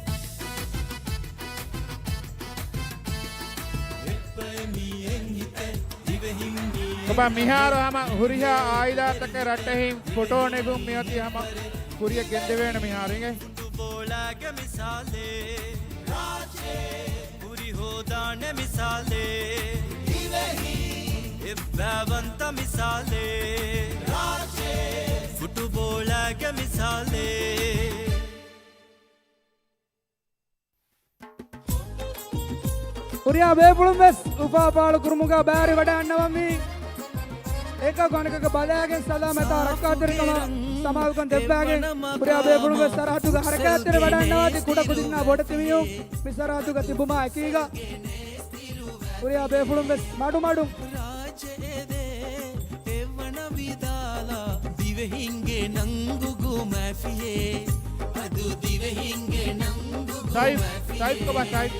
އެއްބައި މީހެއް ހިތެއް، ދިވެހިން މީހެއް ކޮބާ މިހާރު ހަމަ ހުރިހާ އާއިލާތަކެއް ރައްޓެހިން ފޮޓޯ ނެގުން މިއޮތީ ހަމަ ކުރިއަށް ގެންދެވޭނެ މިހާރު އިނގޭ. ފުޓުބޯޅާގެ މިސާލެއް، ރާއްޖެ ކުރި ހޯދާނެ މިސާލެއް، ދިވެހި އެއްބައިވަންތަ މިސާލެއް، ރާއްޖެ ފުޓުބޯޅާގެ މިސާލެއް. ހުރިހާ ބޭފުޅުން ވެސް އުފާ ފާޅު ކުރުމުގަ ބައިވެރިވެވަޑައިގަންނަވަންވީ. އެކަކު އަނެކަކަށް ބަލާގެން ސަލާމަތާ ރައްކާތެރިކަމާ ސަމާލުކަން ދެއްވާގެން ހުރިހާ ބޭފުޅުން ވެސް ސަރަހައްދުގަ ހަރަކާތްތެރި ވަޑައިގަންނަވާތީ ކުޑަކުދިންނާ ބޮޑެތި މީހުން މި ސަރަހައްދުގަ ތިބުމާ އެކީގަ ހުރިހާ ބޭފުޅުން ވެސް މަޑުމަޑުން އެއްވަނަ ވިދާލާ ދިވެހިންގެ ނަންގުގު މާފިޔޭ. އަދު ދިވެހިންގެ ނަންގުގު ސައިފް، މާފިޔޭ. ސައިފް ކޮބާ ސައިފް؟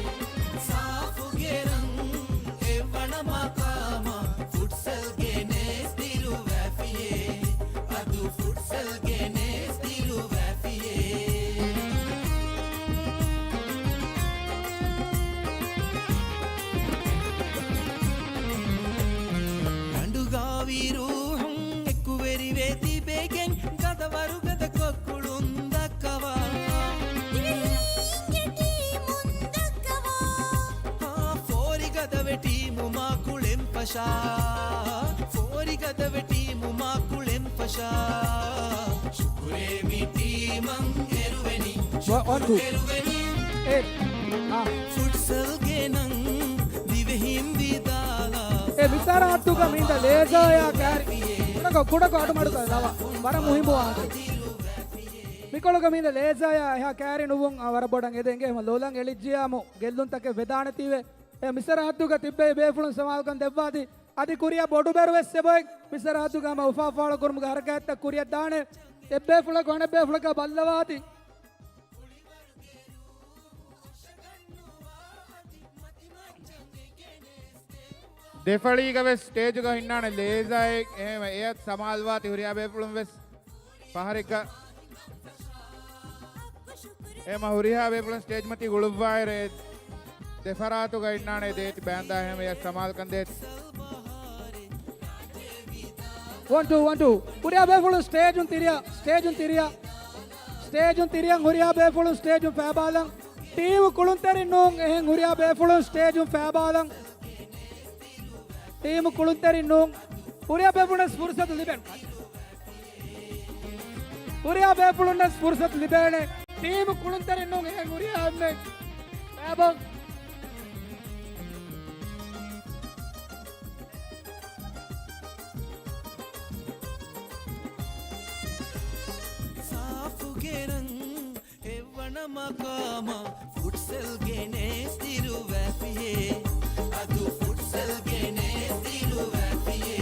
ސާފުގެ ރަން އެއްވަނަ މަޤާމާ ފުޓްސަލްގެ ނޭސް ދިރުވާފިޔޭ. އަދު ފުޓްސަލްގެ ނޭސް ދިރުވާފިޔޭ. ރަނޑުގާވި ރޫހުން އެކުވެރިވެ ތިބެގެން ގަދަވަރު ގަދަކޮށް ކުޅުން ދައްކަވާ. ދިވެހިންގެ ޓީމުން ދައްކަވާ. އާ، ފޯރިގަދަވެ ޓީމު މާ ކުޅެން ފަށާ. ފޯރިގަދަވެ ޓީމު މާ ކުޅެން ފަށާ. ޝުކުރޭ މި ޓީމަށް އެރުވެނީ. ވަ-، ވަން، ޓޫ. ޝުކުރު އެރުވެނީ. އޭ. އާ. ފުޓްސަލްގެ ނަން ދިވެހިން ވިދާލާ. އެ މިސާރަ ހައްދުގަ މީނދަ ލޭޒާޔާ ކާރި. ކުޑަކޮ، ކުޑަކޮ އަޑުމަޑުކޮށް ލަވާ. ވަރަށް މުހިއްމު ވާހަކަ. މިކޮޅުގަ މީނދަ ލޭޒާޔާ އެހާ ކާރި ނުވުން، އާ، ވަރަށް ބޮޑަށް އެދެންގެ ހަމަ ލޯލަން އެޅިއްޖިޔާމު ގެއްލުންތަކެއް ވެދާނެތީވެ. އެ މިސާރަ ހައްދުގަ ތިއްބެވި ބޭފުޅުން ސަމާލުކަން ދެއްވާތީ. އަދި ކުރިއަށް ބޮޑުބޭރު ވެސް އެބައޮތް. މިސާރަ ހައްދުގަ ހަމަ އުފާ ފާޅު ކުރުމުގެ ހަރަކާތްތައް ކުރިއަށް ދާނެ. އެއްބޭފުޅަކު އަނެއްބޭފުޅަކާ ބައްލަވާތީ. ދެފަޅީގަ ވެސް ސްޓޭޖުގަ ހިންނާނެ ލޭޒާއެއް. އެހެންވެ އެއަށް ސަމާލުވާތި ހުރިހާ ބޭފުޅުން ވެސް ފަހަރެއްގަ. އެހެންމަ ހުރިހާ ބޭފުޅުން ސްޓޭޖް މަތީ ގުޅުއްވާއިރު އެ ދެފަރާތުގަ ހިންނާނެ ދޭތި ބޭންދާ އެހެންވެ އެއަށް ސަމާލުކަން ދޭތި. ވަން ޓޫ، ވަން ޓޫ. ހުރިހާ ބޭފުޅުން ސްޓޭޖުން ތިރިއަށް، ސްޓޭޖުން ތިރިއަށް. ސްޓޭޖުން ތިރިއަށް ހުރިހާ ބޭފުޅުން ސްޓޭޖުން ފައިބާލަން. ޓީމު ކުޅުންތެރިން ނޫން، އެހެން ހުރިހާ ބޭފުޅުން ސްޓޭޖުން ފައިބާލަން. ޓީމު ކުޅުންތެރިން ނޫން. ހުރިހާ ބޭފުޅުންނަށް ފުރުސަތު ލިބެން. ހުރިހާ ބޭފުޅުންނަށް ފުރުސަތު ލިބޭނެ. ޓީމު ކުޅުންތެރިން ނޫން، އެހެން ހުރިހާ އެންމެން ފައިބާ. ސާފުގެ ރަން އެއްވަނަ މަޤާމާ ފުޓްސަލްގެ ނޭސް ދިރުވާފިޔޭ. އަދު ފުޓްސަލްގެ ނޭސް ދިރުވާފިޔޭ.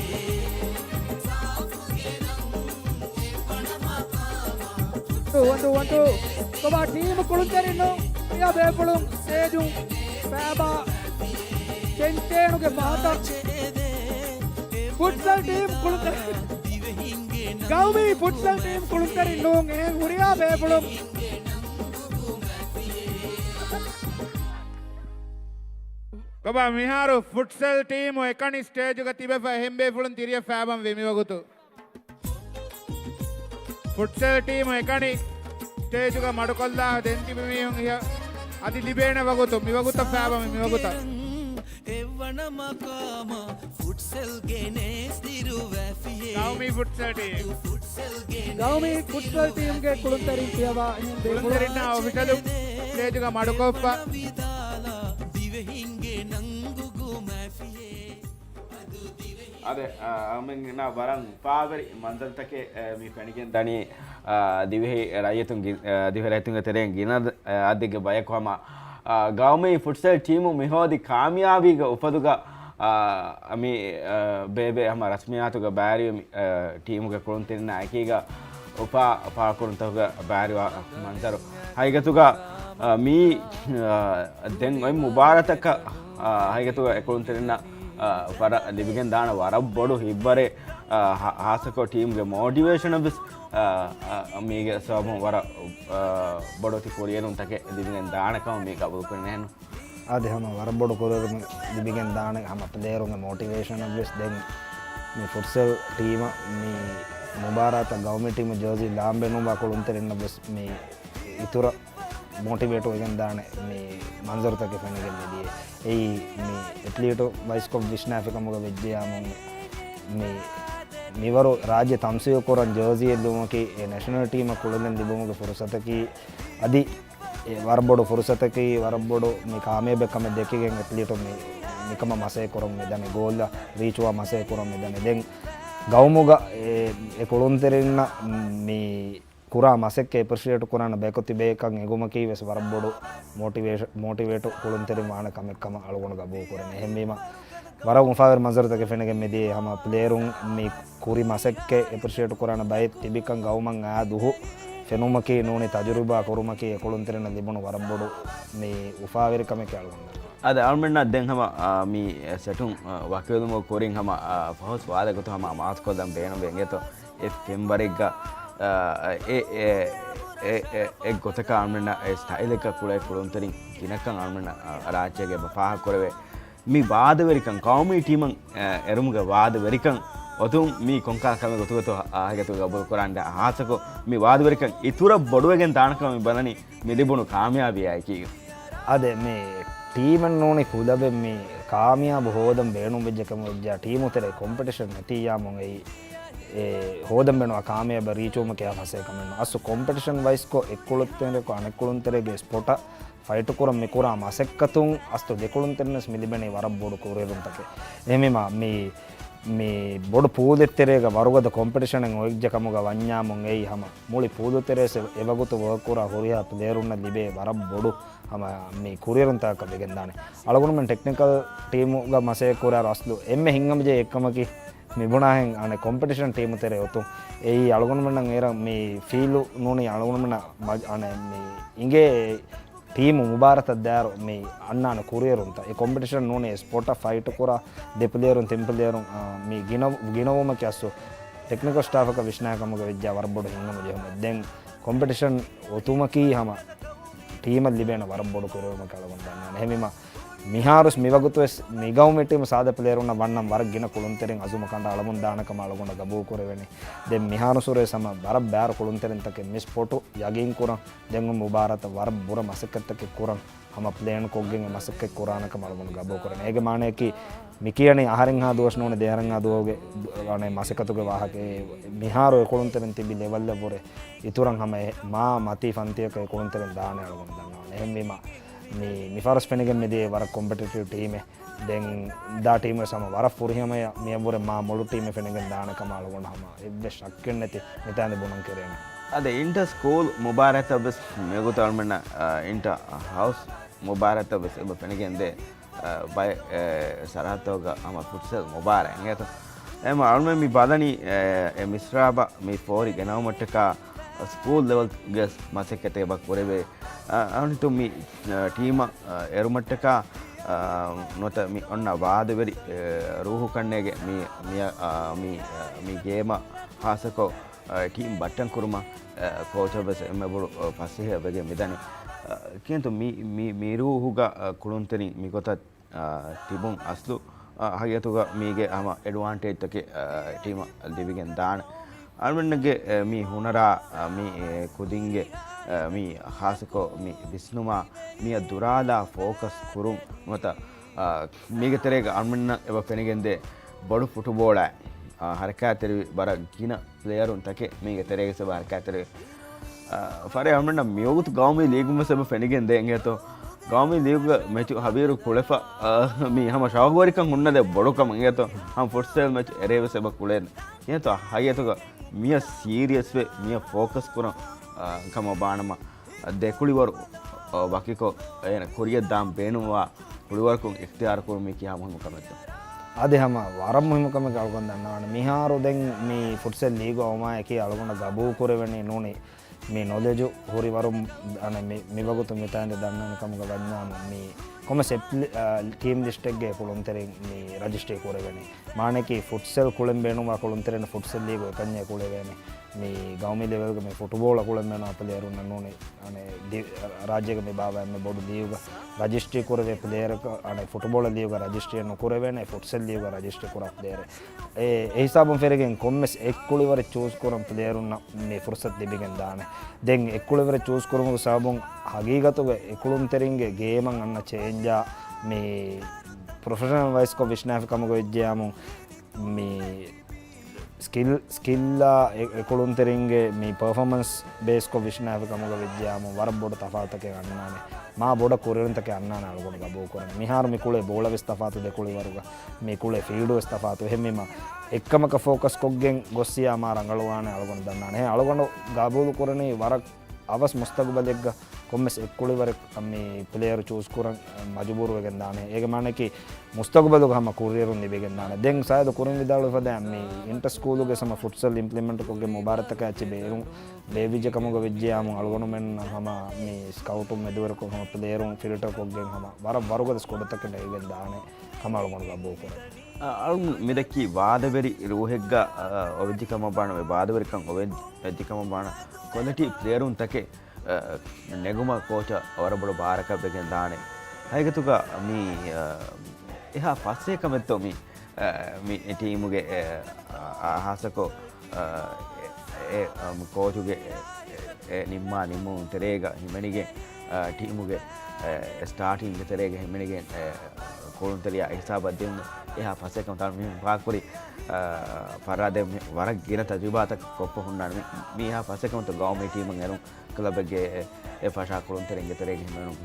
ސާފުގެ ރަން އެއްވަނަ މަޤާމާ ވަން ޓޫ، ވަން ޓޫ. ކޮބާ ޓީމު ކުޅުންތެރިން ނޫން، ހުރިހާ ބޭފުޅުން ސްޓޭޖުން ފައިބާ. ޗެންޗޭނުގެ ފަހަތަށް ފުޓްސަލް ޓީމް ކުޅުންތެރިން. ގައުމީ ފުޓްސަލް ޓީމް ކުޅުންތެރިން ނޫން، އެހެން ހުރިހާ ބޭފުޅުން. ކޮބާ މިހާރު ފުޓްސަލް ޓީމު އެކަނި ސްޓޭޖުގަ ތިބެފަ އެހެން ބޭފުޅުން ތިރިއަށް ފައިބަން ވީ މިވަގުތު. ފުޓްސަލް ޓީމު އެކަނި ސްޓޭޖުގަ މަޑުކޮށްލާ ދެން ތިބި މީހުން އިހަށް އަދި ލިބޭނެ ވަގުތު، މިވަގުތަށް ފައިބަމެ މިވަގުތަށް. ގައުމީ ފުޓްސަލް ޓީމްގެ ކުޅުންތެރިން ފިޔަވާ އިން ކުޅުންތެރިންނާ އޮފިޝަލު ސްޓޭޖުގަ މަޑުކޮށްފަ. އަދެ، އާ، އަމިން ވަރަށް އުފާވެރި މަންޒަރުތަކެއް، އާ، މި ފެނިގެން ދަނީ، އާ، ދިވެހި ރައްޔިތުން ގި-، އާ، ދިވެހި ރައްޔިތުންގެ ތެރެއިން ގިނަ، އާ، އަދެއްގެ ބަޔަކު ހަމަ، އާ، ގައުމީ ފުޓްސަލް ޓީމު މިހޯދި ކާމިޔާބީގެ އުފަދުގަ، އާ، މި، އާ، ބޭބެ ހަމަ ރަސްމިއްޔާތުގަ ބައިވެރިވެ މި، އާ، ޓީމުގެ ކުޅުންތެރިންނާ އެކީގަ އުފާ ފާޅުކުރުންތަކުގަ ބައިވެރިވާ މަންޒަރު. ހަގީގަތުގަ، އާ، މީ، އާ، ދެން އޮތް މުބާރާތަކަށް، އާ، ހަގީގަތުގަ އެ ކުޅުންތެރިންނަށް، އާ، ވަރަށް ލިބިގެން ދާނެ ވަރަށް ބޮޑު ހިތްވަރެއް، އާ، ހާ-، ހާއްސަކޮށް ޓީމްގެ މޯޓިވޭޝަނަށް ވެސް، އާ، އާ، މީގެ ސަބަބުން ވަރަށް، އާ، ބޮޑު އޮތީ ކުރިއެރުންތަކެއް ލިބިގެން ދާނެ ކަމަށް މީ ގަބޫލުކުރަނީ. އަދި ހަމަ ވަރަށް ބޮޑު ކުރިއެރުމެއް ލިބިގެން ދާނެ ހަމަ ޕްލޭޔަރުންގެ މޯޓިވޭޝަނަށް ވެސް. ދެން މި ފުޓްސަލް ޓީމަށް މި މުބާރާތަށް ގައުމީ ޓީމު ޖާޒީ ލާން ބޭނުންވާ ކުޅުންތެރިންނަށް ވެސް މި އިތުރަށް މޯޓިވޭޓު ވެގެން ދާނެ މި މަންޒަރުތަކެއް ފެނިގެން މިދިޔަ. އެއީ މި އެތްލީޓު ބައިސްކޮޕް ވިސްނާފި ކަމުގަ ވެއްޖެޔާމު މި މިވަރު ރާއްޖެ ތަމްސީލް ކުރަން ޖާޒީ އެއްލުމަކީ އެ ނެޝަނަލް ޓީމަށް ކުޅެލެން ލިބުމުގެ ފުރުސަތަކީ އަދި އެ ވަރަށް ބޮޑު ފުރުސަތަކީ، ވަރަށް ބޮޑު މި ކާމިޔާބެއް ކަމެއް ދެކިގެން އެތްލީޓު މި، މިކަމަށް މަސައްކަތް ކުރަން މިދަނީ، ގޯލްއަށް ރީޗުވާ މަސައްކަތް ކުރަން މިދަނީ. ދެން ގައުމުގަ އެ، އެ ކުޅުންތެރިންނަށް މި ކުރާ މަސައްކަތް އެޕްރިޝިއޭޓް ކުރާނެ ބަޔަކު ތިބޭކަން އެނގުމަކީ ވެސް ވަރަށް ބޮޑު މޯޓިވޭޝަ-، މޯޓިވޭޓު ކުޅުންތެރިން ވާނެ ކަމެއް ކަމަށް އަޅުގަނޑު ގަބޫލު ކުރަން. އެހެންވީމަ، ވަރަށް އުފާވެރި މަންޒަރުތަކެއް ފެނިގެން މިދިޔަ ހަމަ ޕްލޭޔަރުން މި ކުރި މަސައްކަތް އެޕްރިޝިއޭޓް ކުރާނެ ބައެއް ތިބިކަން ގައުމަށް އާ ދުހު ފެނުމަކީ ނޫނީ ތަޖުރިބާ ކުރުމަކީ އެކުޅުންތެރިންނަށް ލިބުނު ވަރަށް ބޮޑު މި އުފާވެރިކަމެކޭ އަޅުގަނޑު. އަދި އަޅުމެންނަށް ދެން ހަމަ، އާ، މި ސެޓުން، އާ، ވަކިވެލުމުގެ ކުރިން ހަމަ، އާ، ފަހުސް ވާދަ ގޮތުން ހަމަ މާސްކޮށްލަން ބޭނުންވެ އިނގޭތޯ. އެ ފެންވަރެއްގަ، އާ، އެ، އެ، އެ، އެ، އެއްގޮތަކަށް އަޅުމެންނަށް އެ ސްޓައިލެއްގަ ކުޅޭ ކުޅުންތެރިން ގިނަކަން އަޅުމެންނަށް، އާ، ރާއްޖޭގަ އެބަ ފާހަގަކުރެވޭ. މި ވާދަވެރިކަން، ގައުމީ ޓީމަށް، އެ، އެރުމުގެ ވާދަވެރިކަން އޮތުން މީ ކޮންކަހަލަ ކަމެއް ގޮތުގަތޯ ހަ-، ހަގީގަތުގަ ގަބޫލު ކުރާން ހާއްސަކޮށް މި ވާދަވެރިކަން އިތުރަށް ބޮޑުވެގެން ދާނެ ކަމަށް މި ބަލަނީ މި ލިބުނު ކާމިޔާބީއާއެކީގަ. އާދެ، މި ޓީމެއް ނޫނީ ކުލަބެއް މި ކާމިޔާބު ހޯދަން ބޭނުންވެއްޖެ ކަމަށް ވެއްޖާ ޓީމު ތެރޭ ކޮމްޕިޓިޝަން ނެތިއްޔާމު އެއީ، އެ، ހޯދަން ބޭނުން ކާމިޔާބަށް ރީޗުވުމަކީ އާ ފަސޭ ކަމެއް ނޫން. އަސްލު ކޮމްޕިޓިޝަން ވައިސްކޮށް އެއްކުޅުންތެރިއަކު އަނެއްކުޅުންތެރިއެއްގެ ސްޕޮޓަށް ފައިޓުކުރަން މި ކުރާ މަސައްކަތުން އަސްލު ދެކުޅުންތެރިންވެސް މި ލިބެނީ ވަރަށް ބޮޑު ކުރިއެރުންތަކެއް. އެހެންވީމާ، މި، މި ބޮޑު ޕޫލެއް ތެރޭގަ ވަރުގަދަ ކޮމްޕިޓިޝަނެއް އޮތްޖެ ކަމުގަ ވަންޏާމު އެއީ ހަމަ މުޅި ޕޫލު ތެރޭސް އެ ވަގުތު ވޯކް ކުރާ ހުރިހާ ޕްލޭޔަރުންނަށް ލިބޭ ވަރަށް ބޮޑު ހަމަ މި ކުރިއެރުންތަކަކަށް ވެގެންދާނެ. އަޅުގަނޑުމެން ޓެކްނިކަލް ޓީމުގަ މަސައްކަތް ކުރާ އަސްލު އެންމެ ހިތްހަމަޖެހޭ އެއްކަމަކީ މި ބުނާހެން އަނެއް ކޮމްޕިޓިޝަން ޓީމު ތެރޭ އޮތުން. އެއީ އަޅުގަނޑުމެންނަށް އޭރަށް މި ފީލު ނޫނީ އަޅުގަނޑުމެންނަށް މަ-، އަނެއް މި އިނގޭ ޓީމު މުބާރާތަށް ދާއިރު މި އަންނާނެ ކުރިއެރުންތައް. އެ ކޮމްޕިޓިޝަން ނޫނީ ސްޕޮޓަށް ފައިޓު ކުރާ ދެ ޕްލޭޔަރުން ތިން ޕްލޭޔަރުން، އާ، މި ގިނަ-، ގިނަވުމަކީ އަސްލު ޓެކްނިކަލް ސްޓާފަކަށް ވިސްނާ ކަމުގަ ވެއްޖާ ވަރަށް ބޮޑު ހިތްހަމަޖެހުމެއް. ދެން ކޮމްޕިޓިޝަން އޮތުމަކީ ހަމަ ޓީމަށް ލިބޭނެ ވަރަށް ބޮޑު ކުރިއެރުމަކަށް އަޅުގަނޑު ދަންނާނެ. އެހެންވީމަ، މިހާރުސް މިވަގުތުވެސް މި ގައުމީ ޓީމު ސާދަ ޕްލޭޔަރުންނަށް ވަންނަން ވަރަށް ގިނަ ކުޅުންތެރިން އަޒުމަކަނޑަށް އަޅަމުން ދާނެ ކަމަށް އަޅުގަނޑަށް ގަބޫލު ކުރެވެނީ. ދެން މިހާރުސް ހުރެ ހަމަ ވަރަށް ބާރު ކުޅުންތެރިންތަކެއް މި ސްޕޮޓު ޔަގީން ކުރަން ދެން މުބާރާތަށް ވަރަށް ބުރަ މަސައްކަތްތަކެއް ކުރަން ހަމަ ޕްލޭން ކޮށްގެން އެ މަސައްކަތް ކުރާނެ ކަމަށް އަޅުގަނޑު ގަބޫލު ކުރަން. އޭގެ މާނަޔަކީ މި ކިޔަނީ އަހަރެއްހާ ދުވަސް ނޫނީ ދެއަހަރެއްހާ ދުވަހުގެ އަނެއް މަސައްކަތުގެ ވާހަކަ. މިހާރު އެ ކުޅުންތެރިން ތިބި ލެވެލްއަށް ވުރެ އިތުރަށް ހަމަ އެ މާ މަތީ ފަންތިއަކަށް އެ ކުޅުންތެރިން ދާނެ އަޅުގަނޑު ދަންނަވަން. އެހެންވީމަ، މި، މި ފަހަރުސް ފެނިގެން މިދިޔަ ވަރަށް ކޮމްޕިޓިޓިވް ޓީމެއް. ދެން ދާ ޓީމް ވެސް ހަމަ ވަރަށް ފުރިހަމަޔަށް މިއަށްވުރެ މާ މޮޅު ޓީމެއް ފެނިގެން ދާނެ ކަމަށް އަޅުގަނޑު ހަމަ އެއްވެސް ޝައްކެއް ނެތި މިތާނދި ބުނަން ކެރޭނެ. އަދި އިންޓަ ސްކޫލް މުބާރާތަށް ވެސް މިވަގުތު އަޅުމެންނަށް، އަ، އިންޓަ ހައުސް މުބާރާތަށް ވެސް އެބަ ފެނިގެންދޭ، އަ، ބައެއް، އެ، ސަރަހައްދުތަކުގަ ހަމަ ފުޓްސަލް މުބާރާތް އިނގޭތޯ. އެހެންވީމަ އަޅުމެން މި ބަލަނީ، އެ، އެ މިސްރާބަށް މި ފޯރި ގެނައުމަށްޓަކާ ސްކޫލް ލެވެލްގެ މަސައްކަތެއް އެބަ ކުރެވޭ. އަ، އަހަނިތު މި، އަ، ޓީމަށް، އަ، އެރުމަށްޓަކާ، އަ، ނުވަތަ މި އޮންނަ ވާދަވެރި، އެ، ރޫހު ކަންނޭގެ މި، މި، އަ، މި، އަ، މި ގޭމަށް ހާއްސަކޮށް، އަ، ޓީމް ބައްޓަން ކުރުމަށް، އަ، ކޯޗަށް ވެސް އެންމެ ބޮޑު، އަ، ފަސޭހަ ވެގެން މިދަނީ. އަ، ކިޔަންތޯ މި، މި، މި ރޫހުގަ، އަ، ކުޅުންތެރިން މިގޮތަށް އާ، ތިބުން އަސްލު، އާ، ހަގީގަތުގަ މީގެ ހަމަ އެޑްވާންޓޭޖްތަކެއް، އާ، ޓީމަށް ލިބިގެން ދާނެ. އަޅުމެންނެއްގެ، އެ، މި ހުނަރާ، އާ، މި، އެ، ކުދިންގެ، އާ، މި ހާއްސަކޮށް މި ވިސްނުމާ މިއަށް ދުރާލާ ފޯކަސް ކުރުން ނުވަތަ، މީގެ ތެރޭގަ އަޅުމެންނަށް އެބަ ފެނިގެންދޭ ބޮޑު ފުޓުބޯޅައެއް. އާ، ހަރަކާތްތެރިވި ވަރަށް ގިނަ ޕްލޭޔަރުން ތަކެއް މީގެ ތެރޭގަ އެބަ ހަރަކާތްތެރިވޭ. އާ، ފަރެ އަޅުމެންނަށް މިވަގުތު ގައުމީ ލީގުން ވެސް އެބަ ފެނިގެންދޭ އިނގޭތޯ. ގައުމީ ލީގުގަ މެޗު ހަވީރު ކުޅެފަ، އާ، މީ ހަމަ ޝައުގުވެރިކަން ހުންނަ ދެ ބޮޑު ކަމަށް އިނގޭތޯ. ހަމަ ފުޓްސަލް މެޗު އެރޭ ވެސް އެބަ ކުޅޭނެ. އިނގޭތޯ ހަގީގަތުގަ މިޔަށް ސީރިއަސްވެ، މިޔަށް ފޯކަސް ކުރަން، އާ، ކަމަށް ބާނަމަ، ދެ ކުޅިވަރު، އާ، ވަކިކޮށް، އޭނަ ކުރިޔަށް ދާން ބޭނުންވާ ކުޅިވަރަކުން އިޚްތިޔާރު ކުރުން މީކީ ހަމަ މުހިންމު ކަމެއްތޯ؟ އަދި ހަމަ ވަރަށް މުހިންމު ކަމެއް އަޅުގަނޑު ދަންނަވާނެ. މިހާރު ދެން މި ފުޓްސަލް ލީގު އައުމާއެކީ އަޅުގަނޑަށް ގަބޫލު ކުރެވެނީ ނޫނީ މި ނޮލެޖު ހުރި ވަރުން، އަނެއް މި، މިވަގުތު މިތާނގަ ދަންނަވަން ކަމުގަ ވަންޏާމު މި ކޮންމެސް އެޕްލި-، އާ، ޓީމް ލިސްޓެއްގެ ކުޅުންތެރިން މި ރަޖިސްޓްރީ ކުރެވެނީ. މާނައަކީ ފުޓްސަލް ކުޅެން ބޭނުންވާ ކުޅުންތެރިން ފުޓްސަލް ލީގު އެކަންޏެއް ކުޅެވޭނެ. މި ގައުމީ ލެވެލްގަ މި ފުޓުބޯޅަ ކުޅެން ބޭނުންވާ ޕްލޭޔަރުންނަށް ނޫނީ އަނެއް ދި-، ރާއްޖޭގަ މި ބާއްވާ އެންމެ ބޮޑު ލީގުގަ ރަޖިސްޓްރީ ކުރެވޭ ޕްލޭޔަރަކަށް އަނެއް ފުޓުބޯޅަ ލީގުގަ ރަޖިސްޓްރީއެއް ނުކުރެވޭނެ، ފުޓްސަލް ލީގުގަ ރަޖިސްޓްރީ ކުރާ ޕްލޭޔަރެއް. އެ، އެ ހިސާބުން ފެރިގެން ކޮންމެސް އެއްކުޅިވަރެއް ޗޫސް ކުރަން ޕްލޭޔަރުންނަށް މި ފުރުސަތު ލިބިގެން ދާނެ. ދެން އެއްކުޅިވަރެއް ޗޫސް ކުރުމުގެ ސަބަބުން ހަގީގަތުގަ އެކުޅުންތެރިންގެ ގޭމަށް އަންނަ ޗޭންޖާ މި ޕްރޮފެޝަނަލް ވައިސްކޮށް ވިސްނާފި ކަމުގަ ވެއްޖެޔާމު މި ސްކިލް، ސްކިލްއާ އެ، އެކުޅުންތެރިންގެ މި ޕަރފޯމަންސް ބޭސްކޮށް ވިސްނާފި ކަމުގަ ވެއްޖެޔާމު ވަރަށް ބޮޑު ތަފާތަކެއް އަންނާނެ. މާ ބޮޑަށް ކުރިއެރުންތަކެއް އަންނާނެ އަޅުގަނޑު ގަބޫލުކުރަން. މިހާރު މި ކުޅޭ ބޯޅަ ވެސް ތަފާތު ދެ ކުޅިވަރުގަ. މި ކުޅޭ ފީލްޑް ވެސް ތަފާތު. އެހެންވީމަ އެއްކަމަކަށް ފޯކަސް ކޮށްގެން ގޮއްސިޔާ މާ ރަނގަޅުވާނެ އަޅުގަނޑު ދަންނާނެ. އެހެން އަޅުގަނޑު ގަބޫލު ކުރަނީ ވަރަށް އަވަސް މުސްތަގުބަލެއްގަ ކޮންމެސް އެއްކުޅިވަރެއް މި ޕްލޭޔަރު ޗޫސް ކުރަން މަޖުބޫރު ވެގެން ދާނެ. އޭގެ މާނައަކީ މުސްތަގުބަލުގަ ހަމަ ކުރިއެރުން ލިބިގެން ދާނެ. ދެން ސައިދު ކުރިން ވިދާޅުވި ފަދައިން މި އިންޓަ ސްކޫލުގެ ހަމަ ފުޓްސަލް އިމްޕްލިމެންޓް ކޮށްގެން މުބާރާތަކާ އެއްޗެއް ބޭރުން ބޭއްވިއްޖެ ކަމުގަ ވެއްޖެޔާމު އަޅުގަނޑުމެން ހަމަ މި ސްކައުޓުން މެދުވެރިކޮށް ހަމަ ޕްލޭޔަރުން ފިލްޓަރ ކޮށްގެން ހަމަ ވަރަށް ވަރުގަދަ ސްކޮޑަށްތަކެއް ނެގިގެން ދާނެ ކަމަށް އަޅުގަނޑު ގަބޫލު ކުރަން. އަ، އަޅުން މިދައްކީ ވާދަވެރި ރޫހެއްގަ، އަ، އޮވެއްޖެ ކަމަށް ބާނަ، ވާދަވެރިކަން އޮވެ-، އޮވެއްޖެ ކަމަށް ބާނަ ކޮލިޓީ ޕްލޭޔަރުން ތަކެއް، އަ، ނެގުމަށް ކޯޗަށް ވަރަށް ބޮޑު ބާރަކަށް ވެގެން ދާނެ. ހަގީގަތުގަ މި، އަ، އެހާ ފަސޭހަ ކަމެއްތޯ މި، އަ، މި ޓީމުގެ، އެ، އަ، ހާއްސަކޮށް، އަ، އެ، އެ، އަ، ކޯޗުގެ އެ، އެ، އެ ނިންމާ ނިންމުމުން ތެރޭގަ ހިމެނިގެން، އަ، ޓީމުގެ، އެ، ސްޓާޓިންގ ތެރޭގަ ހިމެނިގެން، އެ، ކުޅުންތެރިޔާ ހިސާބަށް ދިއުން އެހާ ފަސޭހަކަމަށް ތާން މި ފާކުރި، އަ، ފަރާދެ މި ވަރަށް ގިނަ ތަޖުރިބާތައް ކޮށްފަ ހުންނާނެ. މި، މި އެހާ ފަސޭހަކަމަށް ގައުމީ ޓީމަށް އެރުން ކްލަބެއްގެ އެ، އެ ފަށާ ކުޅުންތެރިންގެ ތެރޭގަ ހިމެނުން.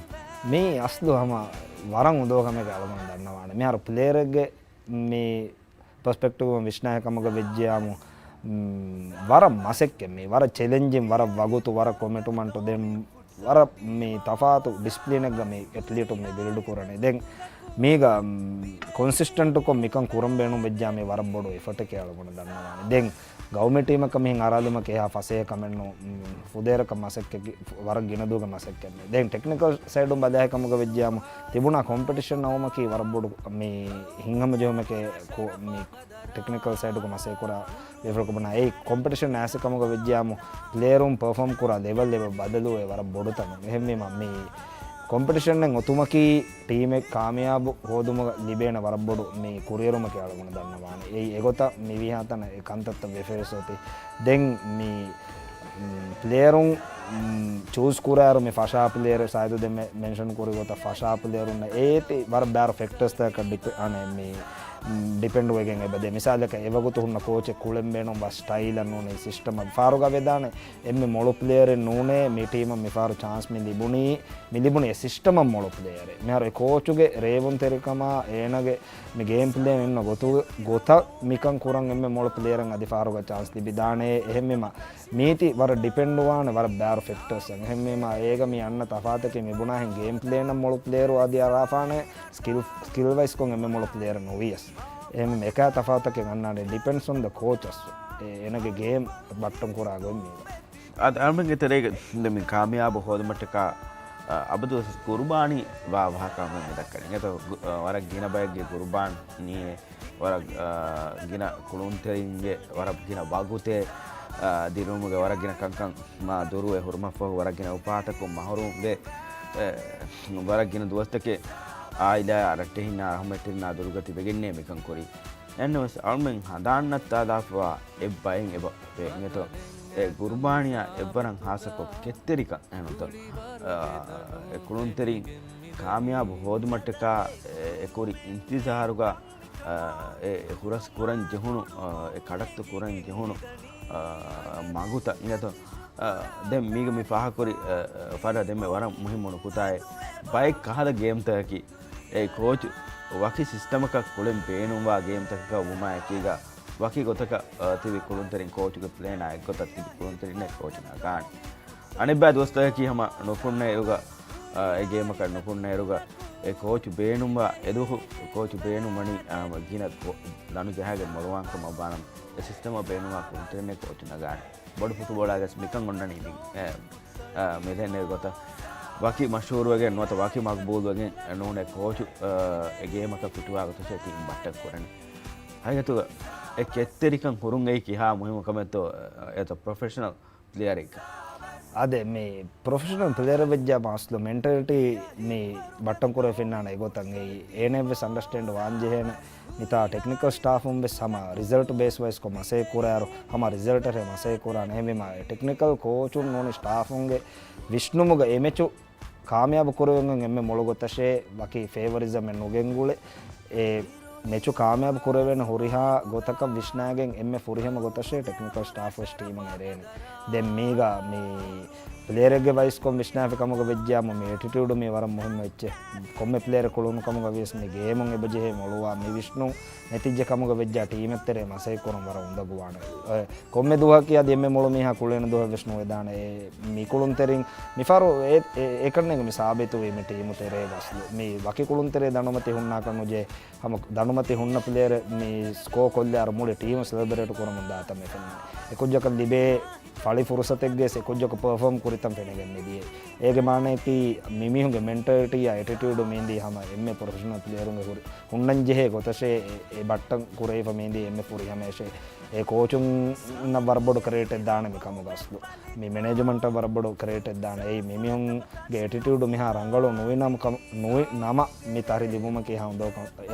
މީ އަސްލު ހަމަ ވަރަށް އުނދަގޫ ކަމެއް އަޅުގަނޑު ދަންނަވާނެ. މިހާރު ޕްލޭޔަރެއްގެ މި ޕަސްޕެކްޓިވް ވިސްނާ ކަމުގަ ވެއްޖެޔާމު، މް، ވަރަށް މަސައްކަތް މީ، ވަރަށް ޗެލެންޖިން، ވަރަށް ވަގުތު، ވަރަށް ކޮމިޓްމަންޓު، ދެން ވަރަށް މި ތަފާތު ޑިސިޕްލިނެއްގަ މި އެތްލީޓު މި ބިލްޑް ކުރަނީ. ދެން މީގަ، މް، ކޮންސިސްޓެންޓުކޮށް މިކަން ކުރަން ބޭނުން ވެއްޖާ މީ ވަރަށް ބޮޑު އެފަޓެކޭ އަޅުގަނޑު ދަންނަވާނެ. ދެން ގައުމީ ޓީމަކަށް މިހެން އަރާލުމަކީ އެހާ ފަސޭހަ ކަމެއް ނޫން. މް، ފުދޭވަރަކަށް މަސައްކަތް، ވަރަށް ގިނަ ދުވަހުގެ މަސައްކަތް. ދެން ޓެކްނިކަލް ސައިޑުން ބަލާހި ކަމުގަ ވެއްޖެޔާމު ތިބުނާ ކޮމްޕިޓިޝަން އައުމަކީ ވަރަށް ބޮޑު މި ހިތްހަމަޖެހުމެކޭ ކޯ-، މި ޓެކްނިކަލް ސައިޑުގަ މަސައްކަތް ކުރާ ބޭފުޅަކު ބުނާ. އެއީ ކޮމްޕިޓިޝަން އައިސް ކަމުގަ ވެއްޖެޔާމު ޕްލޭޔަރުން ޕަރފޯމް ކުރާ ލެވެލް އެބަ ބަދަލުވޭ ވަރަށް ބޮޑު ތަނުން. އެހެންވީމަ މި ކޮމްޕިޓިޝަންއެއް އޮތުމަކީ ޓީމެއް ކާމިޔާބު ހޯދުމުގަ ލިބޭނެ ވަރަށް ބޮޑު މި ކުރިއެރުމަކީ އަޅުގަނޑު ދަންނަވާނެ. އެއީ އެގޮތަށް މި ވީހާތަނަށް އެ ކަންތައްތައް ވެފަވެސް އޮތީ. ދެން މި، މް، ޕްލޭޔަރުން، މް، ޗޫސް ކުރާއިރު މި ފަށާ ޕްލޭޔަރު ސައިދު ދެން މެ-، މެންޝަން ކުރި ގޮތަށް ފަށާ ޕްލޭޔަރުންނަށް އޭތި ވަރަށް ބާރު ފެކްޓާސްތަކަށް ޑިޕެ-، އަނެއް މި، މް، ޑިޕެންޑް ވެގެން އެބަދޭ. މިސާލަކަށް އެވަގުތު ހުންނަ ކޯޗެއް ކުޅެން ބޭނުންވާ ސްޓައިލަށް ނޫނީ ސިސްޓަމަށް ފާރުގަ ވެދާނެ. އެންމެ މޮޅު ޕްލޭޔަރެއް ނޫނޭ މި ޓީމަށް މިފާރު ޗާންސް މި ލިބުނީ، މި ލިބުނީ އެ ސިސްޓަމަށް މޮޅު ޕްލޭޔަރެއް. މިހާރު އެ ކޯޗުގެ ރޭވުންތެރިކަމާ އޭނަގެ މި ގޭމް ޕްލޭން އިންނަ ގޮތު-، ގޮތަށް މިކަން ކުރަން އެންމެ މޮޅު ޕްލޭޔަރެއް އަދި ފާރުގަ ޗާންސް ލިބިދާނެ. އެހެންވީމަ މީތި ވަރަށް ޑިޕެންޑްވާނެ ވަރަށް ބާރު ފެކްޓާސް. އެހެންވީމަ އޭގަ މި އަންނަ ތަފާތަކީ މި ބުނާހެން ގޭމް ޕްލޭނަށް މޮޅު ޕްލޭޔަރު އަދި އަރާފާނެ ސްކިލް، ސްކިލް ވައިސްކޮށް އެންމެ މޮޅު ޕްލޭޔަރެއް ނުވިޔަސް. އެހެންވީމަ އެކާ ތަފާތަކެއް އަންނާނެ ޑިޕެންޑްސް އޮން ދަ ކޯޗަސް. އޭނަގެ ގޭމް ބައްޓަން ކުރާ ގޮތް މީގަ. އަދި އަޅުމެންގެ ތެރޭގަ މި ކާމިޔާބު ހޯދުމަށްޓަކާ، އަ، އަބަދުވެސް ގުރުބާނީ ވާ ވާހަކަ އަޅުމެން މި ދައްކަނީ. އެތަ ގު-، އަ، ވަރަށް ގިނަ ބައެއްގެ ގުރުބާނީއެއް، ވަރަށް، އަ، ގިނަ ކުޅުންތެރިންގެ ވަރަށް ގިނަ ވަގުތެއް، އަ، ދިރުމުގެ ވަރަށް ގިނަ ކަންކަން މާ ދުރުވެ ހުރުމަށްފަހު ވަރަށް ގިނަ އުފާތަކުން މަހުރޫމްވެ، އެ، ވަރަށް ގިނަ ދުވަސްތަކެއް އާއިލާ ރައްޓެހިންނާ ރަހުމަތްތެރިންނާ ދުރުގަ ތިބެގެންނޭ މިކަން ކުރީ. އެހެންނަމަވެސް އަޅުމެން ހަނދާންނައްތާލާފަވާ އެއްބައެއް އެބަ ވޭ އިނގޭތޯ. އެ ގުރުބާނީއާ އެއްވަރަށް ހާއްސަކޮށް ކެތްތެރިކަން އެހެންތޯ. އާ، އެ ކުޅުންތެރިން ކާމިޔާބު ހޯދުމަށްޓަކާ އެ، އެ ކުރި އިންތިޒާރުގަ، އާ، އެ، އެ ހުރަސް ކުރަން ޖެހުނު، އާ، އެ ކަޑައްތު ކުރަން ޖެހުނު، އާ، މަގުތައް އިނގޭތޯ. އާ، ދެން މީގަ މި ފާހަގަކުރި، އާ، ފަދަ ދެންމެ ވަރަށް މުހިއްމު ނުކުތާއެއް. ބައެއް ކަހަލަ ގޭމްތަކަކީ އެ ކޯޗު ވަކި ސިސްޓަމަކަށް ކުޅެން ބޭނުންވާ ގޭމްތަކަކަށް ވުމާއެކީގަ، ވަކި ގޮތަކަށް، އާ، ތިބި ކުޅުންތެރިން ކޯޗުގެ ޕްލޭނާ އެއްގޮތަށް ތިބި ކުޅުންތެރިންނެއް ކޯޗު ނަގާނެ. އަނެއްބައި ދުވަސްތަކަކީ ހަމަ ނުކުންނަ އިރުގަ، އާ، އެ ގޭމަކަށް ނުކުންނަ އިރުގަ، އެ ކޯޗު ބޭނުންވާ، އެދުވަހު ކޯޗު ބޭނުންވަނީ، އާ، ގިނަ ކޯ-، ލަނޑު ޖަހާގެން މޮޅުވާންކަމަށް ވާނަމަ، އެ ސިސްޓަމަށް ބޭނުންވާ ކުޅުންތެރިންނެއް ކޯޗު ނަގާނެ. ބޮޑު ފުޓުބޯޅައިގަސް މިކަން އޮންނަނީ މި، އެ، އާ، މިދެންނެވި ގޮތަށް ވަކި މަޝްހޫރުވެގެން ނުވަތަ ވަކި މަގްބޫލުވެގެން ނޫނޭ ކޯޗު، އާ، އެ ގޭމަކަށް ފިޓުވާ ގޮތަށޭ ޓީމް ބައްޓަން ކުރަނީ. ހަގީގަތުގަ އެ ކެތްތެރިކަން ހުރުން އެއީ ކިހާ މުހިއްމު ކަމެއްތޯ، އެ، އެތަ ޕްރޮފެޝަނަލް ޕްލޭޔަރެއްގަ. އާދެ، މި ޕްރޮފެޝަނަލް ޕްލޭޔަރެއް ވެއްޖާ މާސްލޯ މެންޓަލިޓީ މި ބައްޓަން ކުރެވިފައިންނާނެ އެގޮތަށް އެއީ. އޭނައަށްވެސް އަންޑަސްޓޭންޑް ވާން ޖެހޭނެ. މިތާ ޓެކްނިކަލް ސްޓާފުން ވެސް ހަމަ ރިޒަލްޓް ބޭސް ވައިސްކޮށް މަސައްކަތް ކުރާއިރު، ހަމަ ރިޒަލްޓަށޭ މަސައްކަތް ކުރާނެ. އެހެންވީމާ، އެ ޓެކްނިކަލް ކޯޗުން ނޫނީ ސްޓާފުންގެ ވިސްނުމުގަ އެ މެޗު ކާމިޔާބު ކުރެވެން އެންމެ މޮޅު ގޮތަށޭ ވަކި ފޭވަރިޒަމެއް ނުގެންގުޅޭ. އެ މެޗު ކާމިޔާބު ކުރެވޭނެ ހުރިހާ ގޮތަކަށް ވިސްނާގެން އެންމެ ފުރިހަމަ ގޮތަށޭ ޓެކްނިކަލް ސްޓާފް ވެސް ޓީމަށް އެރޭނެ. ދެން މީގަ މި ޕްލޭޔަރެއްގެ ވައިސްކޮށް ވިސްނާފި ކަމުގަ ވެއްޖާމު މި އެޓިޓިއުޑު މީ ވަރަށް މުހިއްމު އެއްޗެއް. ކޮންމެ ޕްލޭޔަރެއް ކުޅުނު ކަމުގަ ވިޔަސް މި ގޭމުން އެބަޖެހޭ މޮޅުވާ މި ވިސްނުން ނެތިއްޖެ ކަމުގަ ވެއްޖާ ޓީމެއް ތެރޭ މަސައްކަތް ކުރަން ވަރަށް އުނދަގޫވާނެ. އެ، ކޮންމެ ދުވަހަކީ އަދި އެންމެ މޮޅު މީހާ ކުޅޭނެ ދުވަހެއް ވެސް ނުވެދާނެ. އެ، މި ކުޅުންތެރިން މިފަހަރު އެ، އެ، އެކަންނޭނގެ މި ސާބިތުވީ މި ޓީމު ތެރޭގަ އަސްލު. މި ވަކި ކުޅުންތެރި ދަނޑުމަތި ހުންނާކަށް ނުޖެހޭ. ހަމަ ދަނޑުމަތި ހުންނަ ޕްލޭޔަރެއް މި ސްކޯ ކޮށްލާއިރު މުޅި ޓީމު ސެލެބްރޭޓް ކުރަމުން ދާތަން މި ފެންނަނީ. އެކުއްޖަކަށް ލިބޭ ފަޅި ފުރުސަތެއްގެ އެކުއްޖަކު ޕަރފޯމް ކުރިތަން ފެނިގެން މިދިޔަ. އޭގެ މާނައަކީ މިމީހުންގެ މެންޓަލިޓީއާ އެޓިޓިއުޑު މީންދީ ހަމަ އެންމެ ޕްރޮފެޝަނަލް ޕްލޭޔަރުންގެ ހުރި ހުންނަން ޖެހޭ ގޮތަށޭ އެ، އެ ބައްޓަން ކުރެވިފަ މީންދީ އެންމެ ފުރިހަމައަށޭ. އެ ކޯޗުންނަށް ވަރަށް ބޮޑު ކްރެޑިޓެއް ދާނެ މި ކަމުގަ އަސްލު. މި މެނޭޖްމަންޓަށް ވަރަށް ބޮޑު ކްރެޑިޓެއް ދާނެ. އެއީ މިމީހުންގެ އެޓިޓިއުޑު މިހާ ރަނގަޅު ނުވި ނަމަ ކަމ-، ނުވި ނަމަ މި ތަށި ލިބުމަކީ އެހާ އުނދަގޫ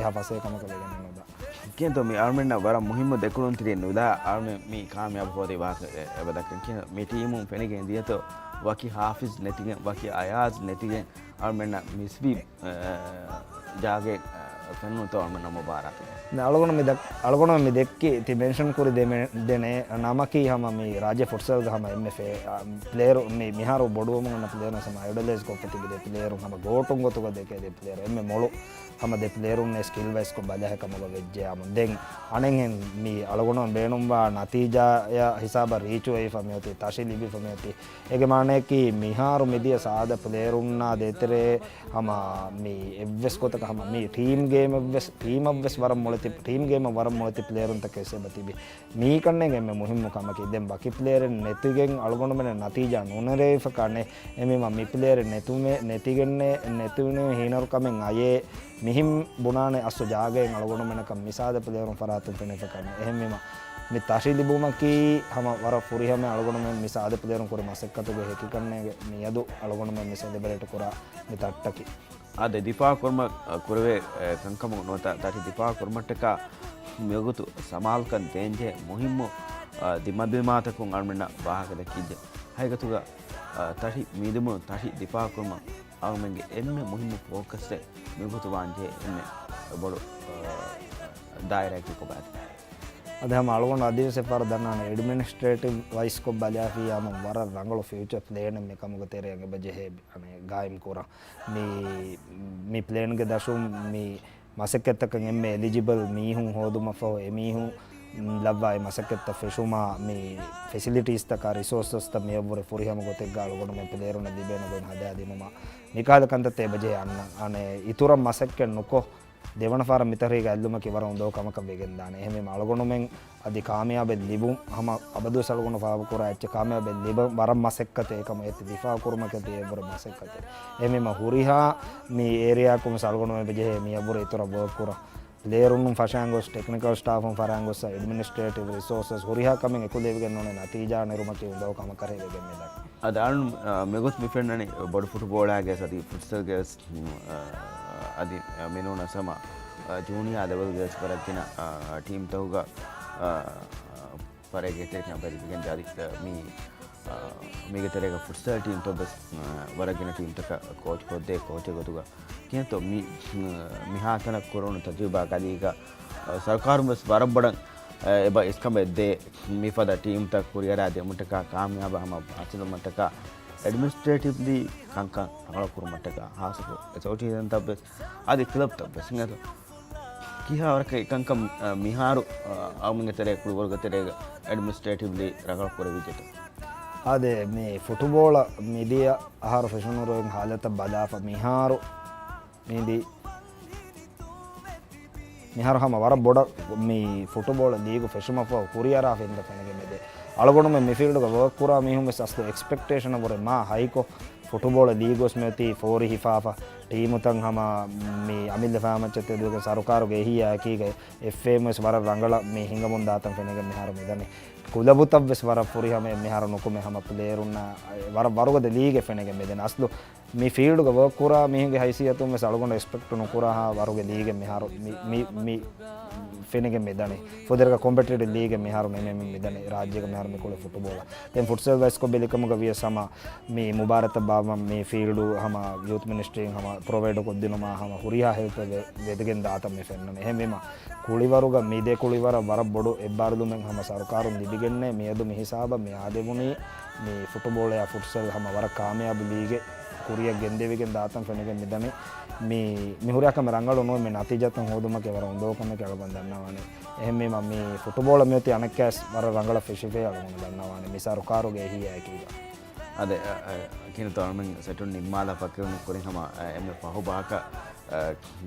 ކަމަކަށް ވެގެން ނުދާ. ކިޔަންތޯ މި އަޅުމެންނަށް ވަރަށް މުހިއްމު ދެކުޅުންތެރިއެއް ނުލާ އަޅުމެން މި ކާމިޔާބު ހޯދި ވާހަކަ އެ-، އެބަދައްކަން ކިޔަން މި ޓީމުން ފެނިގެން ދިޔަތޯ ވަކި ހާފިޒް ނެތިގެން ވަކި އަޔާޒް ނެތިގެން އަޅުމެންނަށް މިސްވީ އަ، ޖާގައެއް، އަ، ފެނުނުތޯ އަޅުމެންނަށް މުބާރާތު. ނަ، އަޅުގަނޑު މި ދައް-، އަޅުގަނޑު މި ދެއްކި ތި މެންޝަން ކުރި ދެ މެ-، ދެ ނެ-، ނަމަކީ ހަމަ މި ރާއްޖެ ފުޓްސަލްގަ ހަމަ އެންމެ ފޭ-، އަ، ޕްލޭޔަރު މި މިހާރު ބޮޑުވަމުން އަންނަ ޕްލޭޔަރުން ހަމަ އައިޑަލައިޒް ކޮށްފަ ތިބި ދެ ޕްލޭޔަރުން ހަމަ ގޯޓުން ގޮތުގަ ދެކޭ ދެ ޕްލޭޔަރު އެންމެ މޮޅު ހަމަ ދެ ޕްލޭޔަރުން އެސް ކިލް ވައިސްކޮށް ބަލާހެ ކަމުގަ ވެއްޖެ އާމު. ދެން އަނެއްހެން މި އަޅުގަނޑު ބޭނުންވާ ނަތީޖާއަށް ހިސާބަށް ރީޗު ވެފަ މިއޮތީ ތަށި ލިބިފަ މިއޮތީ. އޭގެ މާނައަކީ މިހާރު މިދިޔަ ސާދަ ޕްލޭޔަރުންނާ ދޭތެރޭ ހަމަ މި އެއްވެސް ގޮތަކަށް ހަމަ މި ޓީމް ގޭމެއްވެސް، ޓީމަށްވެސް ވަރަށް މޮޅެތި، ޓީމް ގޭމަށް ވަރަށް މޮޅެތި ޕްލޭޔަރުންތަކެއް ވެސް އެބަ ތިބި. މީ ކަންނޭނގެ އެންމެ މުހިއްމު ކަމަކީ. ދެން ވަކި ޕްލޭޔަރެއް ނެތިގެން އަޅުގަނޑުމެންނަށް ނަތީޖާ ނުނެރެވިފަ ކަންނޭ. އެހެންވީމާ މި ޕްލޭޔަރެއް ނެތުމެ-، ނެތިގެންނޭ، ނެތުނީ ހީނަރުކަމެއް އަޔޭ. މިހެން ބުނާނެ އަސްލު ޖާގައިން އަޅުގަނޑުމެންނަކަށް މި ސާދަ ޕްލޭޔަރުން ފަރާތުން ފެނިފަ ކަންނޭ. އެހެންވީމަ، މި ތަށި ލިބުމަކީ ހަމަ ވަރަށް ފުރިހަމަ އަޅުގަނޑުމެން މި ސާދަ ޕްލޭޔަރުން ކުރި މަސައްކަތުގެ ހެކިކަންނޭގެ މިއަދު އަޅުގަނޑުމެން މި ސެލެބްރޭޓް ކުރާ މި ތައްޓަކީ. އާދެ، ދިފާއު ކުރުމަށް، އަ، ކުރެވޭ، އެ، ކަންކަމުން ނުވަތަ ތަށި ދިފާއު ކުރުމަށްޓަކާ މިވަގުތު ސަމާލުކަން ދޭންޖެހޭ މުހިއްމު، އަ، ދިމަދިމާތަކުން އަޅުމެންނަށް ވާހަކަ ދެއްކިއްޖެ. ހަގީގަތުގަ، އަ، ތަށި މިދިމުން ތަށި ދިފާއު ކުރުމަށް އަޅުމެންގެ އެންމެ މުހިއްމު ފޯކަސްއެއް މިވަގުތު ވާންޖެހޭ އެންމެ ބޮޑު، އަ، ދާއިރާއަކީ ކޮބާތަ؟ އަދި ހަމަ އަޅުގަނޑު އަދިވެސް އެއްފަހަރު ދަންނާނެ އެޑްމިނިސްޓްރޭޓިވް ވައިސްކޮށް ބަލާފިއްޔާމު ވަރަށް ރަނގަޅު ފިއުޗަ ޕްލޭނެއް މިކަމުގެ ތެރެއަށް އެބަޖެހޭ ގާއިމް ކުރަން. މި، މި ޕްލޭންގެ ދަށުން މި މަސައްކަތްތަކަށް އެންމެ އެލިޖިބަލް މީހުން ހޯދުމަށްފަހު އެމީހުން ލައްވާ އެ މަސައްކަތްތައް ފެށުމާ، މި ފެސިލިޓީސްތަކާ ރިސޯސަސްތައް މިއަށްވުރެ ފުރިހަމަ ގޮތެއްގަ އަޅުގަނޑުމެން ޕްލޭރުންނަށް ލިބޭނެ ގޮތް ހަދާދިނުމާ، މިކަހަލަ ކަންތައްތައް އެބަޖެހޭ އަންނަ، އަނެއް އިތުރަށް މަސައްކަތް ނުކޮށް، ދެވަނަ ފަހަރަށް މިތަށިގަ އެއްލުމަކީ ވަރަށް އުނދަގޫ ކަމަކަށް ވެގެންދާނެ. އެހެންވީމަ އަޅުގަނޑުމެން އަދި ކާމިޔާބެއް ލިބުން ހަމަ އަބަދުވެސް އަޅުގަނޑު ފާހަގަކުރާ އެއްޗެއް ކާމިޔާބެއް ލިބުން ވަރަށް މަސައްކަތެއް އެކަމު އެތި ދިފާއު ކުރުމަކީ އެއަށްވުރެ މަސައްކަތެއް. އެހެންވީމަ ހުރިހާ މި އޭރިއާއަކުން ވެސް އަޅުގަނޑުމެން އެބަޖެހޭ މިއަށްވުރެ އިތުރަށް ވޯކް ކުރަން. ޕްލޭރުން ފަށާން ގޮސް، ޓެކްނިކަލް ސްޓާފުން ފަށާން ގޮސް، އެޑްމިނިސްޓްރޭޓިވް ރިސޯސަސް ހުރިހާ ކަމެއް އެކުލެވިގެން ނޫނީ ނަތީޖާ ނެރުމަކީ އުނދަގޫ ކަމަކަށޭ ވެގެން މިދަނީ. އަދި އަޅުން، އާ، މިގޮތް މި ފެންނަނީ ބޮޑު ފުޓުބޯޅައިގެ އަދި ފުޓްސަލްގެ ވެސް، އާ، އަދި މިނޫނަސް ހަމަ، އާ، ޖޫނިއާ ލެވެލްގެ ވެސް ވަރަށް ގިނަ، އާ، ޓީމްތަކުގަ، އާ، ފަރޭގެ ތެރެކަން ބެލިގެން އަދި، އާ، މި މީގެ ތެރޭގަ ފުޓްސަލް ޓީމްތައް ވެސް، އާ، ވަރަށް ގިނަ ޓީމްތަކަށް ކޯޗް ކޮށްދޭ ކޯޗެއް ގޮތުގަ ކިހިނެއްތޯ މި، މިހާތަނަށް ކުރުނު ތަޖުރިބާ ގަދީގަ، އާ، ސަރުކާރުން ވެސް ވަރަށް ބޮޑަށް، އާ، އެބަ އިސްކަމެއް ދޭ މިފަދަ ޓީމްތައް ކުރިއަރާ ދެމުންޓަކާ ކާމިޔާބަށް ހަމަ ހާސިލުވުމަށްޓަކާ އެޑްމިނިސްޓްރޭޓިވްލީ ކަންކަން ރަނގަޅު ކުރުމަށްޓަކާ ހާއްސަކޮށް އެސޯސިއޭޝަންތައް ވެސް އަދި ކްލަބްތައް ވެސް އިނގޭތޯ. ކިހާ ވަރަކަށް އެކަންކަން، އަ، މިހާރު، އަ، އަޅުގަނޑުގެ ތެރޭ ކުޅިވަރުގެ ތެރޭގަ އެޑްމިނިސްޓްރޭޓިވްލީ ރަނގަޅު ކުރެވިއްޖެތޯ؟ އާދެ، މި ފުޓުބޯޅަ މިދިޔަ އަހަރު ފެށުނު ރޮއެން ހާލަތަށް ބަލާފަ މިހާރު މިދި، މިހާރު ހަމަ ވަރަށް ބޮޑަށް މި ފުޓުބޯޅަ ލީގު ފެށުމަށްފަހު ކުރިއަރާފަ އިންދަ ފެނިގެން މިދޭ. އަޅުގަނޑުމެން މި ފީލްޑުގަ ވޯކް ކުރާ މީހުން ވެސް އަސްލު އެކްސްޕެކްޓޭޝަނަށް ވުރެ މާ ހައިކޮށް، ފުޓުބޯޅަ ލީގު ވެސް މިއޮތީ ފޯރި ހިފާފަ، ޓީމުތައް ހަމަ މި އަމިއްލަ ފާމައްޗަށް ތެދުވެގެން ސަރުކާރުގެ އެހީއާ އެކީގަ އެފްއޭއެމް ވެސް ވަރަށް ރަނގަޅަށް މި ހިނގަމުން ދާތަން ފެނިގެން މިހާރު މިދަނީ. ކުލަބުތައް ވެސް ވަރަށް ފުރިހަމަ މިހާރު ނުކުމެ ހަމަ ޕްލޭޔަރުންނާ ވަރަށް ވަރުގަދަ ލީގެއް ފެނިގެން މިދަނީ. އަސްލު މި ފީލްޑުގަ ވޯކް ކުރާ މީހުންގެ ހައިސިއްޔަތުން ވެސް އަޅުގަނޑު އެކްސްޕެކްޓް ނުކުރާހާ ވަރުގެ ލީގެއް މިހާރު މި، މި، މި ފެނިގެން މިދަނީ. ފުދޭވަރަކަށް ކޮމްޕެޓިޓިވް ލީގެއް މިހާރު މި، މި، މި މިދަނީ ރާއްޖޭގަ މިހާރު މި ކުޅެ ފުޓުބޯޅަ. ދެން ފުޓްސަލް ވެސް ކޮށް ބެލިކަމުގަ ވިޔަސް ހަމަ މި މުބާރާތަށް ބާއްވަން މި ފީލްޑު ހަމަ ޔޫތު މިނިސްޓްރީން ހަމަ ޕްރޮވައިޑް ކޮށްދިނުމާ ހަމަ ހުރިހާ ހެލްޕެއް ވެ، ވެދެގެން ދާތަން މި ފެންނަނީ. އެހެންވީމަ ކުޅިވަރުގަ މި ދެ ކުޅިވަރަށް ވަރަށް ބޮޑު އެއްބާރުލުމެއް ހަމަ ސަރުކާރުން ލިބިގެންނޭ މިއަދު މި ހިސާބަށް މި އާދެވުނީ މި ފުޓުބޯޅަޔާ ފުޓްސަލް ހަމަ ވަރަށް ކާމިޔާބު ލީގެއް ކުރިއަށް ގެންދެވިގެން ދާތަން ފެނިގެން މިދަނީ. މި، މި ހުރިހާ ކަމެއް ރަނގަޅު ނޫން މި ނަތީޖާތައް ހޯދުމަކީ ވަރަށް އުނދަގޫ ކަމެކޭ އަޅުގަނޑު ދަންނަވާނެ. އެހެންވީމަ މި ފުޓުބޯޅަ މިއޮތީ އަނެއްކާވެސް ވަރަށް ރަނގަޅަށް ފެށިފައި އަޅުގަނޑު ދަންނަވާނެ މި ސަރުކާރުގެ އެހީއާ އެކީގަ. އާދެ، އަ، އަ، ކިނުތު އަޅުމެން ސެޓުން ނިންމާލާ ފަކިރުން ކުރިން ހަމަ، އަ، އެންމެ ފަހު ބަހަކަށް، އަ،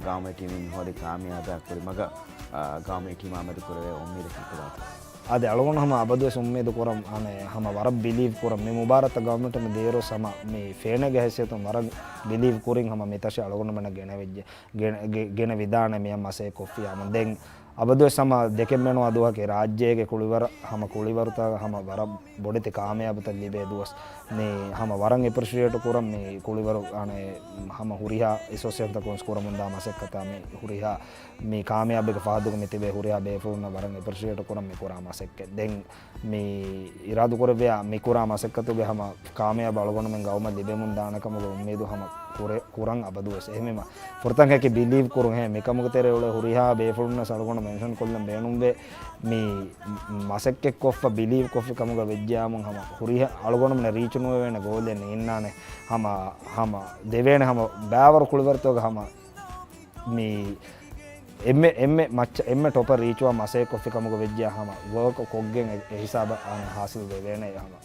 ގައުމީ ޓީމު މިހޯދި ކާމިޔާބާ ކުރިމަގަށް، އަ، ގައުމީ ޓީމާ މެދު ކުރެވޭ އުއްމީދަކީ ކޮބާތޯ؟ އާދެ، އަޅުގަނޑު ހަމަ އަބަދުވެސް އުއްމީދު ކުރަން، އަނެއް، ހަމަ ވަރަށް ބިލީވް ކުރަން މި މުބާރާތަށް ގައުމީ ޓީމު ދޭއިރު ހަމަ މި ފޭނެއްގެ ހައިސިއްޔަތުން ވަރަށް ބިލީވް ކުރިން ހަމަ މި ތަށި އަޅުގަނޑުމެންނަށް ގެނެވިއްޖެ. ގެނެ، ގެ، ގެނެވިދާނެ މިއަށް މަސައްކަތް ކޮށްފިޔާމު. ދެން އަބަދުވެސް ހަމަ ދެކެން ބޭނުން އަދުހަކީ ރާއްޖޭގެ ކުޅިވަރަށް ހަމަ ކުޅިވަރުތައް ހަމަ ވަރަށް ބޮޑެތި ކާމިޔާބުތައް ލިބޭ ދުވަސް. މި ހަމަ ވަރަށް އެޕްރިޝިއޭޓް ކުރަން މި ކުޅިވަރު އަނެއް ހަމަ ހުރިހާ އެސޯސިއޭޝަންތަކުން ކުރަމުންދާ މަސައްކަތާ މި ހުރިހާ މި ކާމިޔާބީގެ ފަހަތުގަ މި ތިބޭ ހުރިހާ ބޭފުޅުންނަށް ވަރަށް އެޕްރިޝިއޭޓް ކުރަން މި ކުރާ މަސައްކަތް. ދެން މި އިރާދުކުރެއްވިޔާ މި ކުރާ މަސައްކަތުގެ ހަމަ ކާމިޔާބު އަޅުގަނޑުމެން ގައުމަށް ލިބެމުން ދާނެ ކަމުގެ އުއްމީދު ހަމަ ކުރެ، ކުރަން އަބަދުވެސް. އެހެންވީމަ ފުރަތަމަ އެކި ބިލީވް ކުރުން ހޭ މިކަމުގެ ތެރޭ އުޅޭ ހުރިހާ ބޭފުޅުންނަށް އަޅުގަނޑު މެންޝަން ކޮށްލަން ބޭނުންވޭ. މި މަސައްކަތް ކޮށްފަ ބިލީވް ކޮށްފި ކަމުގަ ވެއްޖެއްޔާމުން ހަމަ ހުރިހާ އަޅުގަނޑުމެންނަށް ރީޗު ނުވެވޭނެ ގޯލެއް ނިންނާނެ. ހަމަ، ހަމަ ދެވޭނެ ހަމަ ބައިވަރު ކުޅިވަރުތަކުގަ ހަމަ މި އެންމެ، އެންމެ މައްޗަށް، އެންމެ ޓޮޕަށް ރީޗުވާ މަސައްކަތް ކޮށްފި ކަމުގަ ވެއްޖެއްޔާ ހަމަ ވޯކް ކޮށްގެން އެ، އެ ހިސާބަށް އަނެއް ހާސިލް ވެވޭނެ ހަމަ.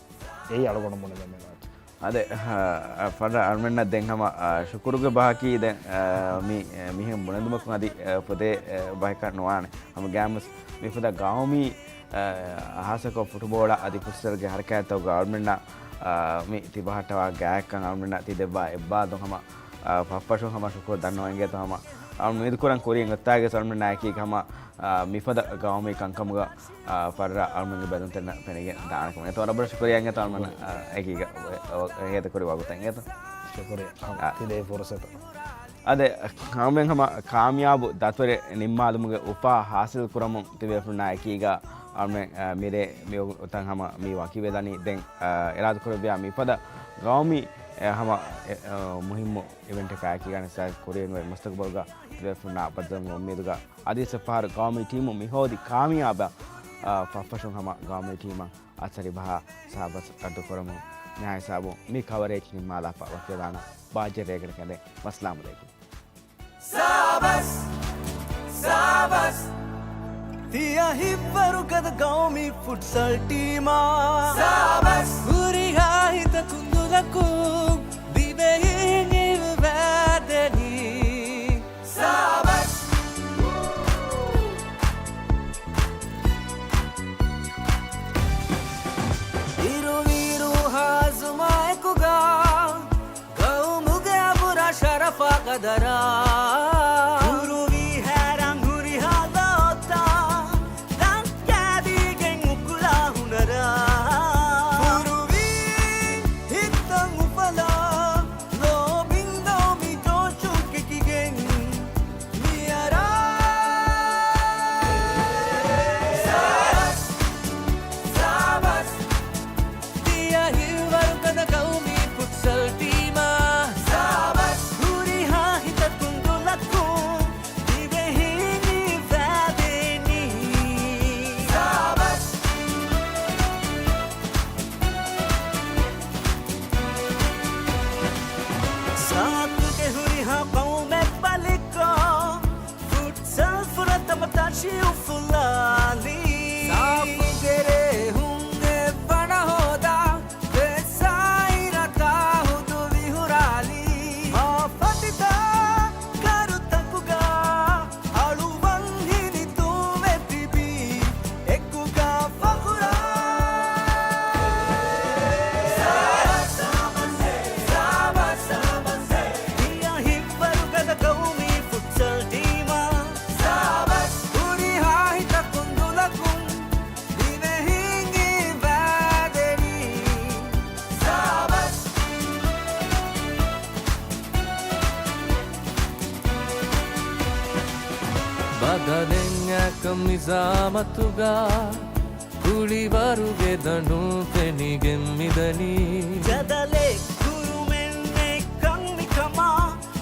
އެއީ އަޅުގަނޑު ބުނެދެން މި މައްޗަށް. އާދެ، އަ، ފަރަ އަޅުމެންނަށް ދެން ހަމަ، އަ، ޝުކުރުގެ ބަހަކީ ދެން، އަ، މި، އެ، މިހެން ބުނެދުމަކުން އަދި، އަ، ފުދޭ، އެ، ބަހަކަށް ނުވާނެ. ހަމަގައިމުވެސް މިފަދަ ގައުމީ، އަ، ހާއްސަކޮށް ފުޓުބޯޅަ އަދި ފުޓްސަލްގެ ހަރަކާތްތަކުގަ އަޅުމެންނަށް، އަ، މި ތިބަހައްޓަވާ ގާތްކަން އަޅުމެންނަށް ތި ދެއްވާ އެއްބާދުން ހަމަ، އަ، ފަށްފަށުން ހަމަ ޝުކުރު ދަންނަވަން އިނގޭތޯ ހަމަ. އަޅުމެން އުއްމީދު ކުރަން ކުރިން އޮތާގެ އަޅުމެންނާއެކީ ހަމަ، އަ، މިފަދަ ގައުމީ ކަންކަމުގަ އާ، ފައްރާ އަޅުމެންގެ ބެލުންތެރިންނަށް ފެނިގެން ދާނެ ކަމަށް. އެތައް ވަރަށް ބޮޑަށް ޝުކުރިއްޔާ އިނގޭތޯ އަޅުމެން، އާ، އެކީގަ އެ، އެ، ހޭދަކުރި ވަގުތަށް އިނގޭތޯ. ޝުކުރިއްޔާ. އާ. ތި ދޭ ފުރުސަތަށް. އާދެ، އަޅުމެން ހަމަ ކާމިޔާބު ދަތުރެއް ނިންމާލުމުގެ އުފާ ހާސިލް ކުރަމުން ތިބޭފުޅުންނާ އެކީގަ އަޅުމެން، އާ، މިރޭ މިވަގުތަށް ހަމަ މި ވަކިވެލަނީ. ދެން، އާ، އިރާދަކުރެއްވިޔާ މިފަދަ ގައުމީ، އެ، ހަމަ، އެ، އާ، މުހިއްމު އިވެންޓަކާ އެކީގަ ނިސާގެ ކުރިއަށް އޮތް މަސްތަކުބަލްގަ ތިބޭފުޅުންނާ ބައްދަލުވުމުގެ އުއްމީދުގަ އަދިވެސް އެއްފަހަރު ގައުމީ ޓީމު މިހޯދި ކާމިޔާބަށް، އާ، ފަށްފަށުން ހަމަ ގައުމީ ޓީމަށް އައްސަރި ބަހާ ސާބަސް އައްޑުކުރަމުން މިހާ ހިސާބުން މި ކަވަރޭޖް ނިންމާލާފަ ވަކިވެލާނަން. ބާއްޖަވެރި ރޭގަނޑަކަށް އެނދެން. ވައްސަލާމް ޢަލައިކުމް. ސާބަސް، ސާބަސް. ތިޔަ ހިތްވަރުގަދަ ގައުމީ ފުޓްސަލް ޓީމާ. ސާބަސް. ހުރިހާ ހިތަކުން ދުލަކުން ދިވެހިން އިވިވަދެނީ. ސާބަސް. އިރުވީރު ހާޒުމާއެކުގަ ގައުމުގެ އަބުރާ ޝަރަފާ ގަދަރާ. ހުރުވީ ހައިރާން ހުރިހާ ލޯތައް ދަންކާދީގެން އުކުޅާ ހުނަރާ. ހުރުވީ ހިތްތައް އުފަލާ، ލޯބިން ގައުމީ ޖޯޝުން ކެކިގެން މިއަރާ. ސާބަސް، ސާބަސް. ތިޔަ ހި ނިޒާމަތުގަ ކުޅިވަރުގެ ދަނޑުން ފެނިގެން މިދަނީ. ޖަދަލެއް ކުރުމެއް ނެތްކަން މިކަމާ،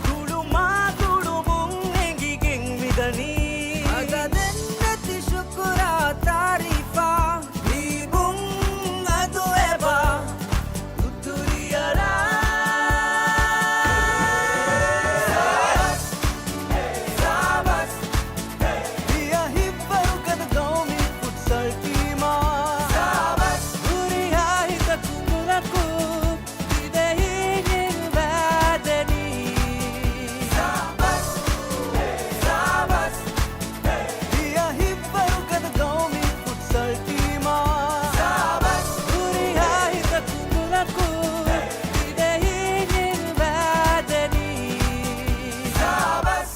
ގުޅުމާ ގުޅުމުން އެނގިގެން މިދަނީ. އަދަދެއް ނެތި ޝުކުރާ ތާރީފާ، ހީބުން އަދު އެބާ. ތުރިއަރާ. ސާބަސް، ސާބަސް، ހިޔަ ހިއްވަރުގަދަ ގައުމީ ފުޓްސަލް ޓީމާ. ސާބަސް، ހުރިހާ ހިތަކު ނުރަކު ދިވެހީން ވާދެނީ. ސާބަސް، ސާބަސް، ހިޔަ ހިއްވަރުގަދަ ގައުމީ ފުޓްސަލް ޓީމާ. ސާބަސް، ހުރިހާ ހިތަކު ނުރަކު ދިވެހީން ވާދެނީ. ސާބަސް.